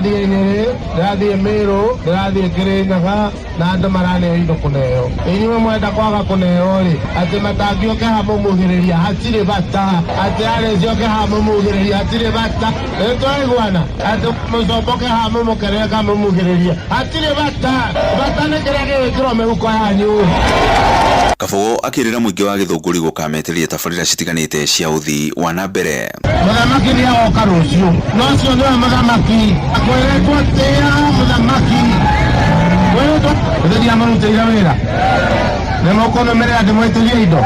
Ndĩrathiĩ Nyĩrĩ, ndĩrathiĩ Mĩrũ, ndĩrathiĩ Kĩrĩnyaga na andũ maraneo indo kũneo. Inyuĩ mwenda kwaga kũneo rĩ, atĩ Matangi oke haha mũmugĩrĩria hatirĩ bata, atĩ Alice oke haha mũmugĩrĩria hatirĩ bata. Nĩtwaiguana? Atĩ Mũcomba oke haha mũmũkerere kana mũmugĩrĩrie hatirĩ bata. Bata nĩ kĩrĩa gĩgwĩkĩrwo mĩhuko yanyu. Kabogo akĩrĩra mũingĩ wa Gĩthũngũri gũkametĩria tabarĩra citiganĩte cia ũthii wa na mbere. Mũthamaki nĩ agoka rũciũ, na ũcio nĩwe mũthamaki. Kwĩrĩtwo tĩaga mũthamaki. Kwĩrĩtwo githĩ ndiamũrutĩire wĩra? Nĩ mũkũnũmĩrĩra ndĩmwĩtĩrie indo?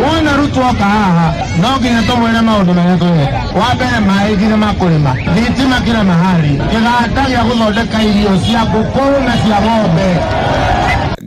Wona Ruto oka haha, no nginya tũmwĩre maũndũ marĩa twĩreka. Wa mbere, maĩ nginya ma kũrĩma, thitima kila mahali, kĩganda gĩa gũthondeka irio cia ngũkũ na cia ng'ombe.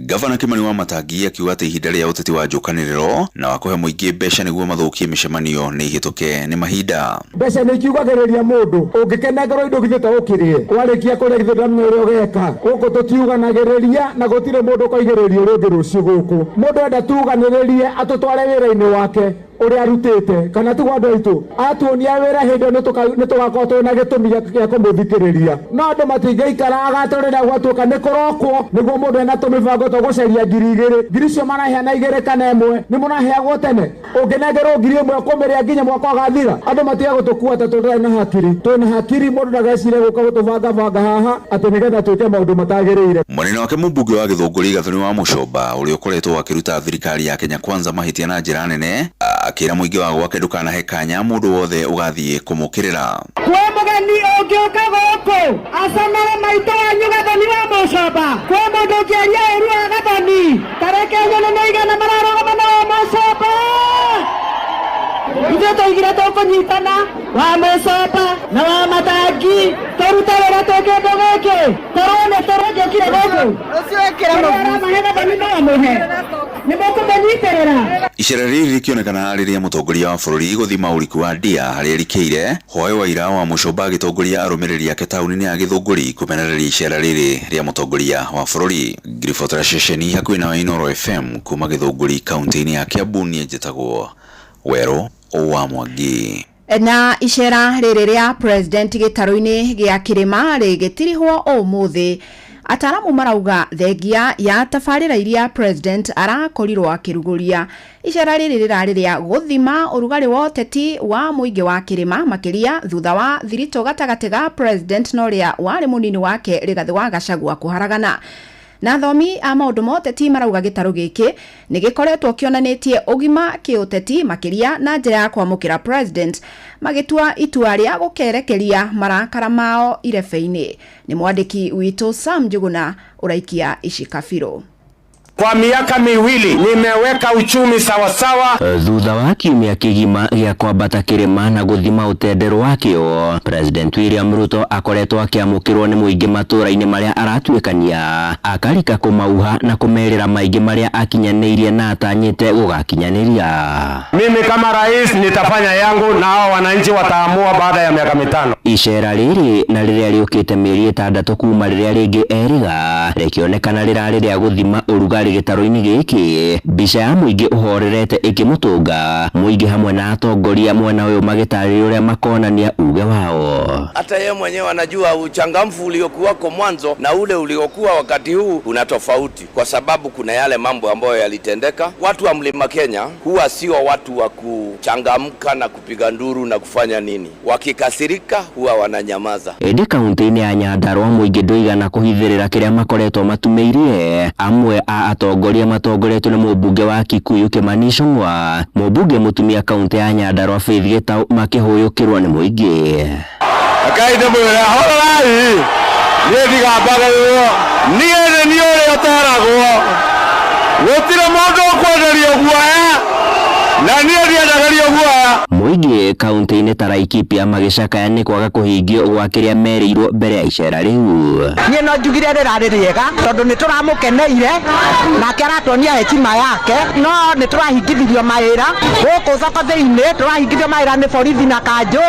Gavana Kimani Wamatangi akiuga atĩ ihinda rĩa ũteti wa njũkanĩrĩro na wa kũhe mũingĩ mbeca nĩguo mathũkie mĩcemanio nĩ ihĩtũke nĩ mahinda. Mbeca nĩ ikiugagĩrĩria mũndũ, ũngĩkenengerwo indo githĩ to ũkĩrĩe, warĩkia kũrĩa githĩ ndũramenya ũrĩa ũgeka. Gũkũ tũtiuganagĩrĩria na gũtirĩ mũndũ ũkoigĩrĩria ũrĩa ũngĩ rũciũ gũkũ. Mũndũ enda tuganĩrĩrie atũtware wĩra-inĩ wake ũrĩa arutĩte, kana tiguo andũ aitũ? Atuonia wĩra hĩndĩ ĩyo nĩ tũgakorwo twĩ na gĩtũmi gĩa kũmũthikĩrĩria. No andũ matingĩikara agatũrĩra gwatuĩka nĩ kũrokwo nĩguo mũndũ ena tũmĩbango twa gũcaria 2000. Ngiri icio maraheana igĩrĩ kana ĩmwe nĩ mũraheagwo tene? Ũngĩnengerwo 1000 ũkũmĩrĩa nginya mwaka ũgathira? Andũ matige gũtũkua ta tũtarĩ na hakiri. Twĩna hakiri, mũndũ ndagecirie gũka gũtũbangabanga haha atĩ nĩgetha twĩke maũndũ matagĩrĩire. Mwena-inĩ wake mũmbunge wa Gĩthũngũri Gathoni wa Mũcomba ũrĩa ũkoretwo akĩruta thirikari ya Kenya Kwanza mahĩtia na njĩra nene akĩra mũingĩ wa gwake ndũkanahe kanya mũndũ wothe ũgathiĩ kũmũkĩrĩra. Kwĩ mũgeni ũngĩũka gũkũ acamere maitũ wanyu Gathoni wa Mũcomba? Kwĩ mũndũ ũngĩaria ũru wa Gathoni? Tareke nyone nĩ aigana mararũgama na wa Mũcomba. Ithuĩ twaigire tũkũnyitana wa Mũcomba na wa Matangi tũrute wĩra twĩ kĩndũ gĩkĩ. Korwo nĩ tũrũnjũkire gũkũ. Kĩrĩa aramahe Gathoni no amũhe. Nĩ mũkũmũnyitĩrĩra? Icera rĩrĩ rĩkĩonekana rĩrĩa mũtongoria wa bũrũri gũthima ũriku wa ndia harĩa ĩrikĩire, Hwaĩ wa ira wa Mũcomba agĩtongoria arũmĩrĩri ake taũni-inĩ ya Gĩthũngũri kũmenereria icera rĩrĩ rĩa mũtongoria wa bũrũri. Ngĩribotera ceceni hakuhĩ nawe Inooro FM kuma Gĩthũngũri kauntĩ-inĩ ya Kiambu niĩ njĩtagwo Werũ wa Mwangi. Na icera rĩrĩ rĩa President gĩtarũ-inĩ gĩa kĩrĩma rĩgĩtirihwo ũmũthĩ, ataramu marauga thengia ya tabarĩra iria President arakorirwo akĩrugũria, icera rĩrĩ rĩrarĩ rĩa gũthima ũrugarĩ wa ũteti wa mũingĩ wa kĩrĩma makĩria thutha wa thiritũ gatagatĩ ga President na ũrĩa warĩ mũnini wake Rigathĩ wa Gachagua kũharagana. Na athomi a maũndũ ma ũteti marauga gĩtarũ gĩkĩ nĩ gĩkoretwo kĩonanĩtie ũgima kĩũteti makĩria na njĩra ya kwamũkĩra President magĩtua itua rĩa gũkerekeria marakara mao irebe-inĩ. Nĩ mwandĩki witũ Sam Njuguna ũraikia ici kabirũ. Kwa miaka miwili nimeweka uchumi sawasawa. Thutha wa kiumia kĩgima gĩa kwambata kĩrĩma na gũthima ũtenderũ wakĩo, President William Ruto akoretwo akĩamũkĩrwo nĩ mũingĩ matũũra-inĩ marĩa aratuĩkania, akarika kũmauha na kũmerĩra maingĩ marĩa akinyanĩirie na atanyĩte gũgakinyanĩria. Mimi kama rais nitafanya yangu na hao wananchi wataamua baada ya miaka 5. Icera rĩrĩ na rĩrĩa rĩũkĩte mĩeri 6 kuma rĩrĩa rĩngĩ eriga rĩkĩonekana rĩrarĩ rĩa gũthima ũrugarĩ gĩtarũ-inĩ gĩkĩ, mbica ya mũingĩ ũhorerete ĩkĩmũtũnga, mũingĩ hamwe na atongoria mwena ũyũ magĩtarĩria ũrĩa makonania uge wao. Hata yeye mwenyewe anajua uchangamfu uliokuwako mwanzo na ule uliokuwa wakati huu una tofauti, kwa sababu kuna yale mambo ambayo yalitendeka. Watu wa Mlima Kenya huwa sio watu wa kuchangamka na kupiga nduru na kufanya nini. Wakikasirika huwa wananyamaza. Ĩndĩ kaunti-inĩ ya Nyandarua mũingĩ ndũigana kũhithĩrĩra kĩrĩa makoretwo matumĩirie. Amwe a atongoria matongoretio nĩ mũmbunge wa Kikuyu Kimani Ichung'wa, mũmbunge mũtumia kaunti ya Nyandarua Faith Gitau makĩhũyũkĩrwo nĩ mũingĩ. Rekei ndĩmwĩre, horerai, niĩ ndigambagĩrĩrwo, niĩ nĩ niĩ ũrĩa ũteragwo, gũtirĩ mũndũ ũkwenderio guoya, na niĩ ndiendagĩrio guoya. Mũingĩ kaunti-inĩ ta Laikipia magĩcakaya nĩ kwaga kũhingio gwa kĩrĩa merĩirwo mbere ya icera rĩu. Niĩ no njugire rĩrarĩ rĩega tondũ nĩ tũramũkeneire nake aratuonia hekima yake, no nĩ tũrahingithirio mawĩra gũkũ thoko thĩinĩ, tũrahingithio mawĩra nĩ borithi na kanjũ,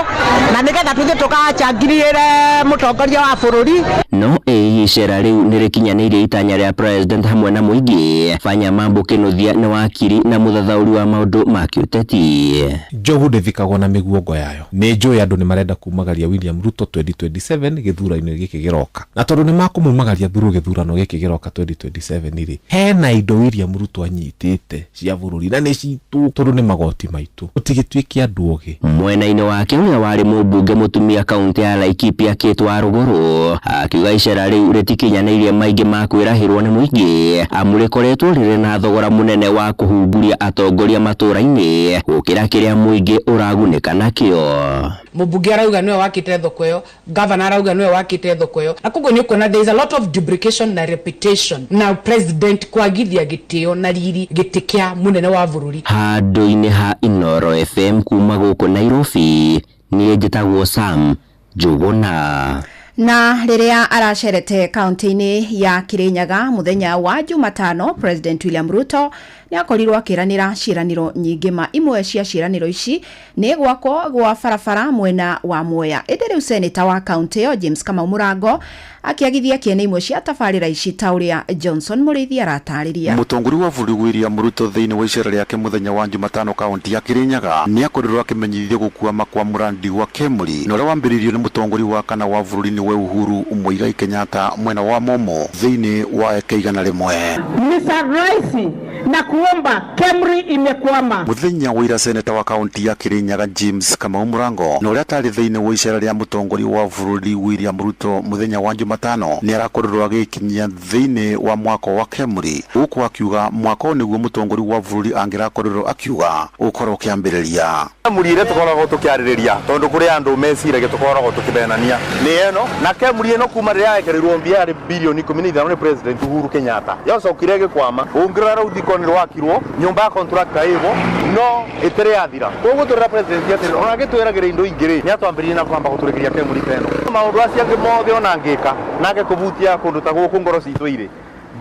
na nĩgetha tũthiĩ tũgachangirĩre mũtongoria wa bũrũri. No ĩ icera rĩu nĩ rĩkinyanĩirie itanya rĩa President hamwe na mũingĩ. Fanya Mambo Kĩnuthia nĩ wakiri na mũthathaũri wa maũndũ ma ma kĩũteti. Njogu ndĩthikagwo na mĩguongo yayo. Nĩ njũĩ andũ nĩ marenda kumagaria William Ruto 2027 gĩthurano gĩkĩ gĩroka, na tondũ nĩ makũmumagaria through gĩthurano gĩkĩ gĩroka 2027 rĩ, hena indo William Ruto anyitĩte cia bũrũri na nĩ citũ tondũ nĩ magoti maitũ. Tũtigĩtuĩke andũ ogĩ. Mwena-inĩ wake ũrĩa warĩ mũmbunge mũtumia kaunti ya Laikipia Kate Warũgũrũ akiuga icera rĩu rĩtikinyanĩirie maingĩ ma kwĩrahĩrwo nĩ mũingĩ, amu rĩkoretwo rĩrĩ na thogora mũnene wa kũhunguria atongoria matũũra-inĩ gũkĩra kĩrĩa mũingĩ ũragunĩka nakĩo. Mũmbunge arauga nĩwe wakĩte thoko ĩyo, governor arauga nĩwe wakĩte thoko ĩyo, na koguo nĩ ũkuona there is a lot of duplication na repetition na president kwagithia gĩtĩo na riri gĩtĩ kĩa mũnene wa bũrũri. Handũ-inĩ ha Inooro FM kuma gũkũ Nairobi, niĩ njĩtagwo Sam Njũgũna. Na rĩrĩa aracerete kaunti-inĩ ya Kirinyaga mũthenya wa Jumatano, President William Ruto nĩ akorirwo akĩranĩra ciĩranĩro nyingĩ ma imwe cia ciĩranĩro ici nĩ gwakwo gwa barabara mwena wa Mwea. Ĩndĩ rĩu seneta wa kaunti ĩyo James Kamau Mũrango akĩagithia kĩene imwe cia tabarĩra ici ta ũrĩa Johnson Mũrĩithi aratarĩria. Mũtongoria wa bũrũri William Ruto thĩinĩ wa icera rĩake mũthenya wa Jumatano kaunti ya Kirinyaga nĩ akorirwo akĩmenyithia gũkwama kwa mũrandi wa Kemri na ũrĩa wambĩrĩirio nĩ mũtongoria wa kana wa bũrũri nĩwe Uhuru Muigai Kenyatta mwena wa Momo thĩinĩ wa eka 100. Mr. Raisi, na kuomba Kemri imekwama. Mũthenya wa ira seneta wa kaunti ya Kirinyaga James Kamau Mũrango na ũrĩa atarĩ thĩinĩ wa icera rĩa mũtongoria wa bũrũri William Ruto mũthenya wa Jumatano nĩ arakorirwo agĩkinyia thĩinĩ wa mwako wa Kemri, gũkũ akiuga mwako nĩguo mũtongoria wa bũrũri angĩrakorirwo akiuga ũkorwo ũkĩambĩrĩria. Kemri ĩrĩa tũkoragwo tũkĩarĩrĩria tondũ kũrĩ andũ meciragia tũkoragwo tũkĩbenania nĩ ĩno, na Kemri ĩno kuma rĩrĩa yekerirwo mbia yarĩ bilioni 15 nĩ President Uhuru Kenyatta, yacokire ĩgĩkwama. Ũngĩrora rĩu thiko nĩ rwakirwo nyũmba ya contractor ĩho no ĩtĩrĩ yathira. Koguo tũrera president atĩrĩ ona agĩtwĩragĩra indo ingĩ rĩ, nĩ atwambĩrĩrie na kwamba gũtũrĩkĩria Kemri ta ĩno. Maũndũ acio angĩ mothe ona angĩka nake kũbutia kũndũ ta gũkũ ngoro citũ irĩ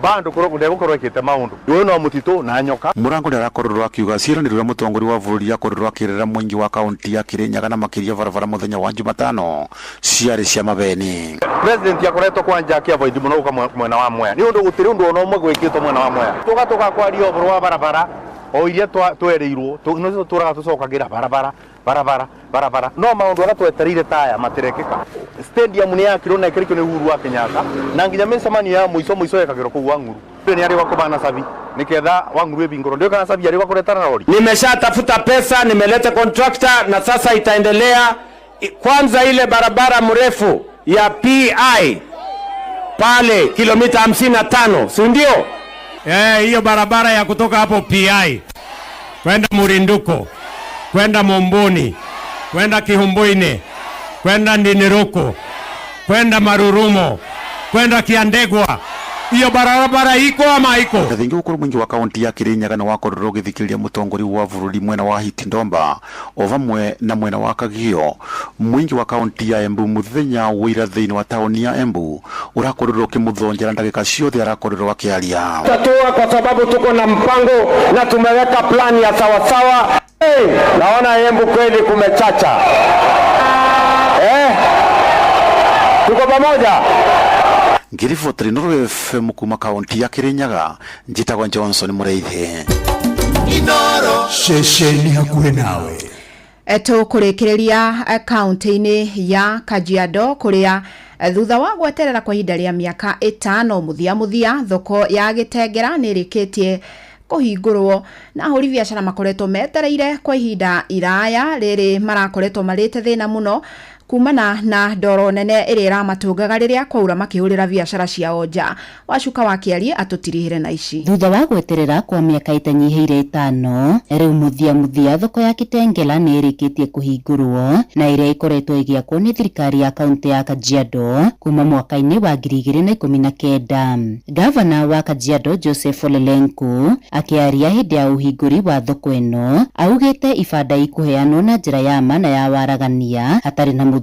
bando kũrogwo ndegũkorwo ĩkĩte maũndũ ũyũ no mũtitũ na nyoka. Mũrango nĩarakorirwo akiuga ciĩranĩro iria mũtongoria wa bũrũri akorirwo akĩrĩra mũingĩ wa kaunti ya Kirinyaga na makĩria barabara mũthenya wa Jumatano ciarĩ cia mabeni. President akoretwo kwanja akĩavoid mũno gũka mwena wa Mwea nĩ ũndũ gũtirĩ ũndũ ona ũmwe gwĩkĩtwo mwena wa Mwea. Tũgatũka kwaria ũhoro wa barabara o iria twereirwo no tũraga tũcokagĩra barabara barabara barabara no maũndũ arĩa twetereire taya matirekĩka. Stadium nĩ yakirwo na ĩkĩrĩkio nĩ Uhuru wa Kenyatta na nginya mĩcemanio ya mũico mũico yekagĩrwo kũu Wang'uru. Nĩ arĩ gwa Sabi niketha Wang'uru ĩbingũrwo ndio kana Sabi arĩ gwa kũretana rori. Nimeshatafuta pesa, nimeleta contractor na sasa itaendelea. Kwanza ile barabara mrefu ya PI pale kilomita 55, si ndio? Hiyo barabara ya kutoka hapo PI kwenda Murinduko, kwenda Momboni, kwenda Kihumbuini, kwenda Ndiniroko, kwenda Marurumo, kwenda Kiandegwa. Hiyo barabara iko ama iko? Na thengia gũkorwo mũingĩ wa kaunti ya Kirinyaga nĩ wakorirwo ũgĩthikĩrĩria mũtongoria wa bũrũri mwena wa Hiti Ndomba o vamwe na mwena wa Kagio. Mũingĩ wa kaunti ya Embu mũthenya wa ira thĩinĩ wa taũni ya Embu ũrakorirwo ũkĩmũthonjera ndagĩka ciothe arakorirwo akĩaria. Tatua kwa sababu tuko na mpango na tumeweka plani ya sawasawa. Hey, naona Embu kweli kumechacha. Tuko pamoja. Ngiribotiri Inooro FM kuma kaunti ya Kirinyaga, njitagwo Johnson Mũrĩithi. Inooro ceceni hakuhĩ nawe. Tũkũrĩkĩrĩria kaunti-inĩ ya Kajiado kũrĩa thutha wa gweterera kwa ihinda rĩa mĩaka 5 mũthia mũthia thoko ya Gĩtengera nĩ ĩrĩkĩtie kũhingũrwo na ahũri biacara makoretwo metereire kwa ihinda iraya rĩrĩ marakoretwo marĩte thĩna mũno kumana na ndoro nene ĩrĩa ĩramatũngaga rĩrĩa kwaura makĩhũrĩra biacara ciao nja. Wacuka wa Kĩarie atũtirihĩre na ici. Thutha wa gweterera kwa mĩaka ĩtanyihĩire 5 rĩu mũthia mũthia thoko ya Kitengela nĩ ĩrĩkĩtie kũhingũrwo na ĩrĩa ĩkoretwo ĩgĩakwo nĩ thirikari ya kaunti ya Kajiado kuma mwaka-inĩ wa 2019. Gavana wa Kajiado Joseph Olelenku akĩaria hĩndĩ ya ũhingũri wa thoko ĩno augĩte ibanda ikũheanwo na njĩra ya ma na ya waragania hatarĩ na mũthutũkanio.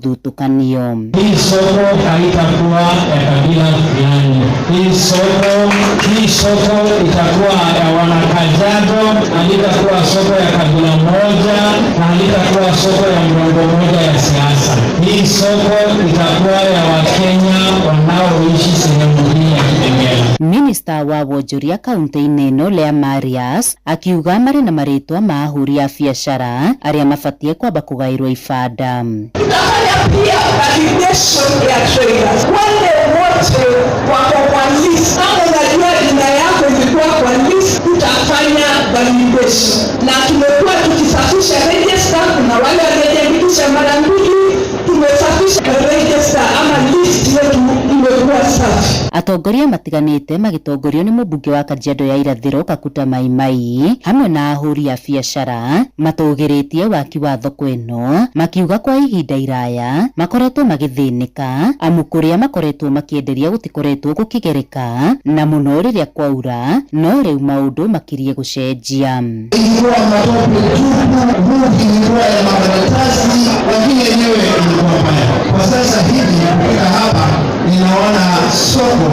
Hii soko haitakuwa ya kabila fulani. Hii soko itakuwa ya wanakajiado, halitakuwa soko ya kabila moja na halitakuwa soko ya mrengo moja ya siasa. Hii soko itakuwa ya Wakenya wanaoishi sehemu hii ya Kitengela. Minista wa wonjoria kaunti-inĩ ĩno Lea Marius akiuga marĩ na marĩtwa ma ahũri a biacara arĩa mabatiĩ kwamba kũgaĩrwo ibanda. Tutafanya pia validation ya traders, wale wote wako kwa list. Kama unajua jina yako ilikuwa kwa list, tutafanya validation, na tumekuwa tukisafisha register. Kuna wale waliojiandikisha mara mbili, tumesafisha register ama list yetu imekuwa safi. Atongoria matiganĩte magĩtongorio nĩ mũmbunge wa Kajiado ya Irathĩro Kakuta Maimai hamwe na ahũri a biacara matũgĩrĩtie waki wa thoko ĩno, makiuga kwa ihinda iraya makoretwo magĩthĩnĩka amu kũrĩa makoretwo makĩenderia gũtikoretwo gũkĩgereka na mũno rĩrĩa kwaura, no rĩu maũndũ makirie gũcenjia. Ilikuwa matope tupu, vumbi ilikuwa ya makaratasi, lakini yenyewe ilikuwa mbaya. Kwa sasa hivi kufika hapa ninaona soko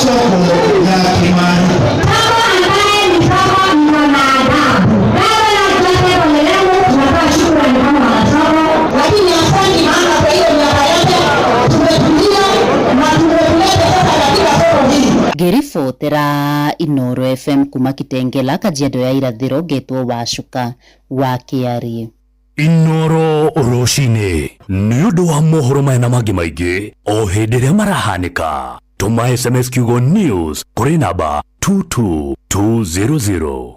soko ya kimaarifa. Baba ambaye ni baba mwanadamu, baba na leo tunatoa shukrani kama wanasoko, lakini asante maana kwa hiyo miaka yote tumetulia na tumetuleta sasa katika soko hili. Ngĩribotera Inooro FM kuma Kitengela, Kajiado ya Irathĩro, ngetwo Wacuka wa Kĩarĩ. Inooro rũcinĩ nĩ ũndũ wa mohoro maya na mangĩ maingĩ o hĩndĩ ĩrĩa marahanĩka, tũma SMS kiugo news kũrĩ namba 22200.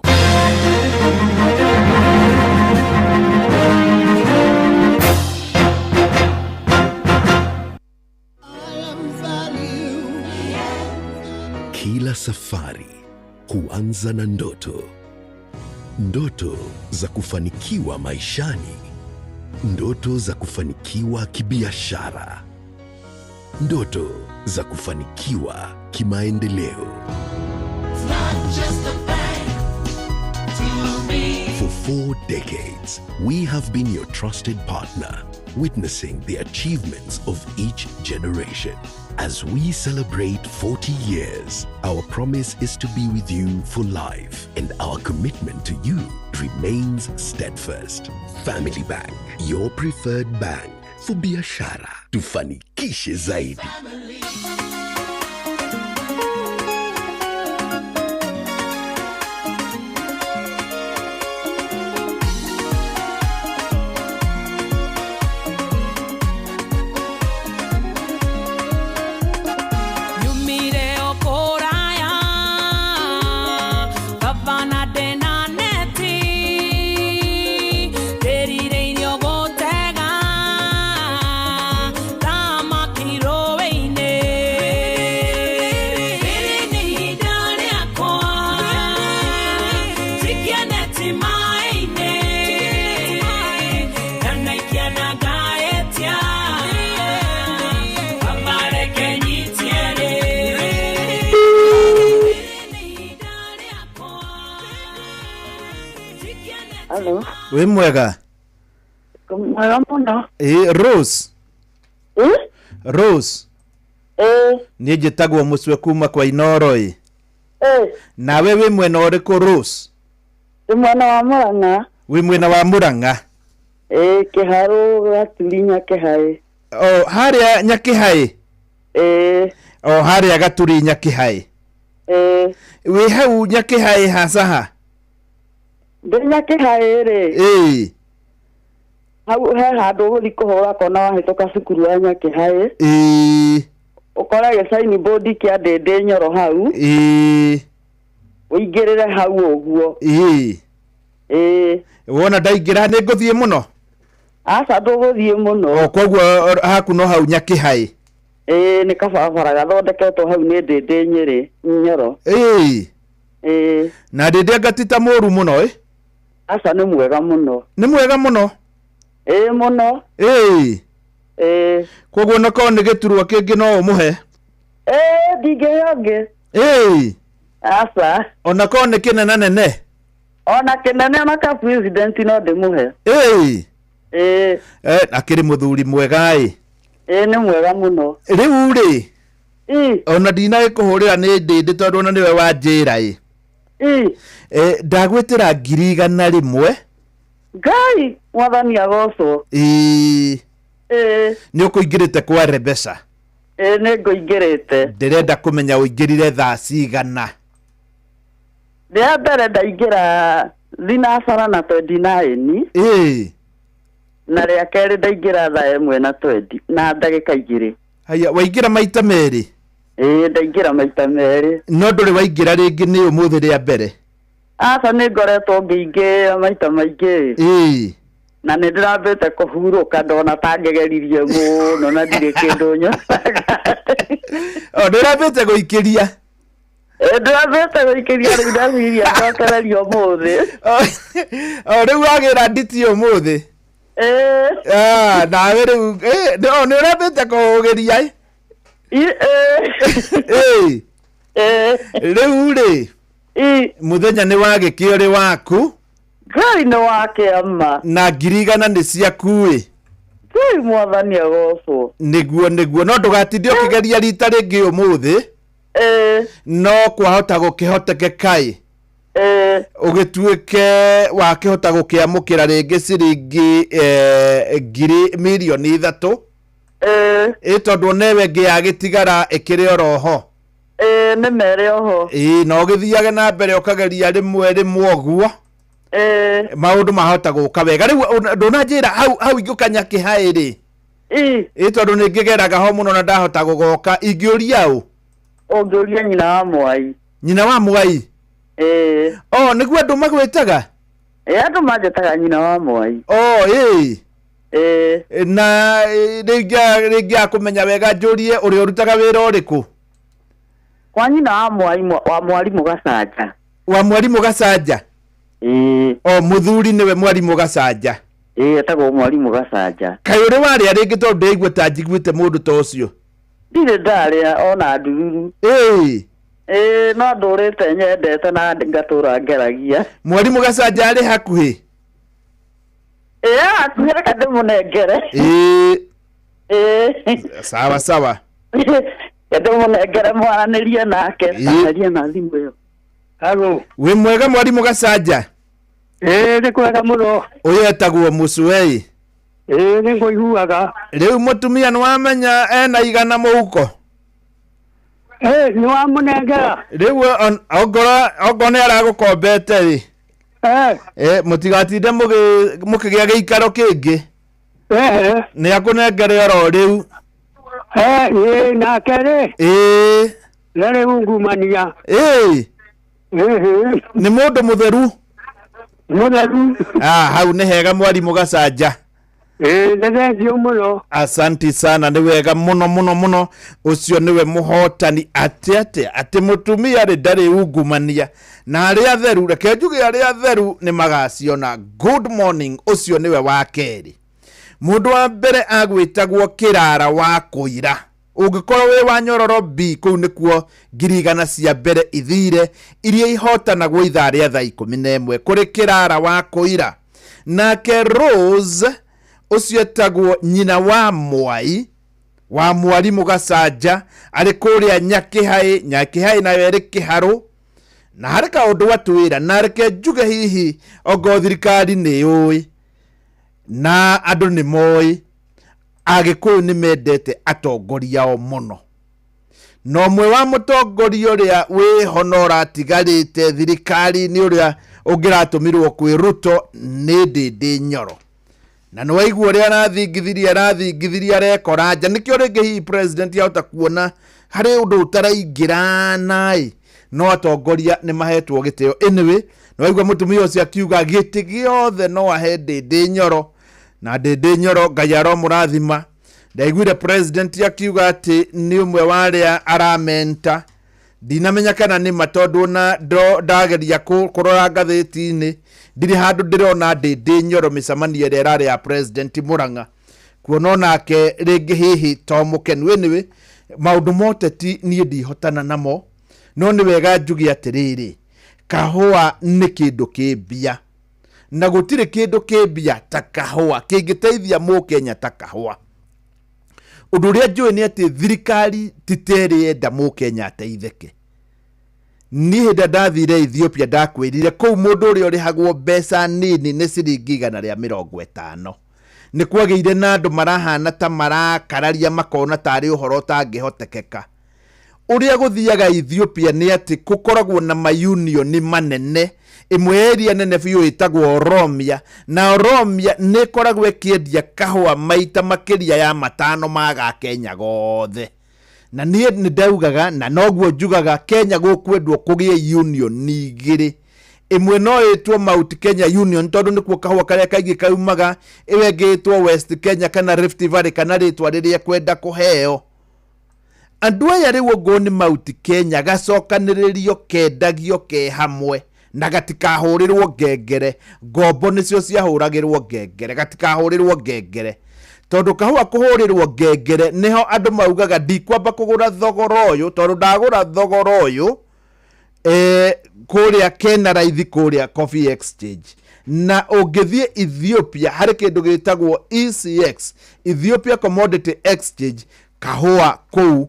Kila safari huanza na ndoto, ndoto za kufanikiwa maishani, ndoto za kufanikiwa kibiashara, ndoto za kufanikiwa kimaendeleo. For 4 decades, we have been your trusted partner, witnessing the achievements of each generation. As we celebrate 40 years, our promise is to be with you for life, and our commitment to you remains steadfast. Family Bank, your preferred bank for biashara. Tufanikishe zaidi. Nyumire o kũraya, baba na ndĩna neti, ndĩrirĩirio gũtega thamaki rũĩ-inĩ. Rĩrĩ nĩ ihinda rĩakwa, njikie neti maĩ-inĩ, ndanaikia na ngaĩtia, baba reke nyitie rĩ. Halo, Wĩ mwega? Mwega mũno. Ĩ Rose. Ĩ? Rose. Ĩ. Niĩ njĩtagwo Mũcwe kuma kwa Inooro ĩ. Ĩ. Nawe wĩ mwena ũrĩkũ Rose? Ndĩ mwena wa Murang'a. Wĩ mwena wa Murang'a? Ĩ, Kĩharũ Gaturi Nyakĩhaĩ. O harĩa Nyakĩhaĩ? Ĩ. O harĩa Gaturi Nyakĩhaĩ? Ĩ. Wĩ hau Nyakĩhaĩ haca ha? Ndĩ Nyakĩhaĩ rĩ. Ĩ. Hau he handũ ũgũthiĩ kũhũra kona wahĩtũka cukuru wa Nyakĩhaĩ. Ĩ. Ũkore gĩcaini board kĩa Ndĩndĩ Nyoro hau. Ĩ. Ũingĩrĩre hau ũguo. Ĩ. Ĩ. Wona ndaingĩra nĩ ngũthiĩ mũno? Aca ndũgũthiĩ mũno. O koguo haku no hau Nyakĩhaĩ? Ĩ, nĩ kabarabara gathondeketwo hau nĩ Ndĩndĩ Nyĩrĩ Nyoro. Ĩ. Ĩ. Na Ndĩndĩ anga ti ta mũru mũno ĩ? Aca nĩ mwega mũno. Nĩ mwega mũno? Ĩ mũno. Ĩ. Ĩ. Koguo ona korwo nĩ gĩturwa kĩngĩ no ũmũhe? Ĩ, ndingĩhe ũngĩ. Ĩ. Aca. Ona korwo nĩ kĩnenanene? Ona kĩnene ona ka president no ndĩmũhe. Ĩ. Ĩ. Eh, akĩrĩ mũthuri mwega ĩ. Ĩ nĩ mwega mũno. Rĩu rĩ. Ĩ. Ona ndinagĩkũhũrĩra nĩ Ndĩndĩ tondũ ona nĩwe wanjĩra ĩ. Ĩ. Eh, ndagwĩtĩra 100,000. Ngai, mwathani agocwo. Ĩ. Ĩ. Nĩ ũkũingĩrĩte kwa Rebesa. Ĩĩ nĩ ngũingĩrĩte. Ndĩrenda kũmenya ũingĩrire thaa cigana. Rĩa mbere ndaingĩra thinacara na 29. Ĩĩ. Na rĩa kerĩ ndaingĩra thaa 1 na 20 na ndagĩka 2. Haya, waingĩra maita merĩ? Ĩĩ ndaingĩra maita merĩ. No ndũrĩ waingĩra rĩngĩ nĩ ũmũthĩ rĩa mbere? Aca nĩ ngoretwo ngĩingĩra maita maingĩ. Ĩĩ. Na nĩ ndĩrambĩte kũhurũka ndona ta ngegeririe mũno na ndirĩ kĩndũ nyonaga. O ndũrambĩte gũikĩria? Ndĩrambĩte gũikĩria rĩu ndeciria njokereria ũmũthĩ. O rĩu wagĩra nditi ũmũthĩ? Ĩĩ. Ah, nawe rĩu o nĩ ũrambĩte kũhũgĩria ĩ? Ĩĩ. Rĩu rĩ, mũthenya nĩ wagĩkĩ ũrĩ waku? Ngai nĩ wa kĩama. Na 100,000 nĩ ciaku ĩ. Ngai mwathani agocwo. Nĩguo nĩguo, no ndũgatinde ũkĩgeria rita rĩngĩ ũmũthĩ. No kwahota gũkĩhotekeka ĩ. Ũgĩtuĩke wakĩhota gũkĩamũkĩra rĩngĩ ciringi 3,000,000. Ĩ tondũ onewe ĩngĩ yagĩtigara ĩkĩrĩ oroho. Ĩĩ nĩ merĩ oho. Ĩĩ na ũgĩthiage na mbere ũkageria rĩmwe rĩmwe ũguo. Maũndũ mahota gũka wega. Rĩu ndũnanjĩra hau hau ingĩũka Nyakĩhaĩ rĩ. Ĩĩ tondũ nĩ ngĩgeraga ho mũno na ndahota gũgoka ingĩũria ũ? Ũngĩũria nyina wa Mwai. Nyina wa Mwai? Ĩĩ. O nĩguo andũ magwĩtaga? Ĩĩ andũ manjĩtaga nyina wa Mwai. O ĩĩ. Ĩĩ. Na rĩngĩ kũmenya wega njũrie ũrĩa ũrutaga wĩra ũrĩkũ? Kwa nyina wa Mwai wa mwarimũ Gacanja. Wa mwarimũ Gacanja? Ĩĩ. O mũthuri nĩwe mwarimũ Gacanja? Ĩĩ etagwo mwarimũ Gacanja. Kaĩ ũrĩ warĩa rĩngĩ tondũ ndĩraigua ta njiguĩte mũndũ ta ũcio? Ndirĩ ndarĩa ona ndururu. Ĩĩ. Ĩĩ no ndũrĩte nyendete na ngatũra ngeragia. Mwarimũ Gacanja arĩ hakuhĩ? Ĩĩ hakuhĩ reke ndĩmũnengere. Ĩĩ. Ĩĩ. Sawa sawa. Ndĩmũnengere mwaranĩrie nake. Aria na thimũ ĩyo. Halo. Wĩ mwega mwarimũ Gacanja? Ĩĩ nĩ kwega mũno. Ũyũ etagwo Mũcuei. Ĩĩ nĩ ngũiguaga. Rĩu mũtumia nĩ wamenya ena 100 mũhuko? Ĩĩ nĩ wamũnengera. Rĩu ongorwo nĩ aragũkombete rĩ. Mũtigatinde mũkĩgĩa gĩikaro kĩngĩ. Nĩ akũnengere oro rĩu. Ĩĩ nake rĩ. Ĩĩ. Na rĩu ngumania. Ĩĩ. Nĩ mũndũ mũtheru. Mũtheru. Ah, hau nĩ hega mwarimũ Gacanja. Ĩĩ nĩ thengiũ mũno. Asanti sana, nĩ wega mũno mũno mũno. Ũcio nĩwe mũhotani. Atĩ atĩa atĩ mũtumia rĩ ndarĩ ungumania na arĩa atheru, reke njuge arĩa atheru nĩ magaciona. Good morning, ũcio nĩwe wa kerĩ. Mũndũ wa mbere agwĩtagwo Kĩrara wa Kũira. Ũngĩkorwo wĩ wa Nyororo B, kũu nĩkuo 100,000 cia mbere ithire iria ihotanagwo ithaa rĩa thaa 11 kũrĩ Kĩrara wa Kũira. Nake Rose ũcio etagwo nyina wa Mwai wa mwarimũ Gacanja arĩ kũrĩa Nyakĩhaĩ. Nyakĩhaĩ nayo ĩrĩ Kĩharũ. Na harĩ kaũndũ atwĩra, na reke njuge hihi ongorwo thirikari nĩ yũĩ na andũ nĩ moĩ, Agĩkũyũ nĩ mendete atongoria ao mũno. Na ũmwe wa mũtongoria ũrĩa wĩho na ũratigarĩte thirikari-inĩ ũrĩa ũngĩratũmirwo kwĩ Ruto nĩ Ndĩndĩ Nyoro. Na nĩ waigua ũrĩa arathingithirie, arathingithirie, arekora nja. Nĩkĩo rĩngĩ hihi president ahota kuona harĩ ũndũ ũtaraingĩra naĩ, no atongoria nĩ mahetwo gĩtĩo. Anyway, nĩ waigua mũtumia ũcio akiuga gĩtĩ gĩothe no ahe Ndĩndĩ Nyoro. Na Ndĩndĩ Nyoro Ngai aromũrathima. Ndaiguire president akiuga atĩ nĩ ũmwe wa arĩa aramenta. Ndinamenya kana nĩ ma tondũ ona ndageria kũrora ngathĩti-inĩ ndirĩ handũ ndĩrona Ndĩndĩ Nyoro mĩcemanio ĩrĩa ĩrarĩ ya president Murang'a. Kuona onake rĩngĩ hihi to mũkenu. Anyway, maũndũ ma ũteti niĩ ndihotana namo, no nĩ wega njuge atĩrĩrĩ, kahũa nĩ kĩndũ kĩ mbia. Na gũtirĩ kĩndũ kĩ mbia ta kahũa kĩngĩteithia mũkenya ta kahũa. Ũndũ ũrĩa njũĩ nĩ atĩ thirikari ti ta ĩrĩa ĩrenda mũkenya ateithĩke. Niĩ hĩndĩ ĩrĩa ndathire Ethiopia ndakwĩrire kũu mũndũ ũrĩa ũrĩhagwo mbeca nini nĩ ciringi 150. Nĩ kwagĩire na andũ marahana ta marakararia makona tarĩ ũhoro ũtangĩhotekeka. Ũrĩa gũthiaga Ethiopia nĩ atĩ gũkoragwo na mayunioni manene, ĩmwe ya ĩrĩa nene biũ ĩtagwo Oromia, na Oromia nĩ ĩkoragwo ĩkĩendia kahũa maita makĩria ya matano ma ga Kenya gothe. Na niĩ nĩ ndaugaga na noguo njugaga, Kenya gũkwendwo kũgĩe union igĩrĩ. Ĩmwe no ĩtwo Mount Kenya Union tondũ nĩkuo kahũa karĩa kaingĩ kaumaga, ĩyo ĩngĩ ĩtwo West Kenya kana Rift Valley kana rĩtwa rĩrĩa kwenda kũheo. Andũ aya rĩu ongorwo nĩ Mount Kenya gacokanĩrĩrio kendagio ke hamwe na gatikahũrĩrwo ngengere. Ngombo nĩcio ciahũragĩrwo ngengere, gatikahũrĩrwo ngengere tondũ kahũa kũhũrĩrwo ngengere nĩho andũ maugaga ndikwamba kũgũra thogora ũyũ tondũ ndagũra thogora ũyũ kũrĩa kena raithi kũrĩa Coffee Exchange. Na ũngĩthiĩ Ethiopia harĩ kĩndũ gĩtagwo ECX, Ethiopia Commodity Exchange, kahũa kũu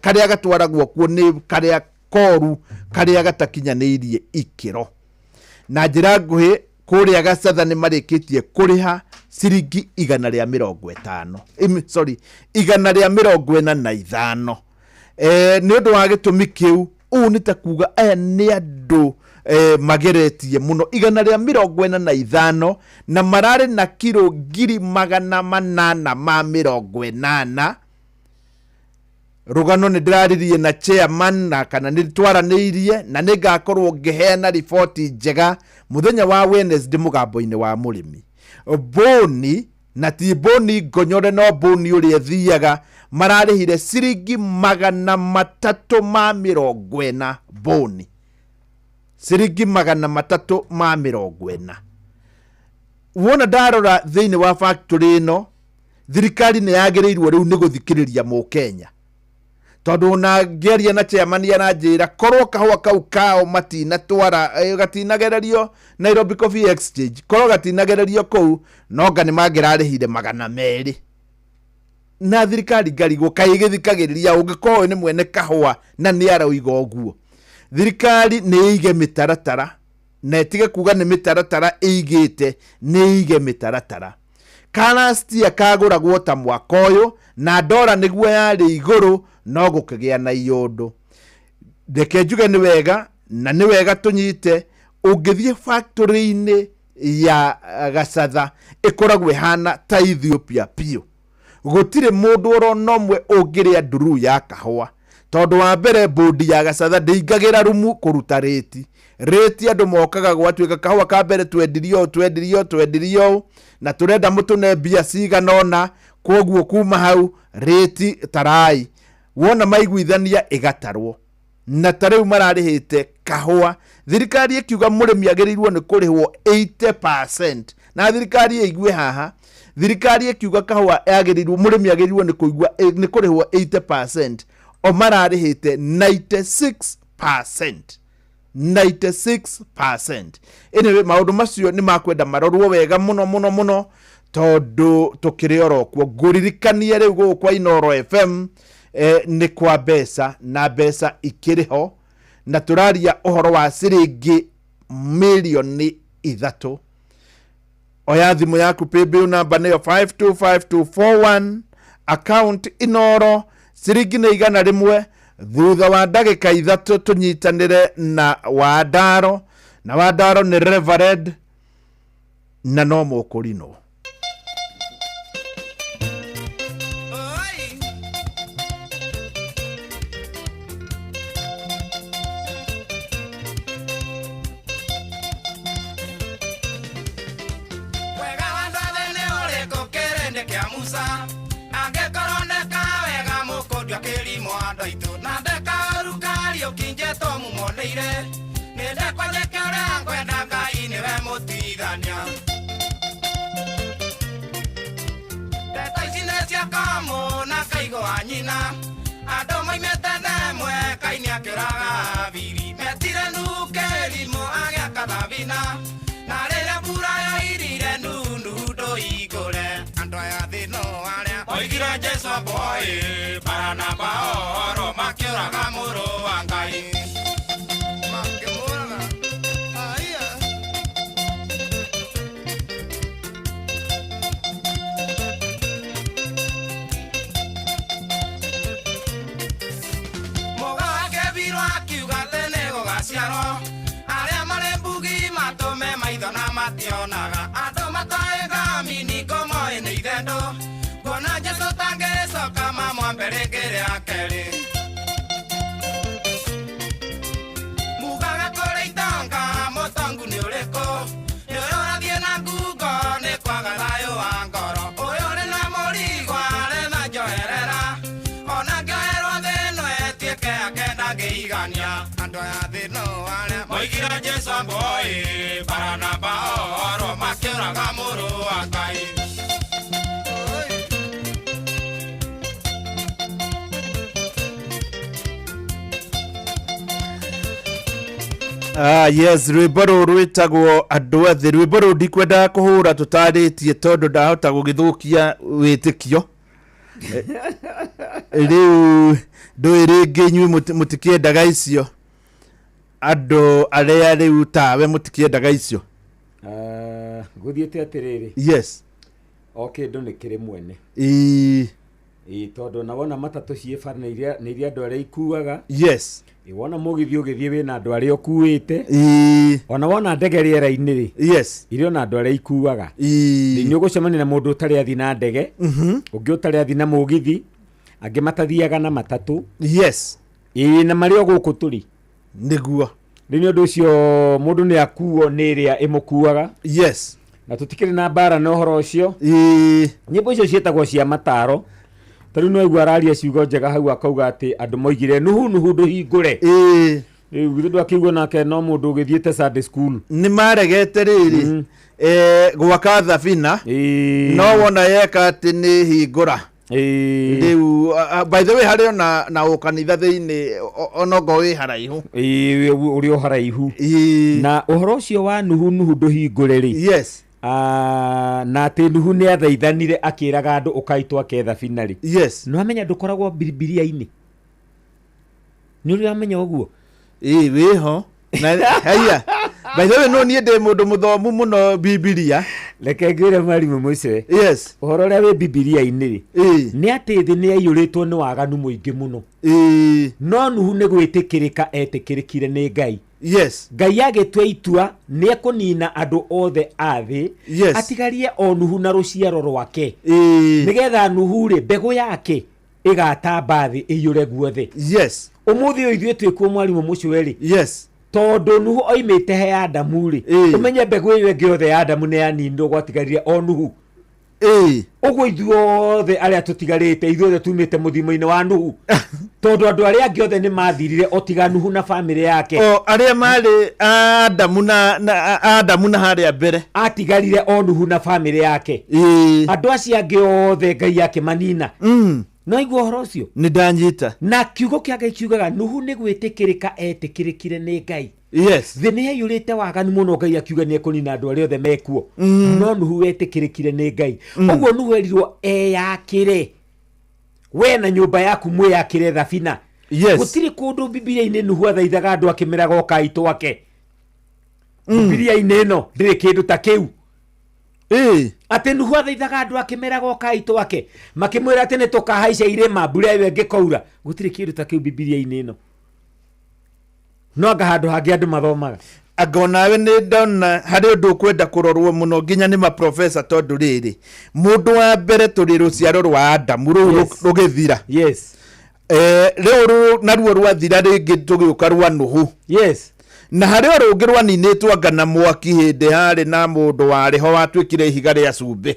karĩa gatwaragwo kuo nĩ karĩa koru karĩa gatakinyanĩirie ikĩro. Na njĩra nguhĩ kũrĩa Gacatha nĩ marĩkĩtie kũrĩha ciringi igana rĩa mĩrongo ĩtano, sorry, igana rĩa mĩrongo ĩna na ithano. Nĩ ũndũ wa gĩtũmi kĩu, ũũ nĩ ta kuga aya nĩ andũ mageretie mũno. Igana rĩa mĩrongo ĩna na ithano na mararĩ na kiro ngiri magana manana ma mĩrongo ĩnana. Rũgano nĩ ndĩraririe na chairman na kana nĩ twaranĩirie na nĩ ngakorwo ngĩheana riboti njega mũthenya wa Wednesday mũgambo-inĩ wa mũrĩmi. Boni na ti boni ngonyore no boni ũrĩa ĩthiaga, mararĩhire ciringi magana matatũ ma mĩrongo ĩna boni. Ciringi magana matatũ ma mĩrongo ĩna. Wona ndarora thĩinĩ wa factory ĩno, thirikari nĩ yagĩrĩirwo rĩu nĩ gũthikĩrĩria mũkenya. Tondũ ona ngĩaria na chairman aranjĩra korwo kahũa kau kao matinatwara, gatinagererio Nairobi Coffee Exchange, korwo gatinagererio kũu nonga nĩ mangĩrarĩhire magana merĩ. Na thirikari ngarigwo kaĩ ĩgĩthikagĩrĩria, ũngĩkorwo ũyũ nĩ mwene kahũa na nĩ aroiga ũguo. Thirikari nĩ ĩige mĩtaratara na ĩtige kuga nĩ mĩtaratara ĩigĩte, nĩ ĩige mĩtaratara. Karastia kagũragwo ta mwaka ũyũ na ndora nĩguo yarĩ igũrũ no gũkĩgĩa na iũndũ. Reke njuge nĩ wega na nĩ wega tũnyite, ũngĩthiĩ factory-inĩ ya Gacatha ĩkoragwo ĩhana ta Ethiopia biũ. Gũtirĩ mũndũ orona ũmwe ũngĩrĩa nduruu ya kahũa tondũ wa mbere bodi ya Gacatha ndĩingagĩra rumu kũruta rĩti. Rĩti andũ mokaga gwatuĩka kahũa ka mbere twendirio ũũ, twendirio ũũ, twendirio ũũ, na tũrenda mũtũne mbia cigana ũna, kwoguo kuma hau rĩti tarai. Wona maiguithania ĩgatarwo. Na ta rĩu mararĩhĩte kahũa, thirikari ĩkiuga mũrĩmi agĩrĩirwo nĩ kũrĩhwo 80%. Na thirikari ĩigue haha, thirikari ĩkiuga kahũa yagĩrĩirwo, mũrĩmi agĩrĩirwo nĩ kũigua, nĩ kũrĩhwo 80%, o mararĩhĩte 96%. 96%. Anyway, maũndũ macio nĩ makwenda marorwo wega mũno mũno mũno tondũ tũkĩrĩ oro kuo. Ngũririkanie rĩu gũkũ kwa Inooro FM, nĩ kwa mbeca na mbeca ikĩrĩ ho, na tũraria ũhoro wa ciringi mirioni 3. Oya thimũ yaku, paybill number nĩyo 525241, account Inooro, ciringi nĩ igana rĩmwe. Thutha wa ndagĩka 3 tũnyitanĩre na Wandaro, na Wandaro nĩ Reverend na no mũkũrinwo. nyonaga andũ matoĩ ngamini ngomoĩ nĩ ithendũ nguona Jesũ tangĩcoka mamwambe rĩngĩ rĩa kerĩ mugaga kũrĩ itonga mũtongu nĩ ũrĩkũ nĩ ũyũ ũrathiĩ na ngungo nĩ kwaga thayũ wa ngoro ũyũ ũrĩ na mũrigo aretha njoherera ona ngĩoherwo thĩ ĩno ĩtuĩke yake ndangĩigania andũ aya thĩ no arĩa moigire Jesũ amboi Baranaba orwo makĩũraga mũrũ wa Ngai. Ah, yes, rwĩmbo rũrũ rwĩtagwo andũ athĩ. Rwĩmbo rũrũ ndikwendaga kũhũra tũtarĩtie tondũ ndahota gũgĩthũkia wĩtĩkio. Rĩu ndũĩ rĩngĩ inyuĩ mũtikĩendaga icio andũ arĩa rĩu tawe mũtikĩendaga icio. Gũthiĩte atĩrĩrĩ, yes, o kĩndũ nĩ kĩrĩ mwene. Ii. Ĩĩ, tondũ ona wona matatũ ciĩ bara nĩ iria andũ arĩa ikuaga. Yes. Ĩ, wona mũgithi ũgĩthiĩ wĩna andũ arĩa ũkuĩte. Ii. Ona wona ndege rĩera-inĩ rĩ, yes, irĩ ona andũ arĩa ikuaga. Ii. Nĩ ũgũcemania na mũndũ ũtarĩ athiĩ na ndege, ũngĩ ũtarĩ athiĩ na mũgithi, angĩ matathiaga na matatũ. Yes. Ĩĩ, na marĩ o gũkũ tũrĩ. Nĩguo. Rĩu nĩ ũndũ ũcio mũndũ nĩ akuo nĩ ĩrĩa ĩmũkuaga. Yes. Na tũtikĩrĩ na mbara na ũhoro ũcio. Ĩĩ. Nyĩmbo icio ciĩtagwo cia mataro. Ta rĩu no aigua araria ciugo njega hau akauga atĩ andũ moigire Nuhu Nuhu ndũhingũre. Ĩĩ. Rĩu githĩ ndwakĩigua nake no mũndũ ũgĩthiĩte Sunday school. Nĩ maregete rĩrĩ gwaka thabina no wona yeka atĩ nĩ hingũra. Rĩu by the way harĩ ona na ũkanitha thĩinĩ onongo wĩ haraihu. Ĩĩ, ũrĩ o haraihu. Na ũhoro ũcio wa Nuhu Nuhu ndũhingũre rĩ, yes, na atĩ Nuhu nĩ athaithanire akĩraga andũ ũkai twake thabina rĩ, yes, nĩ wamenya ndũkoragwo Bibilia-inĩ. Nĩ ũrĩ wamenya ũguo? Ĩĩ, wĩho. Na haiya, by the way no niĩ ndĩ mũndũ mũthomu mũno Bibilia. Reke ngwĩre mwarimũ mũice. Yes. Ũhoro ũrĩa wĩ Bibilia-inĩ rĩ, nĩ atĩ thĩ nĩ yaiyũrĩtwo nĩ waganu mũingĩ mũno. No Nuhu nĩ gwĩtĩkĩrĩka etĩkĩrĩkire nĩ Ngai. Yes. Ngai agĩtua itua nĩ ekũnina andũ othe a thĩ, Yes. atigarie o Nuhu na rũciaro rwake. Nĩgetha Nuhu rĩ, mbegũ yake ĩgatamba thĩ ĩiyũre guothe. Yes. Ũmũthĩ ũyũ ithuĩ twĩkuo mwarimũ mũcwe rĩ, yes, tondũ Nuhu oimĩte he Adamu rĩ, ũmenye mbegũ ĩyo ĩngĩ yothe ya Adamu nĩ yaninirwo gwatigarire o Nuhu. Ũguo ithuothe arĩa tũtigarĩte ithuothe tumĩte mũthimo-inĩ wa Nuhu. Tondũ andũ arĩa angĩ othe nĩ mathirire o tiga Nuhu na bamĩrĩ yake. O arĩa marĩ Adamu na Adamu na harĩa mbere. Atigarire o Nuhu na bamĩrĩ yake. Andũ acio angĩ othe Ngai akĩmanina. No igua ũhoro ũcio? Nĩ ndanyita. Na kiugo kĩa Ngai kiugaga Nuhu nĩ gwĩtĩkĩrĩka etĩkĩrĩkire nĩ Ngai. Yes. Thĩ nĩ yaiyũrĩte waganu mũno Ngai akiuga nĩ ekũnina andũ arĩa othe mekuo. No Nuhu wetĩkĩrĩkire nĩ Ngai. Ũguo Nuhu erirwo eyakĩre. We na nyũmba yaku mwĩyakĩre thabina. Yes. Gũtirĩ kũndũ Bibilia-inĩ Nuhu athaithaga andũ akĩmeraga ũkai twake. Bibilia-inĩ ĩno ndĩrĩ kĩndũ ta kĩu. Atĩ Nuhu athaithaga andũ akĩmeraga ũkai twake. Makĩmwĩra atĩ nĩ tũkahaica irĩma mbura ĩyo ĩngĩkoura. Gũtirĩ kĩndũ ta kĩu Bibilia-inĩ ĩno. No anga handũ hangĩ andũ mathomaga. Anga onawe nĩ ndona harĩ ũndũ ũkwenda kũrorwo mũno nginya nĩ maprofesa tondũ rĩrĩ mũndũ wa mbere tũrĩ rũciaro rwa Adamu rũu rũgĩthira. Yes. Rĩu naruo rwathira rĩngĩ tũgĩũka rwa Nuhu. Yes. Na harĩ o rũngĩ rwaninĩtwo anga na mwaki hĩndĩ harĩ na mũndũ warĩ ho watuĩkire ihiga rĩa cumbĩ.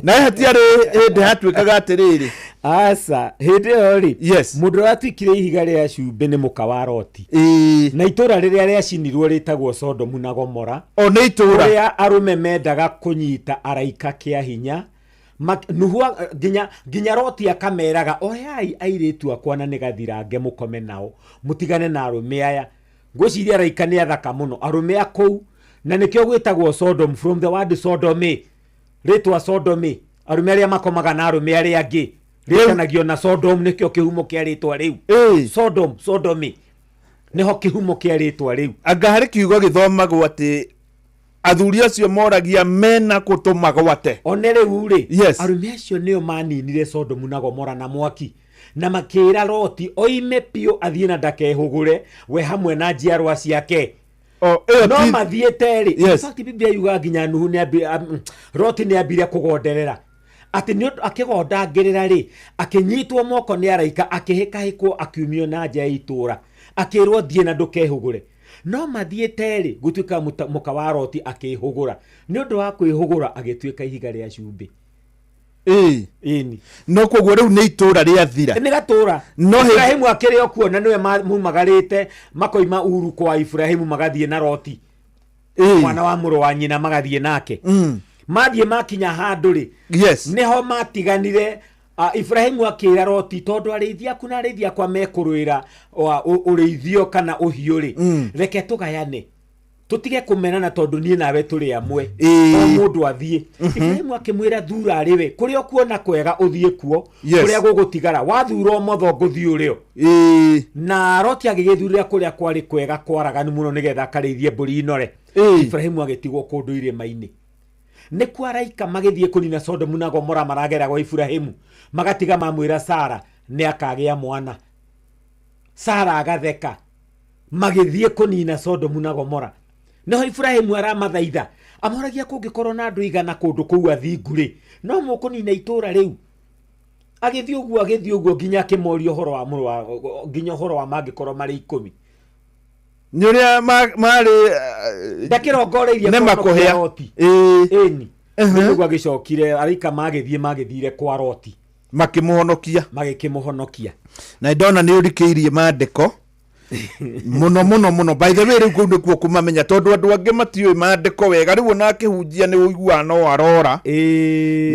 Na hatiarĩ hĩndĩ hatuĩkaga atĩrĩrĩ. Aca, hĩndĩ ĩyo rĩ, yes, mũndũ ũrĩa watuĩkire ihiga rĩa cumbĩ nĩ mũka wa Loti. Na itũra rĩrĩa rĩacinirwo rĩtagwo Sodomu na Gomora. O nĩ itũra. Kũrĩa arũme mendaga kũnyita araika kĩa hinya. Nuhu nginya Loti akameraga oyai airĩtu akwa na nĩgathirange mũkome nao mũtigane na arũme aya. Ngwĩciria araika nĩ athaka mũno arũme a kũu, na nĩkĩo gwĩtagwo Sodom, from the word sodomy. Rĩtwa sodomy, arũme arĩa makomaga na arũme arĩa angĩ rĩtanagio na Sodom, nĩkĩo kĩhumo kĩa rĩtwa rĩu. Sodom, sodomy nĩho kĩhumo kĩa rĩtwa rĩu. Anga harĩ kiugo gĩthomagwo atĩ athuri acio moragia mena kũtũma gwate. One rĩu rĩ, yes, arũme acio nĩo maninire Sodomu na Gomora na mwaki, na makĩra Loti oime biũ athiĩ na ndakehũgũre we hamwe na njiarwa ciake. Ĩyo No mathiĩte rĩ, in fact Biblia yugaga nginya Nuhu nĩ Loti nĩ ambire kũgonderera atĩ nĩ ũndũ akĩgondangĩrĩra rĩ, akĩnyitwo moko nĩ araika, akĩhĩkahĩkwo, akiumio na nja ya itũũra, akĩrwo thiĩ na ndũkehũgũre. No mathiĩte rĩ, gũtuĩka mũka wa Loti akĩhũgũra, nĩ ũndũ wa kwĩhũgũra agĩtuĩka ihiga rĩa cumbĩ. Ĩni. No koguo rĩu nĩ itũũra rĩathira. Nĩ gatũũra. No Ibrahimu akĩrĩ o kuo na nĩwe mumagarĩte makoima Uru kwa Ibrahimu magathiĩ na Loti. Mwana wa mũrũ wa nyina magathiĩ nake. Mathiĩ makinya handũ rĩ, nĩho matiganire. Ibrahimu akĩra Loti, tondũ arĩithi aku na arĩithi akwa mekũrũĩra ũrĩithio kana ũhiũ rĩ, reke tũgayane, tũtige kũmenana, tondũ niĩ nawe tũrĩ amwe. O mũndũ athiĩ. Ibrahimu akĩmwĩra, thura arĩ we kũrĩa ũkuona kwega ũthiĩ kuo. Kũrĩa gũgũtigara wathura ũmotho ngũthiĩ ũrĩo. Na Loti agĩgĩthurĩra kũrĩa kwarĩ kwega kwaraganu mũno nĩgetha akarĩithie mbũri inore. Ibrahimu agĩtigwo kũndũ irĩma-inĩ. Nĩkuo araika magĩthiĩ kũnina Sodomu na Gomora maragera gwa Ibrahimu, magatiga mamwĩra Sara nĩ akagĩa mwana. Sara agatheka. Magĩthiĩ kũnina Sodomu na Gomora, nĩho Ibrahimu aramathaitha, amoragia kũngĩkorwo na andũ igana kũndũ kũu athingu rĩ, no mũkũnina itũũra rĩu? Agĩthiĩ ũguo, agĩthiĩ ũguo nginya akĩmoria ũhoro wa mũrũ wa nginya ũhoro wa mangĩkorwo marĩ 10. Nĩ ũrĩa marĩ Ndakĩrongoreirie nĩ kũhonokia makũhĩa. Loti. Ĩni. Nĩguo agĩcokire araika magĩthiĩ magĩthire kwa Loti. Makĩmũhonokia. Magĩkĩmũhonokia. Na ndona nĩ ũrikĩirie mandĩko mũno mũno mũno. By the way, rĩu kũu nĩkuo kũmamenya, tondũ andũ angĩ matiũĩ mandĩko wega. Rĩu ona akĩhunjia nĩ ũiguaga no arora.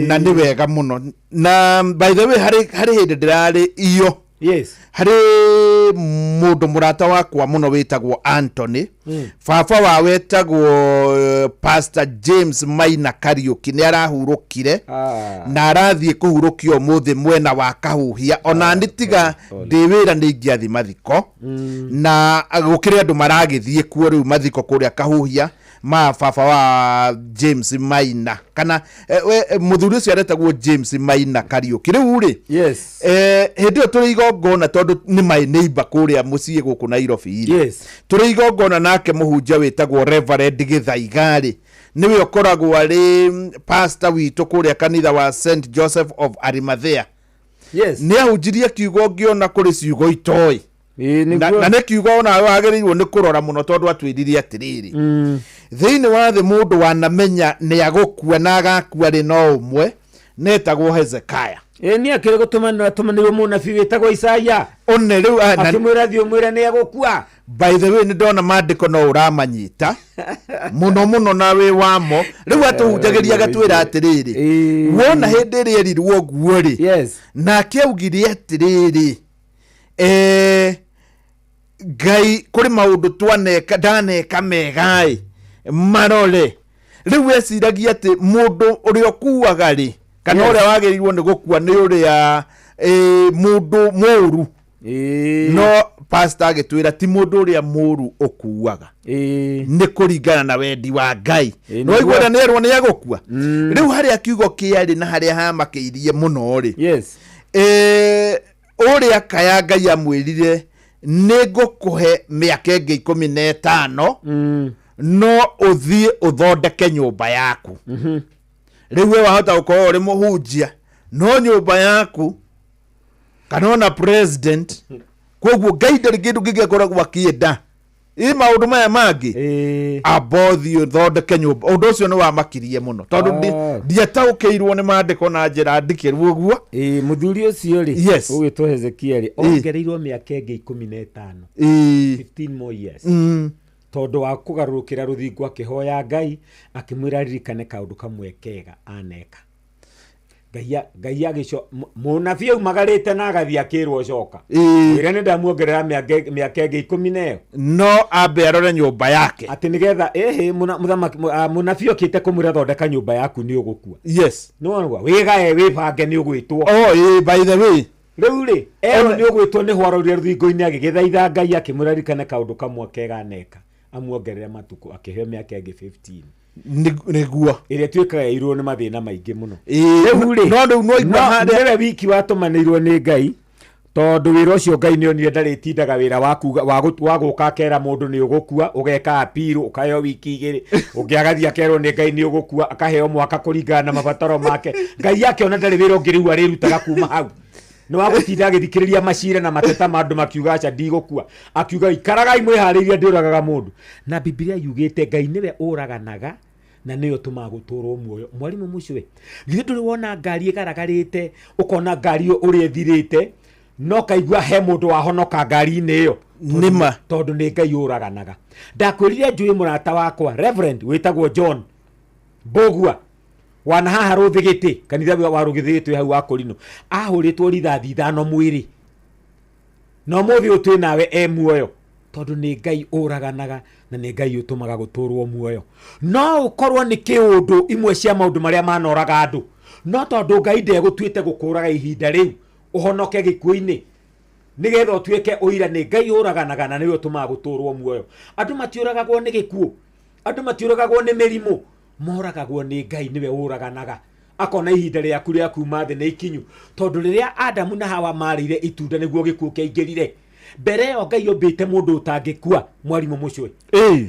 Na nĩ wega mũno. Na by the way, harĩ hĩndĩ ndĩrarĩ iyo, harĩ mũndũ mũrata wakwa mũno wĩtagwo Anthony. Baba wa wetagwo Pastor James Maina Kariũki nĩ arahurũkire na arathiĩ kũhurũkio ũmũthĩ mwena wa Kahuhia. Ona nĩ tiga ndĩ wĩra nĩ ingĩathiĩ mathiko, na gũkĩrĩ andũ maragĩthiĩ kuo rĩu mathiko kũrĩa Kahuhia ma baba wa James Maina, kana mũthuri ũcio aretagwo James Maina Kariũki. Rĩu rĩ, hĩndĩ ĩyo tũrĩ igongona, tondũ nĩ my neighbor kũrĩa mũciĩ gũkũ Nairobi rĩ, tũrĩ igongona nake mũhunjia wĩtagwo Reverend Gĩthaiga rĩ, nĩwe ũkoragwo arĩ pastor witũ kũrĩa kanitha wa St Joseph of Arimathea. Nĩ ahunjirie kiugo ngĩona kũrĩ ciugo itoĩ na nĩ kiugo onawe wagĩrĩirwo nĩ kũrora mũno, tondũ atwĩrire atĩrĩrĩ, thĩinĩ wa thĩ mũndũ wanamenya nĩ agũkua na agakua rĩ, no ũmwe, netagwo Hezekiah. Ĩ nĩ akĩrĩ gũtũmanĩrwo atũmanĩirwo mũnabii wĩtagwo Isaia. One rĩu Akĩmwĩra thiĩ ũmwĩre nĩ egũkua. By the way, nĩ ndona mandĩko no ũramanyita mũno mũno na wĩ wamo. Rĩu atũhunjagĩria agatwĩra atĩrĩrĩ, wona hĩndĩ ĩrĩa erirwo ũguo rĩ, nake augire atĩrĩrĩ, Ngai kũrĩ maũndũ twaneka ndaneka mega ĩ marore. Rĩu eciragia atĩ mũndũ ũrĩa ũkuaga rĩ, kana ũrĩa wagĩrĩirwo nĩ gũkua nĩ ũrĩa mũndũ mũũru. No pastor agĩtwĩra ti mũndũ ũrĩa mũũru ũkuaga, nĩ kũringana na wendi wa Ngai. No igua ũrĩa nĩerwo nĩ egũkua. Rĩu harĩa kiugo kĩarĩ na harĩa hamakĩirie mũno rĩ, ũrĩa kaya Ngai amwĩrire nĩ ngũkũhe mĩaka ĩngĩ 15, no ũthiĩ ũthondeke nyũmba yaku. Rĩu we wahota gũkorwo ũrĩ mũhunjia no nyũmba yaku kana ona president. Koguo Ngai ndarĩ kĩndũ kĩngĩ akoragwo akĩenda ĩ maũndũ maya mangĩ, amba ũthiĩ ũthondeke nyũmba. Ũndũ ũcio nĩ wamakirie mũno tondũ ndiataũkĩirwo nĩ mandĩko na njĩra ndikĩru ũguo. Mũthuri ũcio rĩ, ũgwĩtwo Hezekia rĩ, ongereirwo mĩaka ĩngĩ 15, 15 more years, tondũ wa kũgarũrũkĩra rũthingo akĩhoya Ngai akĩmwĩra aririkane kaũndũ kamwe kega aneka. Ngai agĩco mũnabii aumagarĩte na agathiĩ akĩrwo coka wĩra nĩ ndamuongerera mĩaka ĩngĩ ikũmi na ĩyo. No ambe arore nyũmba yake. Atĩ nĩgetha ĩhĩ mũnabii okĩte kũmwĩra thondeka nyũmba yaku nĩ ũgũkua. Nĩwona wĩgae wĩbange nĩ ũgwĩtwo. Oh, by the way, Rĩu rĩ, erwo nĩ ũgwĩtwo, nĩ hwarorire rũthingo-inĩ agĩgĩthaitha Ngai akĩmwĩra ririkane kaũndũ kamwe kega aneka, amuongerere matukũ, akĩheo mĩaka ĩngĩ 15. Nĩguo. Ĩrĩa ĩtuĩkaga yairwo nĩ mathĩna maingĩ mũno. Rĩu rĩ, no rĩu no igua nĩwe wiki watũmanĩirwo nĩ Ngai. Tondũ wĩra ũcio Ngai nĩ onire ndarĩtindaga wĩra wa kuga wa gũka akera mũndũ nĩ ũgũkua, ũgeka appeal ũkaheo wiki igĩrĩ, ũngĩ agathiĩ akerwo nĩ Ngai nĩ ũgũkua, akaheo mwaka kũringana na mabataro make. Ngai akĩona ndarĩ wĩra ũngĩ rĩu arĩrutaga kuma hau, nĩ wa gũtinda agĩthikĩrĩria macira na mateta ma andũ makiuga aca ndigũkua, akiuga ikaragai mwĩharĩirie ndĩũragaga mũndũ. Na Bibilia yugĩte Ngai nĩwe ũraganaga na nĩyo tũmaga gũtũrwo muoyo. Mwarimũ mũcwe, githĩ ndũrĩ wona ngari ĩgaragarĩte, ũkona ngari ĩyo ũrĩa ĩthirĩte, no kaigua he mũndũ wahonoka ngari-inĩ ĩyo? Nĩma. Tondũ nĩ Ngai ũraganaga. Ndakwĩrire njũĩ mũrata wakwa Reverend wĩtagwo John Mbũgua wana haha Rũthĩgĩtĩ, kanitha wa Rũthĩgĩtĩ hau wa Kũrinũ, ahũrĩtwo rithathi 5 mwĩrĩ, na ũmũthĩ ũyũ twĩ nawe e muoyo, tondũ nĩ Ngai ũraganaga na nĩ Ngai ũtũmaga gũtũrwo muoyo. No ũkorwo nĩ kĩũndũ imwe cia maũndũ marĩa manoraga andũ, no tondũ Ngai ndegũtuĩte gũkũraga ihinda rĩu ũhonoke gĩkuũ-inĩ, nĩgetha ũtuĩke ũira nĩ Ngai ũraganaga na nĩwe ũtũmaga gũtũrwo muoyo. Andũ matiũragagwo nĩ gĩkuũ, andũ matiũragagwo nĩ mĩrimũ, moragagwo nĩ Ngai nĩwe ũraganaga. Akona ihinda rĩaku rĩa kuma thĩ nĩ ikinyu, tondũ rĩrĩa Adamu na Hawa marĩire itunda nĩguo gĩkuũ kĩaingĩrire. Mbere ĩyo Ngai ombĩte mũndũ ũtangĩkua, mwarimũ mũcwe.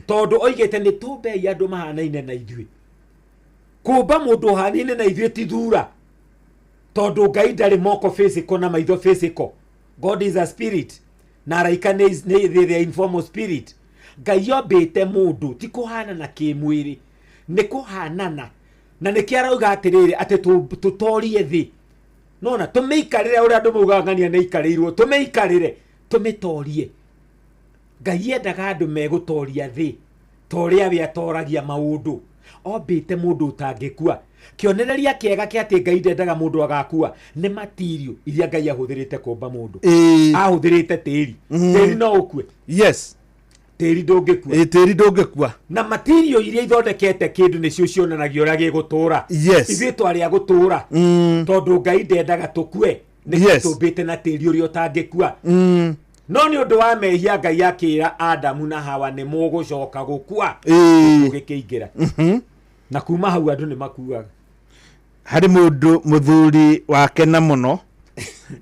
Tondũ oigĩte nĩ tũmbei andũ mahanaine na ithuĩ. Kũmba mũndũ ũhanaine na ithuĩ ti thura, tondũ Ngai ndarĩ moko physical na maitho physical. God is a spirit, na araika nĩ the informal spirit. Ngai ombĩte mũndũ ti kũhanana kĩmwĩrĩ, nĩ kũhanana. Na nĩkĩo arauga atĩrĩrĩ, atĩ tũtorie thĩ. Nona tũmĩikarĩre ũrĩa andũ maugaga ng'ania nĩ ikarĩirwo, tũmĩikarĩre, tũmĩtorie. Ngai endaga andũ megũtoria thĩ ta ũrĩa we atoragia maũndũ. Ombĩte mũndũ ũtangĩkua. Kĩonereria kĩega kĩa atĩ Ngai ndendaga mũndũ agakua nĩ material iria Ngai ahũthĩrĩte kũmba mũndũ. Ahũthĩrĩte tĩri. Tĩri no ũkue. Yes. Tĩri ndũngĩkua. Tĩri ndũngĩkua. Na material iria ithondekete kĩndũ nĩcio cionanagia ũrĩa gĩgũtũra. Yes. Ithuĩ twarĩ a gũtũra. Tondũ Ngai ndendaga tũkue. Nĩkĩo Yes. tũmbĩte na tĩri ũrĩa ũtangĩkua. No nĩ ũndũ wa mehia Ngai akĩra Adamu na Hawa nĩ mũgũcoka gũkua. Gĩkuũ gĩkĩingĩra. Na kuma hau andũ nĩ makuaga. Harĩ mũndũ mũthuri wakena mũno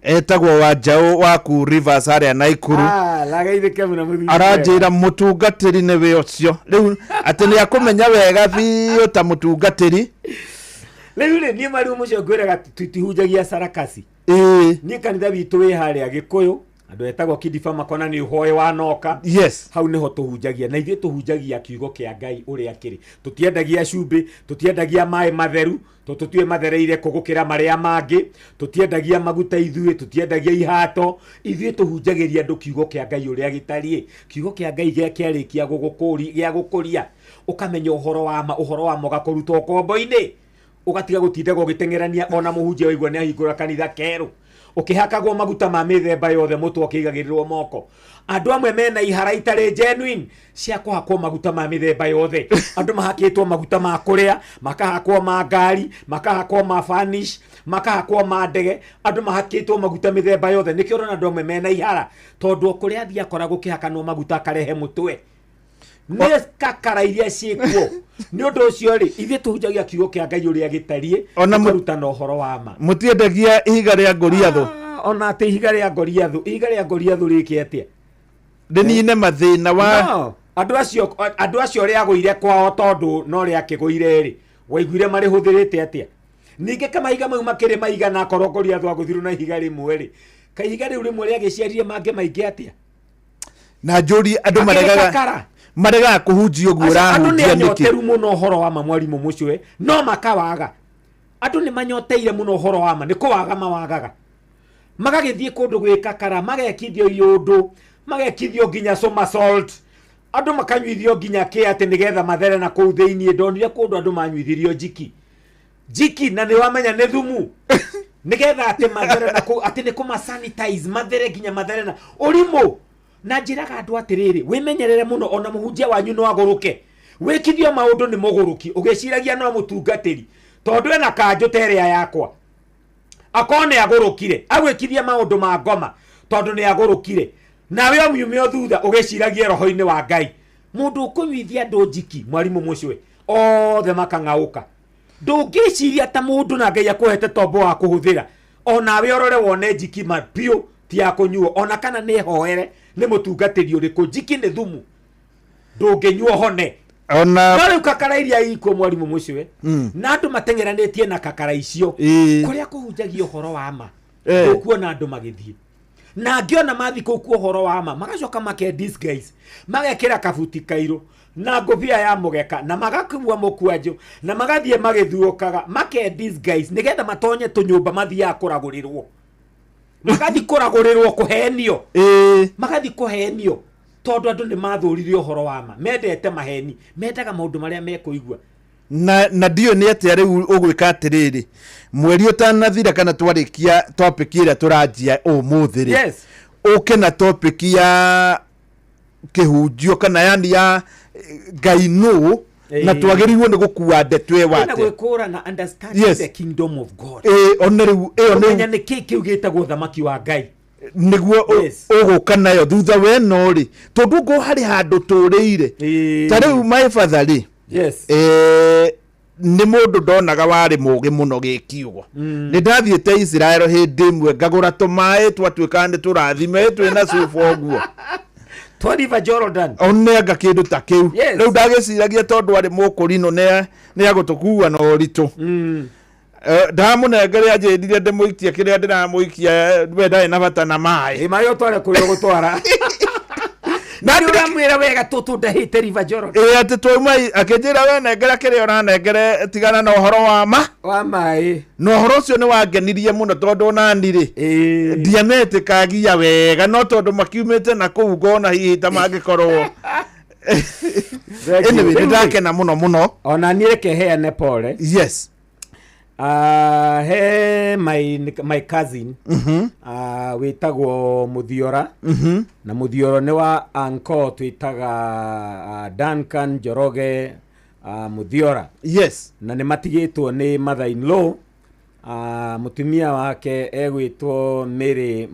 etagwo Wanjaũ wa ku Rivers harĩa Naikuru. Lagaithĩke mũno mũthuri. Aranjĩra mũtungatĩri nĩwe ũcio rĩu, atĩ nĩ akũmenya wega biũ ta mũtungatĩri. Rĩu rĩ, niĩ marĩ mũcio ngwĩraga tũtihunjagia sarakasi. Niĩ kanitha witũ wĩ harĩa Gĩkũyũ, andũ etagwo Kidiba makona nĩ ũhoe wanoka. Yes. Hau nĩho tũhunjagia, na ithuĩ tũhunjagia kiugo kĩa Ngai ũrĩa kĩrĩ. Tũtiendagia cumbĩ, tũtiendagia maĩ matheru, tondũ tũtiũĩ mathereire kũ gũkĩra marĩa mangĩ, tũtiendagia maguta ithuĩ, tũtiendagia ihato. Ithuĩ tũhunjagĩria andũ kiugo kĩa Ngai ũrĩa gĩtariĩ. Kiugo kĩa Ngai kĩarĩkia gĩa gũkũria, ũkamenya ũhoro wa ma, ũhoro wa ma ũgakũruta ũkombo-inĩ, ũgatiga gũtindaga ũgĩteng'erania ona mũhunjia waigua nĩ ahingũra kanitha kerũ, ũkĩhakagwo maguta ma mĩthemba yothe, mũtwe ũkĩigagĩrĩrwo moko. Andũ amwe mena ihara itarĩ genuine cia kũhakwo maguta ma mĩthemba yothe. Andũ mahakĩtwo maguta ma kũrĩa, makahakwo ma ngari, makahakwo ma furnish, makahakwo ma ndege. Andũ mahakĩtwo maguta mĩthemba yothe. Nĩkĩo ũrona andũ amwe mena ihara, tondũ o kũrĩa athiĩ akora gũkĩhakanwo maguta akarehe mũtwe. Nĩ kakara iria ciĩkuo. Nĩ ũndũ ũcio rĩ, ithuĩ tũhunjagia kiugo kĩa Ngai ũrĩa gĩtariĩ, Ona tũkarutana ũhoro wa ma. Mũtiendagia ihiga rĩa Goliathũ. Ona atĩ ihiga rĩa Goliathũ, ihiga rĩa Goliathũ rĩke atĩa? Rĩnine mathĩna wa No, andũ acio rĩagũire kwao tondũ no rĩakĩgũire rĩ, waiguire marĩhũthĩrĩte atĩa? Ningĩ kamahiga mau makĩrĩ maigana akorwo Goliathũ agũthirwo na ihiga rĩmwe rĩ, kaihiga rĩu rĩmwe rĩagĩciarire mangĩ maingĩ atĩa? Na njũrie andũ Akĩrĩ kakara. maregaga kũhunjia ũguo Aca, andũ nĩ ũrahunjia nĩkĩ? anyoteru mũno ũhoro wa ma mwarimũ mũcwe, no makawaga. Andũ nĩ manyoteire mũno ũhoro wa ma, nĩ kũwaga mawagaga. Magagĩthiĩ kũndũ gwĩkakara, magekithio iũndũ, magekithio nginya somersault. Andũ makanyuithio nginya kĩ atĩ nĩgetha mathere na kũu thĩiniĩ. Ndonire kũndũ andũ manyuithirio njiki. Njiki, na nĩ wamenya nĩ thumu. Nĩgetha atĩ mathere na kũu, atĩ nĩ kũma sanitize, mathere nginya mathere na ũrimũ. Na njĩraga andũ atĩrĩrĩ, wĩmenyerere mũno, ona mũhunjia wanyu no agũrũke. Wĩkithio maũndũ nĩ mũgũrũki, ũgĩciragia no mũtungatĩri, tondũ ena kanjũ ta ĩrĩa yakwa. Akorwo nĩ agũrũkire, agwĩkithia maũndũ ma ngoma, tondũ nĩ agũrũkire. Nawe ũmiume o thutha, ũgĩciragie roho-inĩ wa Ngai. Mũndũ ũkũnyuithia andũ njiki, mwarimũ mũcwe, othe makang'aũka. Ndũngĩciria ta mũndũ na Ngai akũhete tombo wa kũhũthĩra. Onawe ũrore wone njiki ma biũ, Ti ya kũnyuo ona kana nĩ hoere nĩ mũtungatĩri ũrĩkũ. Njiki nĩ thumu, ndũngĩnyua hone. Ona No rĩu kakara iria ikuo, mwarimũ mũcwe, na andũ mateng'eranĩtie na kakara icio kũrĩa kũhunjagia ũhoro wa ma, ũkuona andũ magĩthiĩ na ngĩona mathi kũu kuo ũhoro wa ma, magacoka make disguise, magekĩra kabuti kairũ na ngũbia ya mũgeka na magakua mũkwanjũ na magathiĩ magĩthiũkaga make disguise nĩgetha matonye tũnyũmba mathiaga kũragũrĩrwo, magathiĩ kũragũrĩrwo, kũhenio, magathiĩ kũhenio, tondũ andũ nĩ mathũrire ũhoro wa ma, mendete maheni, mendaga maũndũ marĩa mekũigua. Na ndiũ nĩ atĩa rĩu ũgwĩka atĩrĩrĩ, mweri ũtanathira kana twarĩkia topic ĩrĩa tũranjia ũmũthĩ rĩ, ũke na topic ya kĩhunjio kana yani ya Ngai nũ na twagĩrĩirwo nĩ gũkua ndeto ĩyo Kwĩna atĩa. gwĩkũra na understanding the kingdom of God. Ĩĩ, ona rĩu ĩyo kũmenya nĩ nĩ kĩ kĩu gĩtagwo ũthamaki wa Ngai. Nĩguo ũgũka nayo thutha weno rĩ, tondũ ngo harĩ handũ tũrĩire ta rĩu my father rĩ, nĩ mũndũ ndonaga warĩ mũgĩ mũno gĩkiugo. Nĩ ndathiĩte Israel hĩndĩ ĩmwe ngagũra tũmaĩ twatuĩkaga nĩ tũrathime twĩna cuba ũguo. Twa River Jordan. Onenga kĩndũ ta kĩu. Rĩu ndagĩciragia tondũ arĩ mũkũrinũ nĩ agũtũkua na ũritũ. Ndamũnengere anjĩrire ndĩmũikie kĩrĩa ndĩramũikia, we ndarĩ na bata na maĩ. Ĩ, maĩ ũtware kũrĩa ũgũtwara na nĩ ũramwĩra wega tũtũ ndahĩte River Jordan. Ĩ, atĩ twauma akĩnjĩra we nengera kĩrĩa ũranengere, tigana na ũhoro wa ma wa maĩ. Na ũhoro ũcio nĩ wangenirie mũno tondũ onani rĩ, ndiametĩkagia wega, no tondũ makiumĩte na kũu ngona hihi ta mangĩkorwo. Anyway, nĩ ndakena mũno mũno. Ona niĩ reke heane pole. He my cousin wĩtagwo Mũthiora, na Mũthioro nĩ wa anko twĩtaga Duncan Njoroge Mũthiora. Na nĩ matigĩtwo nĩ mother in law, mũtumia wake egwĩtwo Mary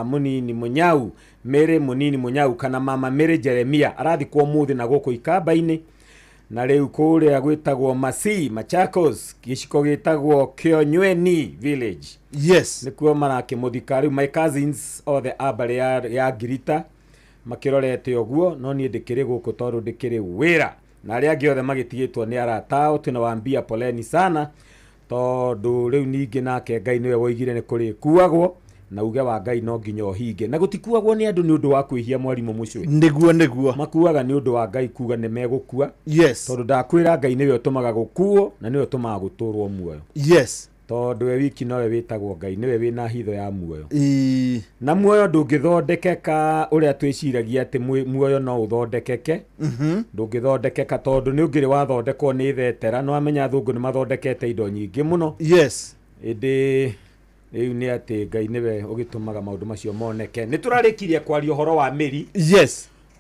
Munini Munyau, Mary Munini Munyau kana mama Mary Jeremia, arathikwo ũmũthĩ na gũkũ Ikamba-inĩ, na rĩu kũrĩa gwĩtagwo Masi Machakos, gĩciko gĩtagwo Kĩonyweni village. Nĩkuo marakĩmũthika rĩu. My cousins othe a mbarĩ ya Ngirita makĩrorete ũguo, no niĩ ndĩkĩrĩ gũkũ tondũ ndĩkĩrĩ wĩra, na arĩa angĩ othe magĩtigĩtwo nĩ arata ao. Tunawaambia poleni sana, tondũ rĩu ningĩ nake Ngai nĩwe woigire nĩ kũrĩkuagwo, na uge wa Ngai no nginya ũhinge, na gũtikuagwo nĩ andũ nĩ ũndũ wa kwĩhia, mwarimũ mũcwe. Nĩguo. Makuaga nĩ ũndũ wa Ngai kuga nĩ megũkua. Tondũ ndakwĩra Ngai nĩwe ũtũmaga gũkuo na nĩwe ũtũmaga gũtũrwo muoyo. Tondũ we wiki nowe wĩtagwo Ngai, nĩwe wĩna hitho ya muoyo. Na muoyo ndũngĩthondekeka ũrĩa twĩciragia atĩ muoyo no ũthondekeke. Ndũngĩthondekeka tondũ nĩ ũngĩrĩ wathondekwo nĩ thetera. Nĩ wamenya athũngũ nĩ mathondekete indo nyingĩ mũno. Ĩndĩ rĩu nĩ atĩ Ngai nĩwe ũgĩtũmaga maũndũ macio moneke. Nĩ tũrarĩkirie kwaria ũhoro wa mĩri.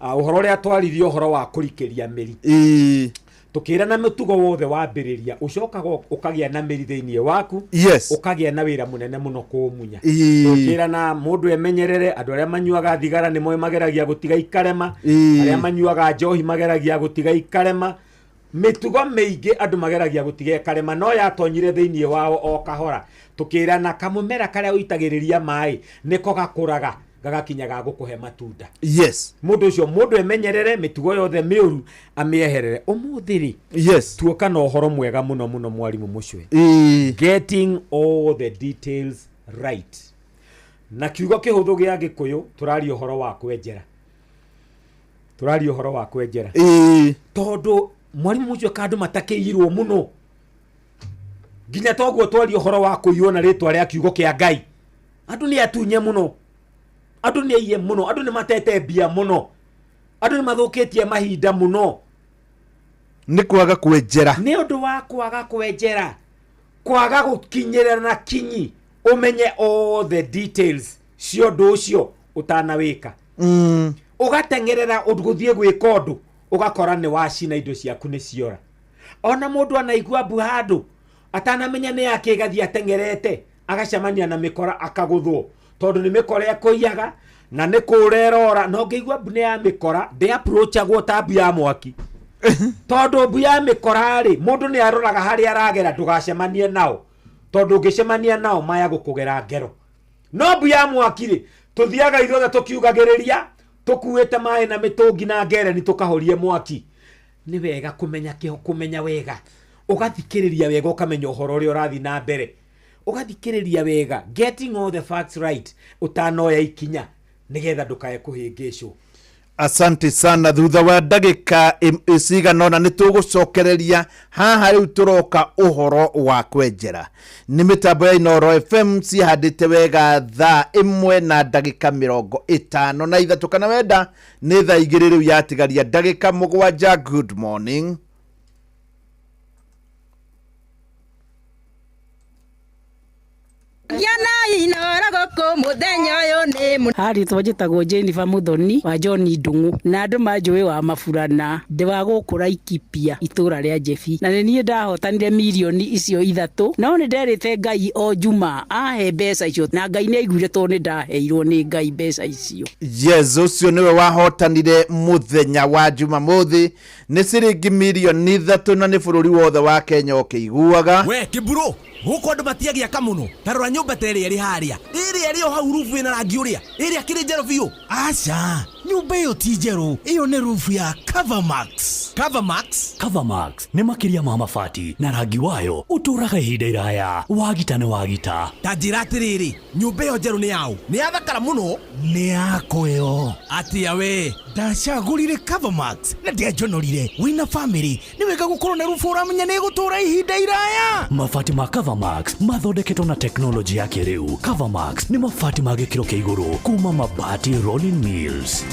Ũhoro ũrĩa twaririe ũhoro wa kũrikĩria mĩri. Tũkĩra na mũtugo wothe wambĩrĩria ũcokaga ũkagĩa na mĩri thĩinĩ waku. Ũkagĩa na wĩra mũnene mũno kũũmunya. Tũkĩra na mũndũ emenyerere, andũ arĩa manyuaga thigara nĩ moĩ mageragia gũtiga ikarema. Arĩa manyuaga njohi mageragia gũtiga ikarema. Mĩtugo mĩingĩ andũ mageragia gũtiga ĩkarema, no yatonyire thĩinĩ wao o kahora. Tũkĩra na kamũmera karĩa ũitagĩrĩria maĩ nĩko gakũraga gagakinya ga gũkũhe matunda. Mũndũ ũcio, mũndũ emenyerere mĩtugo yothe mĩũru amĩeherere. Ũmũthĩ rĩ, tuoka na ũhoro mwega mũno mũno, mwarimũ mũcwe. Getting all the details right, na kiugo kĩhũthũ gĩa Gĩkũyũ, tũraria ũhoro wa kwenjera, tũraria ũhoro wa kwenjera. Tondũ mwarimũ mũcwe, kandũ matakĩirwo mũno nginya toguo twaria ũhoro wa kũiywo na rĩtwa rĩa kiugo kĩa Ngai. Andũ nĩ atunye mũno, andũ nĩ aiye mũno, andũ nĩ matete mbia mũno, andũ nĩ mathũkĩtie mahinda mũno. Nĩ kwaga kwenjera. Nĩ ũndũ wa kwaga kwenjera, kwaga gũkinyĩra na kinyi ũmenye all the details cia ũndũ ũcio ũtanawĩka. Ũgateng'erera gũthiĩ gwĩka ũndũ, ũgakora nĩ wacina, indo ciaku nĩ ciora. Ona mũndũ anaigua mbu handũ atanamenya nĩ yake, ĩgathiĩ ateng'erete agacemania na mĩkora akagũthwo, tondũ nĩ mĩkora ĩkũiyaga na nĩ kũra ĩrora. Na ũngĩigua mbu nĩ ya mĩkora, ndĩ-approachagwo ta mbu ya mwaki, tondũ mbu ya mĩkora rĩ, mũndũ nĩ aroraga harĩa aragera ndũgacemanie nao, tondũ ũngĩcemania nao maya gũkũgera ngero. No mbu ya mwaki rĩ, tũthiaga ithuothe tũkiugagĩrĩria, tũkuĩte maĩ na mĩtũngi na ngereni tũkahorie mwaki. Nĩ wega kũmenya kĩho, kũmenya wega, ũgathikĩrĩria wega, ũkamenya ũhoro ũrĩa ũrathiĩ na mbere, ũgathikĩrĩria wega, getting all the facts right ũtanoya ikinya, nĩgetha ndũkae kũhĩngĩcwo. Asante sana. Thutha wa ndagĩka cigana ũna nĩ tũgũcokereria haha. Rĩu tũroka ũhoro wa kwenjera. Nĩ mĩtambo ya Inooro FM cihandĩte wega thaa 1 na ndagĩka 53, kana wenda nĩ thaa 2 rĩu yatigaria ndagĩka 7. Good morning. Harĩtwo njĩtagwo Jennifer Muthoni wa John Ndung'u, na andũ manjũĩ wa Maburana. Ndĩ wa gũkũ Laikipia, itũra rĩa Njebi, na nĩ niĩ ndahotanire mirioni icio 3. No nĩ nderĩte Ngai o Juma ahe mbeca icio, na Ngai nĩ aiguire tondũ nĩ ndaheirwo nĩ Ngai mbeca icio. Yes, ũcio nĩwe wahotanire mũthenya wa Jumamothi, nĩ ciringi mirioni 3, na nĩ bũrũri wothe wa Kenya ũkĩiguaga. We kĩmburu, gũkũ andũ matiagĩaka mũno. Ta rora nyũmba ta ĩrĩa ĩrĩ harĩa, ĩrĩa ĩrĩ o hau, rubu ĩna rangi ũrĩa, ĩrĩa kĩrĩ njerũ biũ. Aca, nyũmba ĩyo ti njerũ, ĩyo nĩ rubu ya Covermax. Covermax? Covermax nĩ makĩria ma mabati, na rangi wayo ũtũũraga ihinda iraya. Wagita nĩ wagita. Ta njĩra atĩrĩrĩ, nyũmba ĩyo njerũ nĩ yaũ? Nĩ yathakara mũno. Nĩ yakwa ĩyo. Atĩa we? Ndacagũrire Covermax na ndianjonorire. Wĩna famĩlĩ, nĩ wega gũkorwo na rubu ũramenya nĩ ĩgũtũũra ihinda iraya. Mabati ma Covermax mathondeketwo na teknolojĩ ya kĩrĩu. Covermax nĩ mabati ma gĩkĩro kĩa igũrũ kuma Mabati Rolling Mills.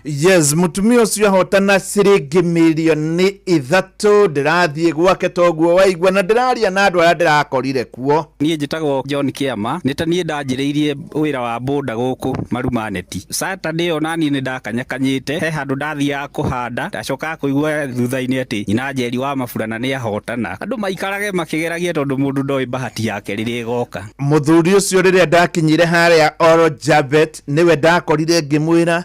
Yes, mũtumia ũcio ahotana ciringi mirioni 3. Ndĩrathiĩ gwake toguo waigua, na ndĩraria na andũ arĩa ndĩrakorire kuo. Niĩ njĩtagwo John Kĩama. Nĩ ta niĩ ndanjĩrĩirie wĩra wa boda gũkũ Marumaneti. Saturday ĩyo naniĩ nĩ ndakanyakanyĩte, he handũ ndathiaga kũhanda, ndacokaga kũigua thutha-inĩ atĩ nyina Njeri wa Maburana nĩ ahotana. Andũ maikarage makĩgeragia, tondũ mũndũ ndoĩ bahati yake rĩrĩa ĩgoka. Mũthuri ũcio, rĩrĩa ndakinyire harĩa Oro Jabet, nĩwe ndakorire, ngĩmwĩra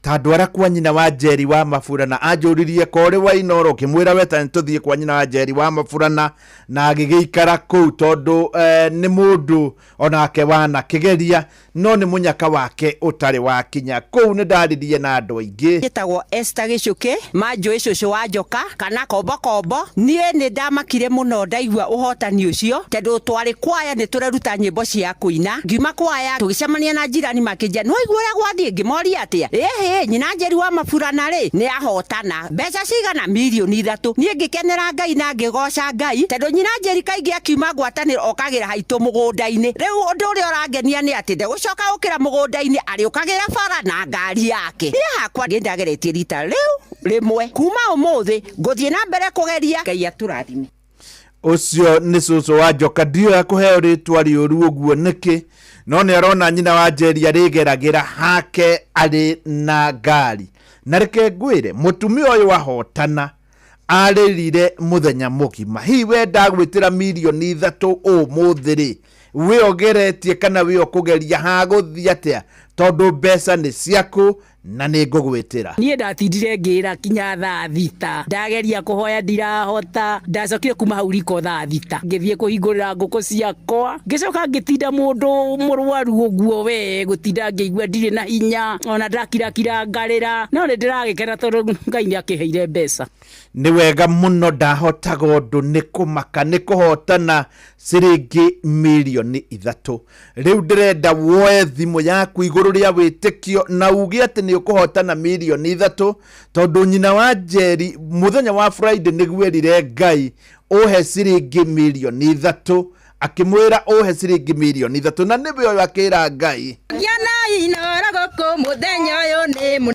ta ndwara kwa nyina wa Njeri wa Maburana. Anjũririe korĩ wa Inooro, ngĩmwĩra weta nĩ tũthiĩ kwa nyina wa Njeri wa Maburana, na agĩgĩikara kũu tondũ nĩ mũndũ onake wanakĩgeria, no nĩ mũnyaka wake ũtarĩ wakinya kũu. Nĩ ndaririe na andũ aingĩ. Njĩtagwo Esther Gĩcũkĩ, manjũĩ cũcũ wa njoka kana kombo kombo. Niĩ nĩ ndamakire mũno ndaigua ũhotani ũcio, tondũ twarĩ kwaya nĩ tũreruta nyĩmbo cia kũina. Ngiuma kwaya tũgĩcemania na njirani, makĩnjia no igua ũrĩa gwathiĩ. Ngĩmoria atĩa? Ĩhĩ, nyina Njeri wa Maburana rĩ nĩ ahotana mbeca cigana? Mirioni 3. Niĩ ngĩkenera Ngai na ngĩgoca Ngai, tondũ nyina Njeri kaingĩ akiuma ngwatanĩro okagĩra haitũ mũgũnda-inĩ. Rĩu ũndũ ũrĩa ũrangenia nĩ atĩ ndegũcoka gũkĩra mũgũnda-inĩ, arĩũkagĩra bara na ngari yake. Niĩ hakwa nĩ ndageretie rita rĩu rĩmwe, kuma ũmũthĩ ngũthiĩ na mbere kũgeria. Ngai atũrathime. Ũcio nĩ cũcũ wa njoka. Ndiũĩ akũheo rĩtwa rĩũru ũguo nĩkĩ, no nĩ arona nyina wa Njeri arĩgeragĩra hake arĩ na ngari. Na reke ngwĩre, mũtumia ũyũ ahotana arĩrire mũthenya mũgima. Hihi we ndagwĩtĩra mirioni 3 ũmũthĩ rĩ, wĩ ũgeretie kana wĩ ũkũgeria, hagũthiĩ atĩa? Tondũ mbeca nĩ ciaku na nĩ ngũgwĩtĩra. Niĩ ndatindire ngĩra kinya thaa 6, ndageria kũhoya ndirahota. Ndacokire kuma hau riko thaa 6, ngĩthiĩ kũhingũrĩra ngũkũ ciakwa, ngĩcoka ngĩtinda mũndũ mũrwaru ũguo we gũtinda ngĩigua ndirĩ na hinya, ona ndakirakira ngarĩra, no nĩ ndĩragĩkena tondũ Ngai nĩ akĩheire mbeca. Nĩ wega mũno. Ndahotaga ũndũ nĩ kũmaka nĩ kũhotana ciringi mirioni 3. Rĩu ndĩrenda woe thimũ yaku igũrũ rĩa wĩtĩkio na uge atĩ nĩ ũkũhotana mirioni 3, tondũ nyina wa Njeri mũthenya wa Friday nĩguo erire Ngai ũhe ciringi mirioni 3, akĩmwĩra ũhe ciringi mirioni 3, na nĩwe ũyũ akĩra Ngai.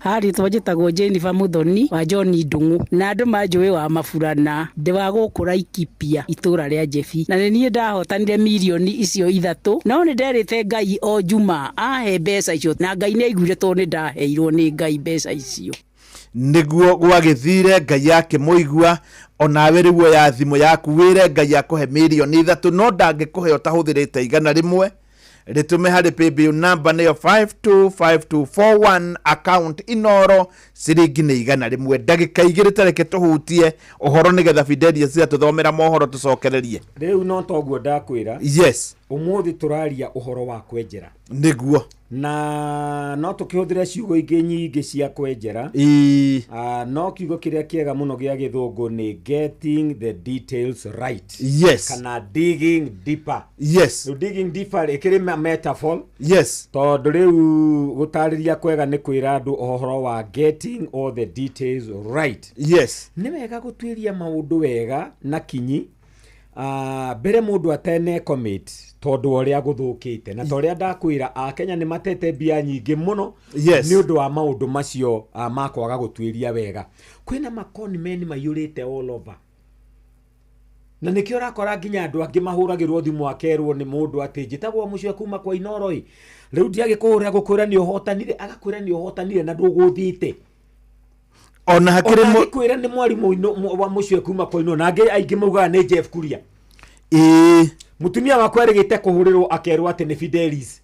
Harĩtwo njĩtagwo Jennifer Muthoni wa John Ndung'u, na andũ manjũĩ wa Maburana. Ndĩ wa gũkũ Laikipia, itũra rĩa Njebi, na nĩ niĩ ndahotanire mirioni icio 3. No nĩ nderĩte Ngai o Juma ahe mbeca icio, na Ngai nĩ aiguire tondũ nĩ ndaheirwo nĩ Ngai mbeca icio. Nĩguo gwagĩthire, Ngai akĩmũigua. Onawe rĩu oya thimũ yaku wĩre Ngai akũhe mirioni 3, no ndangĩkũhe ũtahũthĩrĩte 100. Rĩtũme harĩ paybill number nĩyo 525241, account Inoro, ciringi nĩ 100. Ndagĩka 2 tareke tũhutie ũhoro nĩgetha Fidelia ciatũthomera mohoro tũcokererie. Rĩu no toguo ndakwĩra. Yes. Ũmũthĩ tũraria ũhoro wa kwenjera. Nĩguo. Na no tũkĩhũthĩre ciugo ingĩ nyingĩ cia kwenjera. Ĩĩ. No kiugo kĩrĩa kĩega mũno gĩa gĩthũngũ nĩ getting the details right. Yes. Kana digging deeper. Yes. Rĩu digging deeper ĩkĩrĩ metaphor. Yes. Tondũ rĩu gũtarĩria kwega nĩ kwĩra andũ ũhoro wa getting all the details right. Yes. Nĩ wega gũtuĩria maũndũ wega na kinyi. Mbere mũndũ atene commit tondũ wa ũrĩa gũthũkĩte na ta ũrĩa ndakwĩra akenya nĩ matete mbia nyingĩ mũno. Yes. Nĩ ũndũ wa maũndũ macio ma kwaga gũtuĩria wega. Kwĩna maconmen maiyũrĩte all over, na nĩkĩo ũrakora nginya andũ angĩ mahũragĩrwo thimũ akerwo nĩ mũndũ atĩ njĩtagwo mũcio kuma kwa Inoro ĩ, rĩu ndiagĩkũhũrĩra gũkwĩra nĩ ũhotanire, agakwĩra nĩ ũhotanire na ndũgũthiĩte. Ona hakĩrĩ Ona angĩkwĩra nĩ mwarimũ wa mũcio kuma kwa Inoro, na angĩ aingĩ maugaga nĩ Jeff Kuria. Ĩĩ. Mũtumia wakwa erĩgĩte kũhũrĩrwo akerwo atĩ nĩ Fidelis.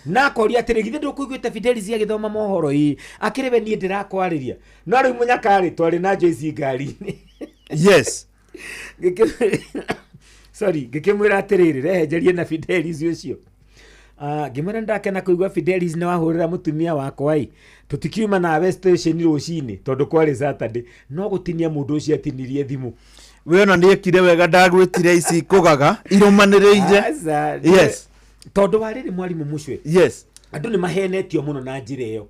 Na akoria atĩrĩ, githĩ ndũkũiguĩte Fidelis agĩthoma mohoro? Ĩ, akĩrĩ we niĩ ndĩrakwarĩria. No rĩu mũnyakarĩ twarĩ na Joyce ngari-inĩ. Yes. Sorry, ngĩkĩmwĩra atĩrĩrĩ, rehe njarie na Fidelis ũcio. Ngĩmwĩra ndakena kũigua Fidelis nĩ wahũrĩra mũtumia wakwa ĩ, tũtikiuma nawe station rũcinĩ tondũ kwarĩ Saturday, no gũtinia mũndũ ũcio atinirie thimũ. We ona nĩ ekire wega ndagwĩtire ici kũgaga irũmanĩrĩire. Aca, Yes. Tondũ wa rĩrĩ mwarimũ mũcwe. Yes. Andũ nĩ mahenetio mũno na njĩra ĩyo.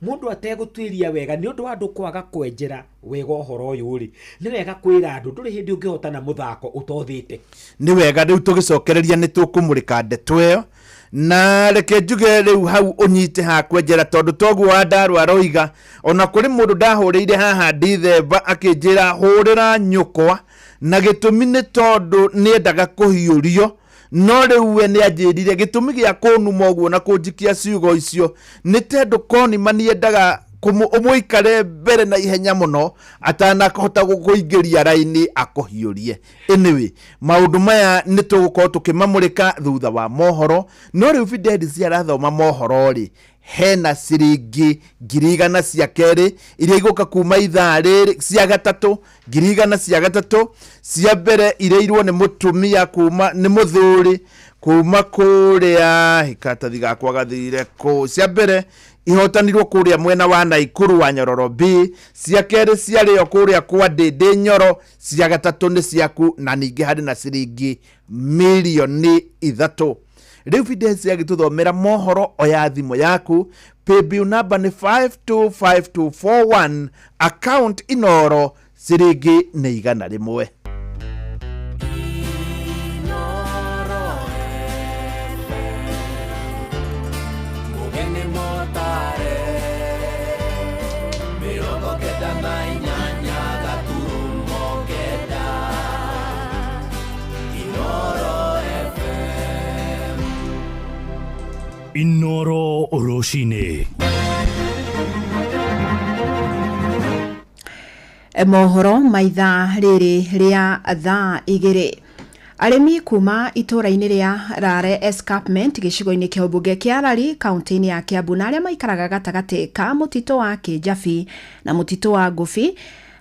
Mũndũ ategũtuĩria wega nĩ ũndũ wa andũ kwaga kwenjera wega ũhoro ũyũ rĩ, nĩ wega kwĩra andũ ndũrĩ hĩndĩ ũngĩhotana mũthako ũtothĩte. Nĩ wega rĩu tũgĩcokereria nĩ tũkũmũrĩka ndeto ĩyo, na reke njuge rĩu hau ũnyite ha kwenjera tondũ toguo Wandarũ aroiga. Ona kũrĩ mũndũ ndahũrĩire haha Ndithemba akĩnjĩra hũrĩra nyũkwa, na gĩtũmi nĩ tondũ nĩendaga kũhiũrio, no rĩu we nĩanjĩrire gĩtũmi gĩa kũnuma ũguo na kũnjikia ciugo icio nĩ tondũ konima nĩendaga ũmũikare mbere na ihenya mũno atanahota gũkũingĩria raini akũhiũrie. Anyway, maũndũ maya nĩ tũgũkorwo tũkĩmamũrĩka thutha wa mohoro, no rĩu Fidelis arathoma mohoro rĩ, hena ciringi 100,000 cia kerĩ iria igũka kuma ithaa rĩrĩ, cia gatatũ, 100,000 cia gatatũ, cia mbere ireirwo nĩ mũtumia kuma nĩ mũthuri kuma kũrĩa karatathi gakwa gathire kũ, cia mbere ihotanirwo kũrĩa mwena wa Naikuru wa Nyororo B, cia kerĩ ciarĩo kũrĩa kwa Ndĩndĩ Nyoro, cia gatatũ nĩ ciaku, na ningĩ harĩ na ciringi 3 million. Rĩu Fidelis agĩtũthomera mohoro, oya thimũ yaku, paybill number nĩ 525241, account Inoro, ciringi nĩ 100. Mũgeni mũtare, 98.9 Inoro FM. Inoro rũcinĩ. Mohoro maitha rĩrĩ rĩa thaa 2. Arĩmi kuma itũũra-inĩ rĩa Rare Escarpment gĩcigo-inĩ kĩa ũmbunge kĩa Lari kaunti-inĩ ya Kiambu na arĩa maikaraga gatagatĩ ka mũtitũ wa Kĩnjabi na mũtitũ wa Ngũbi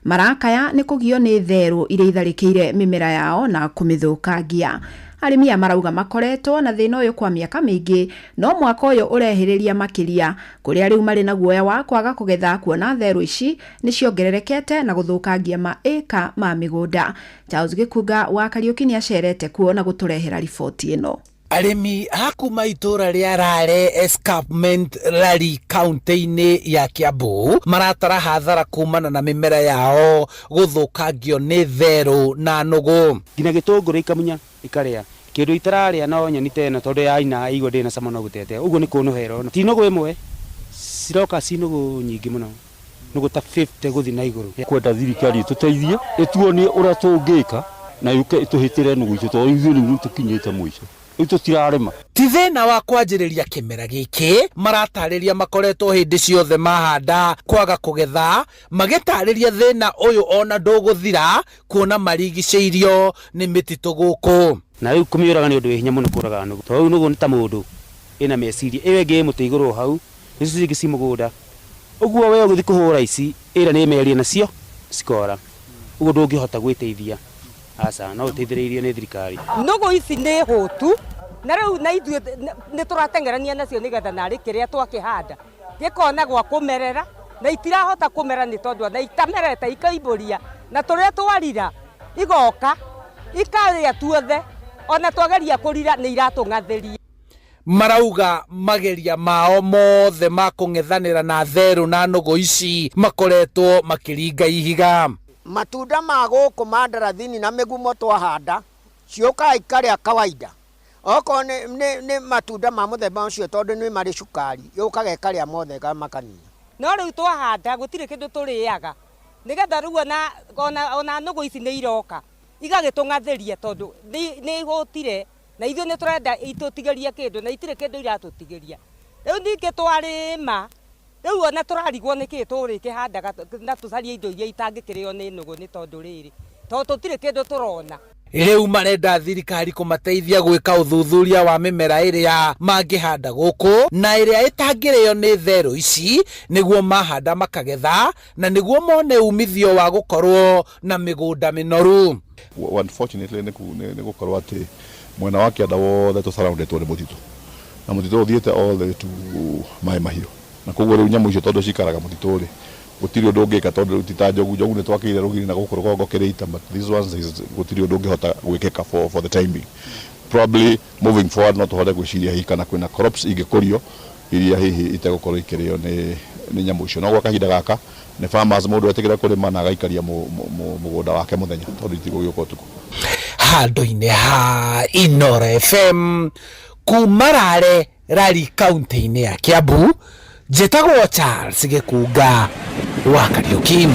marakaya nĩ kũgio nĩ therũ iria itharĩkĩire mĩmera yao na kũmĩthũkangia. Arĩmi aya marauga makoretwo na thĩna ũyũ kwa mĩaka mĩingĩ, no mwaka ũyũ ũrehĩrĩria makĩria, kũrĩa rĩu marĩ na guoya wa kwaga kũgetha kuona therũ ici nĩ ciongererekete na gũthũkangia maĩka ma mĩgũnda. Charles Gĩkunga wa Kariũki nĩ acerete kuo na gũtũrehera riboti ĩno. Arĩmi a kuma itũra rĩa Rare Escarpment Lari kaunti-inĩ ya Kiambu maratara hathara kumana na mĩmera yao gũthũkangio nĩ therũ na nũgũ. Nginya gĩtũngũrũ ikamunya ikarĩa kĩndũ itararĩa no nyeni ta ĩno tondũ yaina igua ndĩrĩ na cama no gũtetea ũguo nĩ kũnũhera ĩno ti nũgũ ĩmwe ciroka ci nũgũ nyingĩ mũno, nũgũ ta 50 gũthiĩ na igũrũ. Kwenda thirikari ĩtũteithie ĩtuonie ũrĩa tũngĩka na yũke ĩtũhĩtĩre nũgũ icio tondũ ithuĩ rĩu nĩtũkinyĩte mũico, rĩu tũtirarĩma. Ti thĩna wa kwanjĩrĩria kĩmera gĩkĩ, maratarĩria makoretwo hĩndĩ ciothe mahanda kwaga kũgetha, magĩtarĩria thĩna ũyũ ona ndũgũthira kuona marigicĩirio nĩ mĩtitũ gũkũ. Na rĩu kũmĩũraga nĩ ũndũ wĩ hinya mũno kũraga nũgũ, tondũ rĩu nũgũ nĩ ta mũndũ ĩna meciria, ĩyo ĩngĩ ĩ mũtĩ igũrũ hau, ici ingĩ ci mũgũnda. Ũguo we ũgĩthiĩ kũhũra ici, ĩrĩa nĩ ĩmerie nacio cikora. Ũguo ndũngĩhota gwĩteithia, aca, no ũteithĩrĩirio nĩ thirikari. Nũgũ ici nĩ hũtu na rĩu na ithuĩ nĩ tũrateng'erania nacio nĩgetha narĩ kĩrĩa twakĩhanda gĩkona gwa kũmerera na itirahota kũmera nĩ tondũ ona itamerete ikaimbũria na tũrĩa twarira igoka ikarĩa tuothe ona twageria kũrira nĩ iratũng'athĩria. Marauga mageria mao mothe ma kũng'ethanĩra na therũ na nũgũ ici makoretwo makĩringa ihiga. Matunda ma gũkũ ma ndarathini na mĩgumo twahanda ciũkaga ikarĩa kawaida, okorwo nĩ matunda ma mũthemba ũcio tondũ nĩ marĩ cukari yũkaga ĩkarĩa mothe makanina. No rĩu twahanda gũtirĩ kĩndũ tũrĩaga nĩgetha rĩu ona nũgũ ici nĩ iroka igagĩtũng'athĩria tondũ nĩ ihũtire na ithuĩ nĩ tũrenda itũtigĩrie kĩndũ na itirĩ kĩndũ iratũtigĩria. Rĩu ningĩ twarĩma rĩu ona tũrarigwo nĩkĩ tũrĩkĩhandaga na tũcarie indo iria itangĩkĩrĩo nĩ nũgũ nĩ tondũ rĩrĩ tondũ tũtirĩ kĩndũ tũrona. Rĩu marenda thirikari kũmateithia gwĩka ũthuthuria wa mĩmera ĩrĩa mangĩhanda gũkũ na ĩrĩa ĩtangĩrĩo nĩ therũ ici nĩguo mahanda makagetha na nĩguo mone umithio wa gũkorwo na mĩgũnda mĩnoru. Unfortunately nĩ gũkorwo atĩ mwena wa kĩanda wothe tũsurroundĩtwo nĩ mũtitũ na mũtitũ ũthiĩte all the way to Maĩ Mahiũ, na koguo rĩu nyamũ icio tondũ cikaraga mũtitũ rĩ gũtirĩ ũndũ ũngĩka tondũ rĩu ti ta njogu, njogu nĩ twakĩire rũgiri na gũkũ rũgongo kĩrĩita, but these ones is gũtirĩ ũndũ ũngĩhota gwĩkĩka for the time being. Probably moving forward no tũhote gwĩciria hihi kana kwĩna crops ingĩkũrio iria hihi itegũkorwo ikĩrĩo nĩ nyamũ icio, no gwa kahinda gaka nĩ farmers mũndũ etĩkĩra kũrĩma na agaikaria mũgũnda wake mũthenya tondũ itigũgĩũka ũtukũ. Handũ-inĩ ha Inooro FM kuma Rare Rari kaunti-inĩ ya Kiambu, njĩtagwo Charles Gĩkunga wa Kariuki.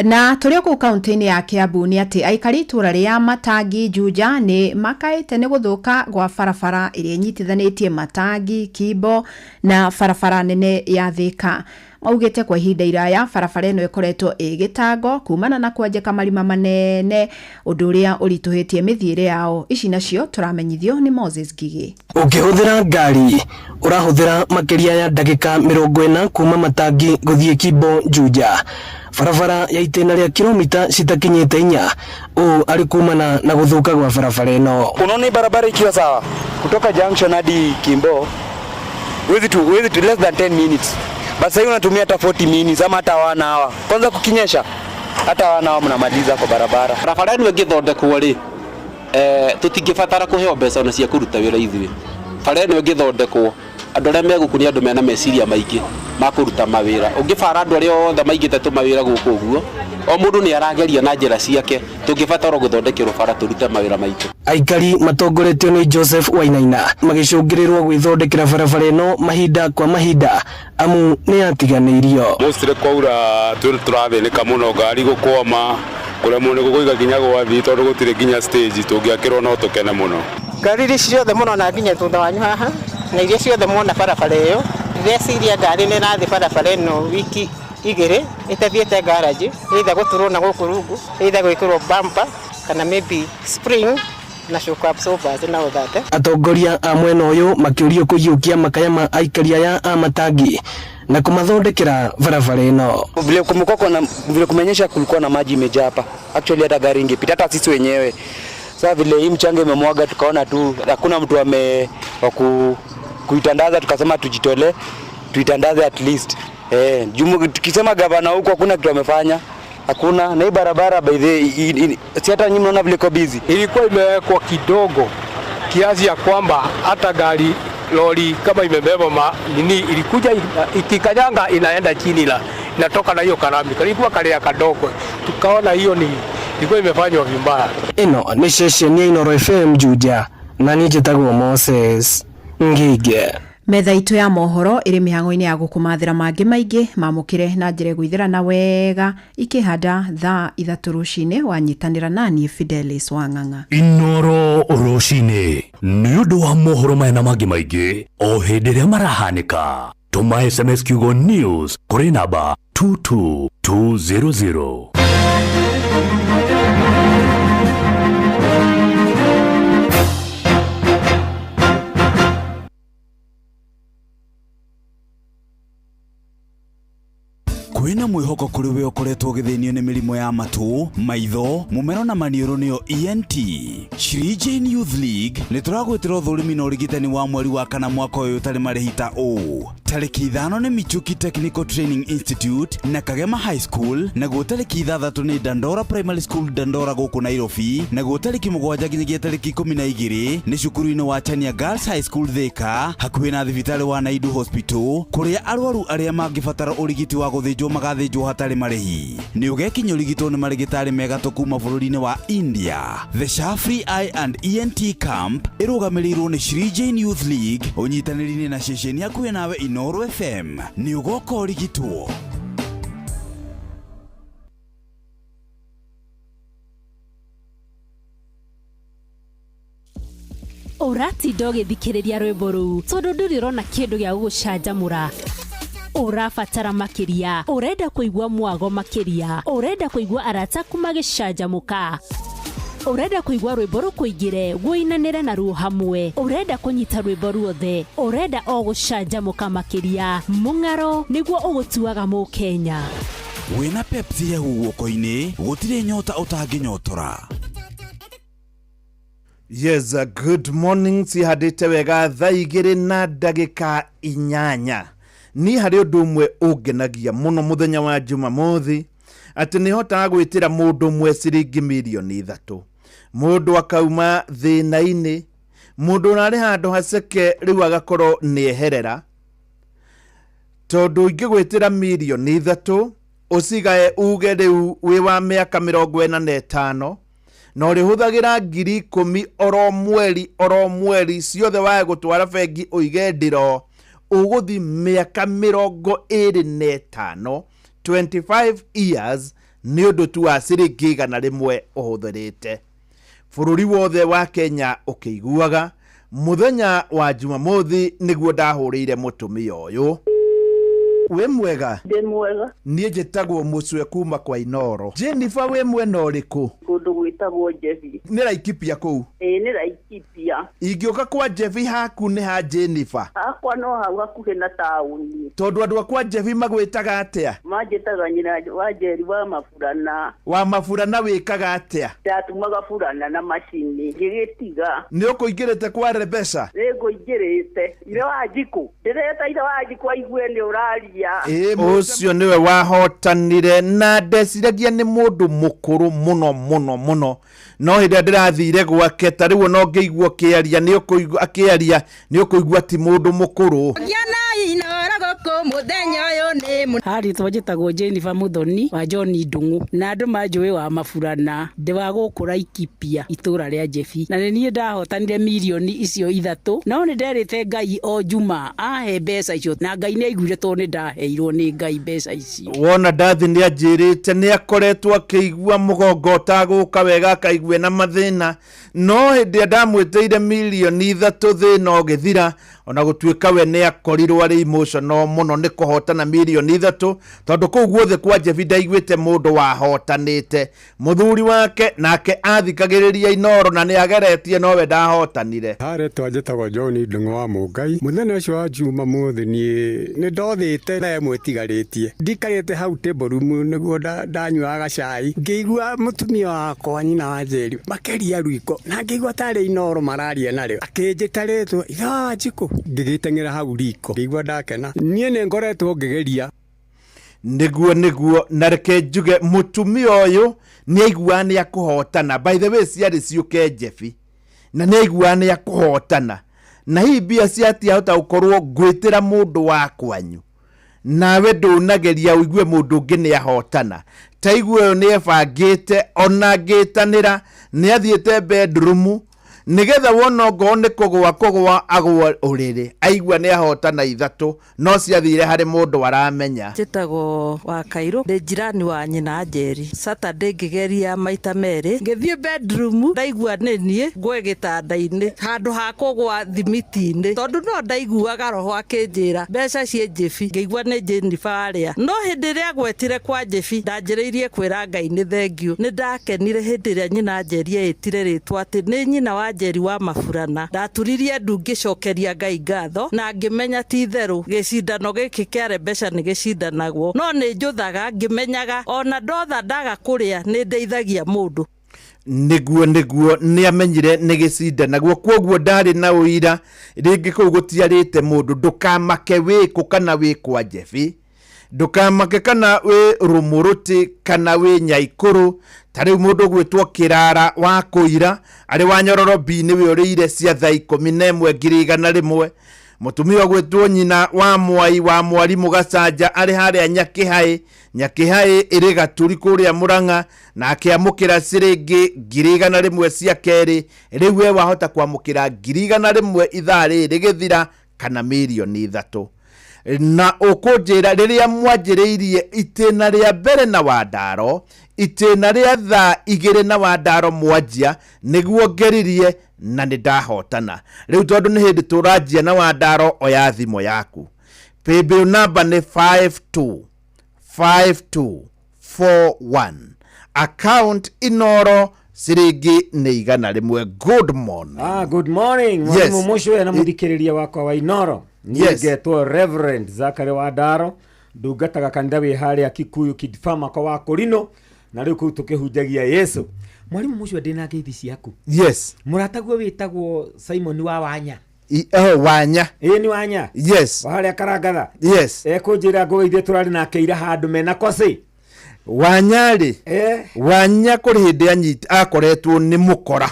Na tũrĩ o kũu kaunti-inĩ ya Kiambu nĩ atĩ aikari itũra rĩa Matangi Juja nĩ makaĩte nĩ gũthũka gwa barabara ĩrĩa ĩnyitithanĩtie Matangi, Kimbo na barabara nene ya Thika. Maugĩte kwa ihinda iraya barabara ĩno ĩkoretwo ĩgĩtangwo kumana na kwenjeka marima manene, ũndũ ũrĩa ũritũhĩtie mĩthiĩre yao. Ici nacio tũramenyithio nĩ Moses Ngigĩ. Ũngĩhũthĩra ngari ũrahũthĩra makĩria ya ndagĩka 40 kuma Matangi gũthiĩ Kimbo Juja, barabara ya itĩna rĩa kilomita citakinyĩte 4, ũũ arĩ kumana na gũthũka gwa barabara ĩno. Unaona hii barabara ikiwa sawa kutoka junction hadi Kimbo huwezi tu less than 10 minutes. Basi sasa unatumia hata 40 minutes ama hata 1 hour. Kwanza kukinyesha hata 1 hour mnamaliza kwa barabara. Barabara ĩno ĩngĩthondekwo rĩ, tũtingĩbatara kũheo mbeca ona cia kũruta wĩra ithuĩ. Bara ĩno ĩngĩthondekwo, andũ arĩa me gũkũ nĩ andũ mena meciria maingĩ ma kũruta mawĩra. Ũngĩbara andũ arĩa othe maigĩte tũmawĩra gũkũ ũguo, o mũndũ nĩ arageria na njĩra ciake, tũngĩbatara gũthondekerwo bara tũrute mawĩra maitũ. Aikari matongoretio nĩ Joseph Wainaina magĩcũngĩrĩrwo gwĩthondekera barabara ĩno mahinda kwa mahinda amu nĩ yatiganĩirio. Mostly kwaura tũrathĩnĩka mũno, ngari gũkwama, kũremwo nĩ gũkũiga nginya gwathi tondũ gũtirĩ nginya stage tũngĩakĩrwo no tũkene mũno. Ngari iria ciothe mũrona nginya thutha wanyu haha na iria ciothe muona barabara ĩyo, ndĩreciria ngari nĩ ĩrathiĩ barabara ĩno wiki 2 ĩtathiĩte garage, either gũturwo na gũkũ rungu, either gwĩkĩrwo bumper kana maybe spring na shock absorbers na ũthate. Atongoria a mwena ũyũ makĩũrio kũiyũkia makaya ma aikari aya a Matangi na kũmathondekera barabara ĩno. Vile kumekuwa na vile kumenyesha, kulikuwa na maji imejaa hapa. Actually hata gari ingepita hata sisi wenyewe. Sasa vile hii mchanga imemwaga tukaona tu hakuna mtu ame wa kuitandaza, tukasema tujitolee tuitandaze at least. Tukisema gavana huko hakuna kitu amefanya. Hakuna. Na hii barabara by the way, si hata nyinyi mnaona vile iko busy. Ilikuwa imewekwa kidogo kiasi ya kwamba hata gari lori kama imebeba nini ilikuja ikikanyanga inaenda chini la inatoka na hiyo karami. Ilikuwa kale kadogo. Tukaona hiyo ni ilikuwa imefanywa vibaya. Ĩno nĩ ceceni ya Inooro FM Juja na niĩ njĩtagwo Moses Ngige. Metha itũ ya mohoro ĩrĩ mĩhang'o-inĩ ya gũkũmathĩra mangĩ maingĩ mamũkĩre na njĩra ĩgũithĩrana wega ikĩhanda thaa 3 rũcinĩ wanyitanĩra naniĩ Fidelis Wang'ang'a. Inooro rũcinĩ nĩ ũndũ wa mohoro maya na mangĩ maingĩ o hĩndĩ ĩrĩa marahanĩka. Tũma SMS kiugo news kũrĩ namba 22200. Kwĩna mwĩhoko kũrĩ we ũkoretwo ũgĩthĩnio nĩ mĩrimũ ya matũ, maitho, mũmero na maniũrũ nĩyo ENT. Shri Jane Youth League nĩ tũragwĩtĩra ũthũrimi na ũrigitani wa mweri wa kana mwaka ũyũ ũtarĩ marĩhi ta ũũ. Tarĩki 5 nĩ Michuki Technical Training Institute na Kagema High School, naguo tarĩki 6 nĩ Dandora Primary School Dandora gũkũ Nairobi, naguo tarĩki 7 nginyagia tarĩki 12 nĩ cukuru-inĩ wa Chania Girls High School Thika, hakuhĩ na thibitarĩ wa Naidu Hospital, kũrĩa arwaru arĩa mangĩbatara ũrigiti wa gũthĩnjwo magathĩnjwo hatarĩ marĩhi. Nĩ ũgekinya ũrigitwo nĩ marĩgĩtarĩ megatũ kuma bũrũri-inĩ wa India. The Shafri Eye and ENT Camp ĩrũgamĩrĩirwo nĩ Shri Jane Youth League ũnyitanĩri-inĩ na ceceni hakuhĩ nawe Inooro FM. Nĩ ũgoka ũrigitwo. Ũratinda ũgĩthikĩrĩria rwĩmbo rũu tondũ ndũrĩ ũrona kĩndũ gĩa gũgũcanjamũra. Ũrabatara makĩria, ũrenda kũigua mwago makĩria, ũrenda kũigua arata aku magĩcanjamũka, ũrenda kũigua rwĩmbo rũkũingĩre wũinanĩre naruo hamwe, ũrenda kũnyita rwĩmbo ruothe, ũrenda o gũcanjamũka makĩria. Mũng'aro nĩguo ũgũtuaga mũkenya. Wĩna Pepsi hehu guoko-inĩ, gũtirĩ nyota ũtangĩnyotora. Yes, good morning. Cihandĩte wega thaa 2 na ndagĩka 8. Niĩ harĩ ũndũ ũmwe ũngenagia mũno mũthenya wa Jumamothi, atĩ nĩ hotaga gwĩtĩra mũndũ ũmwe ciringi mirioni 3. Mũndũ akauma thĩna-inĩ, mũndũ ũrarĩ handũ haceke rĩu agakorwo nĩ eherera. Tondũ ingĩgwĩtĩra mirioni 3, ũcigae uge rĩu wĩ wa mĩaka 45, na ũrĩhũthagĩra 10,000 oro mweri oro mweri ciothe wae gũtwara bengi ũige ndĩro, ũgũthi mĩaka 25, 25 years nĩ ũndũ tu wa ciringi 100 ũhũthĩrĩte. Bũrũri wothe wa Kenya ũkĩiguaga mũthenya wa Jumamothi nĩguo ndahũrĩire mũtumia ũyũ. Wĩ mwega? Ndĩ mwega. Niĩ njĩtagwo Mũcwe kuma kwa Inooro. Jennifer, wĩ mwena ũrĩkũ? Kũndũ gwĩtagwo Njebi. Nĩ Laikipia kũu? Ĩĩ nĩ Laikipia. Ingĩũka kwa Njebi haku nĩ ha Jennifer? Hakwa no hau hakuhĩ na taũni. Tondũ andũ akwa Njebi magwĩtaga atĩa? Manjĩtaga nyina wa Njeri wa Maburana. Wa Maburana wĩkaga atĩa? Ndatumaga burana na macini ngĩgĩtiga. Nĩ ũkũingĩrĩte kwa Rebecca? Nĩ ngũingĩrĩte. Ithe wa Njikũ. Ndĩreta ithe wa Njikũ aigue nĩ ũraria. Ũcio nĩwe wahotanire na ndeciragia nĩ mũndũ mũkũrũ mũno mũno mũno, no hĩndĩ ĩrĩa ndĩrathire gwake ta rĩu ona ũngĩigua ũkĩaria nĩ ũkũigua akĩaria nĩ ũkũigua ti mũndũ mũkũrũ. Harĩtwo njĩtagwo Jennifer Muthoni wa John Ndung'u na andũ manjũĩ wa Maburana, ndĩ wa gũkũ Laikipia itũra rĩa Njebi, na nĩ niĩ ndahotanire mirioni icio 3, no nĩ nderĩte Ngai o Juma ahe mbeca icio, na Ngai nĩ aiguire tondũ nĩ ndaheirwo nĩ Ngai mbeca icio. Wona ndathi nĩ anjĩrĩte nĩ akoretwo akĩigua mũgongo ũtagũka wega, akaigua na mathĩna, no hĩndĩ ĩrĩa ndamwĩtĩire mirioni 3 thĩna ũgĩthira, ona gũtuĩka we nĩ akorirwo arĩ emotional mũno nĩ kũhotana mirioni 3, tondũ kũu guothe kwa Njebi ndaiguĩte mũndũ wahotanĩte. Mũthuri wake nake athikagĩrĩria Inooro na nĩ ageretie nowe ndahotanire. Harĩtwa njĩtagwo John Ndung'u wa Mũngai. Mũthenya ũcio wa Jumamothi niĩ nĩ ndothĩte thaa 1 ĩtigarĩtie. Ndikarĩte hau table room nĩguo ndanyuaga gacai, ngĩigua mũtumia wakwa nyina wa Njeri makĩria riko, na ngĩigua tarĩ Inooro mararia narĩo. Akĩnjĩta rĩtwa ithe wa Njikũ, ngĩgĩteng'era hau riko, ngĩigua ndakena. Niĩ nĩ ngoretwo ngĩgeria. Nĩguo na reke njuge mũtumia ũyũ nĩ aiguaga nĩ akũhotana. By the way, ciarĩ ciũke Njebi na nĩ aiguaga nĩ akũhotana, na hihi mbia ciatiahota gũkorwo ngwĩtĩra mũndũ wa kwanyu nawe ndũnageria ũigue mũndũ ũngĩ nĩ ahotana. Ta igue ũyũ nĩ ebangĩte ona ngĩtanĩra nĩ athiĩte bedroom nĩgetha wona ongorwo nĩ kũgũa kũgũa agũa ũrĩrĩ, aigua nĩ ahotana 3, no ciathire harĩ mũndũ aramenya. Njĩtagwo wa Kairũ, ndĩ jirani wa nyina Njeri. Saturday ngĩgeria maita merĩ, ngĩthiĩ bedroom ndaigua nĩ niĩ ngwe gĩtanda-inĩ handũ ha kũgũa thimiti-inĩ, tondũ no ndaiguaga roho akĩnjĩra mbeca ciĩ Njebi, ngĩigua nĩ Jennifer arĩa. No hĩndĩ ĩrĩa agwetire kwa Njebi ndanjĩrĩirie kwĩra Ngai nĩ thengiũ. Nĩ ndakenire hĩndĩ ĩrĩa nyina Njeri eĩtire rĩtwa atĩ nĩ nyina wa nyina Njeri wa Maburana. Ndaturirie ndu ngĩcokeria Ngai ngatho na ngĩmenya ti itherũ gĩcindano gĩkĩ kĩa Rembeca nĩ gĩcindanagwo, no nĩ njũthaga ngĩmenyaga ona ndotha ndaga kũrĩa nĩ ndeithagia mũndũ. Nĩguo nĩ amenyire nĩ gĩcindanagwo, kwoguo ndarĩ na ũira rĩngĩ kũu gũtiarĩte mũndũ. Ndũkamake wĩkũ kana wĩ kwa Njebi, ndũkamake kana wĩ Rũmũrũtĩ kana wĩ Nyaikũrũ. Ta rĩu mũndũ ũgwĩtwo Kĩrara wa Kũira arĩ wa Nyororo B nĩwe ũrĩire cia thaa 11 100,000. Mũtumia ũgwĩtwo nyina wa Mwai wa Mwarimũ Gacanja arĩ harĩa Nyakĩhaĩ, Nyakĩhaĩ ĩrĩ Gaturi kũrĩa Mũrang'a, na akĩamũkĩra ciringi 100,000 cia kerĩ. Rĩu we wahota kwamũkĩra 100,000 ithaa rĩrĩ rĩgĩthira kana 3 million. Na ũkũnjĩra rĩrĩa mwanjĩrĩirie itĩna rĩa mbere na Wandaro, itĩna rĩa thaa 2 na Wandaro mwanjia, nĩguo ngeririe na nĩ ndahotana. Rĩu tondũ nĩ hĩndĩ tũranjia na Wandaro, oya thimũ yaku. Paybill number nĩ 525241, account Inoro, ciringi nĩ 100. Good morning. Ah, good morning. Mwalimu Mucwe na muthikiriria wakwa wa Inoro. Niĩ ngetwo Reverend Zachary Wandaro, ndungataga kanitha wĩ harĩa Kikuyu Kidfama kwa wa Kũrinũ, na rĩu kũu tũkĩhunjagia Yesu. Mwalimu Mucwe, ndĩna ngeithi ciaku. Mũrataguo wĩtagwo Simon wa Wanya. Oh, Wanya. Ĩĩ nĩ Wanya. Wa harĩa Karangatha. Ekũnjĩra ngũgeithie, tũrarĩ nake ira handũ mena koci. Wanya rĩ, Wanya kũrĩ hĩndĩ anyit akoretwo nĩ mũkora,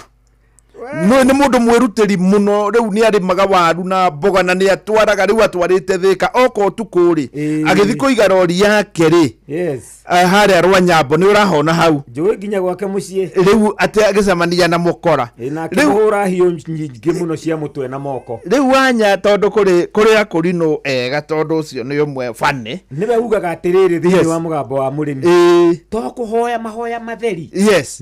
no nĩ mũndũ mwĩrutĩri mũno. Rĩu nĩ arĩmaga waru na mboga na nĩ atwaraga, rĩu atwarĩte Thĩka oka ũtukũ rĩ, agĩthiĩ kũiga rori yake rĩ, harĩa Rwanyambo nĩ ũrahona hau. Njũĩ nginya gwake mũciĩ. Rĩu atĩ agĩcemania na mũkora. Na akĩmũhũra hiũ nyingĩ mũno cia mũtwe na moko. Rĩu Wanya, tondũ kũrĩ akũrinũ ega, tondũ ũcio nĩ ũmwe bani. Nĩwe ugaga atĩrĩrĩ thĩinĩ wa mũgambo wa mũrĩmi, to kũhoya mahoya matheri,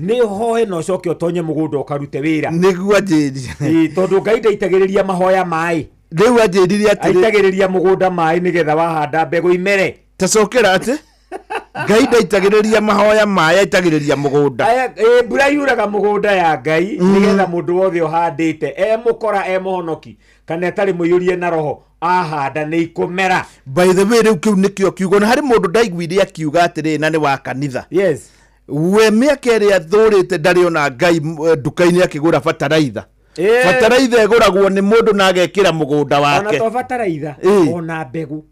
nĩ ũhoe na ũcoke ũtonye mũgũnda ũkarute wĩra. Nĩguo anjĩrire. Ĩĩ, tondũ Ngai ndaitagĩrĩria mahoya maĩ. Rĩu anjĩrire atĩrĩ, aitagĩrĩria mũgũnda maĩ nĩgetha wahanda mbegũ imere. Tacokera atĩ Ngai ndaitagĩrĩria mahoya maĩ, aitagĩrĩria mũgũnda. Aya, ĩĩ, mbura yuraga mũgũnda ya Ngai nĩgetha mũndũ wothe ũhandĩte, e mũkora, e mũhonoki kana ĩtarĩ mũiyũrie na roho, ahanda nĩ ikũmera. By the way, rĩu kĩu nĩkĩo kiugo, na harĩ mũndũ ndaiguire akiuga atĩrĩ, na nĩ wa kanitha, we mĩaka ĩrĩa thũrĩte ndarĩ ona Ngai nduka-inĩ akĩgũra bataraitha. Bataraitha ĩgũragwo nĩ mũndũ na agekĩra mũgũnda Ona wake. to bataraitha, ona mbegũ.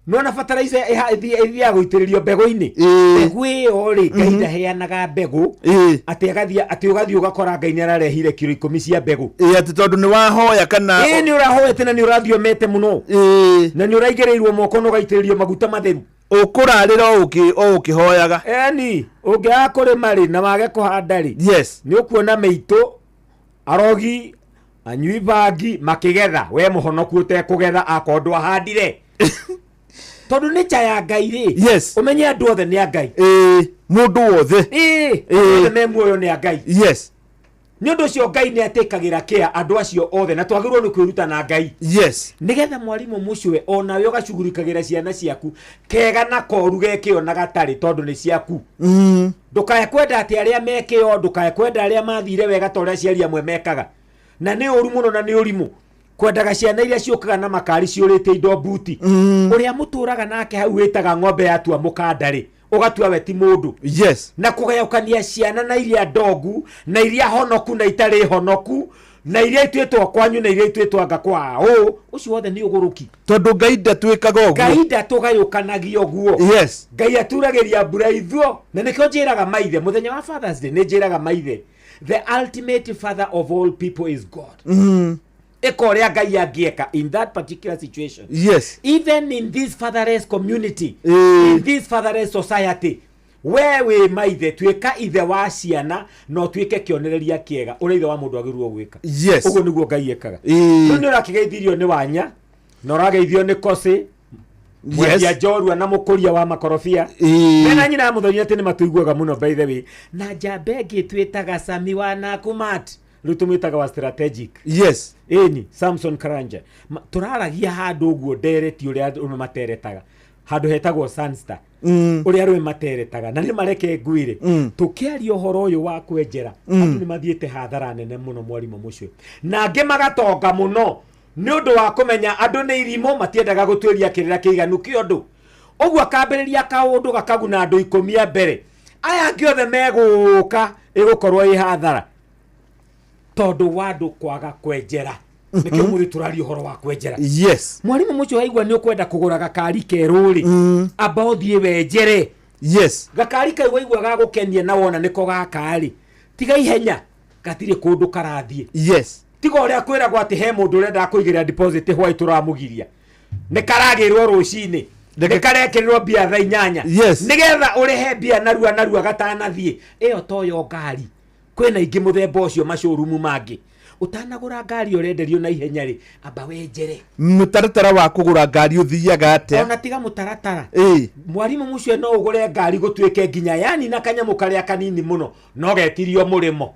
Nona bataraitha ĩthiaga gũitĩrĩrio mbegũ-inĩ. Mbegũ ĩyo rĩ, Ngai ndaheanaga mbegũ atĩ agathiĩ atĩ ũgathiĩ ũgakora Ngai nĩ ararehire kiro 10 ĩ cia mbegũ. Atĩ tondũ nĩ wahoya kana Ĩĩ, nĩ ũrahoete na nĩ ũrathiĩ ũmete mũno na nĩ ũraigĩrĩirwo moko na ũgaitĩrĩrio maguta matheru. Ũkũrarĩra o ũkĩhoyaga. Eni ũngĩaga kũrĩma rĩ na wage kũhanda rĩ, nĩ ũkuona mĩitũ, arogi, anyui bangi makĩgetha, we mũhonoku ũtekũgetha akorwo ndwahandire, tondũ nĩ cha ya Ngai rĩ, ũmenye andũ othe nĩ a Ngai. Ĩĩ, mũndũ wothe. Ĩĩ, andũ othe me muoyo nĩ a Ngai. Nĩ ũndũ ũcio Ngai nĩ atĩkagĩra kĩa andũ acio othe, na twagĩrĩirwo nĩ kwĩruta na Ngai nĩgetha mwarimũ mũcwe onawe ũgacugurikagĩra ciana ciaku kega na koru gekĩo na gatarĩ, tondũ nĩ ciaku. Ndũkae kwenda atĩ arĩa mekĩo, ndũkae kwenda arĩa mathire wega ta ũrĩa aciari amwe mekaga, na nĩ ũru mũno na nĩ ũrimũ kwendaga ciana iria ciũkaga na makari ciũrĩte indo mbuti. Ũrĩa mũtũraga nake hau wĩtaga ng'ombe yatua mũkanda rĩ, ũgatua we ti mũndũ. Na kũgayũkania ciana na iria ndongu na iria honoku na itarĩ honoku na iria ituĩtwo kwanyu na iria ituĩtwo anga kwa ũ, ũcio wothe nĩ ũgũrũki. Tondũ Ngai ndatwĩkaga ũguo. Ngai ndatũgayũkanagia ũguo. Ngai aturagĩria mbura ithuo, na nĩkĩo njĩraga maithe mũthenya wa Fathers Day, nĩ njĩraga maithe, the ultimate father of all people is God. Ĩka ũrĩa Ngai angĩeka in that particular situation. Even in this fatherless community, in this fatherless society, we wĩ maithe, tuĩka ithe wa ciana na ũtuĩke kĩonereria kĩega ũrĩa ithe wa mũndũ agĩrĩirwo gwĩka. Ũguo nĩguo Ngai ekaga. Rĩu nĩ ũrakĩgeithirio nĩ Wanya na ũrageithio nĩ Kosi, mwendia njorua na mũkũria wa makorobia, mena nyina ya mũthoni, atĩ nĩ matũiguaga mũno. By the way, na njamba ĩngĩ twĩtaga Sami wa Nakumat, rĩu tũmwĩtaga wa strategic. Ĩni Samson Karanja. Tũraragia handũ ũguo ndereti ũrĩa andũ materetaga. Handũ hetagwo Sunstar, ũrĩa arũme materetaga na nĩ mareke ngwĩre, tũkĩaria ũhoro ũyũ wa kwenjera, andũ nĩ mathiĩte hathara nene mũno, mwarimũ mũcio, na angĩ magatonga mũno nĩ ũndũ wa kũmenya andũ nĩ irimũ, matiendaga gũtuĩria kĩrĩra kĩiganu kĩa ũndũ ũguo. Akambĩrĩria kaũndũ gakaguna andũ 10 a mbere, aya angĩ othe megũka ĩgũkorwo ĩ hathara tondũ wa andũ kwaga kwenjera. Nĩkĩo mũthĩ tũraria ũhoro wa kwenjera. Mwarimũ mũcio, waigua nĩ ũkwenda kũgũra gakari kerũ rĩ, amba ũthiĩ wenjere. Gakari kau waigua gagũkenia na wona nĩko gaka rĩ, tiga ihenya, gatirĩ kũndũ karathiĩ. Tiga ũrĩa kwĩragwo atĩ he mũndũ ũrenda kũigĩrĩra deposit hwai, tũramũgiria, nĩ karagĩrwo rũcinĩ, nĩ karekĩrĩrwo mbia thaa 8, nĩgetha ũrĩhe mbia narua narua gatanathiĩ. Ĩyo toyo ngari, kwĩna ingĩ mũthemba ũcio macorumu mangĩ. Ũtanagũra ngari ũrenderio na ihenya rĩ, amba wenjere. Mũtaratara wa kũgũra ngari ũthiaga atĩa? Ona tiga mũtaratara, mwarimũ mũcio, no ũgũre ngari gũtuĩke nginya yani na kanyamũ karĩa kanini mũno no getirio mũrĩmo,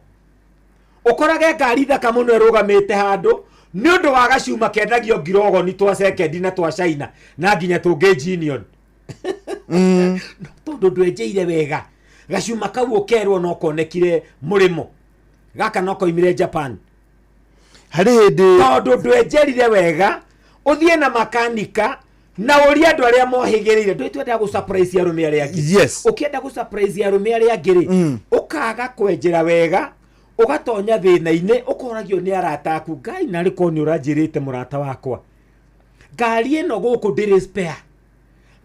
ũkorage ngari thaka mũno ĩrũgamĩte handũ nĩ ũndũ wa gacuma kendagio ngirogoni twa sekendi na twa China na nginya tũngĩ Genion. No tondũ ndwenjeire wega, gacuma kau ũkerwo no konekire mũrĩmo, gaka no koimire Japan. Harĩ hĩndĩ Tondũ ndwenjerire wega, ũthiĩ na makanika na ũrie andũ arĩa mohĩgĩrĩire. Ndũĩ twendaga gũ surprise arũme arĩa angĩ. Ũkĩenda gũ surprise arũme arĩa angĩ rĩ, ũkaga kwenjera wega, ũgatonya thĩna-inĩ, ũkoragio nĩ arata aku, ngai narĩ korwo nĩ ũranjĩrĩte mũrata wakwa, ngari ĩno gũkũ ndĩrĩ spare,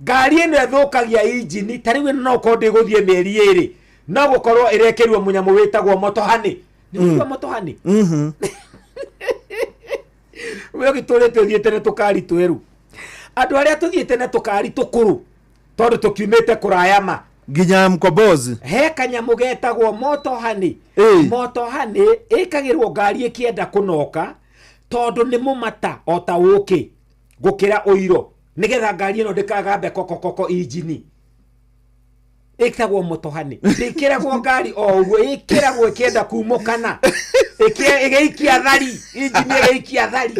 ngari ĩno ĩthũkagia injini, ta rĩu ĩno no ũkorwo ndĩgũthiĩ mĩeri 2, no gũkorwo ĩrekĩrwo mũnyamũ wĩtagwo motohani. Nĩ mm. motohani? We ũgĩtũrĩte ũthiĩte na tũkari twĩru, andũ arĩa tũthiĩte na tũkari tũkũrũ tondũ tũkiumĩte kũraya ma. Nginya mkombozi. He kanyamũ getagwo motohani. Motohani ĩkagĩrwo ngari ĩkĩenda kũnoka tondũ nĩ mũmata o ta ũkĩ gũkĩra ũiro, nĩgetha ngari ĩno ndĩkagambe kokokoko injini. Ĩtagwo motohani, ndĩkĩragwo ngari o ũguo, ĩkĩragwo ĩkĩenda kumũkana, ĩgĩikia thari, injini ĩgĩikia thari,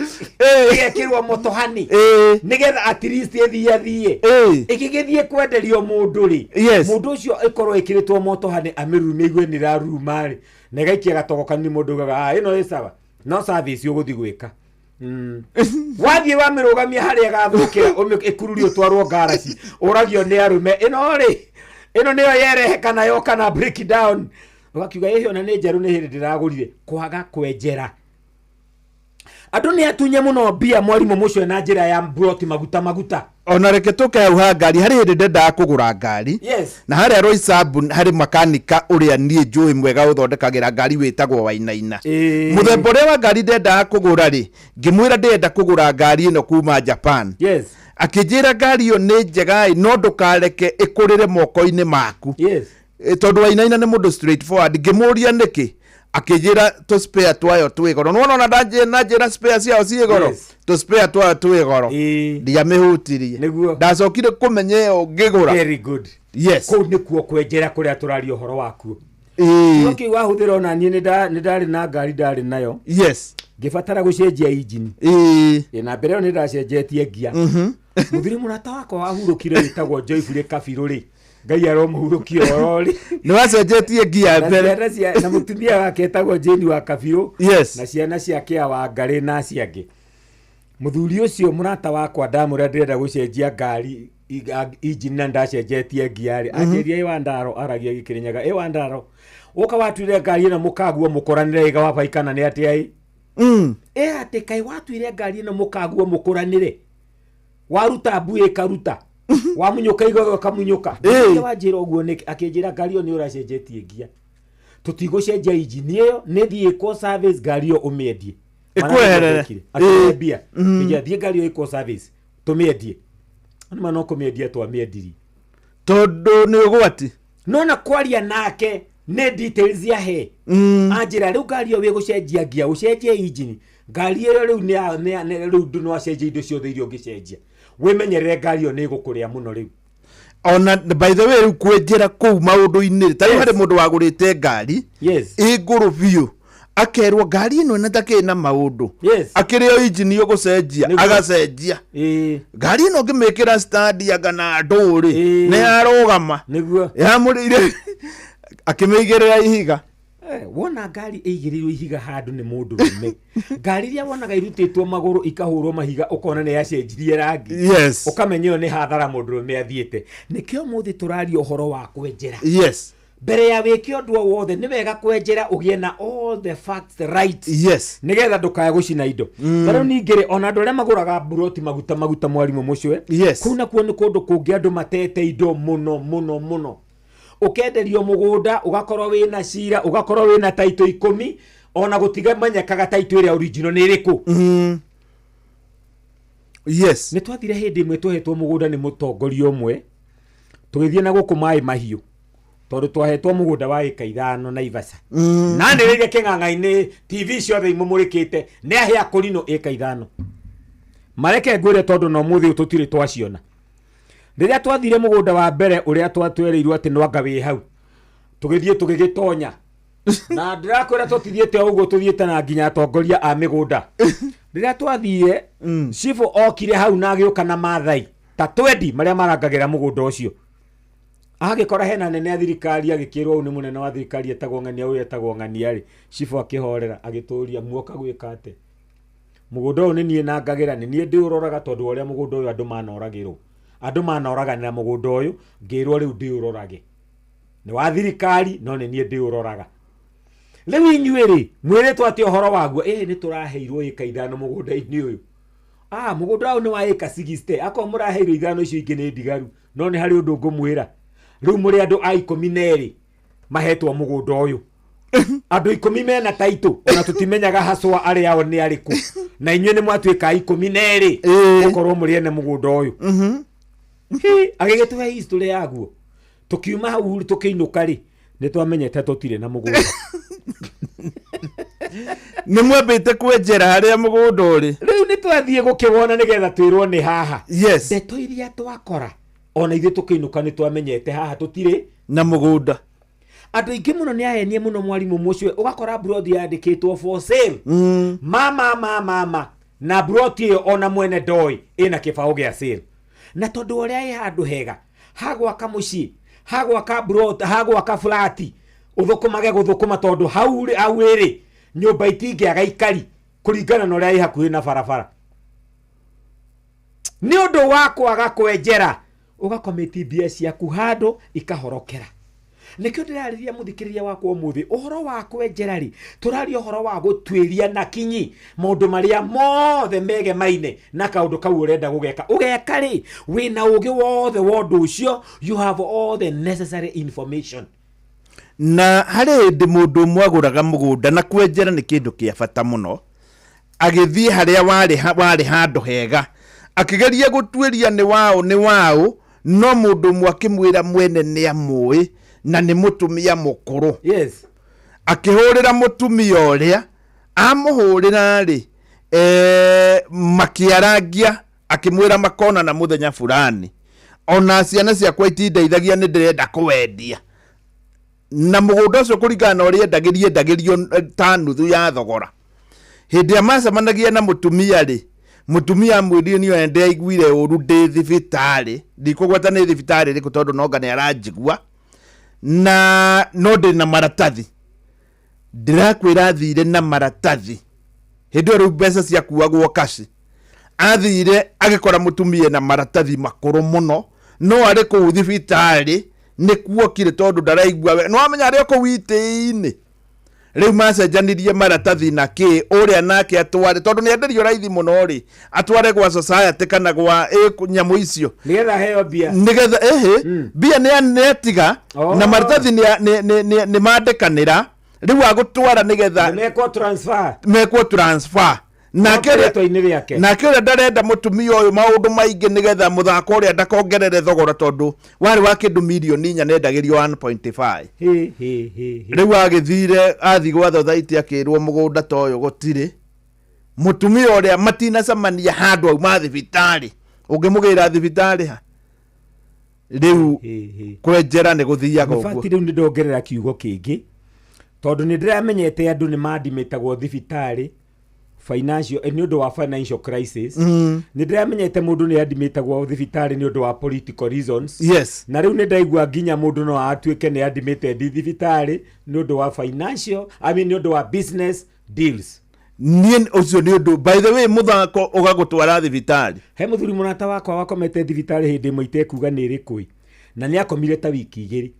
ĩgekĩrwo motohani nĩgetha at least ĩthiĩ athiĩ. Ĩgĩgĩthiĩ kwenderio mũndũ rĩ, mũndũ ũcio ĩkorwo ĩkĩrĩtwo motohani, amĩrume, igue nĩ ĩraruruma rĩ, na ĩgaikia gatogo kanini, mũndũ ugaga, "Ah, ĩno ĩ sawa." No service ũgũthiĩ gwĩka. Wathiĩ wamĩrũgamia harĩa ĩgathũkĩra, ĩkururio ũtwarwo ngaraci, ũragio nĩ arũme, ĩno rĩ, ĩno nĩyo yerehe kana yoka na break down, ũgakiuga ĩhĩ ona nĩ njerũ, nĩ hĩndĩ ndĩragũrire. Kwaga kwenjera, andũ nĩ atunye mũno mbia, mwarimũ mũcio, na njĩra ya mburoti maguta maguta. Ona reke tũke hau ha ngari, harĩ hĩndĩ ndendaga kũgũra ngari, na harĩa Roysambu harĩ makanika ũrĩa niĩ njũĩ mwega ũthondekagĩra ngari wĩtagwo Wainaina. Mũthemba ũrĩa wa ngari ndendaga kũgũra rĩ, ngĩmwĩra ndĩrenda kũgũra ngari ĩno kuma Japan. Akĩnjĩra ngari ĩyo nĩ njega ĩ, no ndũkareke ĩkũrĩre moko-inĩ maku. Tondũ Wainaina nĩ mũndũ straight forward. Ngĩmũria nĩkĩ, akĩnjĩra tũ spare twayo twĩ goro. Nĩwona ona ndanjĩra spare ciao ciĩ goro. Tũ spare twayo twĩ goro, ndiamĩhutirie. Ndacokire kũmenya ĩyo ngĩgũra. Very good. Kũu nĩkuo kwenjera kũrĩa tũraria ũhoro wakuo. Kĩu wahũthĩra, ona niĩ nĩ ndarĩ na ngari ndarĩ nayo, ngĩbatara gũcenjia injini. Ĩ, na mbere ĩyo nĩ ndacenjetie ngia. Mũthuri mũrata wakwa wahurũkire wĩtagwo Joyfully Kabirũ rĩ, Ngai aromũhurũkia oro rĩ. Nĩ wacenjetie ngia Na mbere. ciana na mũtumia wake etagwo Jane wa Kabirũ, na ciana ciake a Wangarĩ na acio angĩ. Mũthuri ũcio mũrata wakwa, ndamwĩra ndĩrenda gũcenjia ngari injini na ndacenjetie ngia rĩ, anjĩria, "Ĩ Wandaro," aragia gĩkĩrĩnyaga, "Ĩ Wandaro, ũka watuire ngari ĩno mũkaguo mũkoranĩre ĩga wa kana nĩ atĩa ĩ?" Ĩ atĩ kaĩ watuire ngari ĩno mũkaguo mũkũranĩre, waruta mbui ĩkaruta, wamunyũka igogo ĩkamunyũka. Wanjĩra ũguo nĩkĩ? Akĩnjĩra, "Ngari ĩyo nĩ ũracenjetie ngia, tũtigũcenjia injini ĩyo, nĩ thiĩ ĩkwo service, ngari ĩyo ũmĩendie." Ĩkweherere. Akĩhe mbia. Akĩnjĩra, "Thiĩ ngari ĩyo ĩkwo service, tũmĩendie." Nĩma no kũmĩendia twamĩendirie. Tondũ nĩ ũgwati. No na kwaria nake nĩ details yahe, anjĩra, "Rĩu ngari ĩyo wĩgũcenjia ngia, ũcenjie injini, ngari ĩyo rĩu nĩ ya- nĩ ya- nĩ- rĩu ndũ no acenjie indo ciothe iria ũngĩcenjia, wĩmenyerere ngari ĩyo nĩ ĩgũkũrĩa mũno rĩu." Ona by the way, rĩu kwenjera kũu maũndũ-inĩ, ta rĩu harĩ mũndũ wagũrĩte ngari ĩ ngũrũ biũ. Akerwo ngari ĩno ĩna takĩ na maũndũ. Yes. Akĩrĩ o injini ũgũcenjia. Nĩguo. Agacenjia. Ĩĩ. Ngari ĩno ũngĩmĩkĩra stand anga na ndũrĩ Ĩĩ. nĩ yarũgama. Nĩguo. Yamũrĩire akĩmĩigĩrĩra ihiga. Wona ngari ĩigĩrĩirwo ihiga handũ nĩ mũndũ rũme. Ngari iria wonaga irutĩtwo magũrũ ikahũrwo mahiga ũkona nĩ yacenjirie rangi. Yes. Ũkamenya ĩyo nĩ hathara mũndũ rũme athiĩte. Nĩkĩo ũmũthĩ tũraria ũhoro wa kwenjera. Yes. Mbere ya wĩke ũndũ o wothe nĩ wega kwenjera ũgĩe na all the facts right. Yes. Nĩgetha ndũkae gũcina indo. Na rĩu ningĩ rĩ, ona andũ arĩa magũraga mburoti maguta maguta mwarimũ mũcwe. Yes. Kũu nakuo nĩ kũndũ kũngĩ andũ matete indo mũno mũno mũno. Ũkenderio mũgũnda, ũgakorwo wĩna cira, ũgakorwo wĩna taitũ 10, ona gũtigamenyekaga taitũ ĩrĩa original nĩ ĩrĩkũ. Yes. Nĩ twathire hĩndĩ ĩmwe twahetwo mũgũnda nĩ mũtongoria ũmwe, tũgĩthiĩ na gũkũ maĩ mahiũ, tondũ twahetwo mũgũnda wa ĩka 5 Naivasha. Na nĩrĩire kĩng'ang'a-inĩ, TV ciothe imũmũrĩkĩte, nĩ ahĩa kũrinũ ĩka 5. Mareke ngwĩre tondũ na ũmũthĩ ũyũ tũtirĩ twaciona. Rĩrĩa twathire mũgũnda wa mbere ũrĩa twatwereirwo atĩ nwanga wĩ hau, tũgĩthiĩ tũgĩgĩtonya. Na ndĩrakwĩra tũtithiĩte o ũguo, tũthiĩte na nginya atongoria a mĩgũnda. Rĩrĩa twathire, cibũ okire hau na agĩũka na Maathai ta 20 marĩa marangagĩra mũgũnda ũcio. Agĩkora hena nene a thirikari, agĩkĩrwo ũyũ nĩ mũnene wa thirikari etagwo ng'ania, ũyũ etagwo ng'ania rĩ. Cibũ akĩhorera, agĩtũria muoka gwĩka atĩa? Mũgũnda ũyũ nĩ niĩ nangagĩra, nĩ niĩ ndĩũroraga tondũ wa ũrĩa mũgũnda ũyũ andũ manoragĩrwo. Andũ manoraganĩra mũgũnda ũyũ, ngĩrwo rĩu ndĩũrorage. Nĩ wa thirikari, no nĩ niĩ ndĩũroraga. Rĩu inyuĩ rĩ, mwĩrĩtwo atĩ ũhoro waguo, ĩĩ nĩ tũraheirwo ĩka 5 mũgũnda-inĩ ũyũ. Mũgũnda ũyũ nĩ wa ĩka 60, akorwo mũraheirwo 5 icio ingĩ nĩ ndigaru, no nĩ harĩ ũndũ ngũmwĩra. Rĩu mũrĩ andũ a 12 mahetwo mũgũnda ũyũ. Andũ 10 mena taitũ, ona tũtimenyaga haswa arĩa ao nĩ arĩkũ. Na inyuĩ nĩ mwatuĩka a 12 gũkorwo mũrĩ ene mũgũnda ũyũ. Hi, agĩgĩtũhe history yaguo. Tũkiuma hau tũkĩinũka rĩ, nĩ twamenyete tũtirĩ na mũgũnda. Nĩ mwambĩte kwenjera harĩa mũgũnda ũrĩ. Rĩu nĩ twathiĩ gũkĩwona nĩgetha twĩrwo nĩ haha. Yes. Ndeto iria twakora, ona ithuĩ tũkĩinũka nĩ twamenyete haha tũtirĩ na mũgũnda. Andũ aingĩ mũno nĩ ahenie mũno mwarimũ mũcio, ũgakora mburoti yandĩkĩtwo for sale. Mama, mama, mama. Na mburoti ĩyo ona mwene ndoĩ ĩna kĩbaũ gĩa sale. Na tondũ ũrĩa ĩ handũ hega, hagwaka mũciĩ, hagwaka mburoti, hagwaka flati, ũthũkũmage gũthũkũma tondũ hau rĩ, hau ĩrĩ, nyũmba itingĩaga ikari kũringana na ũrĩa ĩ hakuhĩ na barabara. Nĩ ũndũ wa kwaga kwenjera, ũgakomĩti mbia ciaku handũ ikahorokera. Nĩkĩo ndĩrarĩria mũthikĩrĩria wakwa ũmũthĩ ũhoro wa kwenjera rĩ, tũraria ũhoro wa gũtuĩria na kinyi maũndũ marĩa mothe megemaine na kaũndũ kau ũrenda gũgeka. Ũgeka rĩ, wĩna ũgĩ wothe wa ũndũ ũcio, you have all the necessary information. Na harĩ hĩndĩ mũndũ ũmwe agũraga mũgũnda, na kwenjera nĩ kĩndũ kĩa bata mũno. Agĩthiĩ harĩa warĩ handũ hega, akĩgeria gũtuĩria nĩ waũ, nĩ waũ, no mũndũ ũmwe akĩmwĩra mwene nĩ amũĩ na nĩ mũtumia mũkũrũ. Yes. Akĩhũrĩra mũtumia ũrĩa, amũhũrĩra rĩ, makĩarangia, akĩmwĩra makonana mũthenya fulani. Ona ciana ciakwa itindeithagia, nĩ ndĩrenda kũwendia. Na mũgũnda ũcio kũringana na ũrĩa endagĩrio, endagĩrio ta nuthu ya thogora. Hĩndĩ ĩrĩa macemanagia na mũtumia rĩ, mũtumia amwĩrire niĩ ona nĩndĩraiguire ũru ndĩ thibitarĩ, ndikũgweta nĩ thibitarĩ ĩrĩkũ tondũ nonga nĩ aranjigua, na no ndĩ na maratathi. Ndĩrakwĩra athire na maratathi. Hĩndĩ ĩyo rĩu mbeca ciakuagwo kaci. Athire agĩkora mũtumia na maratathi makũrũ mũno, no arĩ kũu thibitarĩ nĩkuokire tondũ ndaraigua wega. Nĩwamenya arĩ o kũu itĩ-inĩ. Rĩu macenjanirie maratathi na kĩ, ũrĩa nake atware, tondũ nĩ enderio raithi mũno rĩ, atware gwa society kana gwa nyamũ icio. Nĩgetha aheo mbia. Nĩgetha, ĩhĩ, mbia nĩ atiga, na maratathi nĩ mandĩkanĩra, rĩu agũtwara nĩgetha Nĩ mekwo transfer. Mekwo transfer. Nake Nake rĩtwa-inĩ rĩake. Nake ũrĩa ndarenda mũtumia ũyũ maũndũ maingĩ nĩgetha mũthako ũrĩa ndakongerere thogora tondũ warĩ wa kĩndũ mirioni inya nendagĩrio 1.5. Hĩ, hĩ, hĩ, hĩ. Rĩu agĩthire athiĩ gwa thothaiti akĩrwo mũgũnda ta ũyũ gũtirĩ. Mũtumia ũrĩa matinacemania handũ auma thibitarĩ. Ũngĩmũgĩra thibitarĩ ha? Rĩu Hĩ, hĩ. kwenjera nĩ gũthiaga In fact, ũguo. rĩu nĩ ndongerera kiugo kĩngĩ. Tondũ nĩ ndĩramenyete andũ nĩ mandimĩtagwo thibitarĩ financial nĩ ũndũ wa financial crisis. Nĩ ndĩramenyete mũndũ nĩ andimĩtagwo thibitarĩ nĩ ũndũ wa political reasons. Na rĩu nĩ ndaigua nginya mũndũ no atuĩke nĩ andimĩte ndi thibitarĩ nĩ ũndũ wa financial, I mean, nĩ ũndũ wa business deals. Niĩ ũcio nĩ ũndũ, by the way, mũthako ũgagũtwara thibitarĩ. He mũthuri mũrata wakwa wakomete thibitarĩ hĩndĩ ĩmwe itekuga nĩ ĩrĩkũ ĩ, na nĩ akomire ta wiki 2.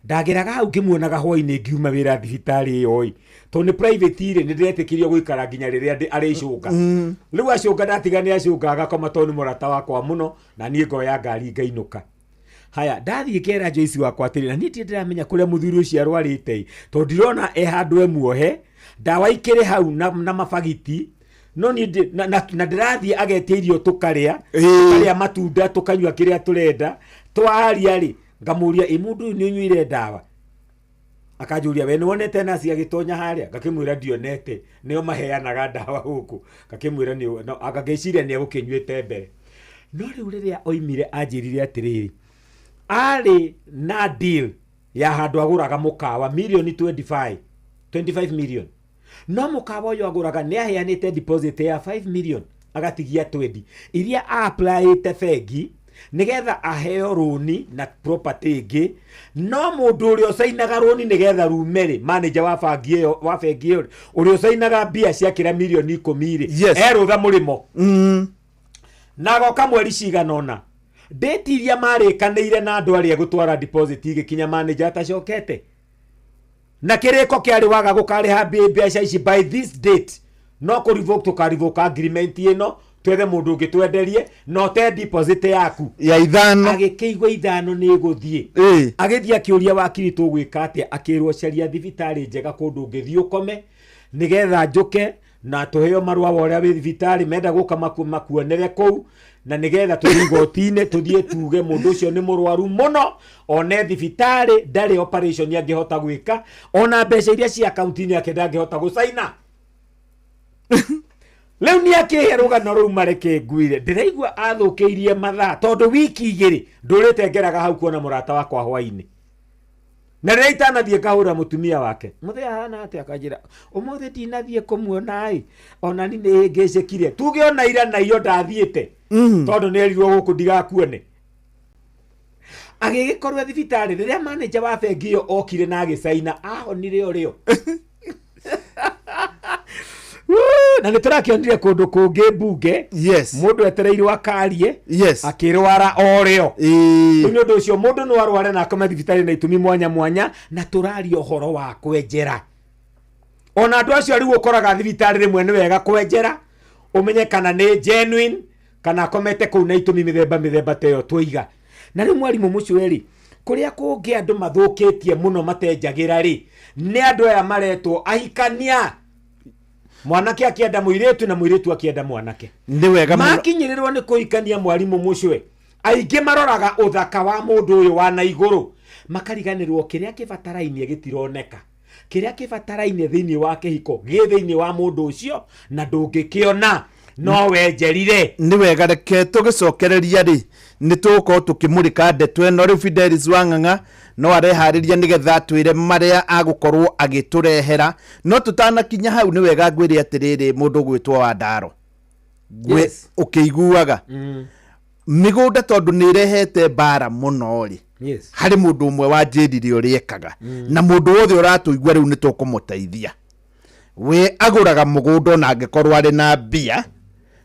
Ndageraga hau ngĩmuonaga hwainĩ ngiuma wĩra thibitarĩ ĩyo ĩ, tondũ nĩ private rĩ, nĩ ndĩretĩkĩrio gũikara nginya rĩrĩa arĩcũnga. Rĩu acũnga, ndatiga nĩ acũnga agakoma, tondũ nĩ mũrata wakwa mũno, na niĩ ngoya ngari ngainũka. Haya, ndathiĩ ngera Joyce wakwa atĩrĩ, na niĩ ndirĩ ndĩramenya kũrĩa mũthuri ũcio arwarĩte ĩ, tondũ ndirona e handũ e muohe, ndawa ikĩrĩ hau na mabagiti, no niĩ na ndĩrathiĩ agetia irio tũkarĩa, tũkarĩa matunda, tũkanyua kĩrĩa tũrenda. Twaria rĩ, ngamũria, ĩ mũndũ ũyũ nĩ ũnyuire ndawa? Akanjũria, we nĩwonete nasi agĩtonya harĩa? Ngakĩmwĩra ndionete, nĩo maheanaga ndawa gũkũ. Ngakĩmwĩra nĩ no, agagĩciria nĩ egũkĩnyuĩte mbere. No rĩu rĩrĩa oimire anjĩrire atĩrĩrĩ, arĩ na deal ya handũ agũraga mũkawa mirioni 25 million, no mũkawa ũyũ agũraga nĩ aheanĩte deposit ya 5 million, agatigia 20 iria a-applyĩte bengi nĩgetha aheo rũni na property ĩngĩ. No mũndũ ũrĩa ũcainaga rũni nĩgetha rume rĩ, manager wa bangi ĩyo, wa bengi ĩyo, ũrĩa ũcainaga mbia ciakĩra mirioni 10 rĩ, erũtha mũrĩmo na agoka mweri cigana ũna, date iria marĩkanĩire na andũ arĩa gũtwara deposit igĩkinya, manager atacokete, na kĩrĩko kĩarĩ waga gũkarĩha mbeca ici by this date, no kũ revoke tũka revoke agreement ĩno, twethe mũndũ ũngĩ twenderie na ũte deposit yaku ya 5. Agĩkĩigua 5 nĩ ĩgũthiĩ. Agĩthiĩ akĩũria wakiri, tũgwĩka atĩa? Akĩrwo, caria thibitarĩ njega kũndũ ũngĩthiĩ ũkome nĩgetha njũke na tũheo marũa wa ũrĩa wĩ thibitarĩ, menda gũka makuonere kũu, na nĩgetha tũthiĩ igoti-inĩ, tũthiĩ tuge mũndũ ũcio nĩ mũrwaru mũno, one thibitarĩ ndarĩ operation angĩhota gwĩka, ona mbeca iria cia akaunti-inĩ yake ndangĩhota gũcaina. Rĩu nĩ akĩhe rũgano rũu mareke nguire, ndĩraigua athũkĩirie mathaa, tondũ wiki 2 ndũrĩte ngeraga hau kuona mũrata wakwa hwainĩ, na rĩrĩa itanathiĩ ngahũra mũtumia wake, mũthee ahana atĩa? Akanjĩra, ũmũthĩ ndinathiĩ kũmuona ĩ, ona ni nĩ ngĩcĩkire, tuge ona ira na iyo ndathiĩte, tondũ nĩ erirwo gũkũ ndigakuone. Agĩgĩkorwo thibitarĩ rĩrĩa manager wa bengi ĩyo okire na agĩcaina, ahonire o rĩo. Na nĩ tũrakĩonire kũndũ kũngĩ mbunge, mũndũ etereirwo akarie, akĩrwara o rĩo. Rĩu nĩ ũndũ ũcio mũndũ no arware na akome thibitarĩ na itũmi mwanya mwanya, na tũraria ũhoro wa kwenjera. Ona andũ acio rĩu ũkoraga thibitarĩ rĩmwe nĩ wega kwenjera ũmenye kana nĩ genuine kana akomete kũu na itũmi mĩthemba mĩthemba ta ĩyo twoiga. Na rĩu mwarimũ mũcweri, kũrĩa kũngĩ andũ mathũkĩtie mũno matenjagĩra rĩ, nĩ andũ aya maretwo ahikania, mwanake akĩenda mũirĩtu na mũirĩtu akĩenda mwanake. Nĩ wega mũno. Makinyĩrĩrwo nĩ kũhikania, mwarimũ mũcwe, aingĩ maroraga ũthaka wa mũndũ ũyũ wa na igũrũ, makariganĩrwo kĩrĩa kĩbatarainie gĩtironeka. Kĩrĩa kĩbatarainie thĩinĩ wa kĩhiko gĩ thĩinĩ wa mũndũ ũcio, na ndũngĩkĩona no wenjerire. Nĩ wega, reke tũgĩcokereria rĩ, nĩ tũgũkorwo tũkĩmũrĩka ndeto ĩno. Rĩu Fidelis Wang'ang'a no areharĩria nĩgetha atwĩre marĩa agũkorwo agĩtũrehera, no tũtanakinya hau nĩ wega ngwĩre atĩrĩrĩ, mũndũ ũgwĩtwo Wandaro, ũkĩiguaga mĩgũnda tondũ nĩ ĩrehete mbara mũno rĩ, harĩ mũndũ ũmwe wanjĩrire ũrĩa ekaga, na mũndũ wothe ũratũigua rĩu nĩ tũkũmũteithia. We agũraga mũgũnda ona angĩkorwo arĩ na mbia,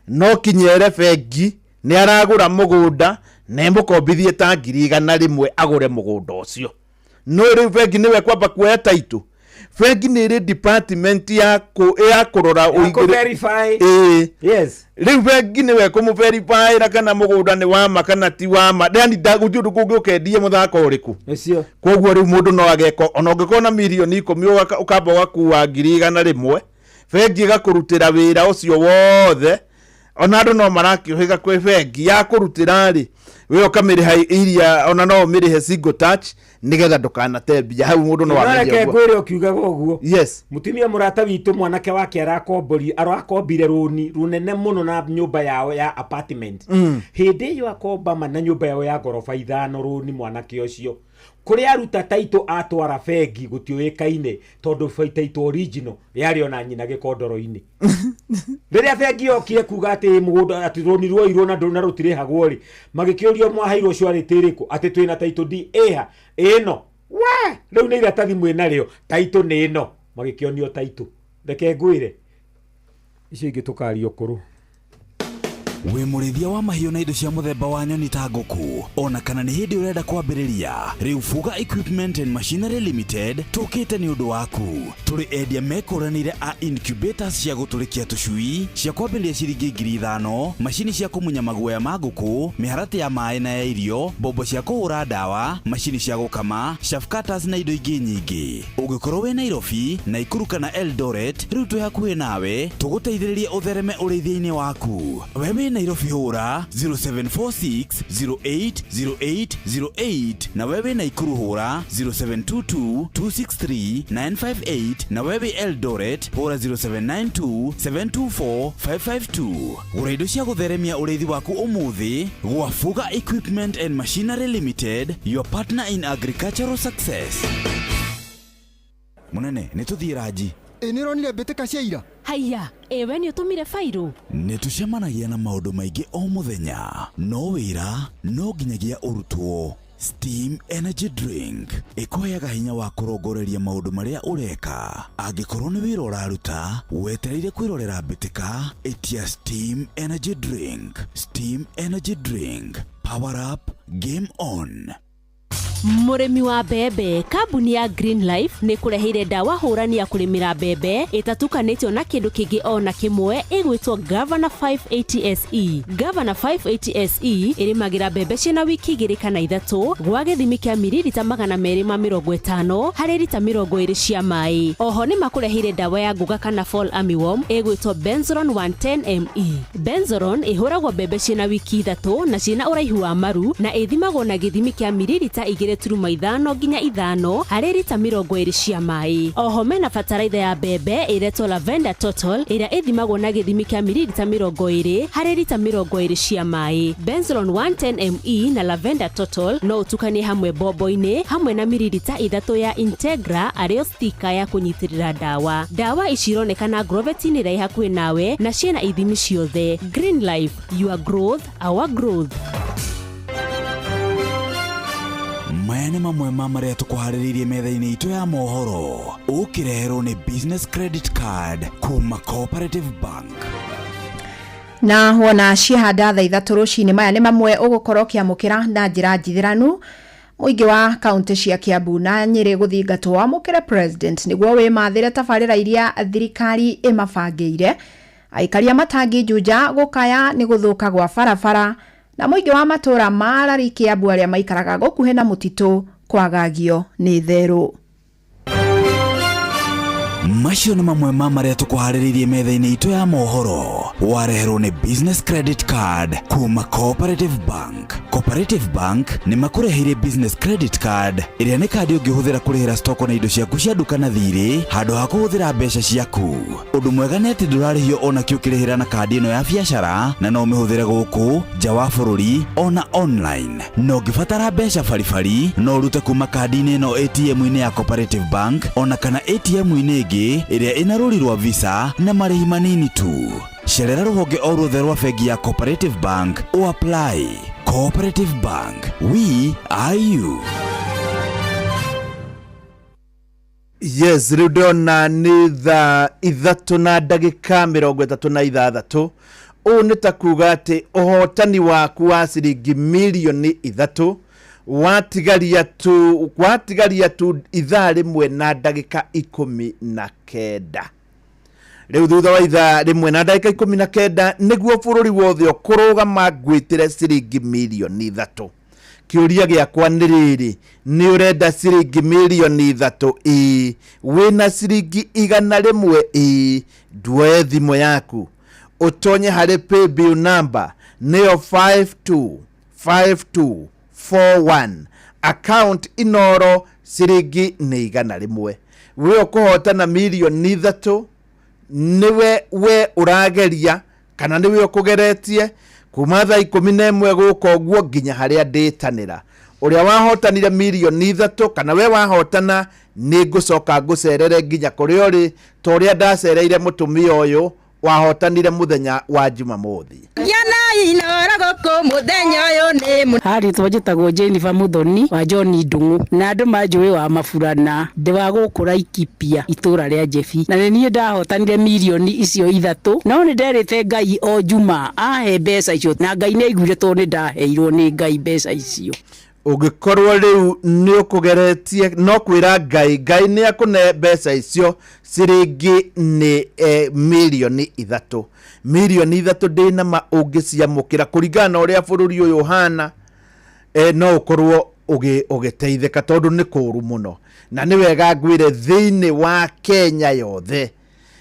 no kinyere bengi nĩ aragũra mũgũnda na ĩmũkombithie ta 100,000 agũre mũgũnda ũcio. No rĩu bengi nĩwe kwamba kuoya taitũ, bengi nĩ ĩrĩ department ya kũrora Ya kũ-verify. Ĩĩ. Rĩu bengi nĩwe kũmũverifyĩra kana mũgũnda nĩ wama kana ti wama, yani gũtirĩ ũndũ kũngĩ ũkendie mũthako ũrĩkũ. Ũcio. Koguo rĩu mũndũ no ageka, ona ũngĩkorwo na mirioni 10, ũkamba ũgakua 100,000, bengi ĩgakũrutĩra wĩra ũcio wothe. Ona andũ no marakĩũhĩga kwĩ bengi ya kũrutĩra rĩ, we ũkamĩrĩha iria ona no ũmĩrĩhe single touch nĩgetha ndũkanate mbia hau mũndũ no amenye reke ũguo. ngwĩre ũkiugaga ũguo. Yes. Mũtumia mũrata witũ, mwanake wake arakombori arakombire rũni rũnene mũno na nyũmba yao ya apartment. Hĩndĩ ĩyo akombama na nyũmba yao ya ngoroba ithano rũni, mwanake ũcio kũrĩa aruta taitũ atwara bengi gũtiũĩkaine, tondũ taitũ original yarĩ ona nyina gĩkondoro-inĩ. Rĩrĩa bengi yokire kuga atĩ mũgũnda atĩ rũni ruoirwo na na rũtirĩhagwo rĩ, magĩkĩũrio mwaheirwo surety ĩrĩkũ, atĩ twĩna taitũ ndi ĩha ĩno we rĩu nĩ iratathi mwĩnarĩo, taitũ nĩ ĩno, magĩkĩonio taitũ. Reke ngwĩre icio ingĩ tũkaria ũkũrũ. Wĩ mũrĩithia wa mahiũ na indo cia mũthemba wa nyoni ta ngũkũ, ona kana nĩ hĩndĩ ũrenda kwambĩrĩria, rĩu Fuga Equipment and Machinery Limited tũkĩte nĩ ũndũ waku. Tũrĩ endia mekũranĩire a incubators cia gũtũrĩkia tũcui cia kwambĩrĩria ciringi 5,000, macini cia kũmunya maguoya ma ngũkũ, mĩharatĩ ya maĩ na ya irio, mbombo cia kũhũra ndawa, macini cia gũkama, chaff cutters na indo ingĩ nyingĩ. Ũngĩkorwo wĩ Nairobi, Naikuru kana Eldoret, rĩu twĩ hakuhĩ nawe tũgũteithĩrĩrie ũthereme ũrĩithia-inĩ waku. We wĩ Nairobi hũra 0746 080808, na we wĩ Naikuru hũra 0722 263 958, na we wĩ Eldoret hũra 0792 724 552. Gũra indo cia gũtheremia ũrĩithi waku ũmũthĩ gwa Fuga Equipment and Machinery Limited, your partner in agricultural success. Mũnene, nĩ tũthiĩ ranji. Ĩ nĩ ũronire mbĩtĩka cia ira? Haiya, ĩwe nĩ ũtũmire bairũ. Nĩ tũcemanagia na maũndũ maingĩ o mũthenya, no wĩra no nginyagia ũrutwo. Steam Energy Drink ĩkũheaga hinya wa kũrongoreria maũndũ marĩa ũreka. Angĩkorwo nĩ wĩra ũraruta wetereire kwĩrorera mbĩtĩka, ĩtia Steam Energy Drink. Steam Energy Drink, power up, game on. Mũrĩmi wa mbembe, kambuni ya Green Life nĩ kũreheire ndawa hũrani ya kũrĩmĩra mbembe ĩtatukanĩtio na kĩndũ kĩngĩ o na kĩmwe, ĩgwĩtwo Governor 580 SE. Governor 580 SE ĩrĩmagĩra mbembe ciĩna wiki 2 kana 3 gwa gĩthimi kĩa miririta 250 harĩ rita 20 cia maĩ. Oho nĩ makũreheire ndawa ya ngũga kana fall armyworm ĩgwĩtwo Benzoron 110 ME. Benzoron ĩhũragwo mbembe ciĩna wiki 3 na ciĩna ũraihu wa maru, na ĩthimagwo na gĩthimi kĩa miririta 2.5 nginya 5 harĩ rita 20 cia maĩ. Oho mena bataraitha ya mbembe ĩretwo Lavender Total, ĩrĩa ĩthimagwo na gĩthimi kĩa miririta 20 harĩ rita 20 cia maĩ. Benzoron 110 ME na Lavender Total no ũtukanie hamwe mbombo-inĩ hamwe na miririta 3 ya Integra, arĩyo stika ya kũnyitĩrĩra ndawa. Ndawa ici ironekana agrovet-inĩ ĩrĩa ĩ hakuhĩ nawe na ciĩna ithimi ciothe. Green Life, your growth, our growth. Maya nĩ mamwe ma marĩa tũkũharĩrĩirie metha-inĩ itũ ya mohoro, ũkĩreherwo nĩ Business Credit Card kuma Cooperative Bank. Na wona ciahanda thaa 3 rũcinĩ, maya nĩ mamwe ũgũkorwo ũkĩamũkĩra na njĩra njithĩranu. Mũingĩ wa kaunti cia Kiambu na Nyĩrĩ gũthingatwo wamũkĩre president nĩguo wĩmathĩre tabarĩra iria thirikari ĩmabangĩire. Aikaria matangi Juja gũkaya nĩ gũthũka gwa barabara, na mũingĩ wa matũra ma Rari Kiambu arĩa maikaraga gũkuhĩ na mũtitũ kwagagio nĩ therũ. Macio nĩ mamwe ma marĩa tũkũharĩrĩirie metha-inĩ itũ ya mohoro, wareherwo nĩ Business Credit Card kuma Cooperative Bank. Cooperative Bank nĩ makũreheire Business Credit Card, ĩrĩa nĩ kandi ũngĩhũthĩra kũrĩhĩra stoko na indo ciaku cia nduka na thirĩ handũ ha kũhũthĩra mbeca ciaku. Ũndũ mwega nĩ atĩ ndũrarĩhio ona kĩ ũkĩrĩhĩra na kandi ĩno ya biacara, na no ũmĩhũthĩre gũkũ nja wa bũrũri ona online. Na ũngĩbatara mbeca baribari, no ũrute kuma kandi-inĩ ĩno ATM-inĩ ya Cooperative Bank ona kana ATM-inĩ ĩngĩ ĩrĩa ĩna rũri rwa Visa na marĩhi manini tu. Cerera rũhonge o ruothe rwa bengi ya Cooperative Bank o apply. Cooperative Bank, we are you. Yes, rĩu ndĩrona nĩ thaa 3 na ndagĩka 36. Ũũ nĩ ta kuga atĩ ũhotani waku wa ciringi mirioni 3 watigaria tu ithaa 1 na ndagĩka 19. Rĩu thutha wa ithaa 1 na ndagĩka 19 nĩguo bũrũri wothe ũkũrũgama ngwĩtĩre ciringi mirioni 3. Kĩũria gĩakwa nĩ rĩrĩ, nĩ ũrenda ciringi mirioni 3? Ĩĩ. Wĩna ciringi 100? Ĩĩ. Nduoe thimũ yaku. Ũtonye harĩ paybill number nĩyo 525241, account Inoro, ciringi nĩ 100. We ũkũhotana mirioni 3, nĩwe we ũrageria kana nĩwe ũkũgeretie kuma thaa 11 gũka ũguo nginya harĩa ndĩtanĩra. Ũrĩa wahotanire mirioni 3 kana we wahotana, nĩ ngũcoka ngũcerere nginya kũrĩa ũrĩ, ta ũrĩa ndacereire mũtumia ũyũ wahotanire mũthenya wa Jumamothi. Harĩtwo njĩtagwo Jennifer Muthoni wa John Ndung'u, na andũ manjũĩ wa Maburana. Ndĩ wa gũkũ Laikipia, itũra rĩa Njebi, na nĩ niĩ ndahotanire mirioni icio 3. No nĩ nderĩte Ngai o Juma ahe mbeca icio, na Ngai nĩ aiguire, tondũ nĩ ndaheirwo nĩ Ngai mbeca icio. Ũngĩkorwo rĩu nĩ ũkũgeretie, no kwĩra Ngai, Ngai nĩ akũne mbeca icio. Ciringi nĩ mirioni 3, mirioni 3 ndĩna ma ũngĩciamũkĩra kũringana na ũrĩa bũrũri ũyũ ũhana, no ũkorwo ũgĩteithĩka, tondũ nĩ kũũru mũno. Na nĩ wega ngwĩre, thĩinĩ wa Kenya yothe,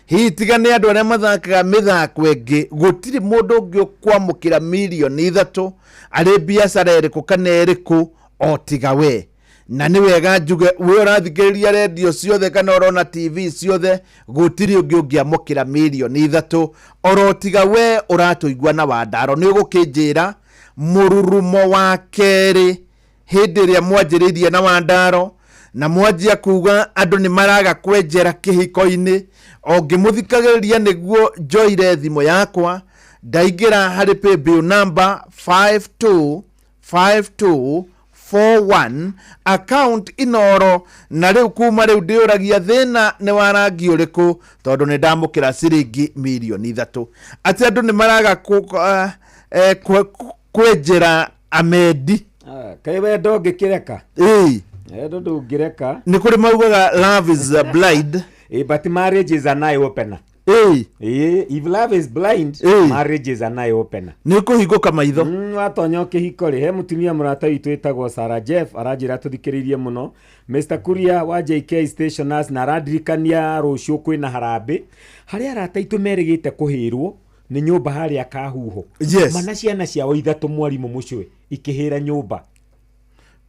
hihi tiga nĩ andũ arĩa mathakaga mĩthako ĩngĩ, gũtirĩ mũndũ ũngĩ ũkwamũkĩra mirioni 3 arĩ biacara ĩrĩkũ kana ĩrĩkũ o tiga we. Na nĩ wega njuge, we ũrathikĩrĩria redio ciothe kana ũrona TV ciothe, gũtirĩ ũngĩ ũngĩamũkĩra mirioni 3 oro tiga we ũratũigua na Wandaro. Nĩ ũgũkĩnjĩra mũrurumo wa kerĩ hĩndĩ ĩrĩa mwanjĩrĩirie na Wandaro na mwanjia kuga andũ nĩ maraga kwenjera kĩhiko-inĩ. O ngĩmũthikagĩrĩria nĩguo njoire thimũ yakwa, ndaingĩra harĩ paybill number 525241, account Inoro. Na rĩu kuma rĩu ndĩũragia thĩna nĩ wa rangi ũrĩkũ, tondũ nĩ ndamũkĩra ciringi mirioni 3, atĩ andũ nĩ maraga kwenjera amendi. Kaĩ wendo ũngĩkĩreka? Ĩĩ. Wendo ndũngĩreka. Nĩ kũrĩ maugaga love is blind. But marriage is an eye opener. Ĩĩ. If love is blind, marriage is an eye opener. Nĩ kũhingũka maitho. Watonya kĩhiko rĩ, he mũtumia mũrata witũ ĩtagwo Sarah Jeff aranjĩra tũthikĩrĩirie mũno Mr Kuria wa JK Stationers, na arandirikania rũciũ kwĩna harambĩ harĩa arata aitũ merĩgĩte kũhĩrwo nĩ nyũmba harĩa Kahuho. Mana ciana ciao ithatũ, mwarimũ mũcwe, ikĩhĩra nyũmba.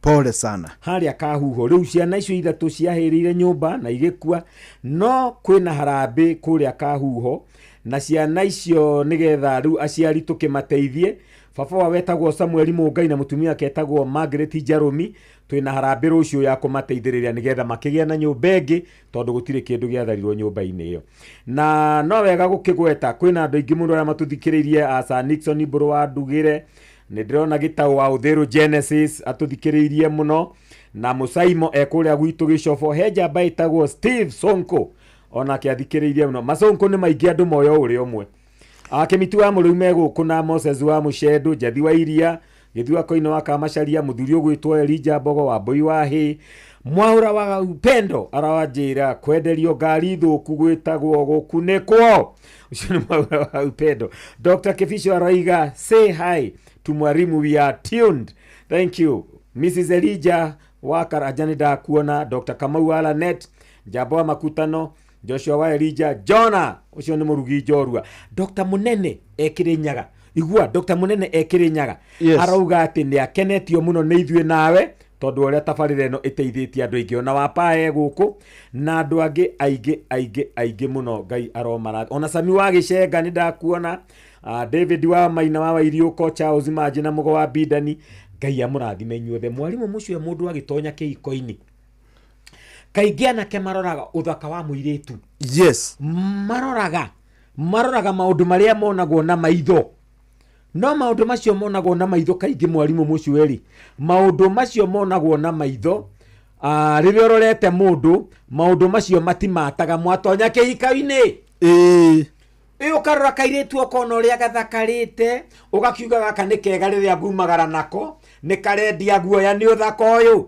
Pole sana. Harĩa Kahuho rĩu ciana icio ithatũ ciahĩrĩire nyũmba na igĩkua. No kwĩna harambĩ kũrĩa Kahuho na ciana icio, nĩgetha rĩu aciari tũkĩmateithie. Baba wao wetagwo Samuel Mũngai na mũtumia wake etagwo Margaret Njarũmi. Twĩna harambĩ rũciũ ya kũmateithĩrĩria nĩgetha makĩgĩa na nyũmba ĩngĩ, tondũ gũtirĩ kĩndũ gĩatharirwo nyũmba-inĩ ĩyo. Na no wega gũkĩgweta kwĩna andũ aingĩ mũno arĩa matũthikĩrĩirie, asa Nixon Mbũrũ wa Ndugĩre, nĩ ndĩrona Gĩtaũ wa Ũthĩrũ Genesis atũthikĩrĩirie mũno, na Mũcaimo ekũrĩa gwitũ Gĩcobo. He njamba ĩtagwo Steve Sonko, onake athikĩrĩirie mũno. Masonko nĩ maingĩ, andũ moyo ũrĩa ũmwe. Kĩmiti wa Mũrĩu me gũkũ, na Moses wa Mũcendũ, Njathi wa Iria, Gĩthua Koine wa Kamacaria, mũthuri ũgwĩtwo Elija Mbogo wa Mbũi wa Hĩ, Mwaũra wa Upendo aranjĩra kwenderio ngari thũku gwĩtagwo gũkunĩkwo. Ũcio nĩ Mwaũra wa Upendo. Dr Kibicho aroiga, "Say hi to mwalimu, we are tuned." Thank you. Mrs Elijah wa Karanja, nĩ ndakuona. Dr Kamau wa Lanet, Njambo wa Makutano, Joshua wa Elijah Jona, ũcio nĩ mũrugi njorua. Dr Munene ekĩrĩ Nyaga, igua, Dr Munene ekĩrĩ Nyaga. Arauga atĩ nĩ akenetio mũno nĩ ithuĩ nawe, tondũ ũrĩa tabarĩra ĩno ĩteithĩtie andũ aingĩ. Ona wapae gũkũ na andũ angĩ aingĩ aingĩ aingĩ mũno, Ngai aromara. Ona Sami wa Gĩcenga nĩ ndakuona. David wa Maina wa Wairiũko, Charles Manji na Mũgo wa Bindani, Ngai amũrathime inyuothe. Mwarimũ mũcio, mũndũ agĩtonya kĩhiko-inĩ, kaingĩ anake maroraga ũthaka wa mũirĩtu. Maroraga maũndũ marĩa monagwo na maitho, no maũndũ macio monagwo na maitho kaingĩ, mwarimũ mũcweri, maũndũ macio monagwo na maitho, rĩrĩa ũrorete mũndũ, maũndũ macio matimataga mwatonya kĩhiko-inĩ. Ĩ ũkarora kairĩtu, ũkona ũrĩa gathakarĩte, ũgakiuga gaka nĩ kega, rĩrĩa ngumagara nako nĩ karendia guoya nĩ ũthaka ũyũ.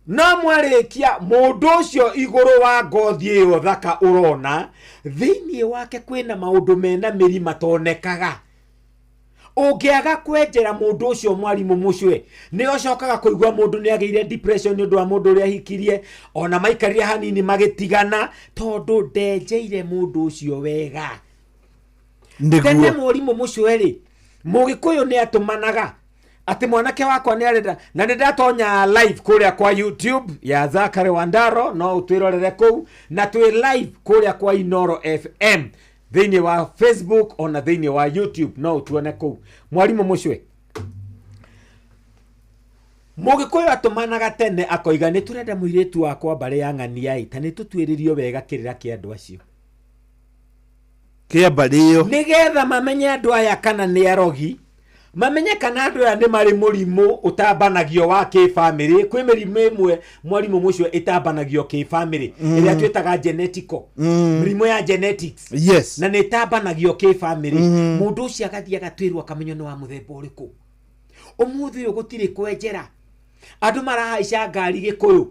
No mwarĩkia, mũndũ ũcio igũrũ wa ngothi ĩyo thaka ũrona, thĩinĩ wake kwĩna maũndũ mena mĩri matonekaga. Ũngĩaga kwenjera mũndũ ũcio, mwarimũ mũcwe, nĩ ũcokaga kũigua mũndũ nĩ agĩire depression nĩ ũndũ wa mũndũ ũrĩa ahikirie, ona maikarire hanini magĩtigana, tondũ ndenjeire mũndũ ũcio wega. Nĩguo. Tene mũrimũ mũcwe-rĩ, Mũgĩkũyũ nĩ atũmanaga atĩ mwanake wakwa nĩ arenda, na nĩ ndatonya live kũrĩa kwa YouTube ya Zachary Wandaro, no ũtwĩrorere kũu, na twĩ live kũrĩa kwa Inoro FM thĩinĩ wa Facebook ona thĩinĩ wa YouTube, no ũtuone kũu. Mwarimũ mũcwe, Mũgĩkũyũ atũmanaga tene akoiga nĩ tũrenda mũirĩtu wakwa mbarĩ ya ng'ania-ĩ, ta nĩ tũtuĩrĩrio wega kĩrĩra kĩa andũ acio. Kĩa mbarĩ ĩyo. Nĩgetha mamenye andũ aya kana nĩ arogi, mamenye kana andũ aya nĩ marĩ mũrimũ ũtambanagio wa kĩbamĩrĩ. Kwĩ mĩrimũ ĩmwe mwarimũ mũcio ĩtambanagio kĩbamĩrĩ, ĩrĩa twĩtaga genetical, mĩrimũ ya genetics. Na nĩ ĩtambanagio kĩbamĩrĩ. Mũndũ ũcio agathiĩ agatwĩrwo akamenywo nĩ wa mũthemba ũrĩkũ. Ũmũthĩ ũyũ gũtirĩ kwenjera, andũ marahaica ngari Gĩkũyũ,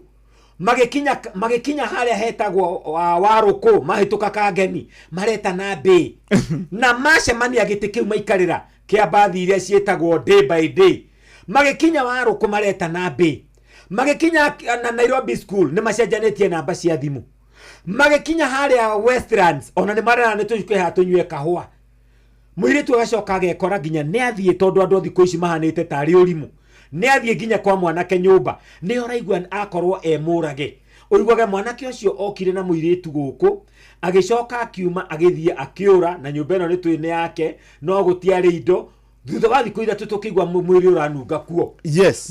magĩkinya harĩa hetagwo Warũkũ, mahĩtũka Kangeni, maretana mbĩ na macemania gĩtĩ kĩu maikarĩra kĩa mbathi iria ciĩtagwo day by day. Magĩkinya Warũkũ maretana mbĩ, magĩkinya na Nairobi School nĩ macenjanĩtie namba cia thimũ, magĩkinya harĩa Westlands ona nĩ marera nĩ tũcoke haha tũnyue kahũa. Mũirĩtu agacoka agekora nginya nĩ athiĩ, tondũ andũ a thikũ ici mahanĩte tarĩ ũrimũ, nĩ athiĩ nginya kwa mwanake nyũmba, nĩ ũraigua akorwo e mũrage. Ũiguage mwanake ũcio okire na mũirĩtu gũkũ, agĩcoka akiuma agĩthiĩ akĩũra, na nyũmba ĩno nĩ tũĩ nĩ yake, no gũtiarĩ indo. Thutha wa thikũ ithatũ tũkĩigua mwĩrĩ ũranunga kuo.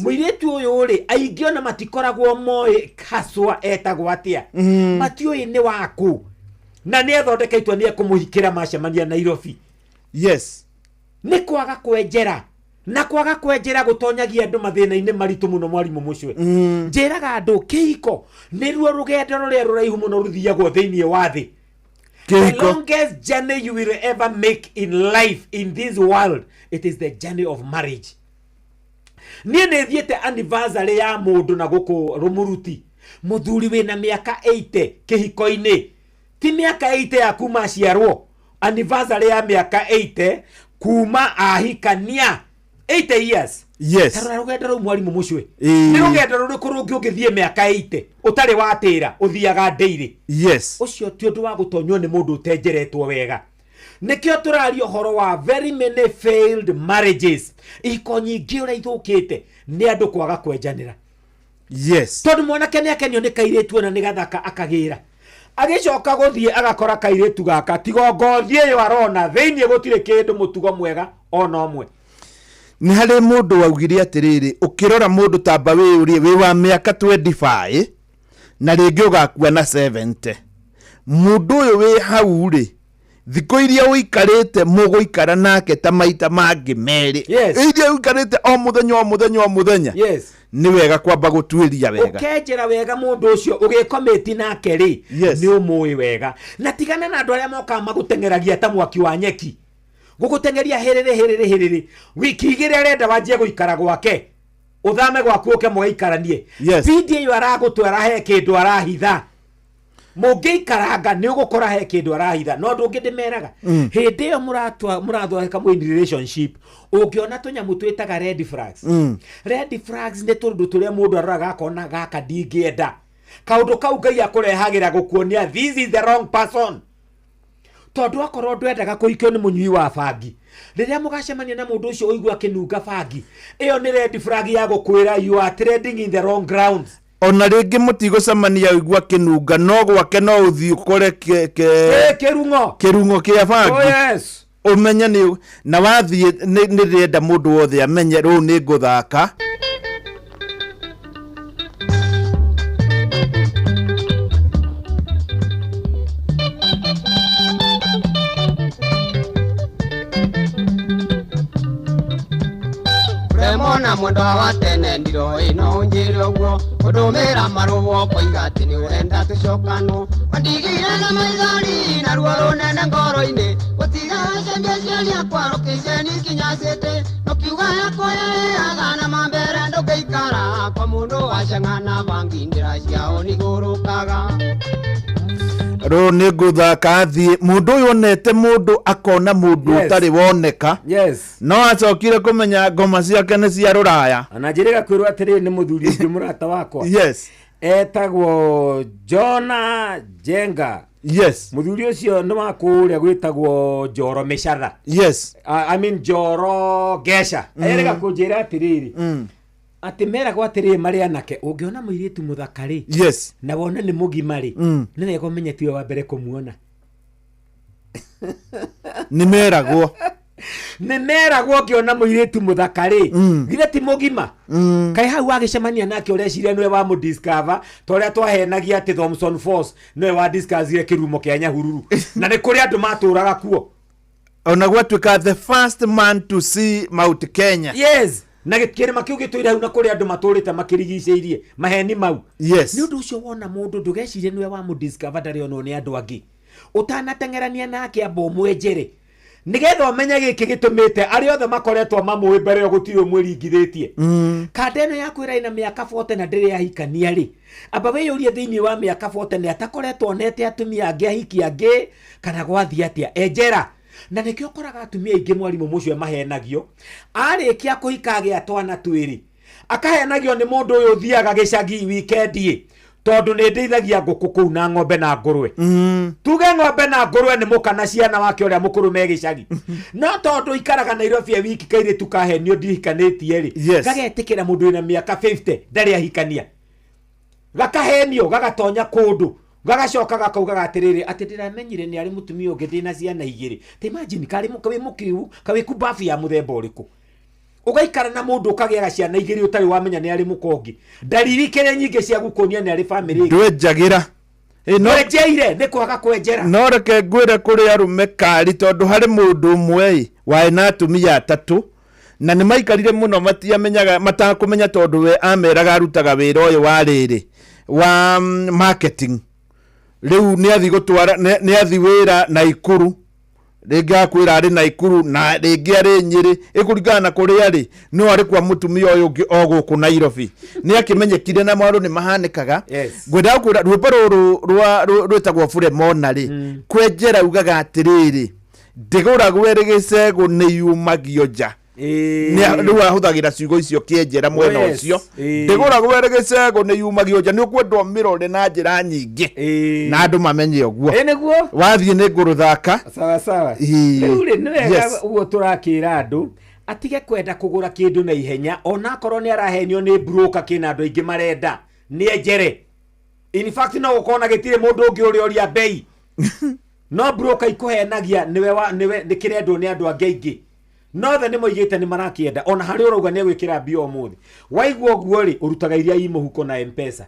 Mũirĩtu ũyũ rĩ, aingĩ ona matikoragwo moĩ haswa etagwo atĩa. Matiũĩ nĩ waku, na nĩ athondeka itua nĩ ekũmũhikĩra macemania Nairobi. Nĩ kwaga kwenjera, na kwaga kwenjera gũtonyagia andũ mathĩna-inĩ maritũ mũno mwarimũ mũcwe. Njĩraga andũ kĩhiko nĩruo rũgendo rũrĩa rũraihu mũno rũthiagwo thĩinĩ wa thĩ. The Kĩhiko. longest journey you will ever make in life in this world, it is the journey of marriage. Niĩ nĩ thiĩte anniversary ya mũndũ na gũkũ Rũmũruti, mũthuri wĩna mĩaka 80 kĩhiko-inĩ, ti mĩaka 80 ya kuma aciarwo, anniversary ya mĩaka 80 kuma ahikania, 80 years. Tarora rũgendo rũu mwarimũ mũcwe. Nĩ rũgendo rũrĩkũ rũngĩ ũngĩthiĩ mĩaka 80 ũtarĩ watĩra, ũthiaga daily. Ũcio ti ũndũ wa gũtonywo nĩ mũndũ ũtenjeretwo wega. Nĩkĩo tũraria ũhoro wa very many failed marriages. Ihiko nyingĩ ũrĩa ithũkĩte nĩ andũ kwaga kwenjanĩra. Tondũ mwanake nĩ akenio nĩ kairĩtu ona nĩ gathaka akagĩra, agĩcoka gũthiĩ agakora kairĩtu gaka tigo ngothi ĩyo arona thĩinĩ gũtirĩ kĩndũ mũtugo mwega ona ũmwe. Nĩ harĩ mũndũ waugire atĩrĩrĩ, ũkĩrora mũndũ tamba wĩyũrie wĩ wa mĩaka 25 na rĩngĩ ũgakua na 70, mũndũ ũyũ wĩ hau rĩ, thikũ iria ũikarĩte mũgũikara nake ta maita mangĩ merĩ, iria ũikarĩte o mũthenya o mũthenya o mũthenya, nĩ wega kwamba gũtuĩria wega, ũkenjera wega mũndũ ũcio ũgĩkomĩti nake rĩ, nĩ ũmũĩ wega. Na tigana na andũ arĩa mokaga magũteng'eragia ta mwaki wa nyeki, gũgũteng'eria hĩrĩrĩ hĩrĩrĩ hĩrĩrĩ, wiki igĩrĩ arenda wanjie gũikara gwake, ũthame gwaku ũke mũgaikaranie. Bidi ĩyo aragũtwara he kĩndũ arahitha, mũngĩikaranga nĩ ũgũkora he kĩndũ arahitha. No ũndũ ũngĩ ndĩmeraga, hĩndĩ ĩyo mũrathondeka mwĩ in relationship, ũngĩona tũnyamũ twĩtaga red flags. Red flags nĩ tũndũ tũrĩa mũndũ aroraga akona gaka ndingĩenda. Kaũndũ kau Ngai akũrehagĩra gũkuonia this is the wrong person. Tondũ akorwo ndwendaga kũhikio nĩ mũnyui wa bangi, rĩrĩa mũgacemania na mũndũ ũcio ũigua akĩnunga bangi, ĩyo nĩ red flag ya gũkwĩra you are treading in the wrong grounds. Ona rĩngĩ mũtigũcemania ũigua akĩnunga, no gwake no ũthiĩ ũkore kĩrung'o. Kĩrung'o kĩa bangi. Oh, yes. Ũmenye nĩ na wathiĩ nĩ ndĩrenda mũndũ wothe amenye rũu nĩ ngũthaka. Mona mwendwa wa tene ndiroĩ no ũnjĩre ũguo, ũndũmĩra marũa ũkoiga atĩ nĩ ũrenda tũcokanwo. Wandigire na maithori na ruo rũnene ngoro-inĩ, gũtiga cenjia ciakwa rũkĩceni kinya cĩtĩ, ũkiuga yakwa yaheaga na mambere ndũngĩikara, kwa mũndũ waceng'ana bangi ndĩra ciao nĩigũrũkaga. Rũũ nĩ ngũthaka thiĩ mũndũ ũyũ onete mũndũ akona mũndũ ũtarĩ woneka. No acokire kũmenya ngoma ciake nĩ cia rũraya. Ona njĩrĩga kwĩrwo atĩrĩrĩ, nĩ mũthuri ũngĩ mũrata wakwa. Etagwo Jona Jenga. Yes. Mũthuri ũcio nĩ wa kũrĩa gwĩtagwo Njoro Mĩcatha. Yes. I mean Njoro Ngeca. Erĩga kũnjĩra atĩrĩrĩ, atĩ meragwo atĩrĩrĩ marĩ anake, ũngĩona mũirĩtu mũthaka rĩ, Yes. na wone nĩ mũgima rĩ, nĩ wega ũmenye tiwe wa mbere kũmuona. Nĩ meragwo. Nĩ meragwo ũngĩona mũirĩtu mũthaka rĩ, githĩ ti mũgima? Kaĩ hau wagĩcemania nake ũreciria nĩwe wamũdiscover, ta ũrĩa twahenagia atĩ Thomson Force nĩwe wadiscoverire kĩrumo kĩa Nyahururu, na nĩ kũrĩ andũ matũraga kuo. Ona gwatuĩka the first man to see Mount Kenya. Yes, na kĩrĩma kĩu gĩtũire hau na kũrĩ andũ matũrĩte makĩrigicĩirie maheni mau. Yes. Nĩ ũndũ ũcio wona mũndũ ndũgecirie nĩwe wamũdiscover, ndarĩ onwo nĩ andũ angĩ. Ũtanateng'erania nake amba ũmwenjere, nĩgetha ũmenye gĩkĩ gĩtũmĩte arĩa othe makoretwo mamũĩ mbere ĩyo gũtirĩ ũmwĩringithĩtie. Kanda ĩno yakwĩra ĩna mĩaka 40 na ndĩrĩ ahikania rĩ, amba wĩyũrie thĩinĩ wa mĩaka 40 nĩ atakoretwo onete atumia angĩ, ahiki angĩ, kana gwathiĩ atĩa? Enjera. Na nĩkĩo ũkoraga atumia aingĩ mwarimũ mũcio mahenagio, arĩkia kũhika agĩa twana twĩrĩ, akahenagio nĩ mũndũ ũyũ ũthiaga gĩcagi wikendi, tondũ nĩ ndĩithagia ngũkũ kũu na ng'ombe na ngũrwe. Tuge ng'ombe na ngũrwe nĩ mũka na ciana wake ũrĩa mũkũrũ me gĩcagi, no tondũ ikaraga Nairobi e wiki, kairĩtu kahenio ndihikanĩtie rĩ, gagetĩkĩra mũndũ wĩna mĩaka 50 ndarĩ ahikania, gakahenio gagatonya kũndũ, gagacoka gakaugaga atĩrĩrĩ, atĩ ndĩramenyire nĩ arĩ mũtumia ũngĩ ndĩna ciana igĩrĩ. Ta imagine, karĩ wĩ mũkĩu, kawĩ kumbabu ya mũthemba ũrĩkũ, ũgaikara na mũndũ ũkagĩaga ciana igĩrĩ ũtarĩ wamenya nĩ arĩ mũka ũngĩ. Ndariri kĩrĩa nyingĩ cia gũkuonia nĩ arĩ famĩlĩ ĩngĩ. Ndwenjagĩra. Ndwenjeire nĩ kwaga kwenjera. No reke ngwĩre kũrĩ arũme kari, tondũ harĩ mũndũ ũmwe ĩ warĩ na atumia atatũ, na nĩ maikarire mũno matiamenyaga, matakũmenya, tondũ we ameraga arutaga wĩra ũyũ wa rĩrĩ wa marketing. Rĩu nĩ athi gũtwara, nĩ athi wĩra Naikuru, rĩngĩ akwĩra arĩ Naikuru na rĩngĩ arĩ Nyĩrĩ, ĩkũringana na kũrĩa arĩ, no arĩ kwa mũtumia ũyũ ũngĩ o gũkũ Nairobi. Nĩ akĩmenyekire na maũndũ nĩ mahanĩkaga. Ngwendaga kwĩra rwĩmbo rũrũ rwĩtagwo Buremona rĩ, kwenjera ugaga atĩrĩrĩ, ndĩgũragwo ĩrĩ gĩcegũ nĩ yumagio nja. Rĩu ahũthagĩra ciugo icio kĩenjera mwena ũcio. Ndĩgũragwo ĩrĩ gĩcegũ nĩ yumagio nja, nĩ ũkwenda ũmĩrore na njĩra nyingĩ na andũ mamenye ũguo. Nĩguo. Wathiĩ nĩ ngũrũthaka. Sawa sawa. Rĩu rĩ, nĩ wega ũguo tũrakĩra andũ atige kwenda kũgũra kĩndũ na ihenya, onakorwo nĩ arahenio nĩ broker kĩna andũ aingĩ marenda, nĩ enjere. In fact no gũkorwo na gĩtirĩ mũndũ ũngĩ ũrĩa ũria bei, no broker ikũhenagia nĩwe wa, nĩwe nĩ kĩrendwo nĩ andũ angĩ aingĩ, no othe nĩ moigĩte nĩ marakĩenda. Ona harĩa ũrauga nĩ egwĩkĩra mbia ũmũthĩ, waigua ũguo rĩ, ũrutaga iria i mũhuko na M-Pesa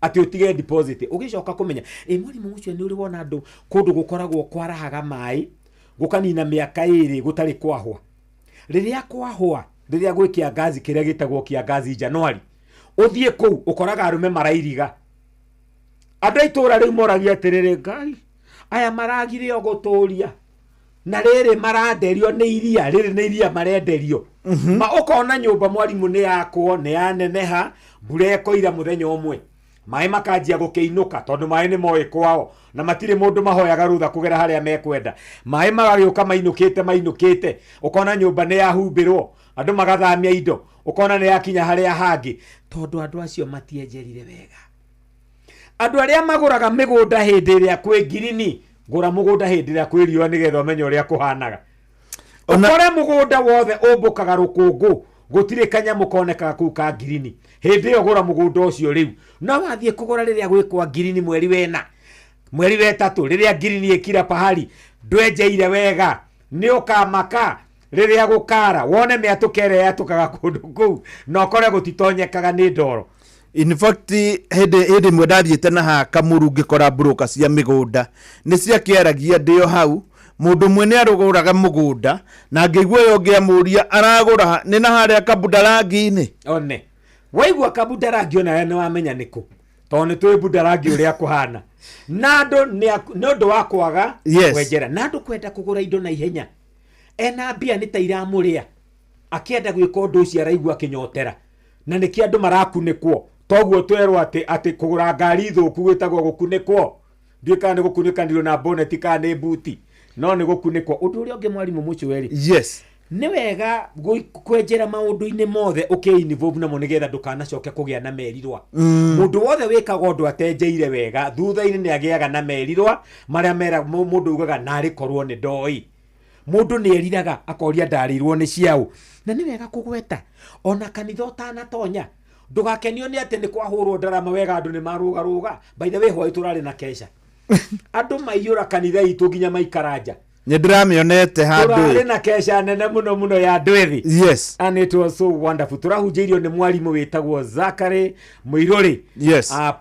atĩ ũtige deposit, ũgĩcoka kũmenya ĩ mwarimũ ũcio nĩ ũrĩ wona andũ kũndũ gũkoragwo kwarahaga maĩ gũkanina mĩaka ĩrĩ gũtarĩ kwahwa. Rĩrĩa kwahwa, rĩrĩa gwĩ kĩangazi kĩrĩa gĩtagwo kĩangazi Januari, ũthiĩ kũu ũkoraga arũme marairiga. Andũ a itũũra rĩu moragia atĩrĩrĩ, Ngai, aya maragire o gũtũria, na rĩrĩ maranderio nĩ iria, rĩrĩ nĩ iria marenderio. Ma ũkona nyũmba mwarimũ nĩ yakwo, nĩ yaneneha, mbura ĩkoira mũthenya ũmwe, maĩ makanjia gũkĩinũka, tondũ maĩ nĩ moĩ kwao na matirĩ mũndũ mahoyaga rũtha kũgera harĩa mekwenda. Maĩ magagĩũka mainũkĩte mainũkĩte, ũkona nyũmba nĩ yahumbĩrwo, andũ magathamia indo, ũkona nĩ yakinya harĩa hangĩ, tondũ andũ acio matienjerire wega. Andũ arĩa magũraga mĩgũnda hĩndĩ ĩrĩa kwĩ ngirini, gũra mũgũnda hĩndĩ ĩrĩa kwĩ riũa nĩgetha ũmenye ũrĩa kũhanaga. Ũkore mũgũnda wothe ũmbũkaga rũkũngũ, gũtirĩ kanyamũ konekaga kũu ka ngirini. Hĩndĩ ĩyo gũra mũgũnda ũcio rĩu. No wathiĩ kũgũra rĩrĩa gwĩ kwa ngirini mweri wena, mweri wetatũ, rĩrĩa ngirini ĩkira pahali, ndwenjeire wega, nĩ ũkamaka rĩrĩa gũkara, wone mĩatũka ĩrĩa yatũkaga kũndũ kũu, na ũkore gũtitonyekaga nĩ ndoro. In fact, hĩndĩ ĩmwe ndathiĩte na haha Kamuru ngĩkora broker cia mĩgũnda nĩ ciakĩaragia ndĩ o hau, mũndũ ũmwe nĩ arũgũraga mũgũnda na ngĩigua ũyũ ũngĩ amũria aragũra nĩ na harĩa Kabundarangi-inĩ. One waigua Kabundarangi onawe nĩ wamenya nĩkũ, tondũ nĩ tũĩ Bundarangi ũrĩa kũhana. Na andũ nĩ ũndũ wa kwaga kwenjera, na andũ kwenda kũgũra indo na ihenya, ena mbia nĩ ta iramũrĩa, akĩenda gwĩka ũndũ ũcio araigua akĩnyotera, na nĩkĩo andũ marakunĩkwo. Toguo twerwo atĩ kũgũra ngari thũku gwĩtagwo gũkunĩkwo. Ndiũĩ kana nĩ gũkunĩkanĩrio na bonnet kana nĩ buti, no nĩ gũkunĩkwo. Ũndũ ũrĩa ũngĩ mwarimũ Mũchweri, Nĩ wega kwenjera maũndũ-inĩ mothe ũkĩ-involve namo nĩgetha ndũkanacoke kũgĩa na merirwa. Mũndũ wothe wĩkaga ũndũ atenjeire wega thutha-inĩ nĩ agĩaga na merirwa marĩa mera mũndũ ugaga narĩ korwo nĩ ndoĩ. Mũndũ nĩ eriraga akoria ndarĩirwo nĩ ciaũ. Na nĩ wega kũgweta ona kanitha ũtanatonya ndũgakenio nĩ atĩ nĩ kwahũrwo ndarama wega andũ nĩ marũgarũga. By the way, hwaĩ tũrarĩ na kesha, andũ maiyũra kanitha itũ nginya maikara nja. Nĩ ndĩramĩonete handũ. Tũrarĩ na kesha nene mũno mũno ya andũ ethĩ. And it was so wonderful. Tũrahunjĩirio nĩ mwarimũ wĩtagwo Zachary Mũirũrĩ.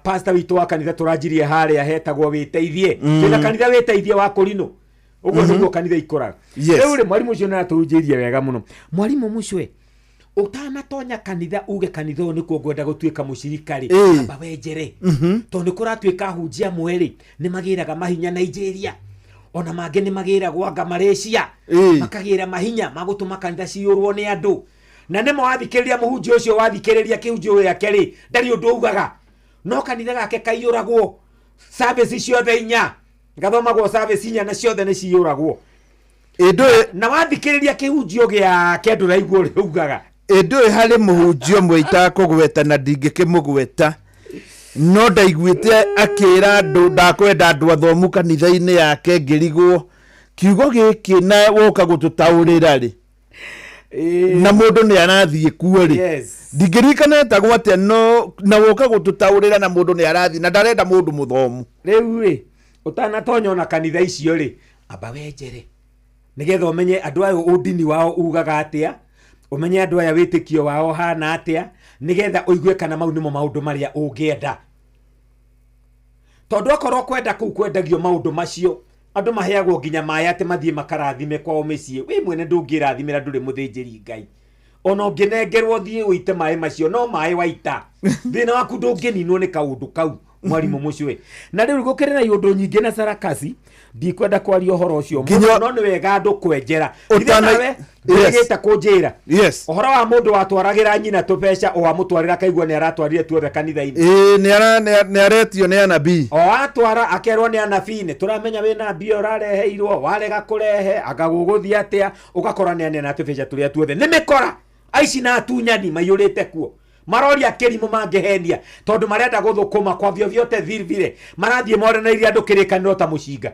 Pastor witũ wa kanitha tũranjirie harĩa hetagwo Wĩteithie. Twĩna kanitha Wĩteithie wa Kũrinũ ũguo. Nĩguo kanitha ikũraga. Rĩu rĩ, mwarimũ ũcio nĩaratũhunjĩirie wega mũno. Mwarimũ mũcwe, ũtanatonya kanitha uge kanitha ũyũ nĩkuo ngwenda gũtuĩka mũcirika rĩ, amba wenjere, tondũ nĩ kũratuĩka ahunjia amwe rĩ nĩ magĩraga mahinya Nigeria, ona mangĩ nĩ magĩragwo anga Malaysia, makagĩra mahinya magũtũma kanitha ciyũrwo nĩ andũ. Na nĩmo wathikĩrĩria mũhunjia ũcio, wathikĩrĩria kĩhunjio gĩake rĩ, ndarĩ ũndũ augaga, no kanitha gake kaiyũragwo service ciothe inya, gathomagwo service inya na ciothe nĩ ciyũragwo. Na wathikĩrĩria kĩhunjio gĩake ndũraigua ũrĩa augaga. Ĩndũĩ harĩ mũhunjia ũmwe itakũgweta na ndingĩkĩmũgweta, no ndaiguĩte akĩra andũ ndakwenda andũ athomu kanitha-inĩ yake. Ngĩrigwo kiugo gĩkĩ na woka gũtũtaũrĩra rĩ, na mũndũ nĩ arathiĩ kuo rĩ. Ndingĩririkana etagwo atĩa, no na woka gũtũtaũrĩra na mũndũ nĩ arathiĩ na ndarenda mũndũ mũthomu. Rĩu rĩ, ũtanatonya ona kanitha icio rĩ, amba wenjere nĩgetha ũmenye andũ aya ũndini wao ugaga atĩa, ũmenye andũ aya wĩtĩkio wao hana atĩa, nĩgetha ũigue kana mau nĩmo maũndũ marĩa ũngĩenda. Tondũ akorwo kwenda kũu kwendagio maũndũ macio, andũ maheagwo nginya maĩ atĩ mathiĩ makarathime kwao mĩciĩ, wĩ mwene ndũngĩrathimĩra, ndũrĩ mũthĩnjĩri Ngai. Ona ũngĩnengerwo thiĩ ũite maĩ macio, no maĩ waita, thĩna waku ndũngĩninwo nĩ kaũndũ kau, mwarimũ mũcwe. Na rĩu gũkĩrĩ na iũndũ nyingĩ na sarakasi, ndikwenda kwaria ũhoro ũcio mũno, no nĩ wega andũ kwenjera. Ithe nawe ndũrĩgĩte kũnjĩra ũhoro wa mũndũ watwaragĩra nyina tũbeca, o amũtwarĩra kaigua nĩ aratwarire tuothe kanitha-inĩ. Ĩĩ, nĩ aretio nĩ anabii. O atwara akerwo nĩ anabii, nĩ tũramenya wĩna mbia ũrareheirwo, warega kũrehe anga gũgũthiĩ atĩa, ũgakora nĩ aneana tũbeca tũrĩa tuothe. Nĩ mĩkora, aici na atunyani maiyũrĩte kuo, maroria kĩrimũ mangĩhenia tondũ marenda gũthũkũma kwa vyovyote vile. Marathiĩ moranĩirie andũ kĩrĩkanĩro ta mũcinga,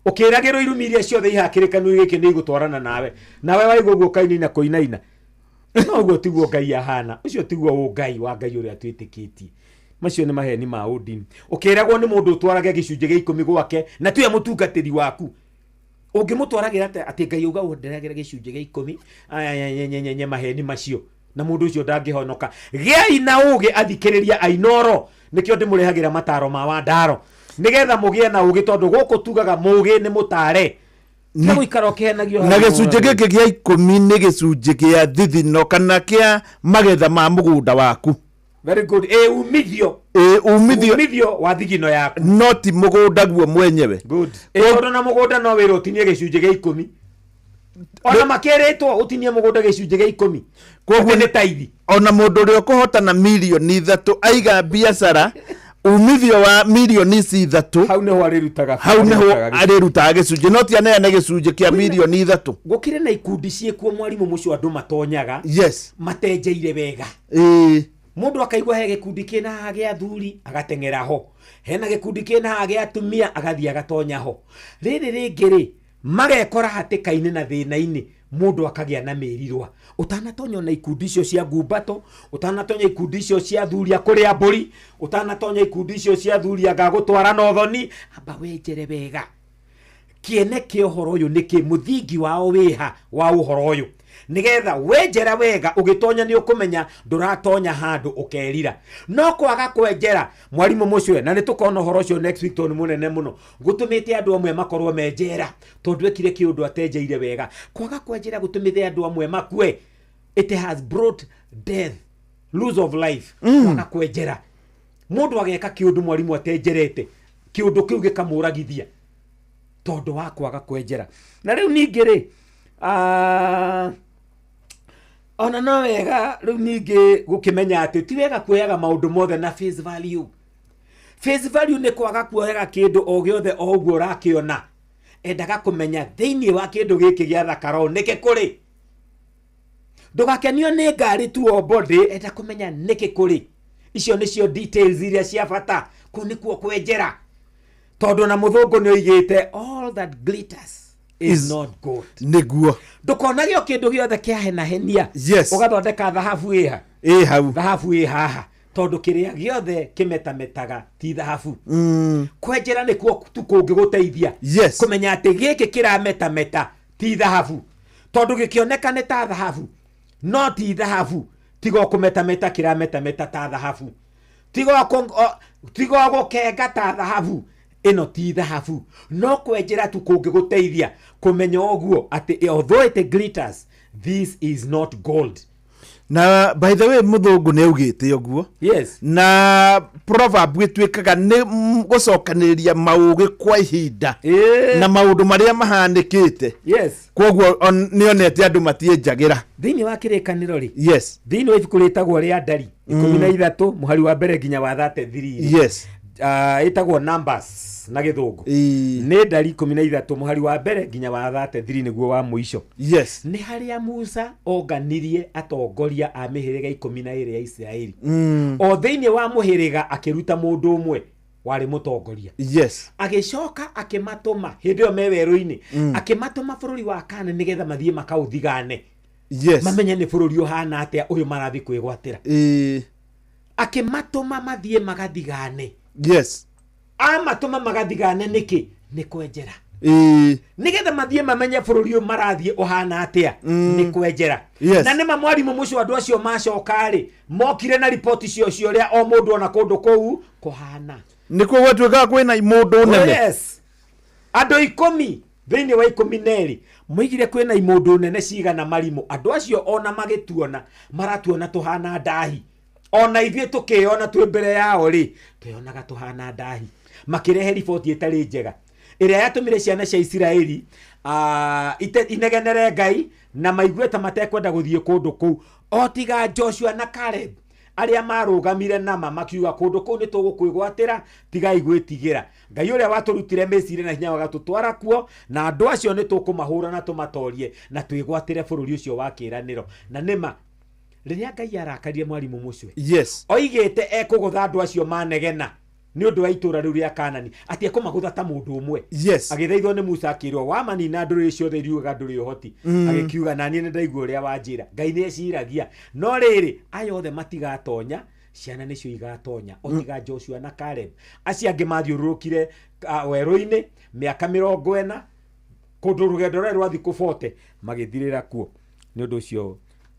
ũkĩragĩrwo irumi iria ciothe ihaha kĩrĩkanĩro gĩkĩ nĩ igũtwarana nawe, nawe waigua ũguo ũkainaina kũinaina. No ũguo tiguo Ngai ahana, ũcio tiguo ũngai wa Ngai ũrĩa twĩtĩkĩtie. Macio nĩ maheni ma ũndini. Ũkĩragwo nĩ mũndũ ũtwarage gĩcunjĩ gĩa 10 gwake na tiwe mũtungatĩri waku, ũngĩmũtwaragĩra atĩ Ngai auga ũnderagĩra gĩcunjĩ gĩa 10? Aya maheni macio, na mũndũ ũcio ndangĩhonoka. Gĩai na ũgĩ, athikĩrĩria ainoro, nĩkĩo ndĩmũrehagĩra mataro ma Wandaro, nĩgetha mũgĩe na ũgĩ, tondũ gũkũ tugaga mũgĩ nĩ mũtare. Tiga gũikara ũkĩhenagio Na hau. Gĩcunjĩ gĩkĩ gĩa 10 nĩ gĩcunjĩ kĩa thithino kana kĩa magetha ma mũgũnda waku. Very good. Ĩ umithio. Ĩ umithio. Umithio wa thigino yaku. No ti mũgũnda guo mwenyewe. Good. Ĩ tondũ na mũgũnda no wĩrwo ũtinie gĩcunjĩ gĩa 10, ona makĩrĩtwo ũtinie mũgũnda gĩcunjĩ gĩa 10. Koguo Atĩ nĩ taithi. Ona mũndũ ũrĩa ũkũhotana 3 mirioni aiga biacara, umithio wa mirioni ici 3 hau nĩho arĩrutaga. Hau nĩho arĩrutaga gĩcunjĩ. Arĩrutaga gĩcunjĩ, no ti aneane gĩcunjĩ kĩa 3 mirioni. Gũkĩrĩ na ikundi ciĩkuo, mwarimũ mũcio, andũ matonyaga matenjeire wega. Mũndũ akaigua he gĩkundi kĩna haha gĩa athuri, agateng'era ho, hena gĩkundi kĩna haha gĩa atumia, agathiĩ agatonya ho. Rĩrĩ rĩngĩ rĩ, magekora hatĩka-inĩ na thĩna-inĩ, mũndũ akagĩa na mĩrirwa. Ũtanatonya ona ikundi icio cia ngumbato, ũtanatonya ikundi icio cia athuri a kũrĩa mbũri, ũtanatonya ikundi icio cia athuri anga gũtwara na ũthoni, amba wenjere wega kĩene kĩa ũhoro ũyũ nĩkĩ, mũthingi wao wĩha wa ũhoro ũyũ, nĩgetha wenjera wega ũgĩtonya nĩ ũkũmenya ndũratonya handũ ũkerira. No kwaga kwenjera, mwarimũ mũcwe, na nĩ tũkona ũhoro ũcio next week tondũ nĩ mũnene mũno, gũtũmĩte andũ amwe makorwo me njera tondũ ekire kĩũndũ atenjeire wega. Kwaga kwenjera gũtũmĩte andũ amwe makue. It has brought death, loss of life. Kwaga kwenjera, mũndũ ageka kĩũndũ, mwarimũ, atenjerete, kĩũndũ kĩu gĩkamũragithia tondũ wa kwaga kwenjera. Na rĩu ningĩ rĩ, ona no wega rĩu ningĩ gũkĩmenya atĩ ti wega kuoyaga maũndũ mothe na face value. Face value nĩ kwaga kuoyaga kĩndũ o gĩothe o ũguo ũrakĩona. Endaga kũmenya thĩinĩ wa kĩndũ gĩkĩ gĩa thakara ũũ nĩkĩ kũrĩ. Ndũgakenio nĩ ngari tu o body, enda kũmenya nĩkĩ kũrĩ. Icio nĩcio details iria cia bata. Kũu nĩkuo kwenjera. Tondũ na mũthũngũ nĩ oigĩte all that glitters is not gold. Nĩguo. Ndũkonage o kĩndũ gĩothe kĩahenahenia. Yes. Ũgathondeka thahabu ĩha. Ĩ hau. Thahabu ĩ haha. Tondũ kĩrĩa gĩothe kĩmetametaga ti thahabu. Kwenjera nĩkuo tu kũngĩgũteithia. Yes. Kũmenya atĩ gĩkĩ kĩrametameta ti thahabu. Tondũ gĩkĩoneka nĩ ta thahabu, no ti thahabu. Tiga o kũmetameta kĩrametameta ta thahabu. Tiga o gũkenga ta thahabu. Ĩno ti thahabu. No kwenjera tu kũngĩgũteithia kũmenya ũguo atĩ although it glitters, this is not gold. Na by the way mũthũngũ nĩ augĩte ũguo. Yes. Na proverb ĩtuĩkaga nĩ gũcokanĩrĩria maũgĩ kwa ihinda. Na maũndũ marĩa mahanĩkĩte. Yes. Koguo nĩonete andũ matienjagĩra. Thĩinĩ wa kĩrĩkanĩro rĩ. Yes. Thĩinĩ wa ibuku rĩtagwo rĩa Ndari 13 mũhari wa mbere nginya wa 33. Yes. Ĩtagwo Numbers na gĩthũngũ. Nĩ Ndari 13 mũhari wa mbere nginya wa 33 nĩguo wa mũico. Yes. Nĩ harĩa Musa onganirie atongoria a mĩhĩrĩga 12 ya Isiraeli. O thĩinĩ wa mũhĩrĩga akĩruta mũndũ ũmwe warĩ mũtongoria. Yes. Agĩcoka akĩmatũma hĩndĩ ĩyo me werũ-inĩ. Akĩmatũma bũrũri wa Kaanani nĩgetha mathiĩ makaũthigane. Yes. Mamenye nĩ bũrũri ũhana atĩa ũyũ marathiĩ kwĩgwatĩra. Akĩmatũma mathiĩ magathigane. Yes. Amatũma magathigane nĩkĩ? Nĩ kwenjera. Nĩgetha mathiĩ mamenye bũrũri ũyũ marathiĩ ũhana atĩa. Nĩ kwenjera. Yes. Na nĩma mwarimũ mũcio andũ acio macoka rĩ, mokire na riboti cio cio ũrĩa o mũndũ ona kũndũ kũu kũhana. Nĩkuo gwatuĩkaga kwĩna mũndũ nene. Yes. Andũ 10 thĩinĩ wa 12 moigire kwĩna imũndũ nene cigana marimũ. Andũ acio ona magĩtuona maratuona tũhana ndahi. Ona ithuĩ tũkĩona twĩ mbere yao rĩ, twĩonaga tũhana ndahi. Makĩrehe riboti ĩtarĩ njega ĩrĩa yatũmire ciana cia Isiraeli inegenere Ngai na maigue ta matekwenda gũthiĩ kũndũ kũu, o tiga Joshua na Caleb arĩa marũgamire nama makiuga kũndũ kũu nĩ tũgũkwĩgwatĩra, tigai gwĩtigĩra. Ngai ũrĩa watũrutire Misiri na hinya wagatũtwara kuo, na andũ acio nĩ tũkũmahũra na tũmatorie na twĩgwatĩre bũrũri ũcio wa kĩĩranĩro. Na nĩma rĩrĩa Ngai arakarire mwarimũ mũcwe, Yes. oigĩte ekũgũtha andũ acio manegena nĩ ũndũ wa itũũra rĩu rĩa Kaanani, atĩ ekũmagũtha ta mũndũ ũmwe. Yes. Agĩthaithwo nĩ Musa akĩrwo wamanina ndũrĩrĩ ciothe iriugaga ndũrĩ ũhoti. Agĩkiuga na niĩ nĩ ndaigua ũrĩa wanjĩra. Ngai nĩ eciragia. No rĩrĩ, aya othe matigatonya, ciana nĩcio igatonya, o tiga Joshua na Caleb. Acio angĩ mathiũrũrũkire werũ-inĩ mĩaka 40, kũndũ rũgendo rwarĩ rwa thikũ 40, magĩthirĩra kuo. Nĩ ũndũ ũcio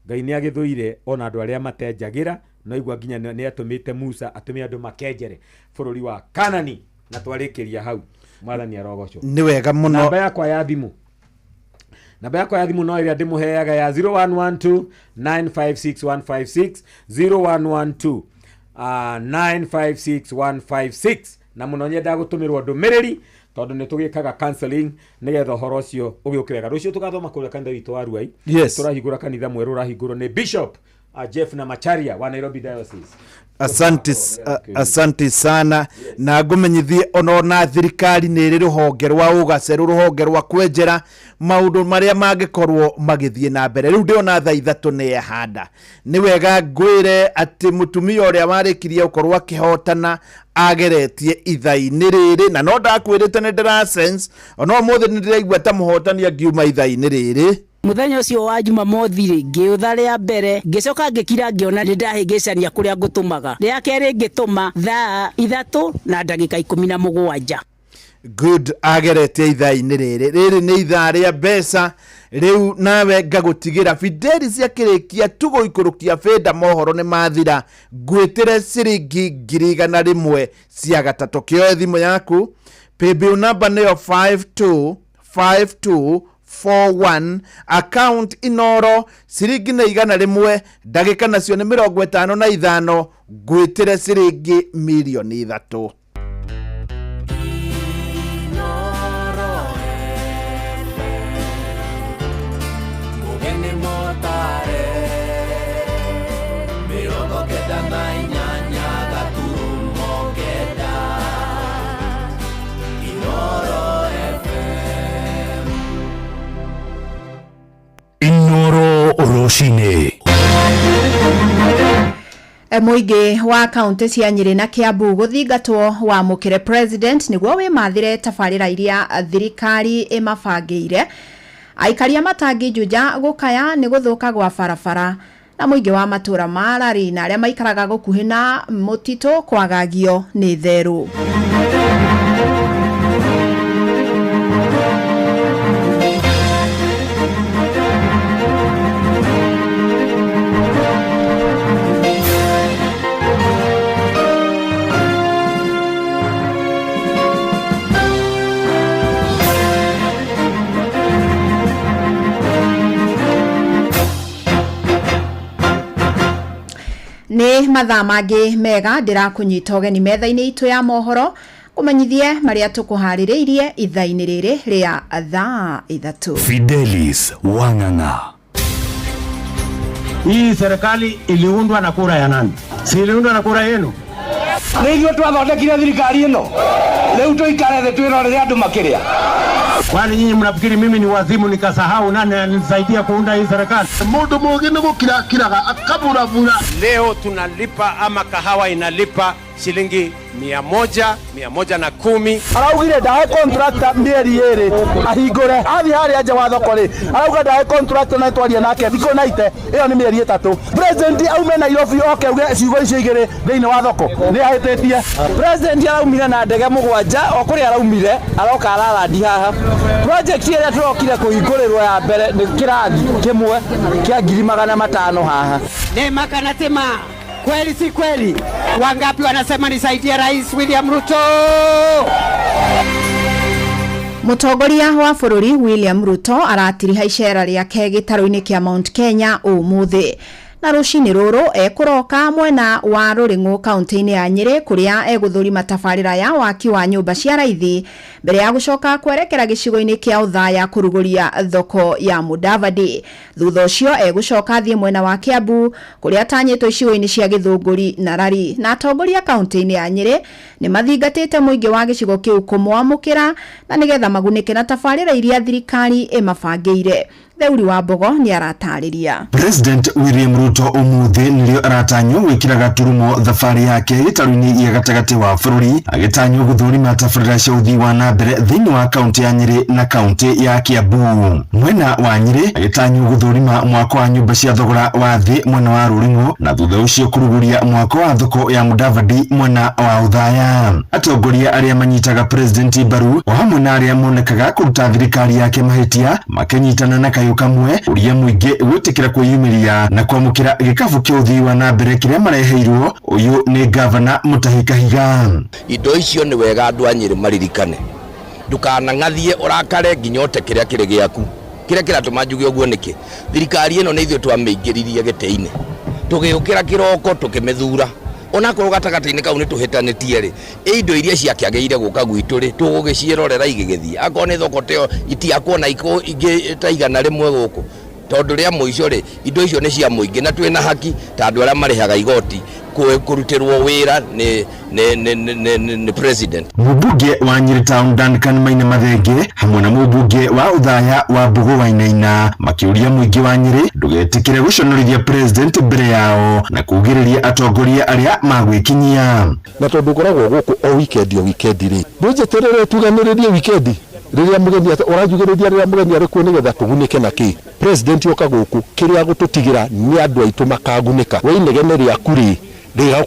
Ngai nĩ agĩthũire ona andũ arĩa matenjagĩra, no igua nginya nĩ atũmĩte Musa atũme andũ makenjere bũrũri wa Kaanani. Na twarĩkĩria hau, Mwathani arogocwo. Nĩ wega mũno. Namba yakwa ya thimũ. Namba yakwa ya thimũ no ĩrĩa ndĩmũheaga ya 0112 956 156, 0112, 956 156. Na mũno nyendaga gũtũmĩrwo ndũmĩrĩri tondũ nĩ tũgĩkaga counseling nĩgetha ũhoro ũcio ũgĩũke wega. Rũciũ tũgathoma kũrĩa kanitha witũ wa Ruai. Yes. Tũrahingũra kanitha mwerũ ũrahingũrwo nĩ Bishop Jeff na Macharia wa Nairobi Diocese. Asante, asante sana. Na ngũmenyithie ona thirikari nĩ ĩrĩ rũhonge rwa ũgacerũ, rũhonge rwa kwenjera maũndũ marĩa mangĩkorwo magĩthiĩ na mbere. Rĩu ndĩona thaa 3 nĩ ehanda. Nĩ wega ngwĩre atĩ mũtumia ũrĩa warĩkirie gũkorwo akĩhotana ageretie ithaa-inĩ rĩrĩ, na no ndakwĩrĩte nĩ ndĩra sense ona ũmũthĩ nĩ ndĩraigua ta mũhotani angiuma ithaa-inĩ rĩrĩ. Mũthenya ũcio wa Jumamothi rĩ, ngĩũtha rĩa mbere, ngĩcoka ngĩkira ngĩona nĩ ndahĩngĩcania kũrĩa ngũtũmaga. Rĩa kerĩ ngĩtũma thaa 3 na ndagĩka 17. Good, ageretie ithaa-inĩ rĩrĩ. Rĩrĩ nĩ ithaa rĩa mbeca. Rĩu nawe ngagũtigĩra Fideli ciakĩrĩkia tu gũikũrũkia benda mohoro nĩ mathira, ngwĩtĩre ciringi 100,000 cia gatatũ. Kĩoe thimũ yaku, paybill number nĩyo 525241, account Inoro, ciringi nĩ 100, ndagĩka nacio nĩ 55, ngwĩtĩre ciringi 3,000,000. Inoro. rũcinĩ. Mũingĩ wa kaunti cia Nyĩrĩ na Kiambu gũthingatwo wamũkĩre president nĩguo wĩmathĩre tabarĩra iria thirikari ĩmabangĩire. Aikari a Matangi Juja gũkaya nĩ gũthũka gwa barabara na mũingĩ wa matũra ma Rari na arĩa maikaraga gũkuhĩ na mũtitũ kwagagio nĩ therũ. Nĩ mathaa mangĩ mega ndĩrakũnyita ũgeni metha-inĩ itũ ya mohoro kũmenyithie marĩa tũkũharĩrĩirie ithaa-inĩ rĩrĩ rĩa thaa 3. Fidelis Wang'ang'a. Hii serikali iliundwa na kura ya nani? Si iliundwa na kura yenu? Nĩ ithuĩ twathondekire thirikari ĩno. Rĩu tũikare thĩ twĩrorere andũ makĩrĩa. Kwani nyinyi mnafikiri mimi ni wazimu nikasahau nani alinisaidia kuunda hii serikali? Mundu mugi ni gukira kiraga akaburabura. Leo tunalipa ama kahawa inalipa shilingi 100, 110. Araugire ndahe contractor mĩeri ĩrĩ ahingũre athiĩ harĩa nja wa thoko rĩ, arauga ndahe contractor na twarie nake thikũ naite ĩyo nĩ mĩeri 3. President aume Nairobi oke auge ciugo icio igĩrĩ thĩinĩ wa thoko nĩ ahĩtĩtie. President araumire na ndege 7 o kũrĩa araumire aroka ararandi haha. Project ĩrĩa tũrokire kũhingũrĩrwo ya mbere nĩ kĩrathi kĩmwe kĩa 500,000 haha. Nema kana tema, kweli si kweli? Wangapi wanasema nisaidie Rais William Ruto? Mũtongoria wa bũrũri William Ruto aratiriha icera rĩake gĩtarũ-inĩ kĩa Mount Kenya ũmũthĩ. Na rũcinĩ rũrũ ekũroka mwena wa Rũrĩng'ũ kaunti-inĩ ya Nyĩrĩ kũrĩa egũthũrima tabarĩra ya waki wa nyũmba cia raithi mbere ya gũcoka kwerekera gĩcigo-inĩ kĩa Othaya kũrugũria thoko ya Mudavadi. Thutha ũcio egũcoka athiĩ mwena wa Kiambu kũrĩa atanyĩtwo icigo-inĩ cia Gĩthũngũri na Rari. Na atongoria kaunti-inĩ ya Nyĩrĩ nĩ mathingatĩte mũingĩ wa gĩcigo kĩu kũmwamũkĩra na nĩgetha magunĩke na tabarĩra iria thirikari ĩmabangĩire. Theuri wa Mbogo nĩ aratarĩria. President William Ruto ũmũthĩ nĩrĩo aratanywo gwĩkĩra gaturumo thabarĩ yake gĩtarũ-inĩ gĩa gatagatĩ wa bũrũri agĩtanywo gũthũrima tabarĩra cia ũthii wa na mbere thĩinĩ wa kaunti ya Nyĩrĩ na kaunti ya Kiambu. Mwena wa Nyĩrĩ agĩtanywo gũthũrima mwako wa nyũmba cia thogora wa thĩ mwena wa Rũrĩng'ũ na thutha ũcio kũrugũria mwako wa thoko ya Mudavadi mwena wa Othaya. Atongoria arĩa manyitaga President mbaru o hamwe na arĩa monekaga kũruta thirikari yake mahĩtia makĩnyitana na kayũ kamwe ũria mũingĩ gwĩtĩkĩra kwĩyumĩria na kwamũkĩra gĩkabũ kĩa ũthii wa na mbere kĩrĩa mareheirwo. Ũyũ nĩ gavana Mutahi Kahiga. Indo icio nĩ wega andũ a Nyĩrĩ maririkane, ndũkanang'athie ũrakare nginya ũte kĩrĩa kĩrĩ gĩaku. Kĩrĩa kĩratũma njuge ũguo nĩkĩ? Thirikari ĩno nĩ ithuĩ twamĩingĩririe gĩtĩ-inĩ, tũgĩũkĩra kĩroko tũkĩmĩthura, onakorwo gatagatĩ-inĩ kau nĩ tũhĩtanĩtie rĩ, indo iria ciakĩagĩrĩire gũka gwitũ rĩ, tũgũgĩciĩrorera igĩgĩthiĩ. Akorwo nĩ thoko ta ĩyo itiakwo na ingĩ ta 100 gũkũ, tondũ rĩa mũico rĩ, indo icio nĩ cia mũingĩ na twĩna haki ta andũ arĩa marĩhaga igoti kũrutĩrwo wĩra nĩ president. Mũmbunge wa Nyĩrĩ Town Duncan Maina Mathenge hamwe na mũmbunge wa Othaya wa Mbũgũ Wainaina makĩũria mũingĩ wa Nyĩrĩ ndũgetĩkĩre gũconorithia president mbere yao na kugĩrĩria atongoria arĩa magwĩkinyia. Na tondũ ũkoragwo gũkũ o weekend o weekend rĩ, ndũnjĩtĩrĩre tuganĩrĩrie weekend rĩrĩa mũgeni ũranjugĩrĩria rĩrĩa mũgeni arĩ kuo nĩgetha tũgunĩke na kĩ. President oka gũkũ kĩrĩa gũtũtigĩra nĩ andũ aitũ makagunĩka. We inegene rĩaku rĩ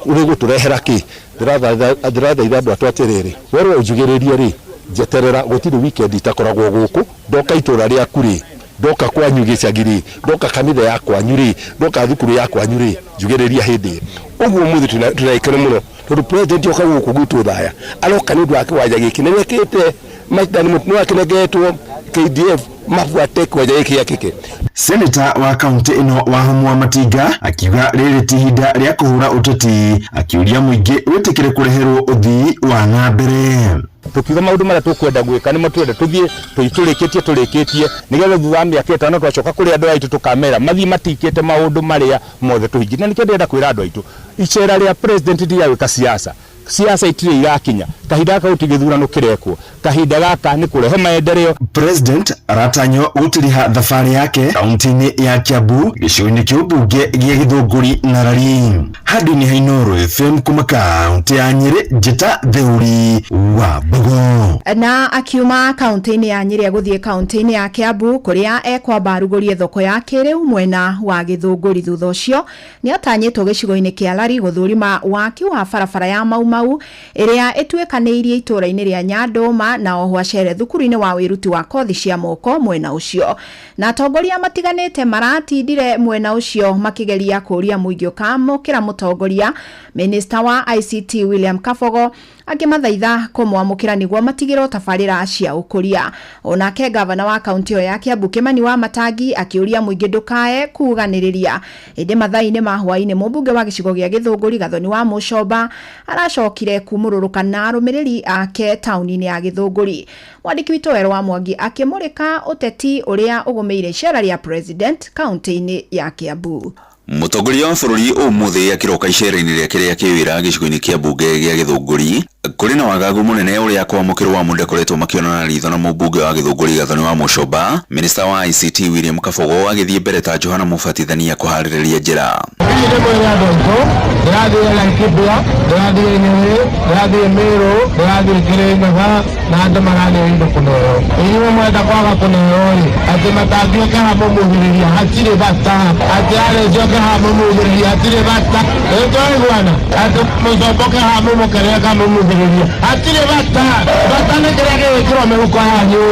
rĩgũtũrehera kĩ? Ndĩrathaitha andũ atũ atĩrĩrĩ, werwo ũnjugĩrĩrie rĩ, njeterera, gũtirĩ weekend itakoragwo gũkũ. Ndoka itũra rĩaku rĩ, ndoka kwanyu gĩcagi rĩ, ndoka kanitha ya kwanyu rĩ, ndoka thukuru ya kwanyu rĩ, njugĩrĩria hĩndĩ ĩyo. Ũguo ũmũthĩ tũna ikeno mũno tondũ president oka gũkũ gwitũ Othaya aroka nĩ ũndũ wa kĩwanja gĩkĩ na nĩekĩte nĩ akĩnengeretwo KDF mabuate kĩwanja gĩkĩ gĩakĩke. Senator wa kaunti ĩno Wahũmũ wa Matinga akiuga rĩrĩ ti ihinda rĩa kũhũra ũteti, akĩũria mũingĩ wĩtĩkĩre kũreherwo ũthii wa na mbere. Tũkiuga maũndũ marĩa tũkwenda gwĩka nĩmo twenda tũthiĩ tũrĩkĩtie nĩgetha thutha wa mĩaka 5 twacoka kũrĩ andũ aitũ tũkamera mathiĩ matikĩte maũndũ marĩa mothe tũhingĩtie. Na nĩkĩo ndĩrenda kwĩra andũ aitũ icera rĩa president ti rĩa gwĩka siasa. Siasa itirĩ irakinya kahinda gaka gũtirĩ gĩthurano kĩrekwo kahinda gaka nĩ kũrehe maendeleo. President aratanywo gũtiriha thabarĩ yake kaunti-inĩ ya Kiambu gĩcigo-inĩ kĩa ũmbunge gĩa Gĩthũngũri na Rari. Handũ-inĩ ha Inooro FM kuma kaunti ya Nyĩrĩ, Njĩta Theuri wa Mbogo. Na akiuma kaunti-inĩ ya Nyĩrĩ egũthiĩ kaunti-inĩ ya Kiambu kũrĩa ekwamba arugũrie thoko ya kĩrĩu mwena wa Gĩthũngũri. Thutha ũcio nĩatanyĩtwo gĩcigo-inĩ kĩa Lari gũthũrima waki wa barabara ya Mau Mau ĩrĩa ĩtuĩkanĩirie itũũra-inĩ rĩa Nyandũma na oho acere thukuru-inĩ wa wĩruti wa kothi cia moko mwena ũcio. Na atongoria matiganĩte maratindire mwena ũcio makĩgeria kũũria mũingĩ ũkamũkĩra mũtongoria. Minista wa ICT William Kabogo akĩmathaitha kũmwamũkĩra nĩguo matigĩrwo tabarĩra cia ũkũria. Onake gavana wa kaunti ĩyo ya Kiambu Kimani wa Matangi akĩũria mũingĩ ndũkae kuganĩrĩria. Ĩndĩ mathaa-inĩ ma hwaĩ-inĩ mũmbunge wa gĩcigo gĩa Gĩthũngũri Gathoni wa Mũcomba aracokire kumũrũrũka na arũmĩrĩri ake taũni-inĩ ya Gĩthũngũri. Mwandĩki witũ Werũ wa Mwangi akĩmũrĩka ũteti ũrĩa ũgũmĩire icera rĩa president kaunti-inĩ ya Kiambu. Mũtongoria wa bũrũri ũmũthĩ akĩroka icera-inĩ rĩake rĩa kĩwĩra gĩcigo-inĩ kĩa mbunge gĩa Gĩthũngũri kũrĩ na wagagu mũnene ũrĩa kwamũkĩrwo wa mũndũ akoretwo makĩonana ritho na mũmbunge wa Gĩthũngũri Gathoni wa Mũcomba. Minista wa ICT William Kabogo agĩthiĩ mbere ta Johana Mũbatithania kũharĩrĩria njĩra. Hihi nĩ mwĩre andũ aitũ ndĩrathiĩ Laikipia, ndĩrathiĩ Nyĩrĩ, ndĩrathiĩ Mĩrũ, ndĩrathiĩ Kĩrĩnyaga na andũ maraneo indo kũneo. Inyuĩ mwenda kwaga kũneo rĩ, atĩ matangĩũke ha mũmugĩrĩria hatirĩ bata, atĩ arĩcioke ha mũmugĩrĩria hatirĩ bata. Nĩtwaiguana atĩ mũcomboke ha mũmũkeria ka mũmugĩrĩria hatirĩ bata, bata nĩ kĩrĩa gĩgwĩkĩrwo mĩhuko yanyu.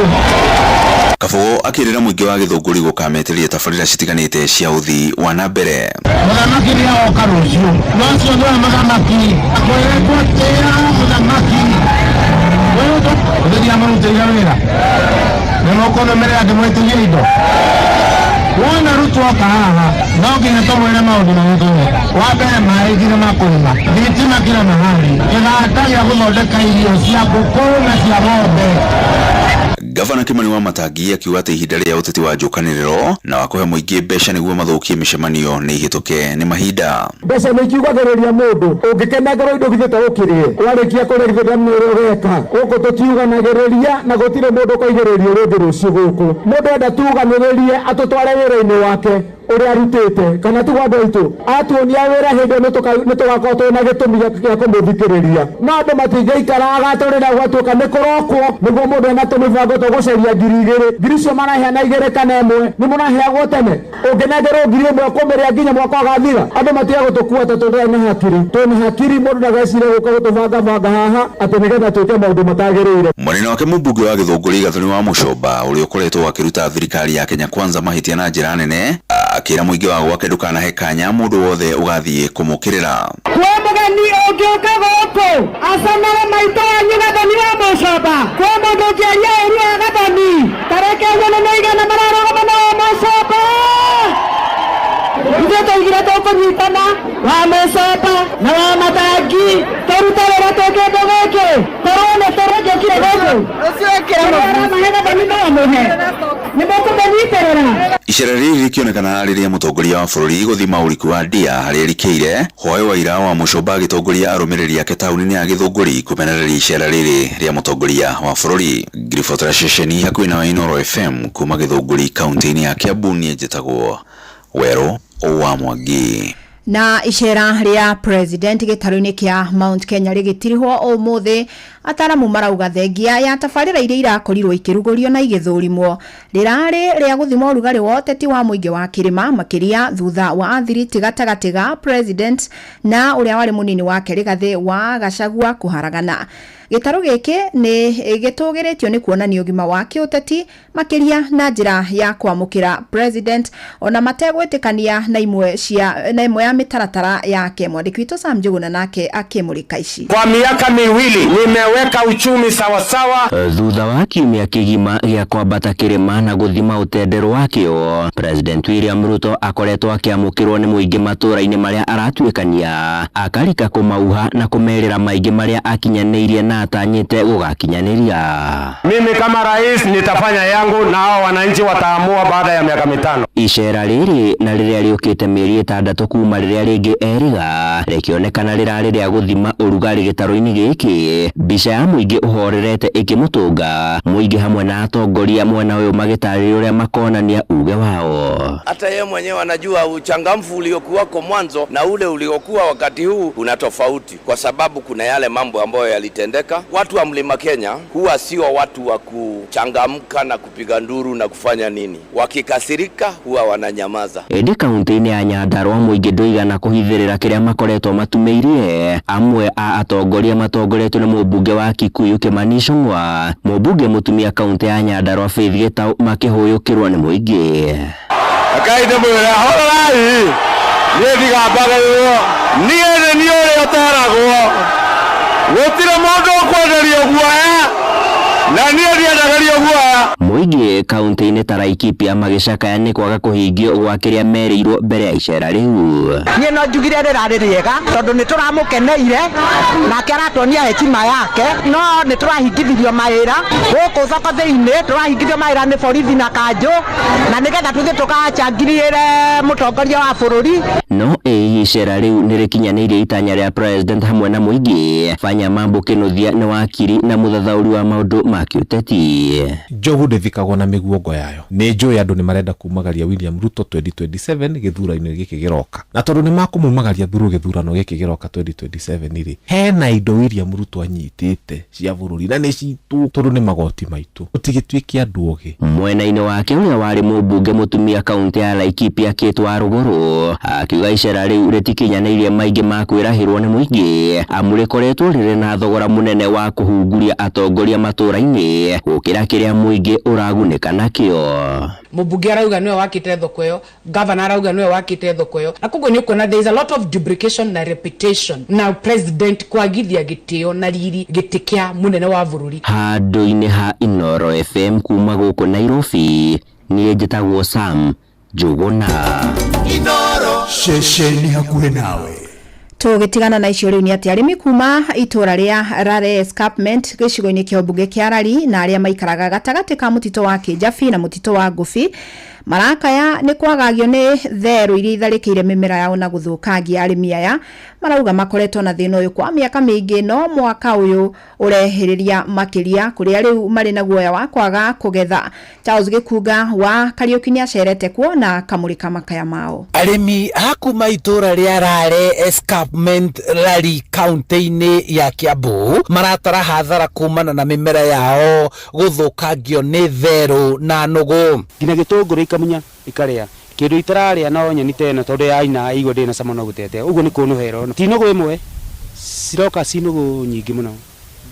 Kabogo akĩrĩra mũingĩ wa Gĩthũngũri gũkametĩria tabarĩra citiganĩte cia ũthii wa na mbere. Mũthamaki nĩ agoka rũciũ, na ũcio nĩwe mũthamaki akwĩrĩtwo tĩĩa mũthamaki. Ũthĩria mũrutĩire wĩra nĩ mũkũnũmĩrĩra ndĩmwĩtĩrie indo. Wona Ruto oka haha no nginya tũmwĩre maũndũ marĩa tũreka. Wa mbere maĩ nginya ma kũrĩma, thitima kila mahali, kĩganda gĩa gũthondeka irio cia ngũkũ na cia ng'ombe. Gavana Kimani wa Matangi akiuga atĩ ihinda rĩa ũteti wa njũkanĩrĩro na wa kũhe mũingĩ mbeca nĩguo mathũkie mĩcemanio nĩ ihĩtũke nĩ mahinda. Mbeca nĩ ikiugagĩrĩria mũndũ ũngĩkenengerwo indo githĩ to ũkĩrĩe warĩkia kũrĩa githĩ ndamenya ũrĩa ũgeka. Gũkũ tũtiuganagĩrĩria na gũtirĩ mũndũ ũkaigĩrĩrio rĩngĩ rũciũ gũkũ. Mũndũ enda tuganĩrĩrie atũtware wĩra-inĩ wake ũrĩa arutĩte, kana tiguo andũ aitũ atuonia wĩra hĩndĩ ĩyo nĩtũgakorwo twĩna gĩtũmi gĩa kũmũthikĩrĩria. No andũ matingĩikara agatũrĩra gwatuĩka nĩ kũrokwo nĩguo mũndũ ena tũmĩbango tũgũcaria 2,000. Ngiri icio maraheana 2 kana 1 nĩ mũraheagwo tene. Ũngĩnengerwo 1,000 ũkũmĩrĩa nginya mwaka ũgathira. Andũ matige gũtũkua ta tũrĩ na hakiri. Twĩna hakiri, mũndũ ndagecirie gũka gũtũbangabanga haha atĩ nĩgetha twĩke maũndũ matagĩrĩire. Mwena wake mũmbunge wa Gĩthũngũri Gathoni wa Mũcomba ũrĩa ũkoretwo akĩruta thirikari ya Kenya Kwanza mahĩtia na njĩra nene akĩra mũingĩ wa gwake ndũkanahe kanya mũndũ wothe ũgathiĩ kũmũkĩrĩra. Kwĩ mũgeni ũngĩũka gũkũ acamere maitũ wanyu Gathoni wa Mũcomba, kwĩ mũndũ ũngĩaria ũru wa Gathoni, tareke ũguo nĩ maigana mararũgama na wa Mũcomba. Ithuĩ twaugire tũkũnyitana wa Mũcomba na wa Matangi tũrute wĩra twĩ kĩndũ gĩkĩ, korwo nĩ tũrĩngĩũkire gũkũ. Ũramahe Gathoni no amũhe, nĩ mũkũmũnyitĩrĩra. Icera rĩrĩ rĩkĩonekana rĩrĩa mũtongoria wa bũrũri gũthima ũriku wa ndia harĩa erikĩire hwaĩ wa ira wa Mũcomba agĩtongoria arũmĩrĩri ake taũni-inĩ ya Gĩthũngũri kũmenereria icera rĩrĩ rĩa mũtongoria wa bũrũri. Ngiribotera ceceni hakuhĩ na Inooro FM kuma Gĩthũngũri kaunti-inĩ ya Kiambu, niĩ njĩtagwo Werũ wa Mwangi. Na icera rĩa president gĩtarũ-inĩ kĩa Mount Kenya rĩgĩtirihwo ũmũthĩ, ataramu marauga thengia ya tabarĩra iria irakorirwo ikĩrugũrio na igĩthũrimwo rĩrarĩ rĩa gũthima ũrugarĩ wa ũteti wa mũingĩ wa kĩrĩma makĩria thutha wa athiriti gatagatĩ ga president na ũrĩa warĩ mũnini wake Rigathĩ wa Gachagua kũharagana. Gĩtarũ gĩkĩ nĩ gĩtũgĩrĩtio nĩ kuonania ũgima wa kĩũteti makĩria na njĩra ya kwamũkĩra president ona mategwĩtĩkania na imwe cia na imwe ya mĩtaratara yake. Mwandĩki witũ Sam Njuguna nake akĩmũrĩka ici. Kwa miaka miwili nimeona Tutaweka uchumi sawasawa. Thutha wa kiumia kĩgima gĩa kwambata kĩrĩma na gũthima ũtenderũ wakĩo, President William Ruto akoretwo akĩamũkĩrwo nĩ mũingĩ matũũra-inĩ marĩa aratuĩkania, akarika kũmauha na kũmerĩra maingĩ marĩa akinyanĩirie na atanyĩte gũgakinyanĩria. Mimi kama rais nitafanya yangu na hao wananchi wataamua baada ya miaka 5. Icera rĩrĩ na rĩrĩa rĩũkĩte mĩeri 6 kuma rĩrĩa rĩngĩ eriga rĩkĩonekana rĩrarĩ rĩa gũthima ũrugarĩ gĩtarũ-inĩ gĩkĩ, mbica ya mũingĩ ũhorerete ĩkĩmũtũnga mũingĩ hamwe na atongoria mwena ũyũ magĩtarĩria ũrĩa makonania uge wao. Hata yeye mwenyewe anajua uchangamfu uliokuwako mwanzo na ule uliokuwa wakati huu una tofauti, kwa sababu kuna yale mambo ambayo yalitendeka. Watu wa Mlima Kenya huwa sio watu wa kuchangamka na kupiga nduru na kufanya nini, wakikasirika huwa wananyamaza. Ĩndĩ kaunti-inĩ ya Nyandarua mũingĩ ndũigana kũhithĩrĩra kĩrĩa makoretwo matumĩirie. Amwe a atongoria matongoretio nĩ mũmbunge wa Kikuyu Kimani Ichung'wa, mũmbunge mũtumia kaunti ya Nyandarua Faith Gitau makĩhũyũkĩrwo nĩ mũingĩ. Rekai ndĩmwĩre horerai, niĩ ndigambagĩrĩrwo, niĩ nĩ niĩ ũrĩa ũteragwo, gũtirĩ mũndũ ũkwenderio guoya na niĩ ndiendagĩrio guoya. Mũingĩ kaunti-inĩ ta Laikipia magĩcakaya nĩ kwaga kũhingio gwa kĩrĩa merĩirwo mbere ya icera rĩu. Niĩ no njugire rĩrarĩ rĩega tondũ nĩ tũramũkeneire nake aratuonia hekima yake, no nĩ tũrahingithirio mawĩra gũkũ thoko thĩinĩ, tũrahingithio mawĩra nĩ borithi na kanjũ, na nĩgetha tũthiĩ tũgachangirĩre mũtongoria wa bũrũri. No ĩ icera rĩu nĩ rĩkinyanĩirie itanya rĩa president hamwe na mũingĩ. Fanya Mambo Kĩnuthia nĩ wakiri na mũthathaũri wa maũndũ ma kĩũteti. Njogu ndĩthikagwo na mĩguongo yayo. Nĩ njũĩ andũ nĩ marenda kumagaria William Ruto 2027 gĩthurano-inĩ gĩkĩ gĩroka, na tondũ nĩ makũmumagaria through gĩthurano gĩkĩ gĩroka 2027 rĩ, hena indo William Ruto anyitĩte cia bũrũri na nĩ citũ tondũ nĩ magoti maitũ, tũtigĩtuĩke andũ ogĩ. Mwena-inĩ wake ũrĩa warĩ mũmbunge mũtumia kaunti ya Laikipia Kate Warũgũrũ akiuga icera rĩu rĩtikinyanĩirie maingĩ ma kwĩrahĩrwo nĩ mũingĩ, amu rĩkoretwo rĩrĩ na thogora mũnene wa kũhunguria atongoria matũũra-inĩ gũkĩra kĩrĩa mũingĩ ũragunĩka nakĩo. Mũmbunge arauga nĩwe wakĩte thoko ĩyo, governor arauga nĩwe wakĩte thoko ĩyo, na koguo nĩ ũkuona there is a lot of duplication na repetition na president kwagithia gĩtĩo na riri gĩtĩ kĩa mũnene wa bũrũri. Handũ-inĩ ha Inooro FM kuma gũkũ Nairobi, niĩ njĩtagwo Sam Njũgũna. Inooro ceceni hakuhĩ nawe. Tũgĩtigana na icio rĩu nĩ atĩ arĩmi kuma itũra rĩa Rare Escarpment gĩcigo-inĩ kĩa mbunge kĩa Rari na arĩa maikaraga gatagatĩ ka mũtitũ wa Kĩnjabi na mũtitũ wa Ngũbi marakaya nĩ kwagagio nĩ therũ iria itharĩkĩire mĩmera yao na gũthũkangia. Arĩmi aya marauga makoretwo na thĩna ũyũ kwa mĩaka mĩingĩ, no mwaka ũyũ ũrehĩrĩria makĩria kũrĩa rĩu marĩ na guoya wa kwaga kũgetha. Charles Gĩkunga wa Kariũki nĩacerete kuo na akamũrĩka makaya mao. Arĩmi a kuma itũra rĩa Rare Escarpment Rari kaunti-inĩ ya Kiambu maratara hathara kumana na mĩmera yao gũthũkangio nĩ therũ na nũgũ. Nginya gĩtũngũrũ ikamunya ikarĩa kĩndũ itararĩa no nyeni teno tondũ ya ina igua ndĩna cama no gũtete ũguo nĩ kũnũhera ti nũgũ ĩmwe ciroka ci nũgũ nyingĩ mũno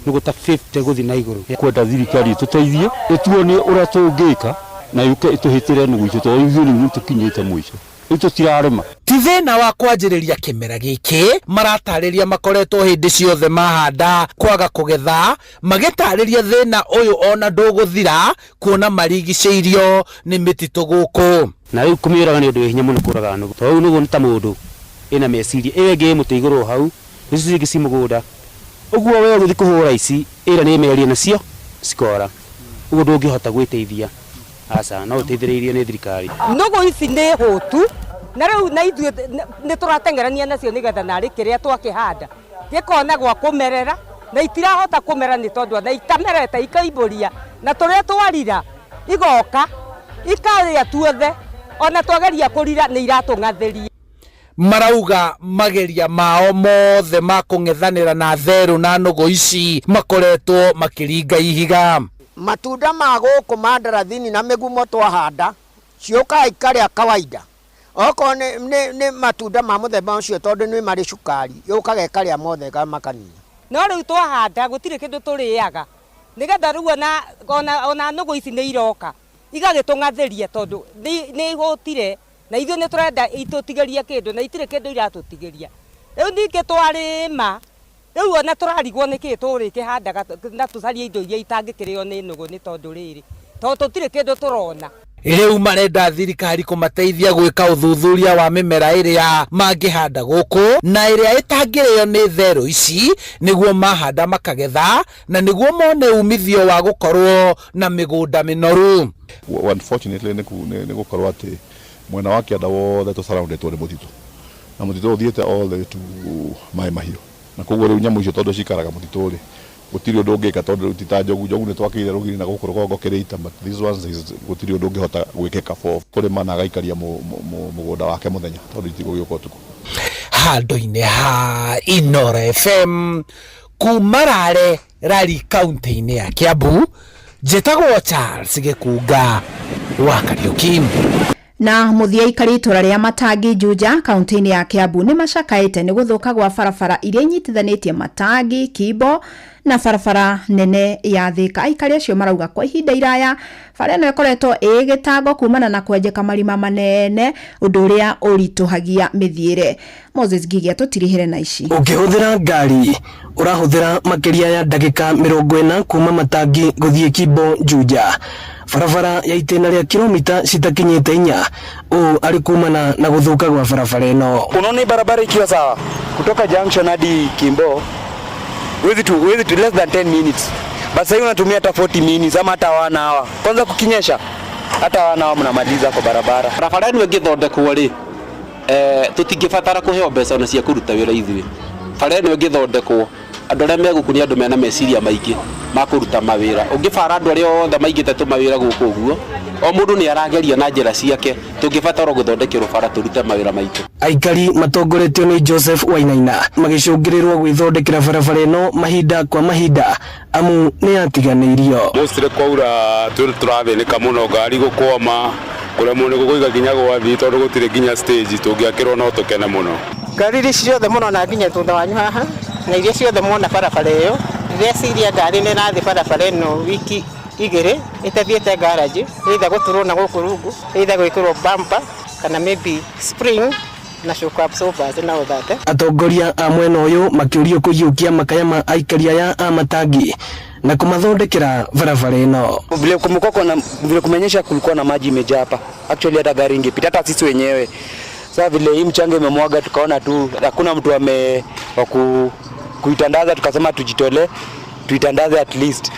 nũgũ ta 50 gũthiĩ na igũrũ. Kwenda thirikari ĩtũteithie ĩtuonie ũrĩa tũngĩka na yũke ĩtũhĩtĩre nũgũ itũ tondũ ithuĩ rĩu nĩtũkinyĩte mũico rĩu tũtirarĩma. Ti thĩna wa kwanjĩrĩria kĩmera gĩkĩ maratarĩria makoretwo hĩndĩ ciothe mahanda kwaga kũgetha, magĩtarĩria thĩna ũyũ ona ndũgũthira kuona marigicĩirio nĩ mĩtitũ gũkũ. Na rĩu kũmĩũraga nĩ ũndũ wĩ hinya mũno kũraga nũgũ tondũ rĩu nũgũ nĩ ta mũndũ ĩna meciria ĩyo ĩngĩ ĩ mũtĩ igũrũ hau icio cingĩ ci mũgũnda ũguo we ũgĩthiĩ kũhũra ici ĩra nĩ mĩario nacio cikora ũguo ndũngĩhota gwĩteithia aca no ũteithĩrĩirio nĩ thirikari. Nũgũ ici nĩ hũtu na rĩu na ithuĩ nĩ tũrateng'erania nacio nĩgetha narĩ kĩrĩa twakĩhanda gĩkona gwa kũmerera na itirahota kũmera nĩ tondũ ona itamerete ikaimbũria na tũrĩa twarira igoka ikarĩa tuothe ona twageria kũrira nĩ iratũng'athĩria. Marauga mageria mao mothe ma kũng'ethanĩra na therũ na nũgũ ici makoretwo makĩringa ihiga. Matunda ma gũkũ ma ndarathini na mĩgumo twahanda ciũkaga ikarĩa kawaida okorwo nĩ matunda ma mũthemba ũcio tondũ nĩ marĩ cukari yũkaga ĩkarĩa mothe makanina. No rĩu twahanda gũtirĩ kĩndũ tũrĩaga nĩgetha rĩu ona nũgũ ici nĩ iroka igagĩtũng'athĩria tondũ nĩ ihũtire na ithuĩ nĩ tũrenda itũtigĩrie kĩndũ na itirĩ kĩndũ iratũtigĩria. Rĩu ningĩ twarĩma Rĩu ona tũrarigwo nĩkĩ tũrĩkĩhandaga na tũcarie indo iria itangĩkĩrĩo nĩ nũgũ nĩ tondũ rĩrĩ tondũ tũtirĩ kĩndũ tũrona. Rĩu marenda thirikari kũmateithia gwĩka ũthuthuria wa mĩmera ĩrĩa mangĩhanda gũkũ na ĩrĩa ĩtangĩrĩo nĩ therũ ici nĩguo mahanda makagetha na nĩguo mone umithio wa gũkorwo na mĩgũnda mĩnoru. Unfortunately nĩ gũkorwo atĩ mwena wa kĩanda wothe tũsurroundĩtwo nĩ mũtitũ na mũtitũ ũthiĩte all the way to Maĩ Mahiũ, na koguo rĩu nyamũ icio tondũ cikaraga mũtitũ rĩ, gũtirĩ ũndũ ũngĩka tondũ rĩu ti ta njogu. Njogu nĩ twakĩire rũgiri na gũkũ rũgongo kĩrĩita, but these ones is gũtirĩ ũndũ ũngĩhota gwĩkĩka for kũrĩma na agaikaria mũgũnda wake mũthenya tondũ itigũgĩũka ũtukũ. Handũ-inĩ ha Inooro FM kuma Rare Rari kaunti-inĩ ya Kiambu, njĩtagwo Charles Gĩkunga wa Kariuki. Na mũthia aikari itũra rĩa Matangi Juja kaunti-inĩ ya Kiambu nĩ macakaĩte nĩ gũthũka gwa barabara iria inyitithanĩtie Matangi, Kimbo na barabara nene ya Thika. Aikari acio marauga kwa ihinda iraya bara ĩno ĩkoretwo ĩ gĩtango kumana na kwenjeka marima manene, ũndũ ũrĩa ũritũhagia mĩthiĩre. Moses Ngigi atũtirihĩre na ici. Ũngĩhũthĩra ngari ũrahũthĩra makĩria ya ndagĩka 40 kuma Matangi gũthiĩ Kimbo Juja, barabara ya itĩna rĩa kilomita citakinyĩte 4, ũũ arĩ kumana na gũthũka gwa barabara ĩno. Unaona hii barabara ikiwa sawa kutoka junction hadi Kimbo huwezi tu less than 10 minutes, but sasa unatumia hata 40 minutes ama hata 1 hour. Kwanza kukinyesha hata 1 hour mnamaliza kwa barabara. Barabara ĩno ĩngĩthondekwo rĩ, tũtingĩbatara kũheo mbeca ona cia kũruta wĩra ithuĩ. Bara ĩno ĩngĩthondekwo, andũ arĩa me gũkũ nĩ andũ mena meciria maingĩ ma kũruta mawĩra. Ũngĩbara andũ arĩa othe maigĩte tũmawĩra gũkũ ũguo, o mũndũ nĩ arageria na njĩra ciake, tũngĩbatara gũthondekerwo bara tũrute mawĩra maitũ. Aikari matongoretio nĩ Joseph Wainaina magĩcũngĩrĩrwo gwĩthondekera barabara ĩno mahinda kwa mahinda amu nĩ yatiganĩirio. Mostly kwaura tũrathĩnĩka mũno, ngari gũkwama, kũremwo nĩ gũkũiga nginya gwathi tondũ gũtirĩ nginya stage tũngĩakĩrwo no tũkene mũno. Ngari iria ciothe mũrona nginya thutha wanyu haha na iria ciothe muona barabara ĩyo, ndĩreciria ngari nĩ ĩrathiĩ barabara ĩno wiki 2 ĩtathiĩte garage, either gũturwo na gũkũ rungu, either gwĩkĩrwo bumper kana maybe spring na shock absorbers na all that. Atongoria a mwena ũyũ makĩũrio kũiyũkia makaya ma aikari aya a Matangi na kumathondekera barabara ĩno. Vile kumekuwa na vile kumenyesha, kulikuwa na maji imejaa hapa. Actually hata gari ingepita hata sisi wenyewe. Sasa vile hii mchanga imemwaga tukaona tu hakuna mtu ame wa kuitandaza, tukasema tujitolee tuitandaze at least.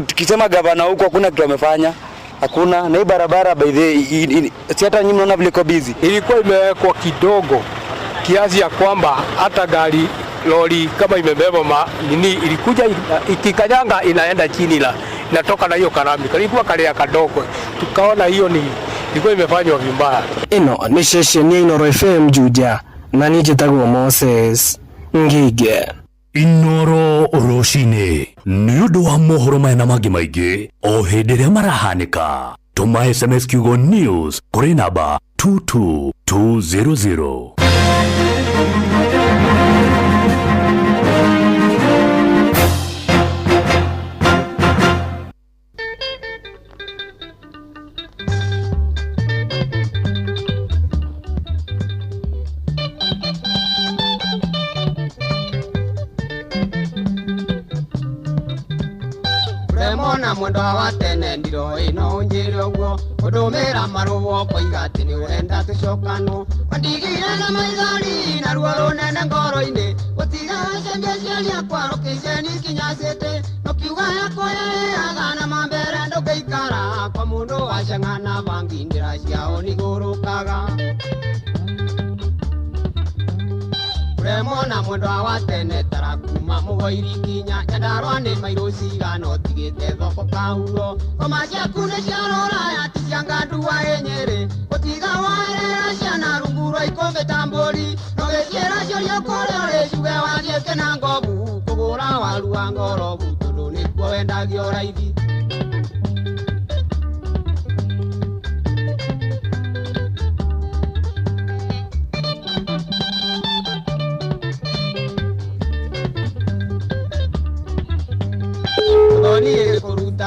Tukisema gavana huko hakuna kitu amefanya. Hakuna. Na hii barabara by the si hata nyinyi mnaona vile iko busy. Ilikuwa imewekwa kidogo kiasi ya kwamba hata gari lori kama imebeba nini ilikuja ikikanyanga inaenda chini la inatoka na hiyo karami. Ilikuwa kale kadogo. Tukaona hiyo ni ilikuwa imefanywa vibaya. Ĩno nĩ ceceni ya Inooro FM Juja na niĩ njĩtagwo Moses Ngige. Inooro rũcinĩ nĩ ũndũ wa mohoro maya na mangĩ maingĩ o hĩndĩ ĩrĩa marahanĩka. Tũma SMS kiugo news kũrĩ namba 22200. Mona mwendo wa tene ndiro ĩno ũnjĩre ũguo ũndũmĩra marũa ũkoiga atĩ nĩ ũrenda tũcokanwo wandigire na maithori na ruo rũnene ngoro-inĩ gũtiga cenjia ciakwa rũkĩceni kinya cĩtĩ ũkiuga yakwa yaheaga na mambere ndũngĩikara kwa mũndũ waceng'ana bangi ndĩra ciao nĩigũrũkaga. Mona mwendo wa tene tarakuma mũgoiri kinya Nyandarua nĩ mairũ cigana ũtigĩte thoko kahuro ngoma ciaku nĩ cia rũraya ti cia ngandua ĩ Nyĩrĩ gũtiga waerera ciana rungu rwa ikũmbĩ ta mbũri ndũgĩciĩra ciũria kũrĩa ũrĩ ciuge wathiĩ kena ngobu kũgũra waru wa ngorobu tondũ nĩkuo wendagio raithi.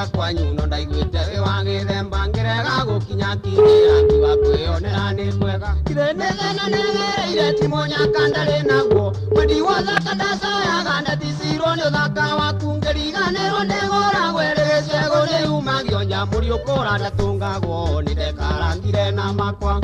ndakinya kwanyu no ndaiguĩte wĩ wa gĩthemba ngĩrega gũkinya kinyĩra ngiuga kwĩyonera nĩ kwega Ndirĩ nĩ thĩna nĩgereire ti mũnyaka ndarĩ naguo wendi wa ũthaka ndacoyaga ndaticirwo nĩ ũthaka waku ngĩriganĩrwo nĩgũragwo ĩrĩ gĩcegũ nĩyumagio nyamũri ũkũra ndatũngagwo nĩndekarangire na makwa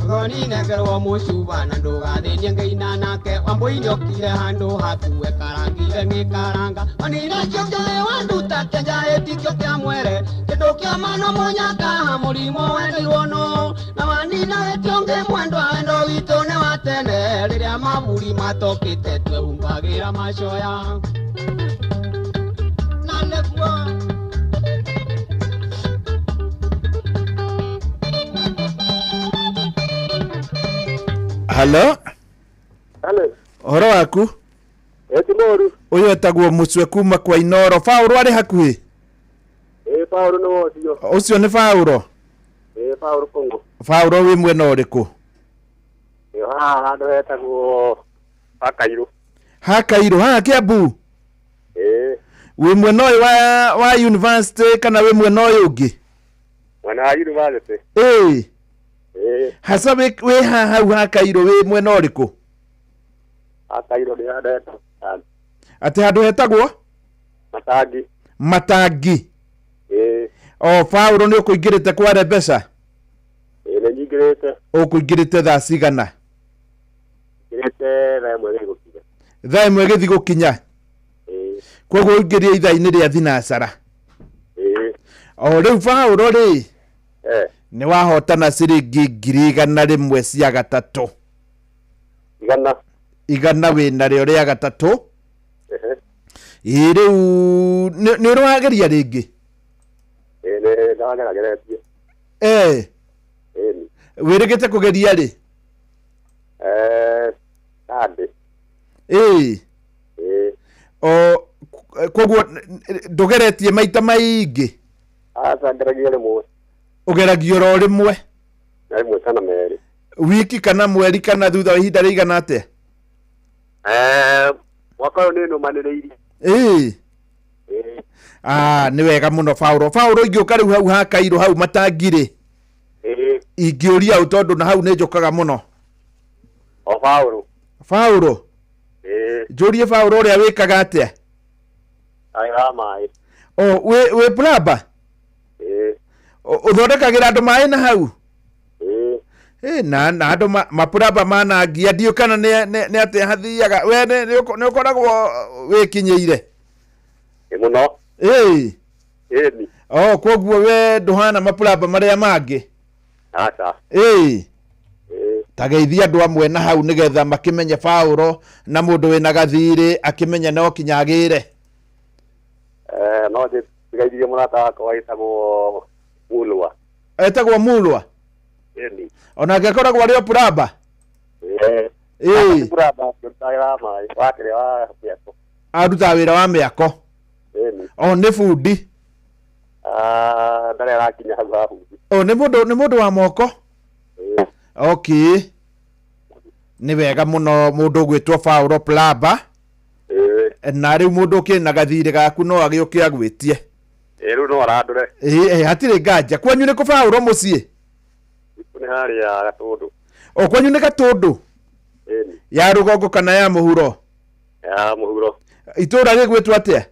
Thoni nengerwo mũcuba na ndũgathĩnie ngĩina nake wambũi okire handũ haku ekarangire ngĩkaranga onina kĩo kĩoĩ wanduta kĩnjaĩtikio kĩa mwere kĩndũ kĩa mano mũnyaka mũrimũ wendirwo no na wanina wĩtio ngĩmwendwa wendo witũ nĩ wa tene rĩrĩa maburi matokĩte twehumbagĩra macoya na nĩguo Halo, Halo, ũhoro waku? ĩ ti mũru. Ũyũ etagwo Mũcwe kuma kwa Inoro. Baũrũ arĩ hakuhĩ? Ĩ Paũlũ nĩwe ũcio. Ũcio nĩ Baũrũ? Ĩ Paũlũ Kũngũ. Baũrũ wĩ mwena ũrĩkũ? Ĩ haha handũ hetagwo Hakairũ. Hakairũ, haha Kiambu? Ĩ Wĩ mwena ũyũ wa university kana wĩ mwena ũyũ ũngĩ? Mwena wa university. Ĩĩ. Ĩ Haca wĩ haha hau Hakairũ wĩ mwena ũrĩkũ? Hakairũ nĩ handũ hetagwo Matangi. Atĩ handũ hetagwo? Matangi. Matangi. Ĩ O Baũrũ nĩ ũkũingĩrĩte kware mbeca? Ĩ nĩ nyingĩrĩte. Ũkũingĩrĩte thaa cigana? Nyingĩrĩte thaa ĩmwe gĩthiĩ gũkinya. Thaa ĩmwe gĩthiĩ gũkinya? Ĩ Koguo ũingĩrire ithaa-inĩ rĩa thinacara. Ĩ O rĩu Baũrũ rĩ, eh nĩ wahotana ciringi 100,000 cia gatatũ. Igana. Igana wĩ narĩo rĩa gatatũ. Ehe. Ĩ rĩu nĩ ũrĩ wageria rĩngĩ? Ĩ nĩ ndagerageretie. Eh, Ĩni. wĩrĩgĩte kũgeria rĩ? Eh Sunday. Ĩ Ĩ o koguo ndũgeretie maita maingĩ? Aca ngeragia rĩmwe. Ũgeragia oro rĩmwe? Na rĩmwe kana merĩ. Wiki kana mweri kana thutha wa ihinda rĩigana atĩa? Eh mwaka ũyũ nĩ nũmanĩrĩirie. Ĩ Ĩ Ah, nĩ wega mũno Baũrũ. Baũrũ ingĩũka rĩu hau ha Kairũ hau Matangi rĩ, Ĩ ingĩũria ũ tondũ na hau nĩ njũkaga mũno. O Paũlũ. Baũrũ, Ĩ njũrie Baũrũ ũrĩa wĩkaga atĩa? Arĩ wa maĩ. O wĩ plumber? Ĩ Ũthondekagĩra andũ maĩ na hau? Ĩ Ĩ na andũ mapuramba manangia ndiũ kana nĩ atĩa hathiaga. We nĩ ũkoragwo wĩkinyĩire? Ĩ mũno. Ĩ Ĩni. O koguo we ndũhana mapuramba marĩa mangĩ? Aca. Ĩ Ĩ ta geithia andũ amwe na hau nĩgetha makĩmenye Baũrũ na mũndũ wĩna gathirĩ akĩmenye no kinya agĩre. No ndigaithirie mũrata wakwa wĩtagwo Mulwa. Etagwo Mulwa? Ĩni. Onake akoragwo arĩ o plumber? Ĩ. Ĩ. Plumber ndutaga wa maĩ wa kĩrĩa wa mĩako. Arutaga wĩra wa mĩako? Ĩni. O nĩ bundi? Ah, ndarĩ arakinya hau ha bundi. O nĩ mũndũ wa moko? Ĩ. Okay. Nĩ wega mũno mũndũ ũgwĩtwo Baũrũ plumber. Ĩ. Na rĩu mũndũ ũkĩrĩ na gathirĩ gaku no agĩũke agwĩtie. Ĩ rĩu no arandũre. Ĩ hatirĩ nganja. Kwanyu nĩ kũ Baũrũ mũciĩ? Nĩ harĩa Gatũndũ. O kwanyu nĩ Gatũndũ? Ĩni. Ya rũgongo kana ya mũhuro? Ya mũhuro. Itũũra rĩgwĩtwo atĩa?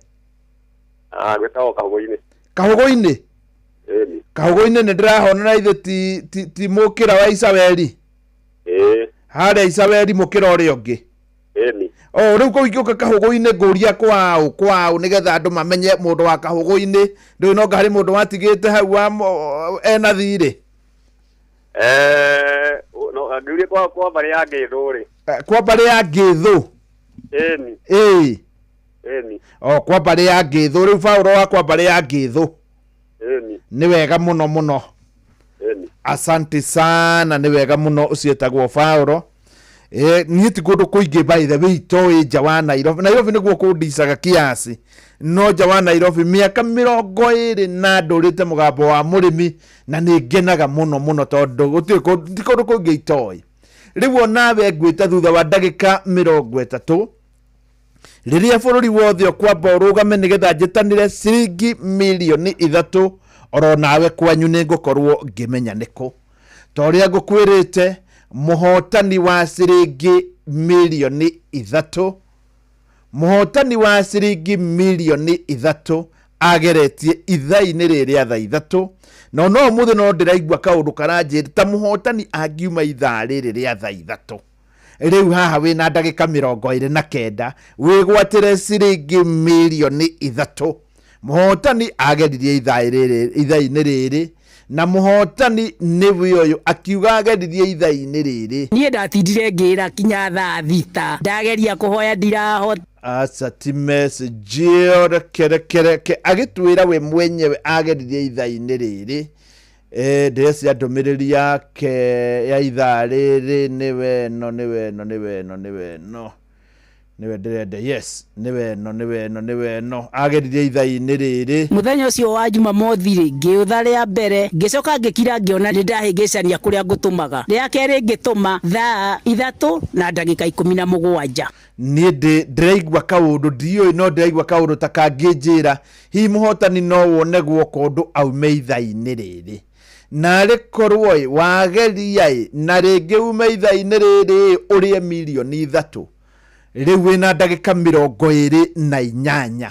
Ah, gwĩtagwo Kahũgũ-inĩ. Kahũgũ-inĩ? Ĩni. Kahũgũ-inĩ nĩ ndĩrahona na ithe ti mũkĩra wa Icaweri? Ĩ. Harĩa Icaweri mũkĩra ũrĩa ũngĩ? Ĩni. O rĩu kũu ingĩũka Kahũgũ-inĩ ngũria kwaũ kwaũ nĩgetha andũ mamenye mũndũ wa Kahũgũ-inĩ ndũĩ no harĩ mũndũ watigĩte hau wa ena thirĩ? No ngĩũria kwa mbarĩ ya Ngĩthũ rĩ. Kwa mbarĩ ya Ngĩthũ? Ĩni. Ĩ. Ĩni. O kwa mbarĩ ya Ngĩthũ rĩu Baũrũ wa kwa mbarĩ ya Ngĩthũ. Ĩni. Nĩ wega mũno mũno. Ĩni. Asante sana nĩ wega mũno ũcio etagwo Baũrũ. Niĩ ti kũndũ kũingĩ by the way itoĩ nja wa Nairobi. Nairobi nĩguo kũndicaga kiasi. No nja wa Nairobi mĩaka 20 na ndũrĩte mũgambo wa mũrĩmi na nĩ ngenaga mũno mũno tondũ gũtirĩ ti kũndũ kũngĩ itoĩ. Rĩu onawe ngwĩta thutha wa ndagĩka 30. Rĩrĩa bũrũri wothe ũkwamba ũrũgame nĩgetha njĩtanĩre ciringi mirioni 3, oro nawe kwanyu nĩ ngũkorwo ngĩmenya nĩkũ. Ta ũrĩa ngũkwĩrĩte, mũhotani wa ciringi mirioni 3, mũhotani wa ciringi mirioni 3 ageretie ithaa-inĩ rĩrĩ rĩa thaa 3, na no ũmũthĩ no ndĩraigua kaũndũ karanjĩra ta mũhotani angiuma ithaa rĩrĩ rĩa thaa 3. Rĩu haha wĩna ndagĩka 29 wĩgwatĩre ciringi mirioni 3. Mũhotani ageririe ithaa-inĩ rĩrĩ, na mũhotani nĩwe ũyũ akiuga ageririe ithaa-inĩ rĩrĩ. Niĩ ndatindire ngĩra kinya thaa 6 ndageria kũhoya ndirahota. Aca ti message ĩyo, reke reke reke agĩtwĩra we mwenyewe ageririe ithaa-inĩ rĩrĩ. Ndĩrecia ndũmĩrĩri yake ya ithaa rĩrĩ, nĩwe ĩno, nĩwe ĩno, nĩwe ĩno, nĩwe ĩno, nĩwe ndĩrenda, yes, nĩwe ĩno, nĩwe ĩno, nĩwe ĩno, ageririe ithaa-inĩ rĩrĩ. Mũthenya ũcio wa Jumamothi rĩ, ngĩũtha rĩa mbere, ngĩcoka ngĩkira ngĩona nĩ ndahĩngĩcania kũrĩa ngũtũmaga. Rĩa kerĩ ngĩtũma thaa 3 na ndagĩka 17. Niĩ ndĩraigua kaũndũ ndiũĩ, no ndĩraigua kaũndũ ta kangĩnjĩra hihi mũhotani no wone guoka ũndũ aume ithaa-inĩ rĩrĩ. Narĩ korwo ĩ, wageria ĩ, na rĩngĩ ume ithaa-inĩ rĩrĩ ũrĩe mirioni 3. Rĩu wĩna ndagĩka 28.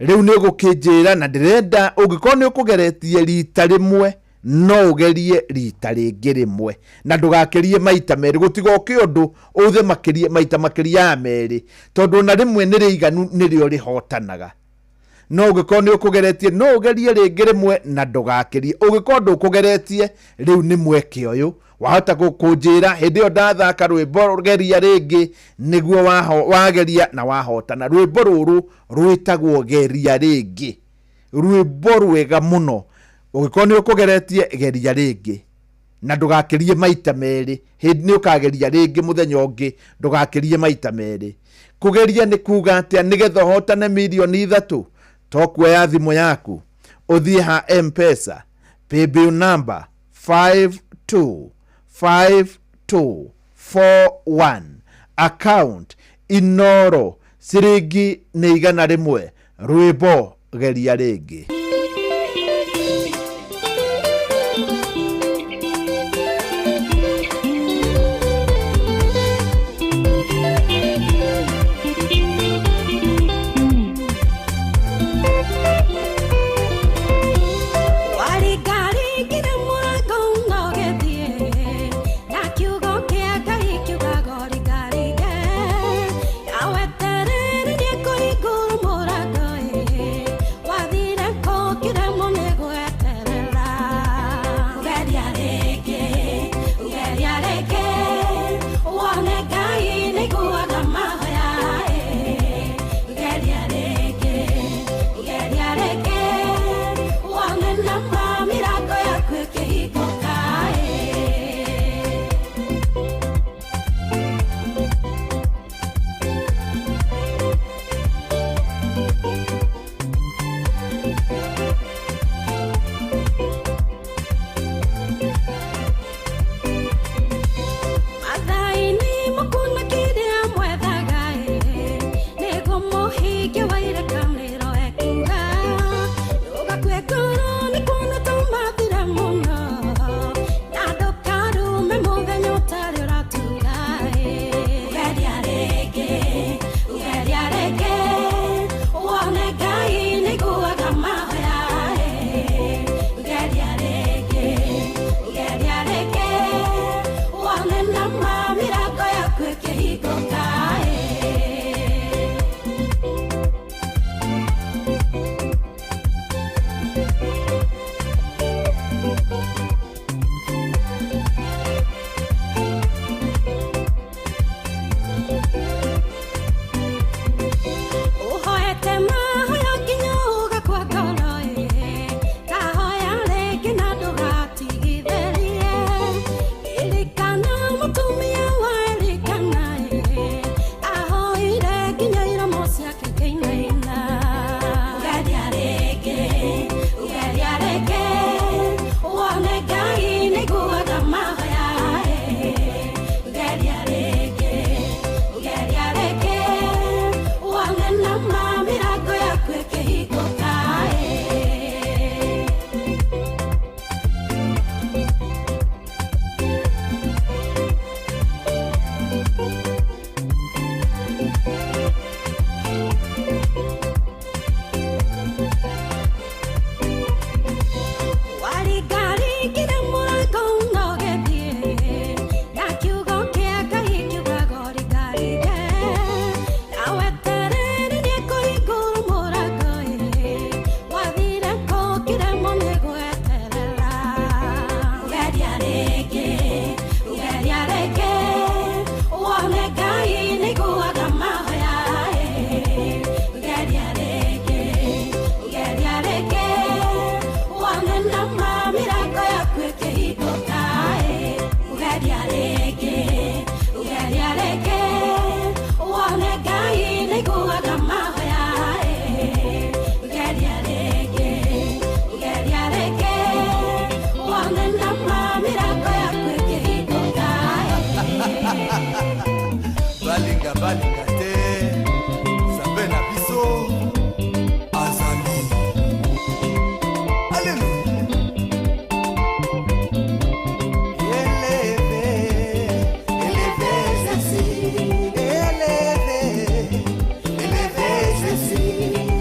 Rĩu nĩ ũgũkĩnjĩra, na ndĩrenda ũngĩkorwo nĩ ũkũgeretie rita rĩmwe, no ũgerie rita rĩngĩ rĩmwe, na ndũgakĩrie maita merĩ, gũtigoke ũndũ ũthe makĩria maita makĩria ya merĩ, tondũ ona rĩmwe nĩ rĩiganu nĩrĩo rĩhotanaga. No ũngĩkorwo nĩ ũkũgeretie, no ũgerie rĩngĩ rĩmwe na ndũgakĩrie. Ũngĩkorwo ndũkũgeretie, rĩu nĩ mweke ũyũ wahota kũnjĩra hĩndĩ ĩyo ndathaka rwĩmbo geria rĩngĩ, nĩguo wageria na wahotana. Rwĩmbo rũrũ rwĩtagwo geria rĩngĩ, rwĩmbo rwega mũno. Ũngĩkorwo nĩ ũkũgeretie, geria rĩngĩ na ndũgakĩrie maita merĩ. Hĩndĩ nĩ ũkageria rĩngĩ mũthenya ũngĩ, ndũgakĩrie maita merĩ. Kũgeria nĩ kuga atĩa? Nĩgetha ũhotane mirioni 3, to kuoya thimũ yaku ũthiĩ ha M-Pesa, paybill number 525241, account Inoro, ciringi nĩ 100, rwĩmbo geria rĩngĩ. Wathire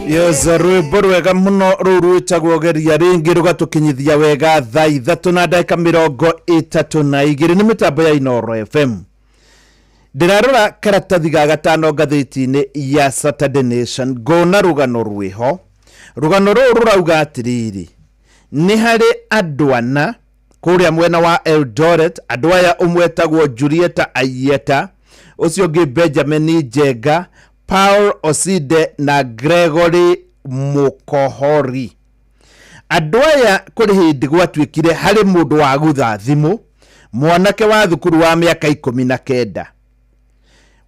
Yes, rwĩmbo rwega mũno rũu rwĩtagwo geria rĩngĩ rũgatũkinyithia wega thaa 3 na ndagĩka 32 nĩ mĩtambo ya Inooro FM. Ndĩrarora karatathi ga gatano ngathĩti-inĩ ya Saturday Nation, ngona rũgano rwĩho. Rũgano rũrũ rũrauga atĩrĩrĩ, nĩ harĩ andũ ana kũrĩa mwena wa Eldoret. Andũ aya ũmwe etagwo Julieta Ayieta, ũcio ũngĩ Benjamin Njenga, Paul Oside na Gregory Mukohori. Andũ aya kũrĩ hĩndĩ gwatuĩkire harĩ mũndũ wagutha thimũ, mwanake wa thukuru wa mĩaka 19.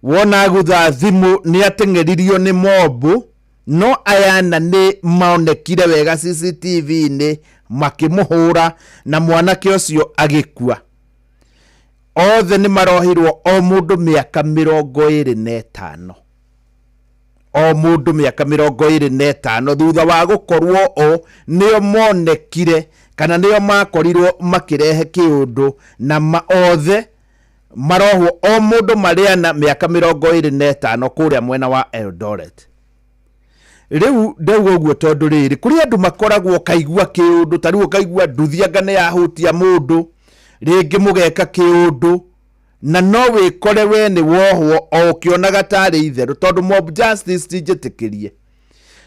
Wona agutha thimũ nĩ ateng'eririo nĩ mobu, no aya ana nĩ maonekire wega CCTV-inĩ makĩmũhũra na mwanake ũcio agĩkua. Othe nĩ marohirwo o mũndũ mĩaka 25. O mũndũ mĩaka 25 thutha wa gũkorwo o nĩo monekire kana nĩo makorirwo makĩrehe kĩũndũ, na othe marohwo o mũndũ marĩ ana mĩaka 25 kũrĩa mwena wa Eldoret. Rĩu ndauga ũguo tondũ rĩrĩ, kũrĩ andũ makoragwo kaigua kĩũndũ, ta rĩu ũkaigua nduthi anga nĩ yahutia mũndũ, rĩngĩ mũgeka kĩũndũ, na no wĩkore we nĩ wohwo o ũkĩonaga tarĩ itherũ, tondũ mob justice ti njĩtĩkĩrie.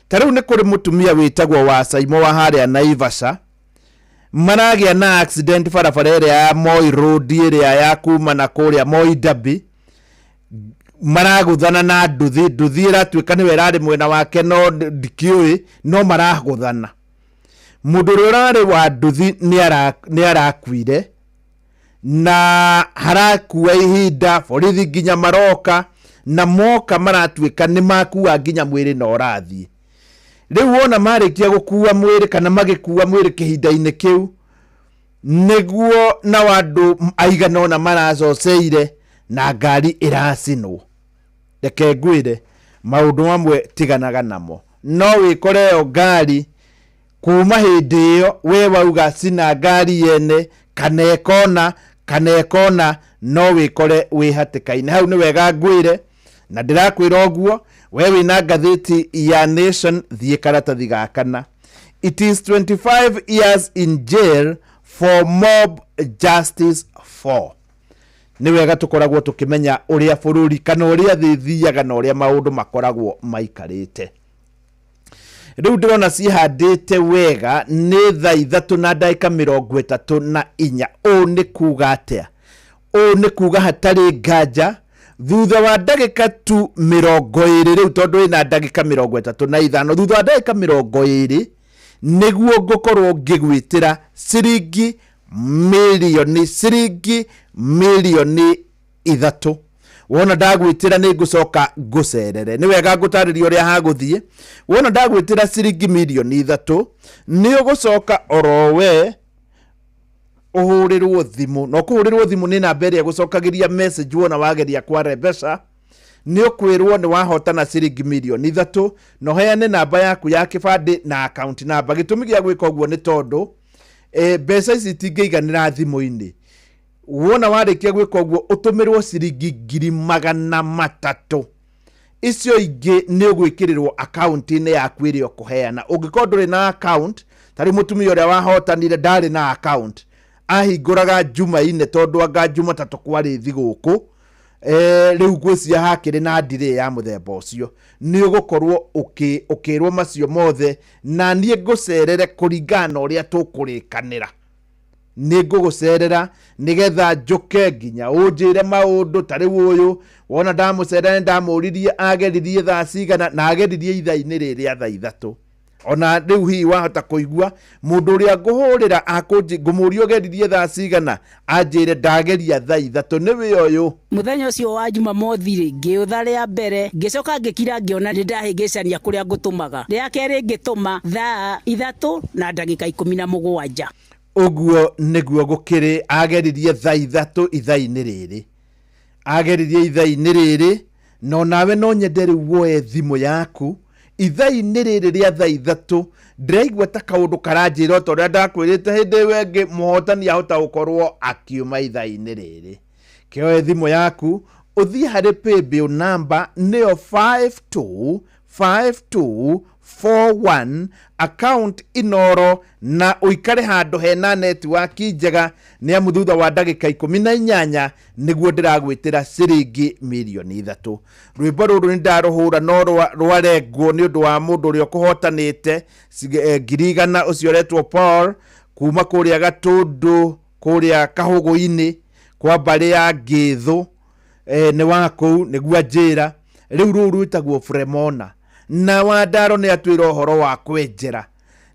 Ta rĩu nĩ kũrĩ mũtumia wĩtagwo wa Saimo wa harĩa Naivasha, maragĩa na accident barabara ĩrĩa ya Moi Road ĩrĩa ya kuma na kũrĩa Moi Derby, maragũthana na nduthi, nduthi ĩratuĩka nĩwe ĩrarĩ mwena wake, no ndikĩũĩ, no maragũthana. Mũndũ ũrĩa ũrarĩ wa nduthi nĩ arakuire, na harakua ihinda borithi nginya maroka, na moka maratuĩka nĩ makua nginya mwĩrĩ na ũrathiĩ. Rĩu wona marĩkia gũkua mwĩrĩ kana magĩkua mwĩrĩ kĩhinda-inĩ kĩu, nĩguo nao andũ aigana ũna maracoceire na ngari ĩracinwo. Reke ngwĩre maũndũ mamwe tiganaga namo, no wĩkore ĩyo ngari kuma hĩndĩ ĩyo we wauga cina ngari yene kana ĩkona kana ĩkona, no wĩkore wĩ hatĩka-inĩ. Hau nĩ wega ngwĩre, na ndĩrakwĩra ũguo we wĩna ngathĩti ya Nation, thiĩ karatathi ga kana. It is 25 years in jail for mob justice 4. Nĩ wega tũkoragwo tũkĩmenya ũrĩa bũrũri kana ũrĩa thĩ ĩthiaga na ũrĩa maũndũ makoragwo maikarĩte. Rĩu ndĩrona ciĩhandĩte wega nĩ thaa 3 na ndagĩka 34. Ũũ nĩ kuga atĩa? Ũũ nĩ kuga hatarĩ nganja thutha wa ndagĩka tu 20 rĩu, tondũ ĩna ndagĩka 35, thutha wa ndagĩka 20 nĩguo ngũkorwo ngĩgwĩtĩra ciringi mirioni, ciringi mirioni 3. Wona ndagwĩtĩra nĩ ngũcoka ngũcerere. Nĩ wega ngũtarĩria ũrĩa hagũthiĩ. Wona ndagwĩtĩra ciringi mirioni 3 nĩ ũgũcoka oro we ũhũrĩrwo thimũ, na ũkũhũrĩrwo thimũ nĩ namba ĩrĩa ĩgũcokagĩria message wona wageria kwarembesha. Nĩ ũkwĩrwo nĩ wahotana ciringi mirioni 3, na ũheane namba yaku ya kĩbandĩ na account namba. Gĩtũmi gĩa gwĩka ũguo nĩ tondũ mbeca ici itingĩiganĩra thimũ-inĩ. Wona warĩkia gwĩka ũguo ũtũmĩrwo ciringi 300,000, icio ingĩ nĩ ũgwĩkĩrĩrwo account-inĩ yaku ĩrĩa ũkũheana. Ũngĩkorwo ndũrĩ na account, ta rĩu mũtumia ũrĩa wahotanire ndarĩ na account, ahingũraga Jumaine tondũ anga Jumatatũ kwarĩ thigũkũ. Rĩu ngwĩciria hakĩrĩ na delay ya mũthemba ũcio. Nĩ ũgũkorwo ũkĩrwo macio mothe, na niĩ ngũcerere kũringana na ũrĩa tũkũrĩkanĩra. Nĩ ngũgũcerera nĩgetha njũke nginya ũnjĩre maũndũ. Ta rĩu ũyũ wona ndamũcerera nĩ ndamũririe ageririe thaa cigana, na ageririe ithaa-inĩ rĩrĩa thaa 3. Ona rĩu hihi wahota kũigua mũndũ ũrĩa ngũhũrĩra ngũmũria ũgeririe thaa cigana, anjĩre ndageria thaa 3. Nĩ wĩ ũyũ. Mũthenya ũcio wa Jumamothi rĩ, ngĩũtha rĩa mbere, ngĩcoka ngĩkira ngĩona nĩ ndahĩngĩcania kũrĩa ngũtũmaga. Rĩa kerĩ ngĩtũma thaa 3 na ndagĩka 17. Ũguo nĩguo gũkĩrĩ, ageririe thaa 3 ithaa-inĩ rĩrĩ. Ageririe ithaa-inĩ rĩrĩ, no nawe no nyende rĩu woe thimũ yaku ithaa-inĩ rĩrĩ rĩa thaa 3. Ndĩraigua ta kaũndũ karanjĩra o ta ũrĩa ndakwĩrĩte hĩndĩ ĩyo ĩngĩ, mũhotani ahota gũkorwo akiuma ithaa-inĩ rĩrĩ. Kĩoe thimũ yaku ũthiĩ harĩ paybill number nĩyo 5252. 41 account Inoro na ũikare handũ hena netiwaki njega nĩ amu thutha wa ndagĩka 18 nĩguo ndĩragwĩtĩra ciringi mirioni 3. Rwĩmbo rũrũ nĩ ndarũhũra no rwarengwo nĩ ũndũ wa mũndũ ũrĩa ũkũhotanĩte 100,000 ũcio ũretwo Paul kuma kũrĩa Gatũndũ kũrĩa Kahũgũ-inĩ kwa mbarĩ ya Ngĩthũ, nĩ wa kũu nĩguo anjĩra. Rĩu rũu rwĩtagwo Fremona na Wandaro nĩ atwĩra ũhoro wa kwenjera.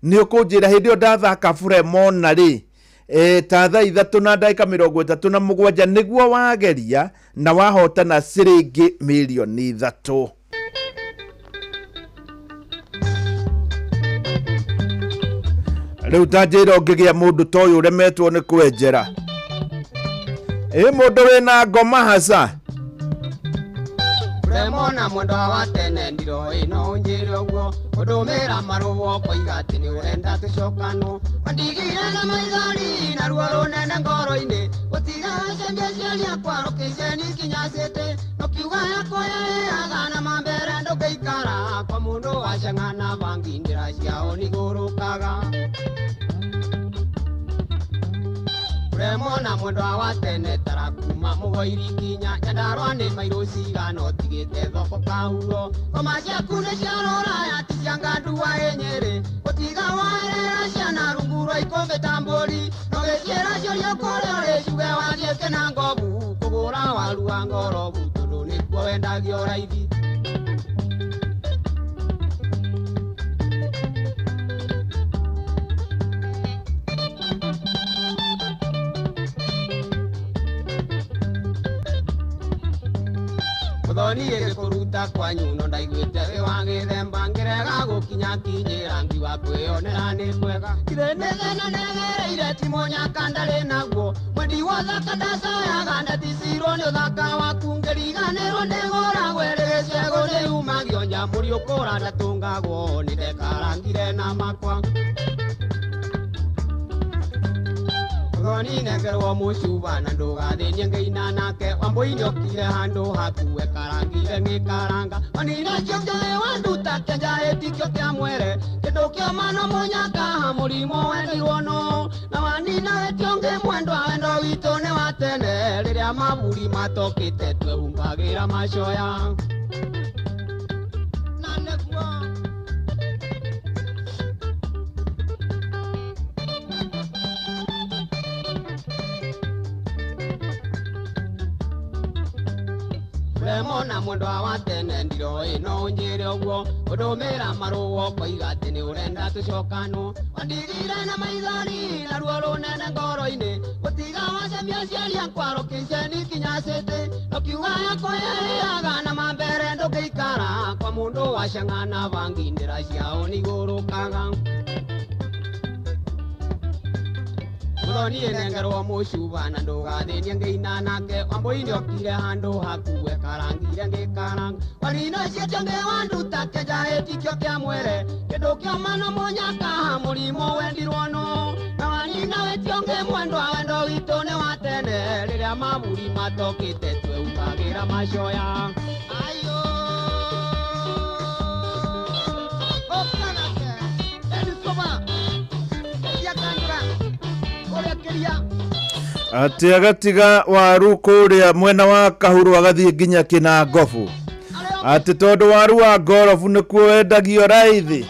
Nĩ ũkũnjĩra hĩndĩ ĩyo ndathaka Fremona rĩ, ta thaa 3 na ndagĩka 37 nĩguo wageria na wahotana ciringi mirioni 3. Rĩu ta njĩra ũngĩgĩa mũndũ ta ũyũ ũremetwo nĩ kwenjera, ĩ mũndũ wĩna ngoma haca. Remona mwendwa wa tene ndiro ĩno ũnjĩre ũguo ũndũmĩra marũa ũkoiga atĩ nĩ ũrenda tũcokanwo wandigire na maithori na ruo rũnene ngoro-inĩ gũtiga wacembia ciari akwa rũkĩceni kinya cĩtĩ ũkiuga yakwa yaĩaga na mambere ndũngĩikara kwa mũndũ wacang'ana bangi ndĩra ciao nĩigũrũkaga. Remona mwendwa wa tene tarakuma mũgoiri kinya Nyandarua nĩ mairũ cigana ũtigĩte thoko kahuro ngoma ciaku nĩ cia rũraya ti cia ngandua ĩ Nyĩrĩ gũtiga waerera ciana rungu rwa ikũmbĩ ta mbũri no gĩciĩra ciũria kũrĩa ũrĩ ciuge wathiĩ kĩnangobu kũgũra waru wa ngorobu tondũ nĩkuo wendagio raithi. Mũthoni ĩgĩkũruta kwanyu no ndaiguĩte wĩ wa gĩthemba ngĩrega gũkinya kinyĩra ngiuga kwĩyonera nĩ kwega githĩ nĩ thĩna nĩgereire ti mũnyaka ndarĩ naguo mwendi wa ũthaka ndacoyaga ndaticirwo nĩ ũthaka waku ngĩriganĩrwo nĩgũragwo ĩrĩ gĩcegũ nĩyumagio njamũri ũkũra ndatũngagwo nĩndekarangire na makwa. Mũthoni nengerwo mũcuba na ndũgathĩnie ngĩina nake Wambũi nĩokire handũ haku ekarangire ngĩkaranga onire kĩo kĩũĩ wanduta kĩanja ĩtikĩo kĩa mwere kĩndũ kĩoma no mũnyaka mũrimũ wendirwo no na wanina wĩtio ngĩ mwendwa wendo witũ nĩ wa tene rĩrĩa maburi matokĩte twehumbagĩra macoya. Na nĩguo Remona mwendwa wa tene ndiro ĩno ũnjĩre ũguo ũndũmĩra marũa ũkoiga atĩ nĩ ũrenda tũcokanwo wandigire na maithori na ruo rũnene ngoro-inĩ gũtiga wacemia aciari akwa rũkĩceni kinya cĩtĩ ũkiuga yakwa yarĩaga na mambere ndũngĩikara kwa mũndũ wacang'ana bangi ndĩra ciao nĩigũrũkaga. Mũthoni ĩnengerwo mũcuba na ndũgathĩnie ngĩina nake Wambũi nĩokire handũ haku ekarangire ngĩkaranga warina ciĩtio ngĩ wanduta kĩnja ĩtikĩo kĩa mwere kĩndũ kĩoma no mũnyaka mũrimũ wendirwo no na wanina wĩtio ngĩ mwendwa wendo witũ nĩ wa tene rĩrĩa maburi matokĩte twehumbagĩra macoya. Ayo Okanake Enisoma Yakanjura Atĩ agatiga waru kũrĩa mwena wa Kahuru agathiĩ nginya Kĩnangobu atĩ tondũ waru wa ngorobu nĩkuo wendagio raithi.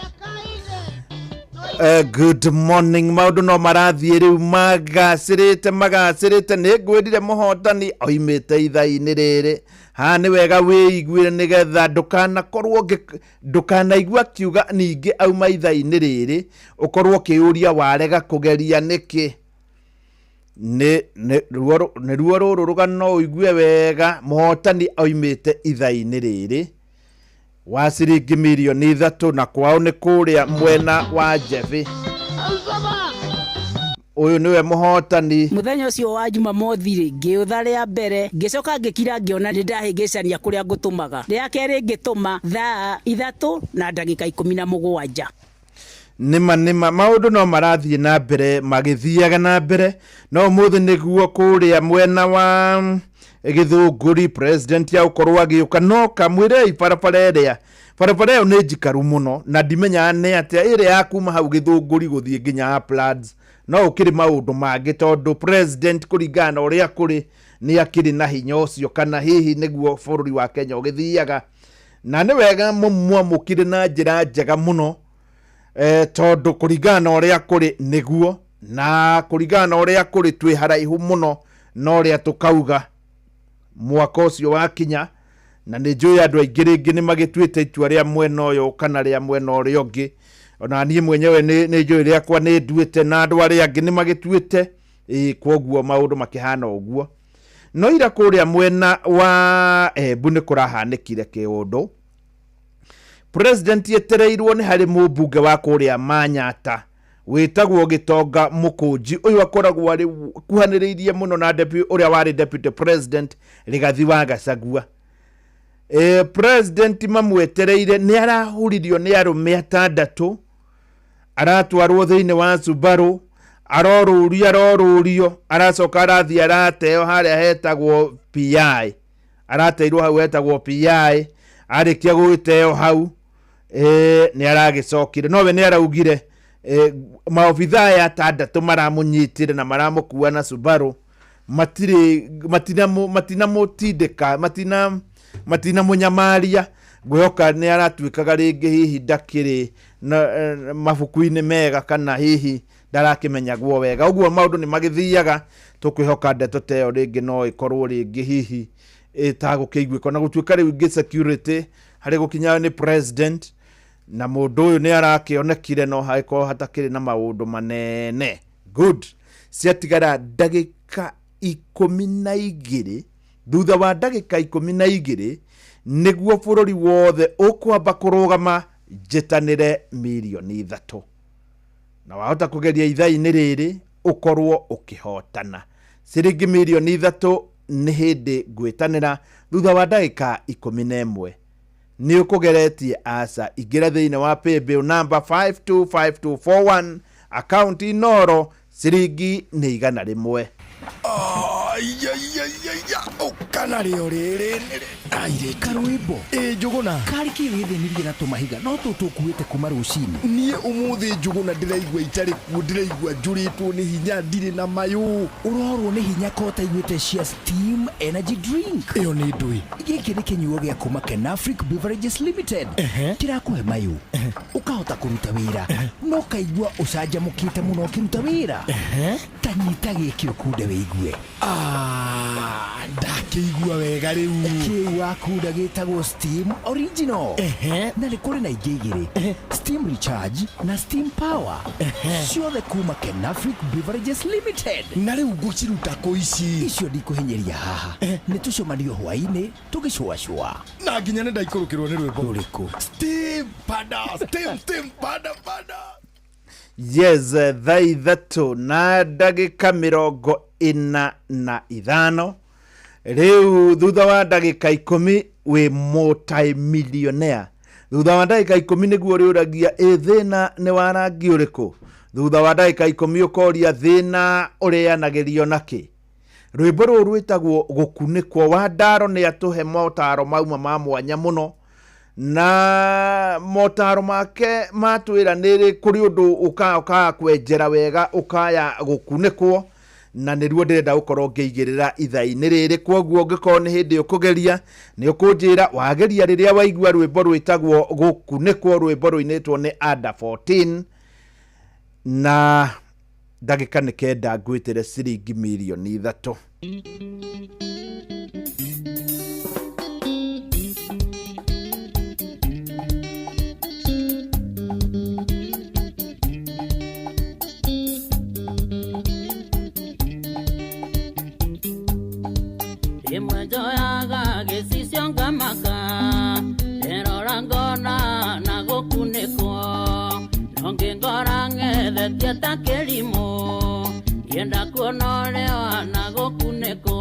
Good morning maũndũ no marathiĩ rĩu magacĩrĩte magacĩrĩte nĩ ngwĩrire mũhotani oimĩte ithaa-inĩ rĩrĩ haha nĩ wega wĩiguĩre nĩgetha ndũkanakorwo ndũkanaigua akiuga ningĩ auma ithaa-inĩ rĩrĩ ũkorwo ũkĩyũria warega kũgeria nĩkĩ. Nĩ ruo rũrũ rũgano ũigue wega mũhotani oimĩte ithaa-inĩ rĩrĩ wa ciringi mirioni 3 na kwao nĩ kũrĩa mwena wa Njebĩ. Ũyũ nĩwe mũhotani. Mũthenya ũcio wa Jumamothi rĩ ngĩũtha rĩa mbere ngĩcoka ngĩkira ngĩona nĩ ndahĩngĩcania kũrĩa ngũtũmaga rĩa kerĩ ngĩtũma thaa 3 na ndagĩka 17. Nĩma nĩma maũndũ no marathiĩ na mbere magĩthiaga na mbere no ũmũthĩ nĩguo kũrĩa mwena wa Gĩthũngũri president ya gũkorwo agĩũka no kamwĩrei barabara ĩrĩa barabara ĩyo nĩ njikaru mũno na ndimenyaga nĩ atĩa ĩrĩa ya kuma hau Gĩthũngũri gũthiĩ nginya Uplands no ũkĩrĩ maũndũ mangĩ tondũ president kũringana na ũrĩa kũrĩ nĩ akĩrĩ na hinya ũcio kana hihi nĩguo bũrũri wa Kenya ũgĩthiaga na nĩ wega mũmwamũkire na njĩra njega mũno tondũ kũringana na ũrĩa kũrĩ nĩguo na kũringana na ũrĩa kũrĩ twĩ haraihu mũno na ũrĩa tũkauga mwaka ũcio wakinya na nĩ njũĩ andũ aingĩ rĩngĩ nĩ magĩtuĩte itua rĩa mwena ũyũ kana rĩa mwena ũrĩa ũngĩ ona niĩ mwenyewe nĩ njũĩ rĩakwa nĩ nduĩte na andũ arĩa angĩ nĩ magĩtuĩte ĩĩ kwoguo maũndũ makĩhana ũguo no ira kũrĩa mwena wa Embu nĩ kũrahanĩkire kĩũndũ president etereirwo nĩ harĩ mũmbunge wa kũrĩa Manyata wĩtagwo Gĩtonga Mũkũnji ũyũ akoragwo arĩ kuhanĩrĩirie mũno na ũrĩa warĩ deputy president Rigathi wa Gachagua president mamwetereire nĩ arahuririo nĩ arũme atandatũ aratwarwo thĩinĩ wa Subaru arorũrio arorũrio aracoka arathiĩ arateo harĩa hetagwo PI arateirwo hau hetagwo PI arĩkia gũgĩteo hau nĩ aragĩcokire nowe nĩ araugire maobithaa aya atandatũ maramũnyitire na maramũkua na Subaru matirĩ matinamũtindĩka matinamũnyamaria ngwĩhoka nĩ aratuĩkaga rĩngĩ hihi ndakĩrĩ na mabuku-inĩ mega kana hihi ndarakĩmenyagwo wega ũguo maũndũ nĩ magĩthiaga tũkwĩhoka ndeto ta ĩyo rĩngĩ no ĩkorwo rĩngĩ hihi ĩtagũkĩiguĩka na gũtuĩka rĩu ingĩ security harĩ gũkinya nĩ president na mũndũ ũyũ nĩ arakĩonekire no hagĩkorwo hatakĩrĩ na maũndũ manene good ciatigara ndagĩka 12 thutha wa ndagĩka 12 nĩguo bũrũri wothe ũkwamba kũrũgama njĩtanĩre mirioni 3 na wahota kũgeria ithaa-inĩ rĩrĩ ũkorwo ũkĩhotana ciringi mirioni 3 nĩ hĩndĩ ngwĩtanĩra thutha wa ndagĩka 11 nĩ ũkũgeretie aca ingĩra thĩinĩ wa paybill number 525241 akaunti Inooro ciringi nĩ 100. Ũkana rĩo rĩrĩ Karwĩmbo ĩ Njũgũna karĩ kĩ wĩthĩnirie na tũmahiga no tũtũkuĩte kuma rũcinĩ niĩ ũmũthĩ Njũgũna ndĩraigua itarĩ kuo ndĩraigua njũrĩtwo nĩ hinya ndirĩ na mayũ ũrorwo nĩ hinya ko ũtaiguĩte cia Steam Energy Drink ĩyo nĩ ndũĩ gĩkĩ nĩ kĩnyuo gĩa kuma Kenafric Beverages Limited kĩrakũhe mayũ ũkahota kũruta wĩra no ũkaigua ũcanjamũkĩte mũno ũkĩruta wĩra ta nyita gĩkĩ ũkunde wĩigue ndakĩigua wega rĩu kĩu wakunda gĩtagwo Steam Original na nĩ kũrĩ na ingĩ igĩrĩ Steam Recharge na Steam Power ciothe kuma Kenafric Beverages Limited na rĩu ngũciruta kũ ici icio ndikũhinyĩria haha nĩ tũcemanio hwaĩ-inĩ tũgĩcũacũa na nginya nĩ ndaikũrũkĩrwo nĩ rwĩmbo rũrĩkũ Steam pada steam steam pada pada yes thaa 3 na ndagĩka 45 rĩu thutha wa ndagĩka 10 wĩ multimillionaire thutha wa ndagĩka 10 nĩguo ũrĩũragia ĩ thĩna nĩ wa rangi ũrĩkũ thutha wa ndagĩka 10 ũkoria thĩna ũrĩanagĩrio nakĩ rwĩmbo rũrũ rwĩtagwo gũkunĩkwo wa Ndaro nĩ atũhe motaro mauma ma mwanya mũno na motaro make matwĩra nĩ kũrĩ ũndũ ũkaga kwenjera wega ũkaya gũkunĩkwo na nĩruo ndĩrenda gũkorwo ngĩigĩrĩra ithaa-inĩ rĩrĩ kwoguo ũngĩkorwo nĩ hĩndĩ ũkũgeria nĩ ũkũnjĩra wageria rĩrĩa waigua rwĩmbo rwĩtagwo gũkunĩkwo rwĩmbo rũinĩtwo nĩ Ada 14 na ndagĩka nĩ 9 ngwĩtĩre ciringi mirioni 3. Ĩmwe njoyaga gĩcicio ngamaka ndĩrora ngona na gũkunĩkwo no ngĩngora ng'ethetie ta kĩrimũ ngĩenda kuona ũrĩa na gũkunĩkwo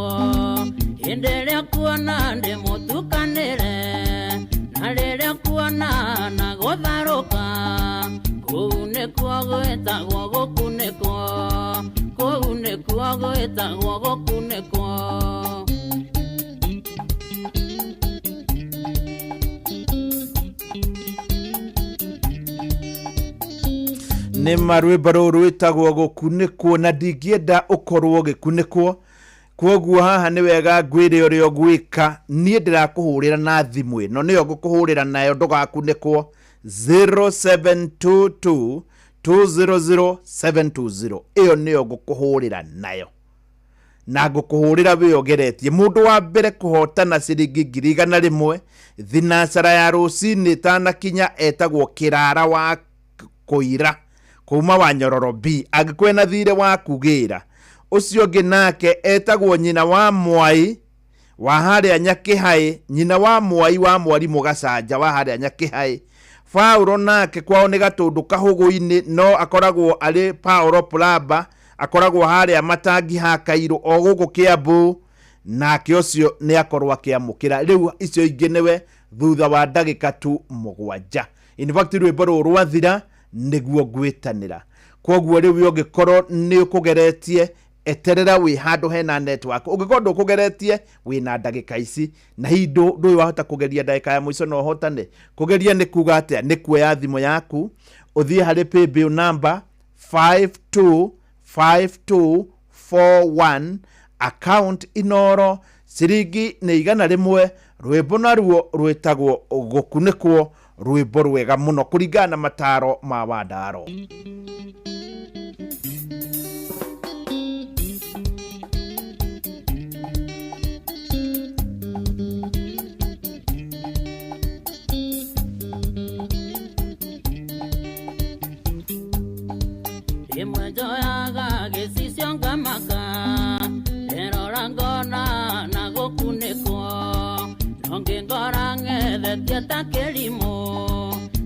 hĩndĩ ĩrĩa kuona ndĩmũtukanĩre na rĩrĩa kuona na gũtharũka kũu nĩkuo gwĩtagwo gũkunĩkwo kũu nĩkuo gwĩtagwo gũkunĩkwo. Nĩ ma rwĩmbo rũu rwĩtagwo gũkunĩkwo na ndingĩenda ũkorwo ũgĩkunĩkwo. Kwoguo haha nĩ wega ngwĩre ũrĩa ũgwĩka. Niĩ ndĩrakũhũrĩra na thimũ ĩno nĩyo ngũkũhũrĩra nayo ndũgakunĩkwo. 0722 200 720 ĩyo nĩyo ngũkũhũrĩra nayo na ngũkũhũrĩra wĩ ũgeretie. Mũndũ wa mbere kũhotana ciringi 100,000 thinacara ya rũcinĩ ĩtanakinya etagwo Kĩrara wa Kũira kuma wa Nyororo B, angĩkorwo ena thirĩ wa kugĩra. Ũcio ũngĩ nake etagwo nyina wa Mwai wa harĩa Nyakĩhaĩ, nyina wa Mwai wa Mwarimũ Gacanja wa harĩa Nyakĩhaĩ. Paulo nake kwao nĩ Gatũndũ Kahũgũ-inĩ, no akoragwo arĩ Paulo Plaba, akoragwo harĩa Matangi ha Kairũ o gũkũ Kĩambu, nake ũcio nĩ akorwo akĩamũkĩra. Rĩu icio ingĩ nĩwe thutha wa ndagĩka tu 7. In fact rwĩmbo rũrũ rwathira nĩguo ngwĩtanĩra. Kwoguo rĩu ũngĩkorwo nĩ ũkũgeretie, eterera wĩ handũ hena network. Ũngĩkorwo ndũkũgeretie wĩna ndagĩka ici, na hihi ndũĩ wahota kũgeria ndagĩka ya mũico no ũhotane. Kũgeria nĩ kuga atĩa? Nĩ kuoya thimũ yaku ũthiĩ harĩ paybill number 525241 account Inoro, ciringi nĩ 100, rwĩmbo naruo rwĩtagwo gũkunĩkwo, rwĩmbo rwega mũno kũringana na mataro ma Wandaro. Ĩmwe njoyaga gĩcicio ngamaka, ndĩrora ngona na gũkunĩkwo, no ngĩngora ng'ethetie ta kĩrimũ,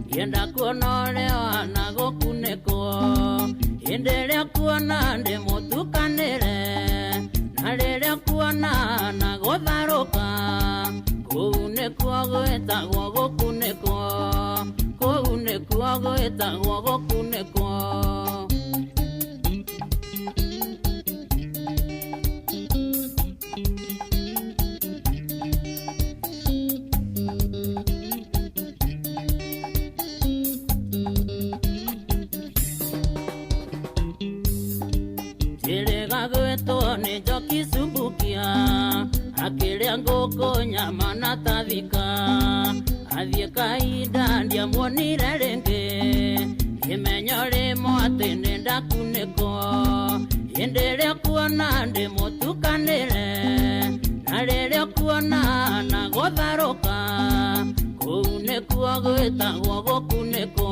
ngĩenda kuona ũrĩa ũhana gũkunĩkwo. Hĩndĩ ĩrĩa kuona ndĩmũtukanĩre, na rĩrĩa kuona na gũtharũka, kũu nĩkuo gwĩtagwo gũkunĩkwo, kũu nĩkuo gwĩtagwo gũkunĩkwo. Gwĩtwo nĩ njoki cumbukia, akĩrĩa ngũkũ nyama na tathika, athiĩ kahinda ndiamuonire rĩngĩ, ngĩmenya rĩmwe atĩ nĩ ndakunĩkwo. Hĩndĩ ĩrĩa kuona ndĩmũtukanĩre, na rĩrĩa kuona na gũtharũka, kũu nĩkuo gwĩtagwo gũkunĩkwo,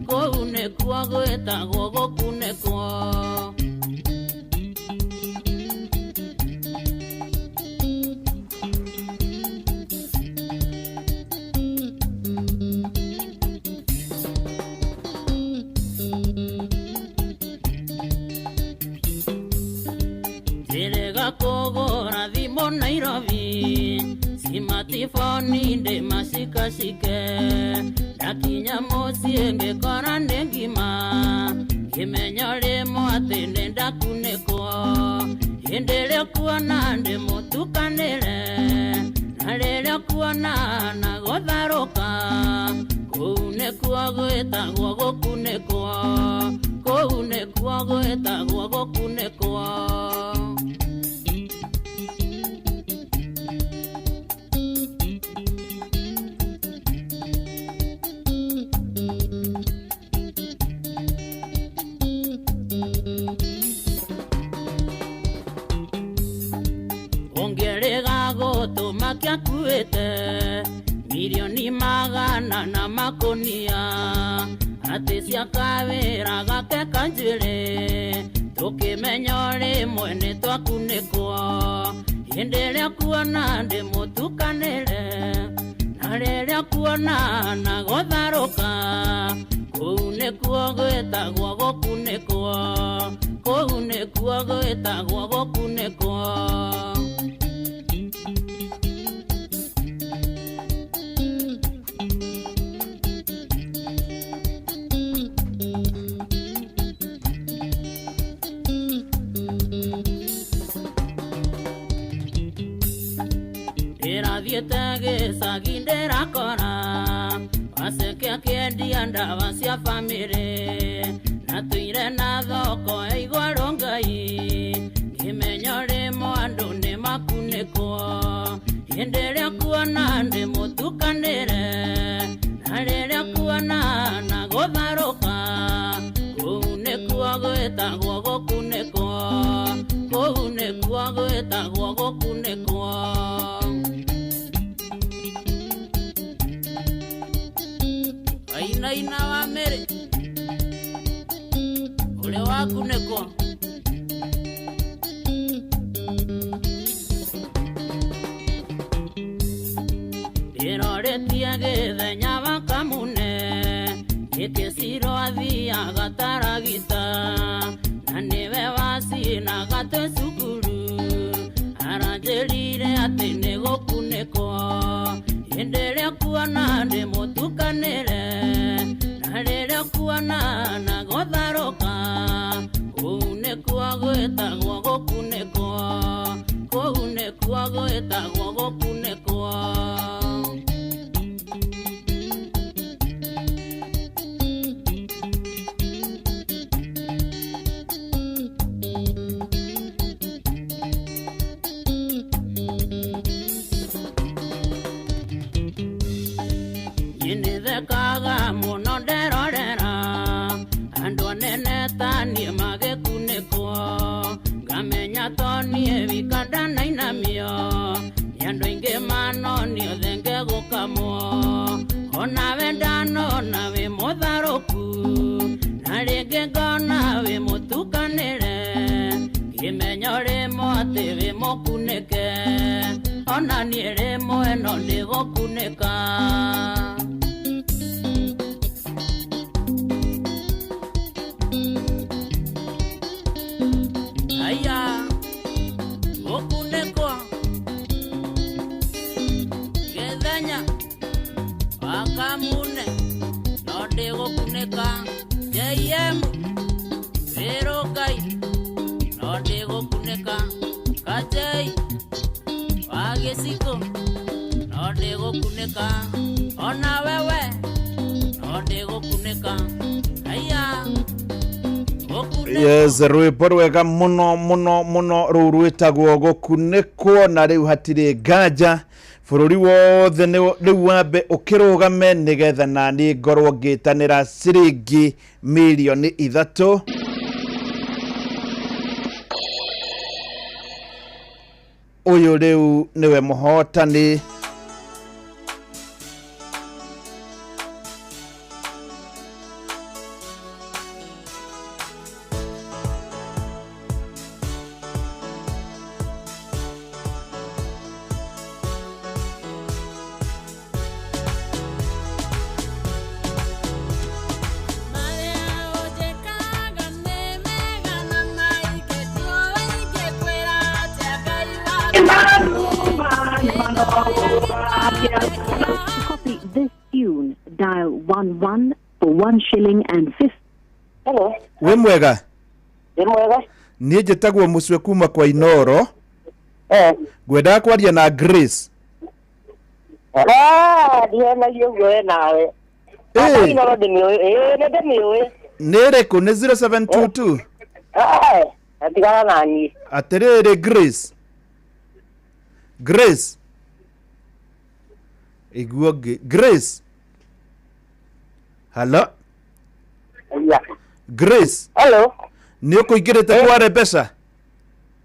kũu nĩkuo gwĩtagwo gũkunĩkwo. Kũgũra thimũ Nairobi, smartphone ndĩ macikacike, ndakinya mũciĩ ngĩkora nĩ ngima, ngĩmenya rĩmwe atĩ nĩ ndakunĩkwo. Hĩndĩ ĩrĩa kuona ndĩmũtukanĩre, na rĩrĩa kuona na gũtharũka, kũu nĩkuo gwĩtagwo gũkunĩkwo, kũu nĩkuo gwĩtagwo gũkunĩkwo. Gũtũma kĩakuĩte mirioni 100 na makũnia, atĩ cia kawĩra gake kanjuĩrĩ, tũkĩmenya rĩmwe nĩ twakunĩkwo. Hĩndĩ ĩrĩa kuona ndĩmũtukanĩre, na rĩrĩa kuona na gũtharũka, kũu nĩkuo gwĩtagwo gũkunĩkwo, kũu nĩkuo gwĩtagwo gũkunĩkwo. Ndĩrathiĩte gĩcagi ndĩrakora waceke akĩendia ndawa cia bamĩrĩ na tũire na thoko ya igũrũ Ngai ngĩmenya rĩmwe andũ nĩ makunĩkwo hĩndĩ ĩrĩa kuona ndĩmũtukanĩre na rĩrĩa kuona na gũtharũka kũu nĩkuo gwĩtagwo gũkunĩkwo kũu nĩkuo gwĩtagwo gũkunĩkwo. Wainaina wa mĩrĩ ũrĩa wakunĩkwo. Ndĩroretie gĩthenya wa kamune gĩkĩcirwo athiaga taragita na nĩwe wacinaga twĩ cukuru aranjĩrire atĩ nĩ gũkunĩkwo hĩndĩ ĩrĩa kuona ndĩmũtukanĩre na rĩrĩa kuona na gũtharũka kũu nĩkuo gwĩtagwo gũkunĩkwo kũu nĩkuo gwĩtagwo gũkunĩkwo. Nĩthekaga mũno nderorera andũ anene ta niĩ magĩkunĩkwo ngamenya to niĩ wika ndanainamio nĩ andũ aingĩ manonio thenge gũkamwo onawe ndanona wĩ mũtharũku na rĩngĩ ngona wĩ mũtukanĩre ngĩmenya rĩmwe atĩ wĩ mũkunĩke ona niĩ rĩmwe no ndĩgũkunĩka. Aya, gũkunĩkwo gĩthenya wa kamune no ndĩgũkunĩka JM wĩrũ Ngai no ndĩgũkunĩka Kajei wa gĩciko no ndĩgũkunĩka ona wewe no ndĩgũkunĩka. Aya. Yes, rwĩmbo rwega mũno mũno mũno rũu rwĩtagwo gũkunĩkwo na rĩu hatirĩ nganja bũrũri wothe rĩu wambe ũkĩrũgame nĩgetha naniĩ ngorwo ngĩtanĩra ciringi mirioni 3. Ũyũ rĩu nĩwe mũhotani. To copy this tune, dial 11 for 1 shilling and 50. Hello. Wĩ mwega? Wĩ mwega. Niĩ njĩtagwo Mũcwe kuma kwa Inoro. Ngwendaga kwaria na Grace. Ah, ndienagia ũguo we nawe. Inoro ndĩmĩũĩ. Ĩĩ, nĩ ndĩmĩũĩ. Nĩ ĩrĩkũ? Nĩ 0722. Tigana na niĩ. Atĩrĩrĩ Grace. Grace. Iguo ngĩ Grace. Hello. Grace. Hello. Nĩ ũkũingĩrĩte kware mbeca?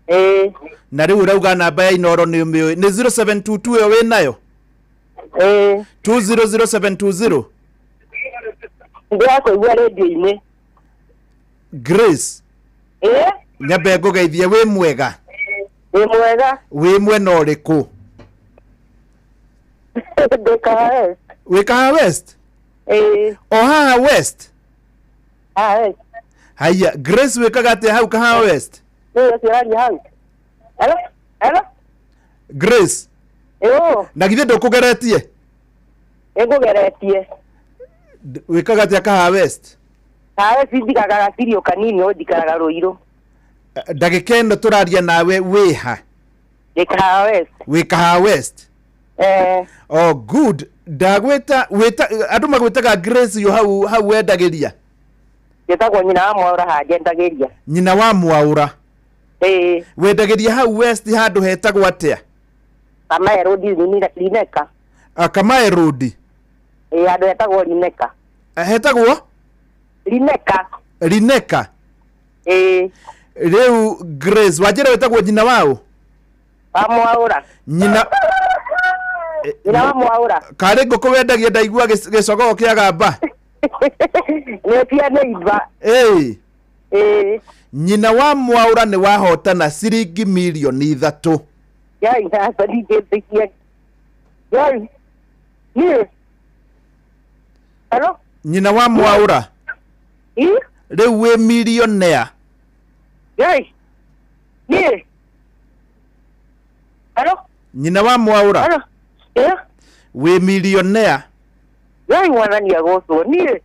Ĩĩ. Na rĩu ũrauga namba ya Inoro nĩ ũmĩũĩ. Nĩ 0722 ĩyo wĩ nayo? Ĩĩ. 200720. Ndĩrakũigua rĩndiũ-inĩ. Grace. Ĩĩ. Nyambe ngũgeithie wĩ mwega? Wĩ mwega. Wĩ mwena ũrĩkũ? Ndĩ Kahawa West. Wĩ Kahawa West? Ĩĩ. O haha West? Haha West. Haiya, Grace wĩkaga atĩa hau Kahawa West? Nĩ ũcio ũraria hau. Hello? Hello? Grace. Ĩũ. Na githĩ ndũkũgeretie? Nĩngũgeretie. Wĩkaga atĩa Kahawa West? Kahawa West njikaraga gacirio kanini o njikaraga Rũirũ. Ndagĩka ĩno tũraria nawe wĩha? Ndĩ Kahawa West. Wĩ Kahawa West? Eh, Oh good. Ndagwĩta wĩta andũ magwĩtaga Grace yo hau hau wendagĩria. Njĩtagwo nyina wa Mwaũra haha njendagĩria. Nyina wa Mwaũra. Ĩĩ. Wendagĩria hau West handũ hetagwo atĩa? Kamae Road Rineka. Ah, Kamae Road. Ĩĩ handũ hetagwo Rineka. Hetagwo? Rineka. Rineka. Ĩĩ. Rĩu Grace wanjĩra wĩtagwo nyina waũ? Wa Mwaũra. Nyina Nyina wa Mwaũra. Karĩ ngũkũ wendagia ndaigua gĩcogoo kĩa gamba. Nĩ cia neighbor. Ĩĩ. Ĩĩ. Nyina wa Mwaũra nĩ wahotana ciringi mirioni 3. Yai hapa ndingĩtĩkia. Yai. Niĩ. Hello? Nyina wa Mwaũra. Ĩ? Rĩu wĩ millionaire. Yai. Niĩ. Hello? Nyina wa Mwaũra. Hello? Ĩ? Wĩ millionaire. Yai mwathani agocwo. Niĩ.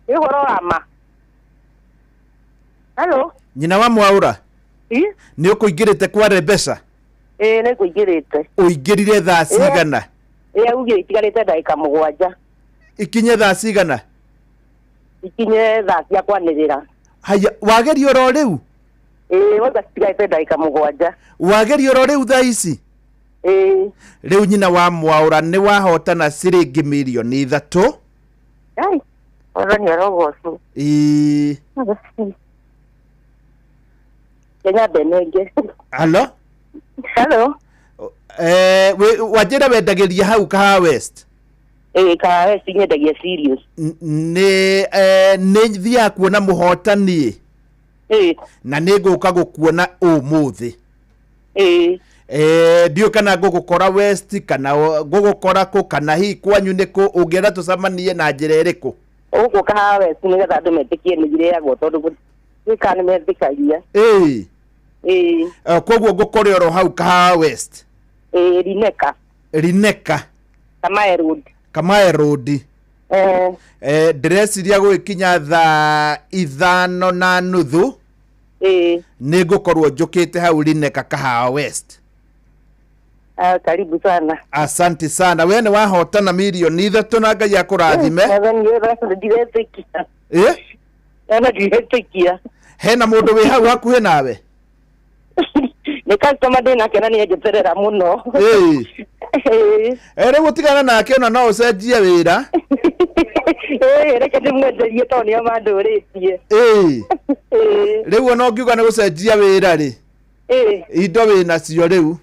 Nĩ ũhoro wa ma. Hello? Nyina wa Mwaũra. Ĩ? Nĩ ũkũingĩrĩte kware mbeca. Ĩĩ nĩ ngũingĩrĩte. Ũingĩrire thaa cigana? Ĩ augire itigarĩte ndagĩka 7. Ikinye thaa cigana? Ikinye thaa cia kwanĩrĩra. Haya, wageria oro rĩu? Ĩĩ wauga citigarĩte ndagĩka 7. Wageria oro rĩu thaa ici? Ĩĩ. Rĩu nyina wa Mwaũra nĩ wahotana ciringi mirioni 3. Ai, mwathani arogocwo. Ĩĩ. Kenya ndenenge. Halo? Hello? Wanjĩra wendagĩria hau Kahawa West? Ĩĩ Kahawa West nyendagia cereals. Nĩ nĩ thiaga kuona mũhotani. Ĩĩ. Na nĩ ngũka gũkuona ũmũthĩ. Ĩĩ. Ndiũĩ kana ngũgũkora West kana ngũgũkora kũ kana hihi kwanyu nĩ kũ ũngĩenda tũcemanie na njĩra ĩrĩkũ? Gũkũ Kahawa West nĩgetha andũ metĩkie nĩ irĩagwo tondũ gũtuĩka nĩ metĩkagia. Ĩĩ. Ĩĩ. Koguo ngũkore oro hau Kahawa West. Ĩĩ Rineka. Rineka. Kamae Road. Kamae Road. Ndĩreciria gũgĩkinya thaa 5:30. Ĩĩ. Nĩ ngũkorwo njũkĩte hau Rineka Kahawa West. Ah, karibu sana. Asante sana. We nĩ wahotana mirioni 3 na Ngai akũrathime. Mwathani ndiretĩkia. Ĩ? Ona ndiretĩkia. Hena mũndũ wĩ hau hakuhĩ nawe? Nĩ customer ndĩnake na nĩanjeterera mũno. Ĩĩ. Ĩĩ. Rĩu ũtigana nake ona no ũcenjie wĩra. Ĩĩ, reke ndĩmwenderie tondũ nĩo mandũrĩtie. Ĩĩ. Ĩĩ. Rĩu ona ũngiuga nĩ gũcenjia wĩra rĩ. Ĩĩ. Indo wĩnacio rĩu.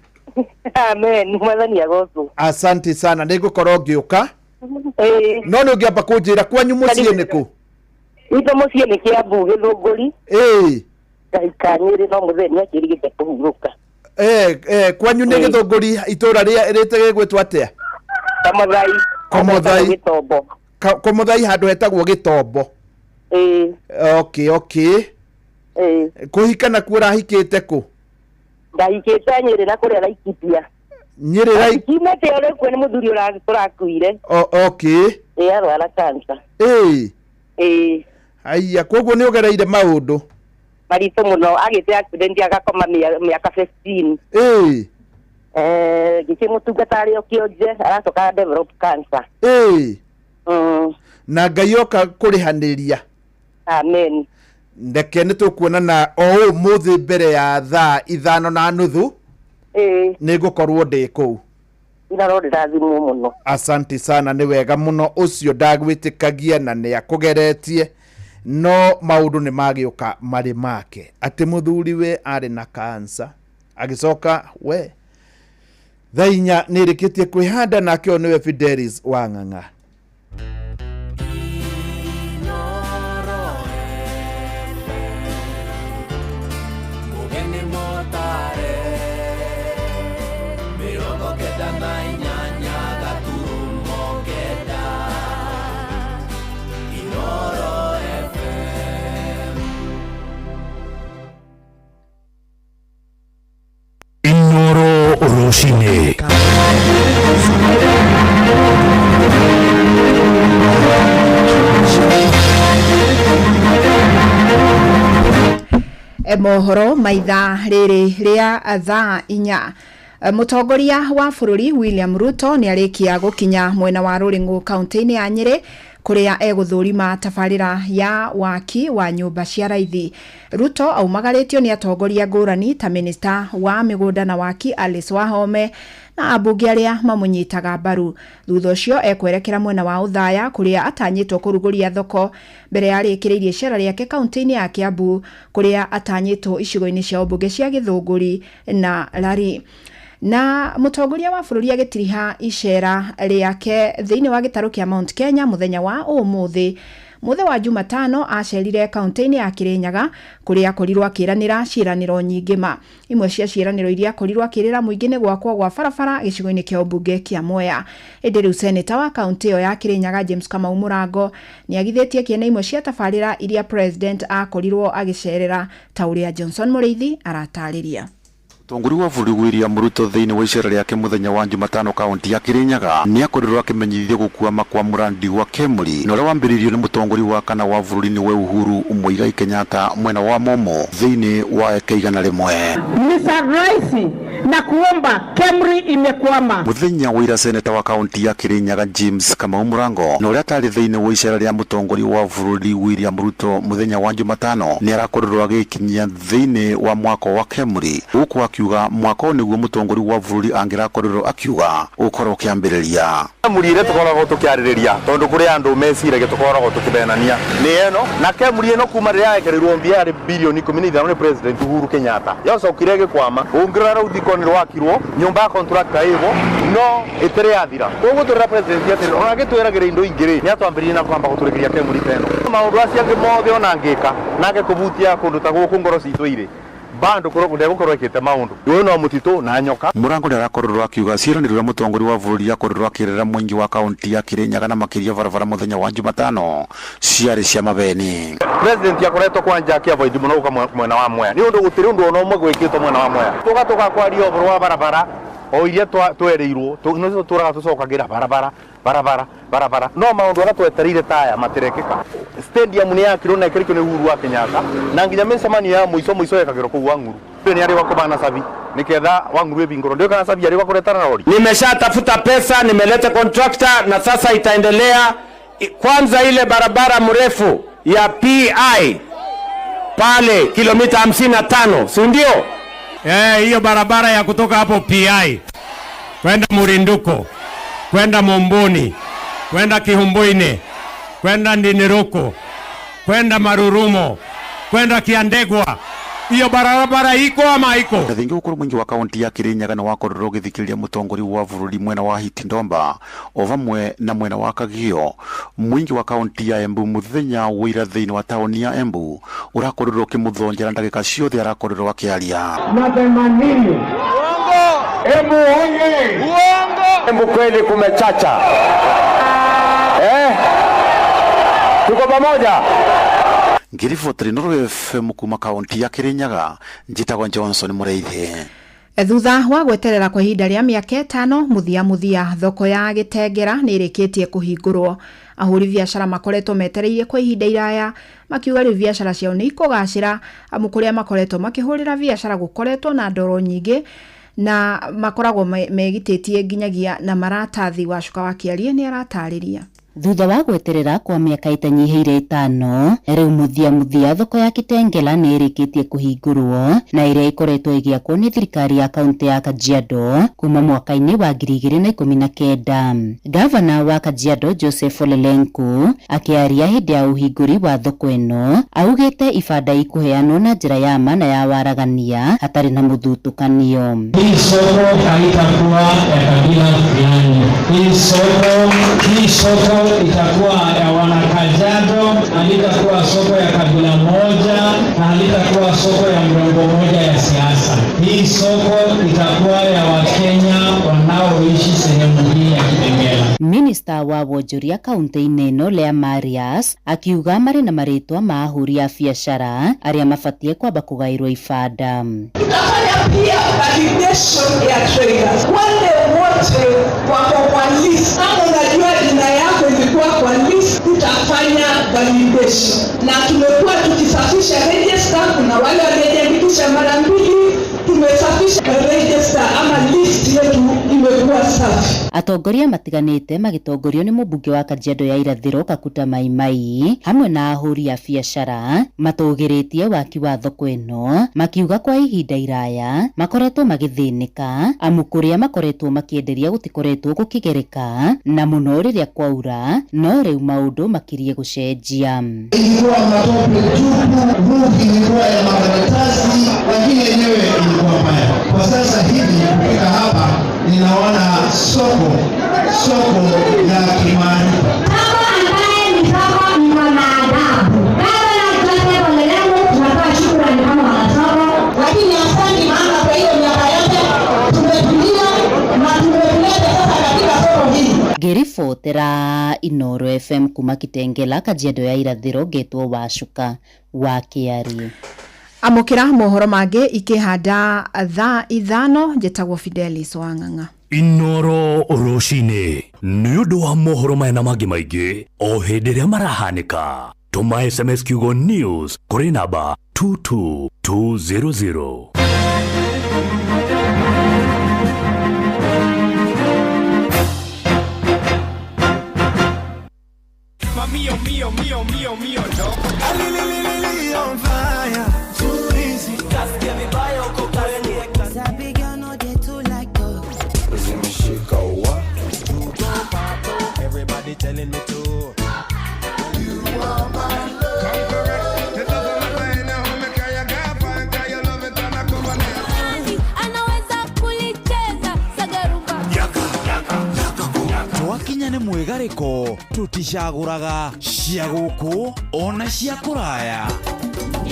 Amen. Mwathani agocwo. Asante sana. Nĩ ngũkorwo ngĩũka. Ĩĩ. No nĩ ũngĩamba kũnjĩra kwanyu mũciĩ nĩ kũ? Itũ mũciĩ nĩ Kĩambu Gĩthũngũri. Ĩĩ. Ngaika Nyĩrĩ no mũthee nĩ akĩrigĩte kũhurũka. Kwanyu nĩ Ĩĩ. Gĩthũngũri itũra rĩtagĩgwĩtwo atĩa? Komothai. Komothai. Gĩtombo. Komothai handũ hetagwo Gĩtombo. Ĩĩ. Okay, okay. Ĩĩ. Kũhika nakuo ũrahikĩte kũ? Ndahikĩte Nyĩrĩ na kũrĩa Laikipia. Nyĩrĩ Kiumĩte ũrĩ kuo nĩ mũthuri ũrakuire. Okay. Ĩĩ arwara cancer. Ĩĩ. Ĩĩ. Haiya, koguo nĩ ũgereire maũndũ. Maritũ mũno agĩte accident agakoma mĩaka 15. Ĩĩ. Ngĩkĩmũtungata arĩ o kĩonje aracoka develop cancer. Ĩĩ. Na Ngai oka kũrĩhanĩria. Amen. Ndeke nĩ tũkuonana o ũmũthĩ mbere ya thaa 5:30. Ĩĩ. Nĩ ngũkorwo ndĩ kũu. Ina ndĩrathimwo mũno. Asante sana, nĩ wega mũno ũcio ndagwĩtĩkagia na nĩ akũgeretie no maũndũ nĩ magĩũka marĩ make atĩ mũthuri we arĩ na cancer agĩcoka we thaa 4 nĩ ĩrĩkĩtie kwĩhanda nake ũyũ nĩwe Fidelis wa Ng'ang'a. Inoro Rũcinĩ. Mohoro maitha rĩrĩ rĩa thaa 4. Mũtongoria wa bũrũri William Ruto nĩ arĩkia gũkinya mwena wa Rũrĩng'ũ kaunti-inĩ ya Nyĩrĩ kũrĩa egũthũrima tabarĩra ya waki wa nyũmba cia raithi. Ruto aumagarĩtio nĩ atongoria ngũrani ta minista wa mĩgũnda na waki Alice Wahome na ambunge arĩa mamũnyitaga mbaru. Thutha ũcio ekwerekera mwena wa Othaya kũrĩa atanyĩtwo kũrugũria thoko mbere ya arĩkĩrĩirie icera rĩake kaunti-inĩ ya Kiambu kũrĩa atanyĩtwo icigo-inĩ cia ũmbunge cia Gĩthũngũri na Lari. Na mũtongoria wa bũrũri agĩtiriha icera rĩake thĩinĩ wa gĩtarũ kĩa Mount Kenya mũthenya wa ũmũthĩ. Mũthĩ wa Jumatano acerire kaunti-inĩ ya Kirinyaga kũrĩa akorirwo akĩranĩra ciĩranĩro nyingĩ ma. Imwe cia ciĩranĩro iria akorirwo akĩrĩra mũingĩ nĩ gwakwo gwa barabara gĩcigo-inĩ kĩa ũmbunge kĩa Mwea. Ĩndĩ rĩu seneta wa kaunti ĩyo ya Kirinyaga James Kamau Mũrango nĩ agithĩtie kĩene imwe cia tabarĩra iria president akorirwo agĩcerera ta ũrĩa Johnson Mũrĩithi aratarĩria. Mũtongoria wa bũrũri William Ruto thĩinĩ wa icera rĩake mũthenya wa Jumatano kaunti ya Kirinyaga nĩ akorirwo akĩmenyithia gũkwama kwa mũrandi wa Kemri na ũrĩa wambĩrĩirio nĩ mũtongoria wa kana wa bũrũri nĩwe Uhuru Muigai Kenyatta mwena wa Momo thĩinĩ wa eka 100. Mr. Raisi, na kuomba Kemri imekwama. Mũthenya wa ira seneta wa kaunti ya Kirinyaga James Kamau Mũrango na ũrĩa atarĩ thĩinĩ wa icera rĩa mũtongoria wa bũrũri William Ruto mũthenya wa Jumatano nĩ arakorirwo agĩkinyia thĩinĩ wa mwako wa Kemri gũkũ akiuga mwako nĩguo mũtongoria wa bũrũri angĩrakorirwo akiuga ũkorwo ũkĩambĩrĩria. Kemri ĩrĩa tũkoragwo tũkĩarĩrĩria tondũ kũrĩ andũ meciragia tũkoragwo tũkĩbenania nĩ ĩno na Kemri ĩno kuma rĩrĩa yekerirwo mbia yarĩ bilioni 15 nĩ President Uhuru Kenyatta yacokire ĩgĩkwama. Ũngĩrora rĩu thiko nĩ rwakirwo nyũmba ya contractor ĩho no ĩtĩrĩ yathira. Koguo twĩra President atĩrĩ ona agĩtwĩragĩra indo ingĩ rĩ nĩ atwambĩrĩrie na kwamba gũtũrĩkĩria Kemri ta ĩno. Maũndũ acio angĩ mothe ona angĩka nake kũbutia kũndũ ta gũkũ ngoro citũ irĩ bando ndegũkorwo ĩkĩte maũndũ ũyũ no mũtitũ na nyoka. Mũrango nĩ arakorirwo akiuga ciĩranĩro iria mũtongoria wa bũrũri akorirwo akĩrĩra mũingĩ wa kaunti ya Kirinyaga na makĩria barabara mũthenya wa Jumatano ciarĩ cia mabeni. President akoretwo kwanja akĩavoid mũno gũka mwena wa Mwea nĩ ũndũ gũtirĩ ũndũ ona ũmwe gwĩkĩtwo mwena wa Mwea. Tũgatuka kwaria ũhoro wa barabara o iria twereirwo nĩcio tũraga tũcokagĩra barabara barabara barabara no maũndũ arĩa twetereire taya matirekĩka. Stadium nĩ yakirwo na ĩkĩrĩkio nĩ Uhuru wa Kenyatta na nginya mĩcemanio ya mũico mũico yekagĩrwo kũu Wang'uru. Nĩ arĩ wakũbana Sabi niketha Wang'uru ĩbingũrwo ndio kana Sabi arĩ wakũretana rori. Nimeshatafuta pesa, nimeleta contractor na sasa itaendelea. Kwanza ile barabara mrefu ya PI pale kilomita 55, si ndio? Hiyo barabara ya kutoka hapo PI kwenda Murinduko, kwenda Momboni, kwenda Kihumbuini, kwenda Ndiniroko, kwenda Marurumo, kwenda Kiandegwa. Iyo barabara iko ama iko? Na thingi gũkorwo mũingĩ wa kaunti ya Kirinyaga nĩ wakorirwo ũgĩthikĩrĩria mũtongoria wa bũrũri mwena wa Hiti Ndomba o vamwe na mwena wa Kagio. Mũingĩ wa kaunti ya Embu mũthenya wa ira thĩinĩ wa taũni ya Embu ũrakorirwo ũkĩmũthonjera ndagĩka ciothe arakorirwo akĩaria. Na 80. Uongo! Embu oye! Uongo! Embu kweli kumechacha. Tuko pamoja? Ngiribotiri Nuru FM kuma kaunti ya Kirinyaga njitagwo Johnson Mũrĩithi. Thutha wa gweterera kwa ihinda rĩa mĩaka 5 mũthia mũthia thoko ya Gĩtengera nĩ ĩrĩkĩtie kũhingũrwo. Ahũri biacara makoretwo metereirie kwa ihinda iraya makiuga rĩu biacara ciao nĩ ikũgacĩra amu kũrĩa makoretwo makĩhũrĩra biacara gũkoretwo na ndoro nyingĩ na makoragwo megitĩtie nginyagia na maratathi. Wacuka wa Kĩarie nĩ aratarĩria. Thutha wa gweterera kwa mĩaka ĩtanyihĩire 5 rĩu mũthia mũthia thoko ya Kitengela nĩ ĩrĩkĩtie kũhingũrwo na ĩrĩa ĩkoretwo ĩgĩakwo nĩ thirikari ya kaunti ya Kajiado kuma mwaka-inĩ wa 2019. Gavana wa Kajiado Joseph Olelenku akĩaria hĩndĩ ya ũhingũri wa thoko ĩno augĩte ibanda ikũheanwo na njĩra ya ma na ya waragania hatarĩ na mũthutũkanio. Hii soko haitakuwa ya kabila fulani. Hii soko itakuwa ya wanakajiado, halitakuwa soko ya kabila moja na halitakuwa soko ya mrengo moja ya siasa. Hii soko itakuwa ya Wakenya wanaoishi sehemu hii ya Kitengela. Minista wa wonjoria kaunti-inĩ ĩno Lea Marias akiuga marĩ na marĩtwa ma ahũri a biacara arĩa mabatiĩ kwamba kũgaĩrwo ibanda. Tutafanya pia validation ya traders, wale wote wako kwa list. Kama unajua jina yako ilikuwa kwa list, tutafanya validation. Na tumekuwa tukisafisha register, kuna wale waliojiandikisha mara mbili, tumesafisha register ama list Atongoria matiganĩte magĩtongorio nĩ mũmbunge wa Kajiado ya Irathĩro Kakuta Maimai hamwe na ahũri a biacara matũgĩrĩtie waki wa thoko ĩno, makiuga kwa ihinda iraya makoretwo magĩthĩnĩka amu kũrĩa makoretwo makĩenderia gũtikoretwo gũkĩgereka na mũno rĩrĩa kwaura, no rĩu maũndũ makirie gũcenjia. Ilikuwa matope tupu, roof ilikuwa ya makaratasi, lakini yenyewe ilikuwa mbaya. Kwa sasa hivi kufika hapa, ninaona soko soko ya kimaarifa. Soko ambaye ni soko iko na adabu. Gavana Joseph Ole Lenku, tunatoa shukrani kama wanasoko, lakini asante maana kwa hiyo miaka yote tumetulia na tumetuleta sasa katika soko hili. Ngĩribotera Inooro FM kuma Kitengela, Kajiado ya Irathĩro, ngetwo Wacuka wa Kĩarie. Amũkĩra mohoro mangĩ ikĩhanda thaa 5. Njĩtagwo Fidelis Wang'ang'a. Inooro rũcinĩ nĩ ũndũ wa mohoro maya na mangĩ maingĩ o hĩndĩ ĩrĩa marahanĩka, tũma SMS kiugo news kũrĩ namba 22200. Mio, mio, mio, mio, mio, no. On fire, too easy. Kasikia vibaya uko kwenye. Sabi girl no dey too like talk. Zimeshika wa. Everybody telling me to. You are my love. Come correct. It doesn't matter anyhow. Me carry a gap and carry your love it and I come on. Anaweza kulicheza sagarumba. Yaka, yaka, yaka. Twakinya nĩ mwĩgarĩko tũticagũraga cia gũkũ ona cia kũraya.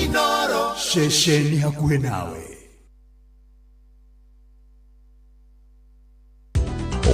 Inooro. Ceceni hakuhĩ nawe.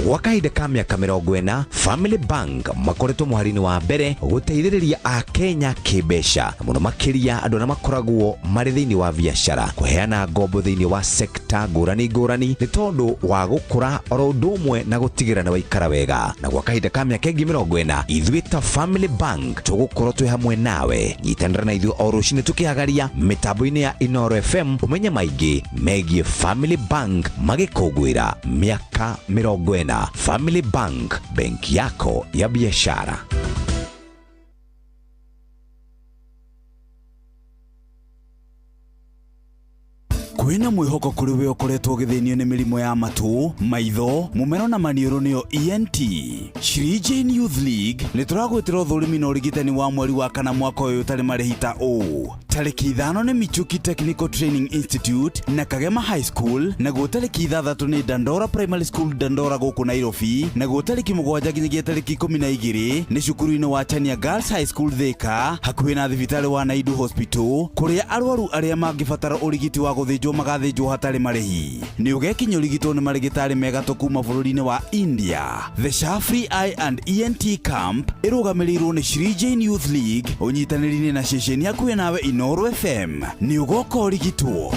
Gwa kahinda ka mĩaka 40, Family Bank makoretwo mũhari-inĩ wa mbere gũteithĩrĩria akenya kĩmbeca, na mũno makĩria andũ arĩa makoragwo marĩ thĩinĩ wa biacara, kũheana ngombo thĩinĩ wa sekta ngũrani ngũrani nĩ tondũ wa gũkũra oro ũndũ ũmwe na gũtigĩrĩra nĩ waikara wega. Na gwa kahinda ka mĩaka ĩngĩ 40, ithuĩ ta Family Bank tũgũkorwo twĩ hamwe nawe. Nyitanĩra na ithuĩ o rũcinĩ tũkĩhagaria mĩtambo-inĩ ya Inooro FM ũmenye maingĩ megiĩ Family Bank magĩkũngũĩra mĩaka 40. Family Bank, benki yako ya biashara. Kwĩna mwĩhoko kũrĩ we ũkoretwo ũgĩthĩnio nĩ mĩrimũ ya matũ, maitho, mũmero na maniũrũ nĩyo ENT. Shri Jane Youth League nĩ tũragwĩtĩra ũthũrimi na ũrigitani wa mweri wa kana mwaka ũyũ ũtarĩ marĩhi ta ũũ. Tarĩki 5 nĩ Michuki Technical Training Institute na Kagema High School, naguo tarĩki 6 nĩ Dandora Primary School Dandora gũkũ Nairobi, naguo tarĩki 7 nginyagia tarĩki 12 nĩ cukuru-inĩ wa Chania Girls High School Thika, hakuhĩ na thibitarĩ wa Naidu Hospital, kũrĩa arwaru arĩa mangĩbatara ũrigiti wa gũthĩnjwo magathĩnjwo hatarĩ marĩhi. Nĩ ũgekinya ũrigitwo nĩ marĩgĩtarĩ mega kuma bũrũri-inĩ wa India. The Shafri Eye and ENT Camp ĩrũgamĩrĩirwo nĩ Shri Jane Youth League ũnyitanĩri-inĩ na ceceni hakuhĩ nawe Inooro FM. Nĩ ũgoka ũrigitwo.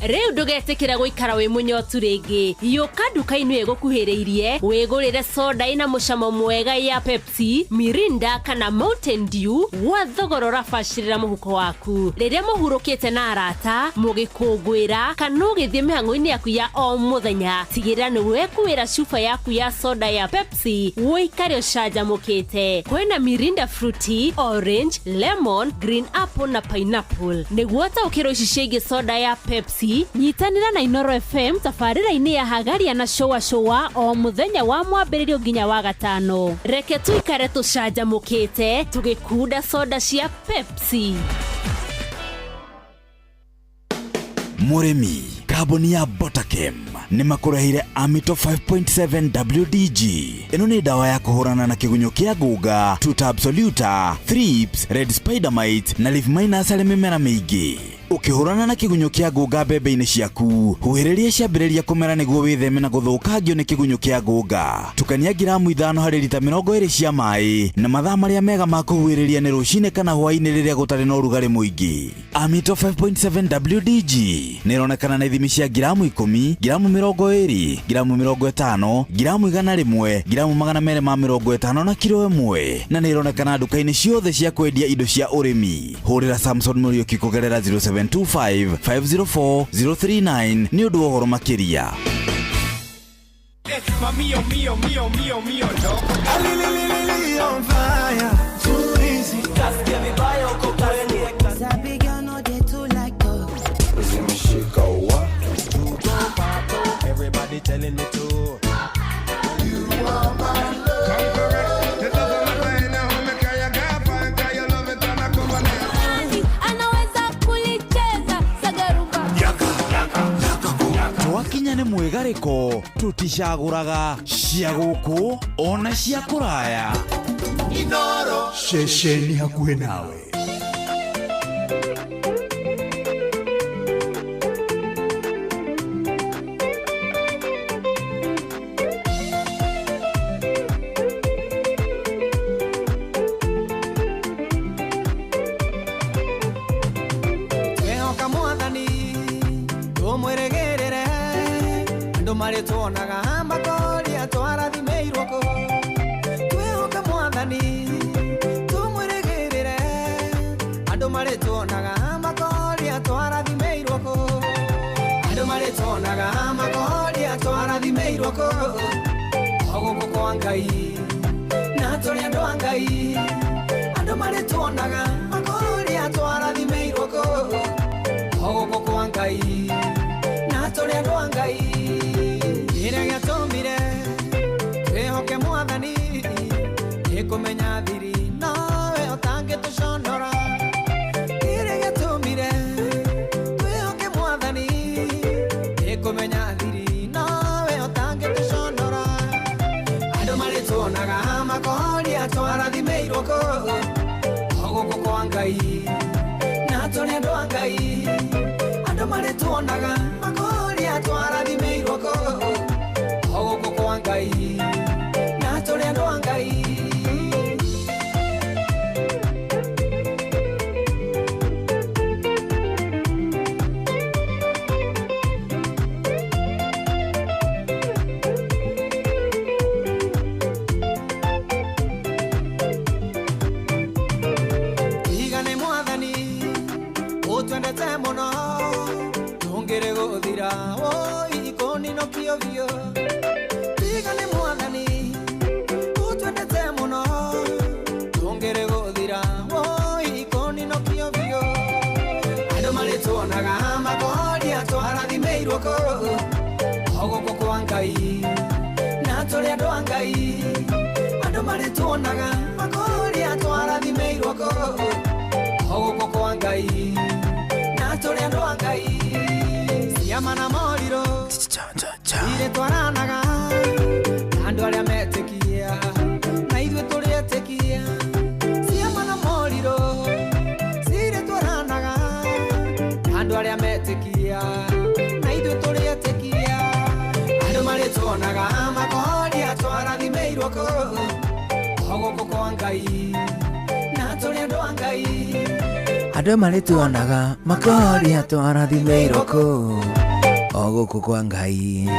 Rĩu ndũgetĩkĩra gũikara wĩ mũnyotu rĩngĩ. Yũka nduka-inĩ ĩgũkuhĩrĩirie wĩgũrĩre soda ĩna mũcamo mwega ya Pepsi, Mirinda kana Mountain Dew gwa thogora ũrabacĩrĩra mũhuko waku. Rĩrĩa mũhurũkĩte na arata, mũgĩkũngũĩra kana ũgĩthiĩ mĩhang'o-inĩ yaku ya o mũthenya, tigĩrĩra nĩ wekuĩra cuba yaku ya soda ya Pepsi ũikare ũcanjamũkĩte. Kwĩna Mirinda Fruity, Orange, Lemon, Green Apple na Pineapple. Nĩguo ũtaũkĩrwo ici ciĩgiĩ soda ya Pepsi, nyitanĩra na Inooro FM tabarĩra-inĩ ya Hagaria na Shoa Shoa o mũthenya wa mwambĩrĩrio nginya wa gatano. Reke tũikare tũcanjamũkĩte tũgĩkunda soda cia Pepsi. Mũrĩmi, kambuni ya Botakem nĩ makũreheire Amito 5.7 WDG. Ĩno nĩ ndawa ya kũhũrana na kĩgunyũ kĩa ngũnga, Tuta absoluta, thrips, red spider mite na leaf miners harĩ mĩmera mĩingĩ. Ũkĩhũrana na kĩgunyũ kĩa ngũnga mbembe-inĩ ciaku, huhĩrĩria ciambĩrĩria kũmera nĩguo wĩtheme na gũthũkangio nĩ kĩgunyũ kĩa ngũnga. Tukania ngiramu 5 harĩ rita 20 cia maĩ, na mathaa marĩa mega ma kũhuhĩrĩria nĩ rũcinĩ kana hwaĩ-inĩ rĩrĩa gũtarĩ na ũrugarĩ mũingĩ. Amito 5.7 WDG nĩ ĩronekana na ithimi cia ngiramu 10, ngiramu 20, ngiramu 50, ngiramu 100, ngiramu 250 na kiro 1, na nĩ ĩronekana nduka-inĩ ciothe cia kwendia indo cia ũrĩmi. Hũrĩra Samson Mũriũki kũgerera 0725 504 039 nĩ ũndũ wa ũhoro makĩria. Mamio mio mio mio mio ndoko. On fire, too easy. Kasikia vibaya uko kwenu. Sabi girl no dey too like talk. Zimeshika wa. Everybody telling me to. You are my love. Anaweza kulicheza sagarumba. Twakinya nĩ mwĩgarĩko tũticagũraga cia gũkũ ona cia kũraya. Inoro ceceni hakuhĩ nawe. Twehoka mwathani tumwĩrĩgĩrĩre andũ marĩtuonaga makoria twarathimĩirwo kũ. Twehoka mwathani tumwĩrĩgĩrĩre andũ marĩtuonaga makoria twarathimĩirwo kũ. Andũ marĩtuonaga makoria twarathimĩirwo kũ. O gũkũ kwa Ngai na tũrĩ andũ a Ngai. Andũ marĩtuonaga makoria twarathimĩirwo kũ. O gũkũ kwa Ngai na tũrĩ andũ a Ngai. Kĩrĩa gĩatũmire twĩhoke mwathani nĩ kũmenya thiri nowe ũtangĩtũconora. Kĩrĩa gĩatũmire twĩhoke mwathani nĩ kũmenya thiri nowe ũtangĩtũconora. Andũ marĩtuonaga makoria twarathimĩirwo kũ. O gũkũ kwa Ngai na tũrĩ andũ a Ngai. Andũ marĩtuonaga makoria twarathimĩirwo kũ. O gũkũ kwa Ngai na tũrĩ andũ a Ngai. Tigane mwathani ũtwendete mũno tũngĩrĩ gũthira woi kũninũkio biũ. Tigane mwathani ũtwendete mũno tũngĩrĩ gũthira woi kũninũkio biũ. Andũ marĩtuonaga makoria twarathimĩirwo kũ. O gũkũ kwa Ngai na tũrĩ andũ a Ngai. Andũ marĩtuonaga makoria twarathimĩirwo kũ. O gũkũ kwa Ngai na tũrĩ andũ a Ngai. Ciama na morirũ irĩtwaranaga na andũ arĩa metĩkia na ithuĩ tũrĩ etĩkia. Ciama na morirũ cirĩtwaranaga na andũ arĩa metĩkia na ithuĩ tũrĩ etĩkia. Andũ marĩtuonaga makoria twarathimĩirwo kũ. O gũkũ kwa Ngai na tũrĩ andũ a Ngai. Andũ marĩtuonaga makoria twarathimĩirwo kũ. O gũkũ kwa Ngai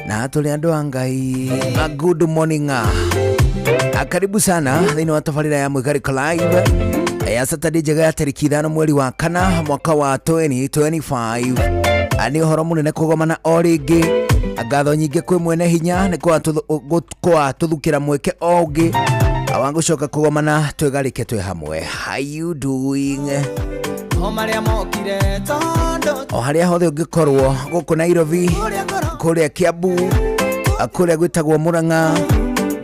na tũrĩ andũ a Ngai. A good morning. Karibu sana thĩinĩ wa tabarĩra ya Mwĩgarĩko Live ya Saturday njega ya tarĩki 5 mweri wa 4 mwaka wa 2025. Nĩ ũhoro mũnene kũgomana o rĩngĩ. Ngatho nyingĩ kwĩ mwene hinya nĩ kwatũthukĩra mweke o ũngĩ wa gũcoka kũgomana twĩgarĩke twĩ hamwe. How you doing? O marĩa mokire tondũ O harĩa hothe ũngĩkorwo gũkũ Nairobi, kũrĩa Kiambu, kũrĩa gwĩtagwo Murang'a,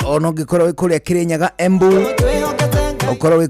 ona ũngĩkorwo wĩ kũrĩa Kirinyaga, Embu, ũkorwo wĩ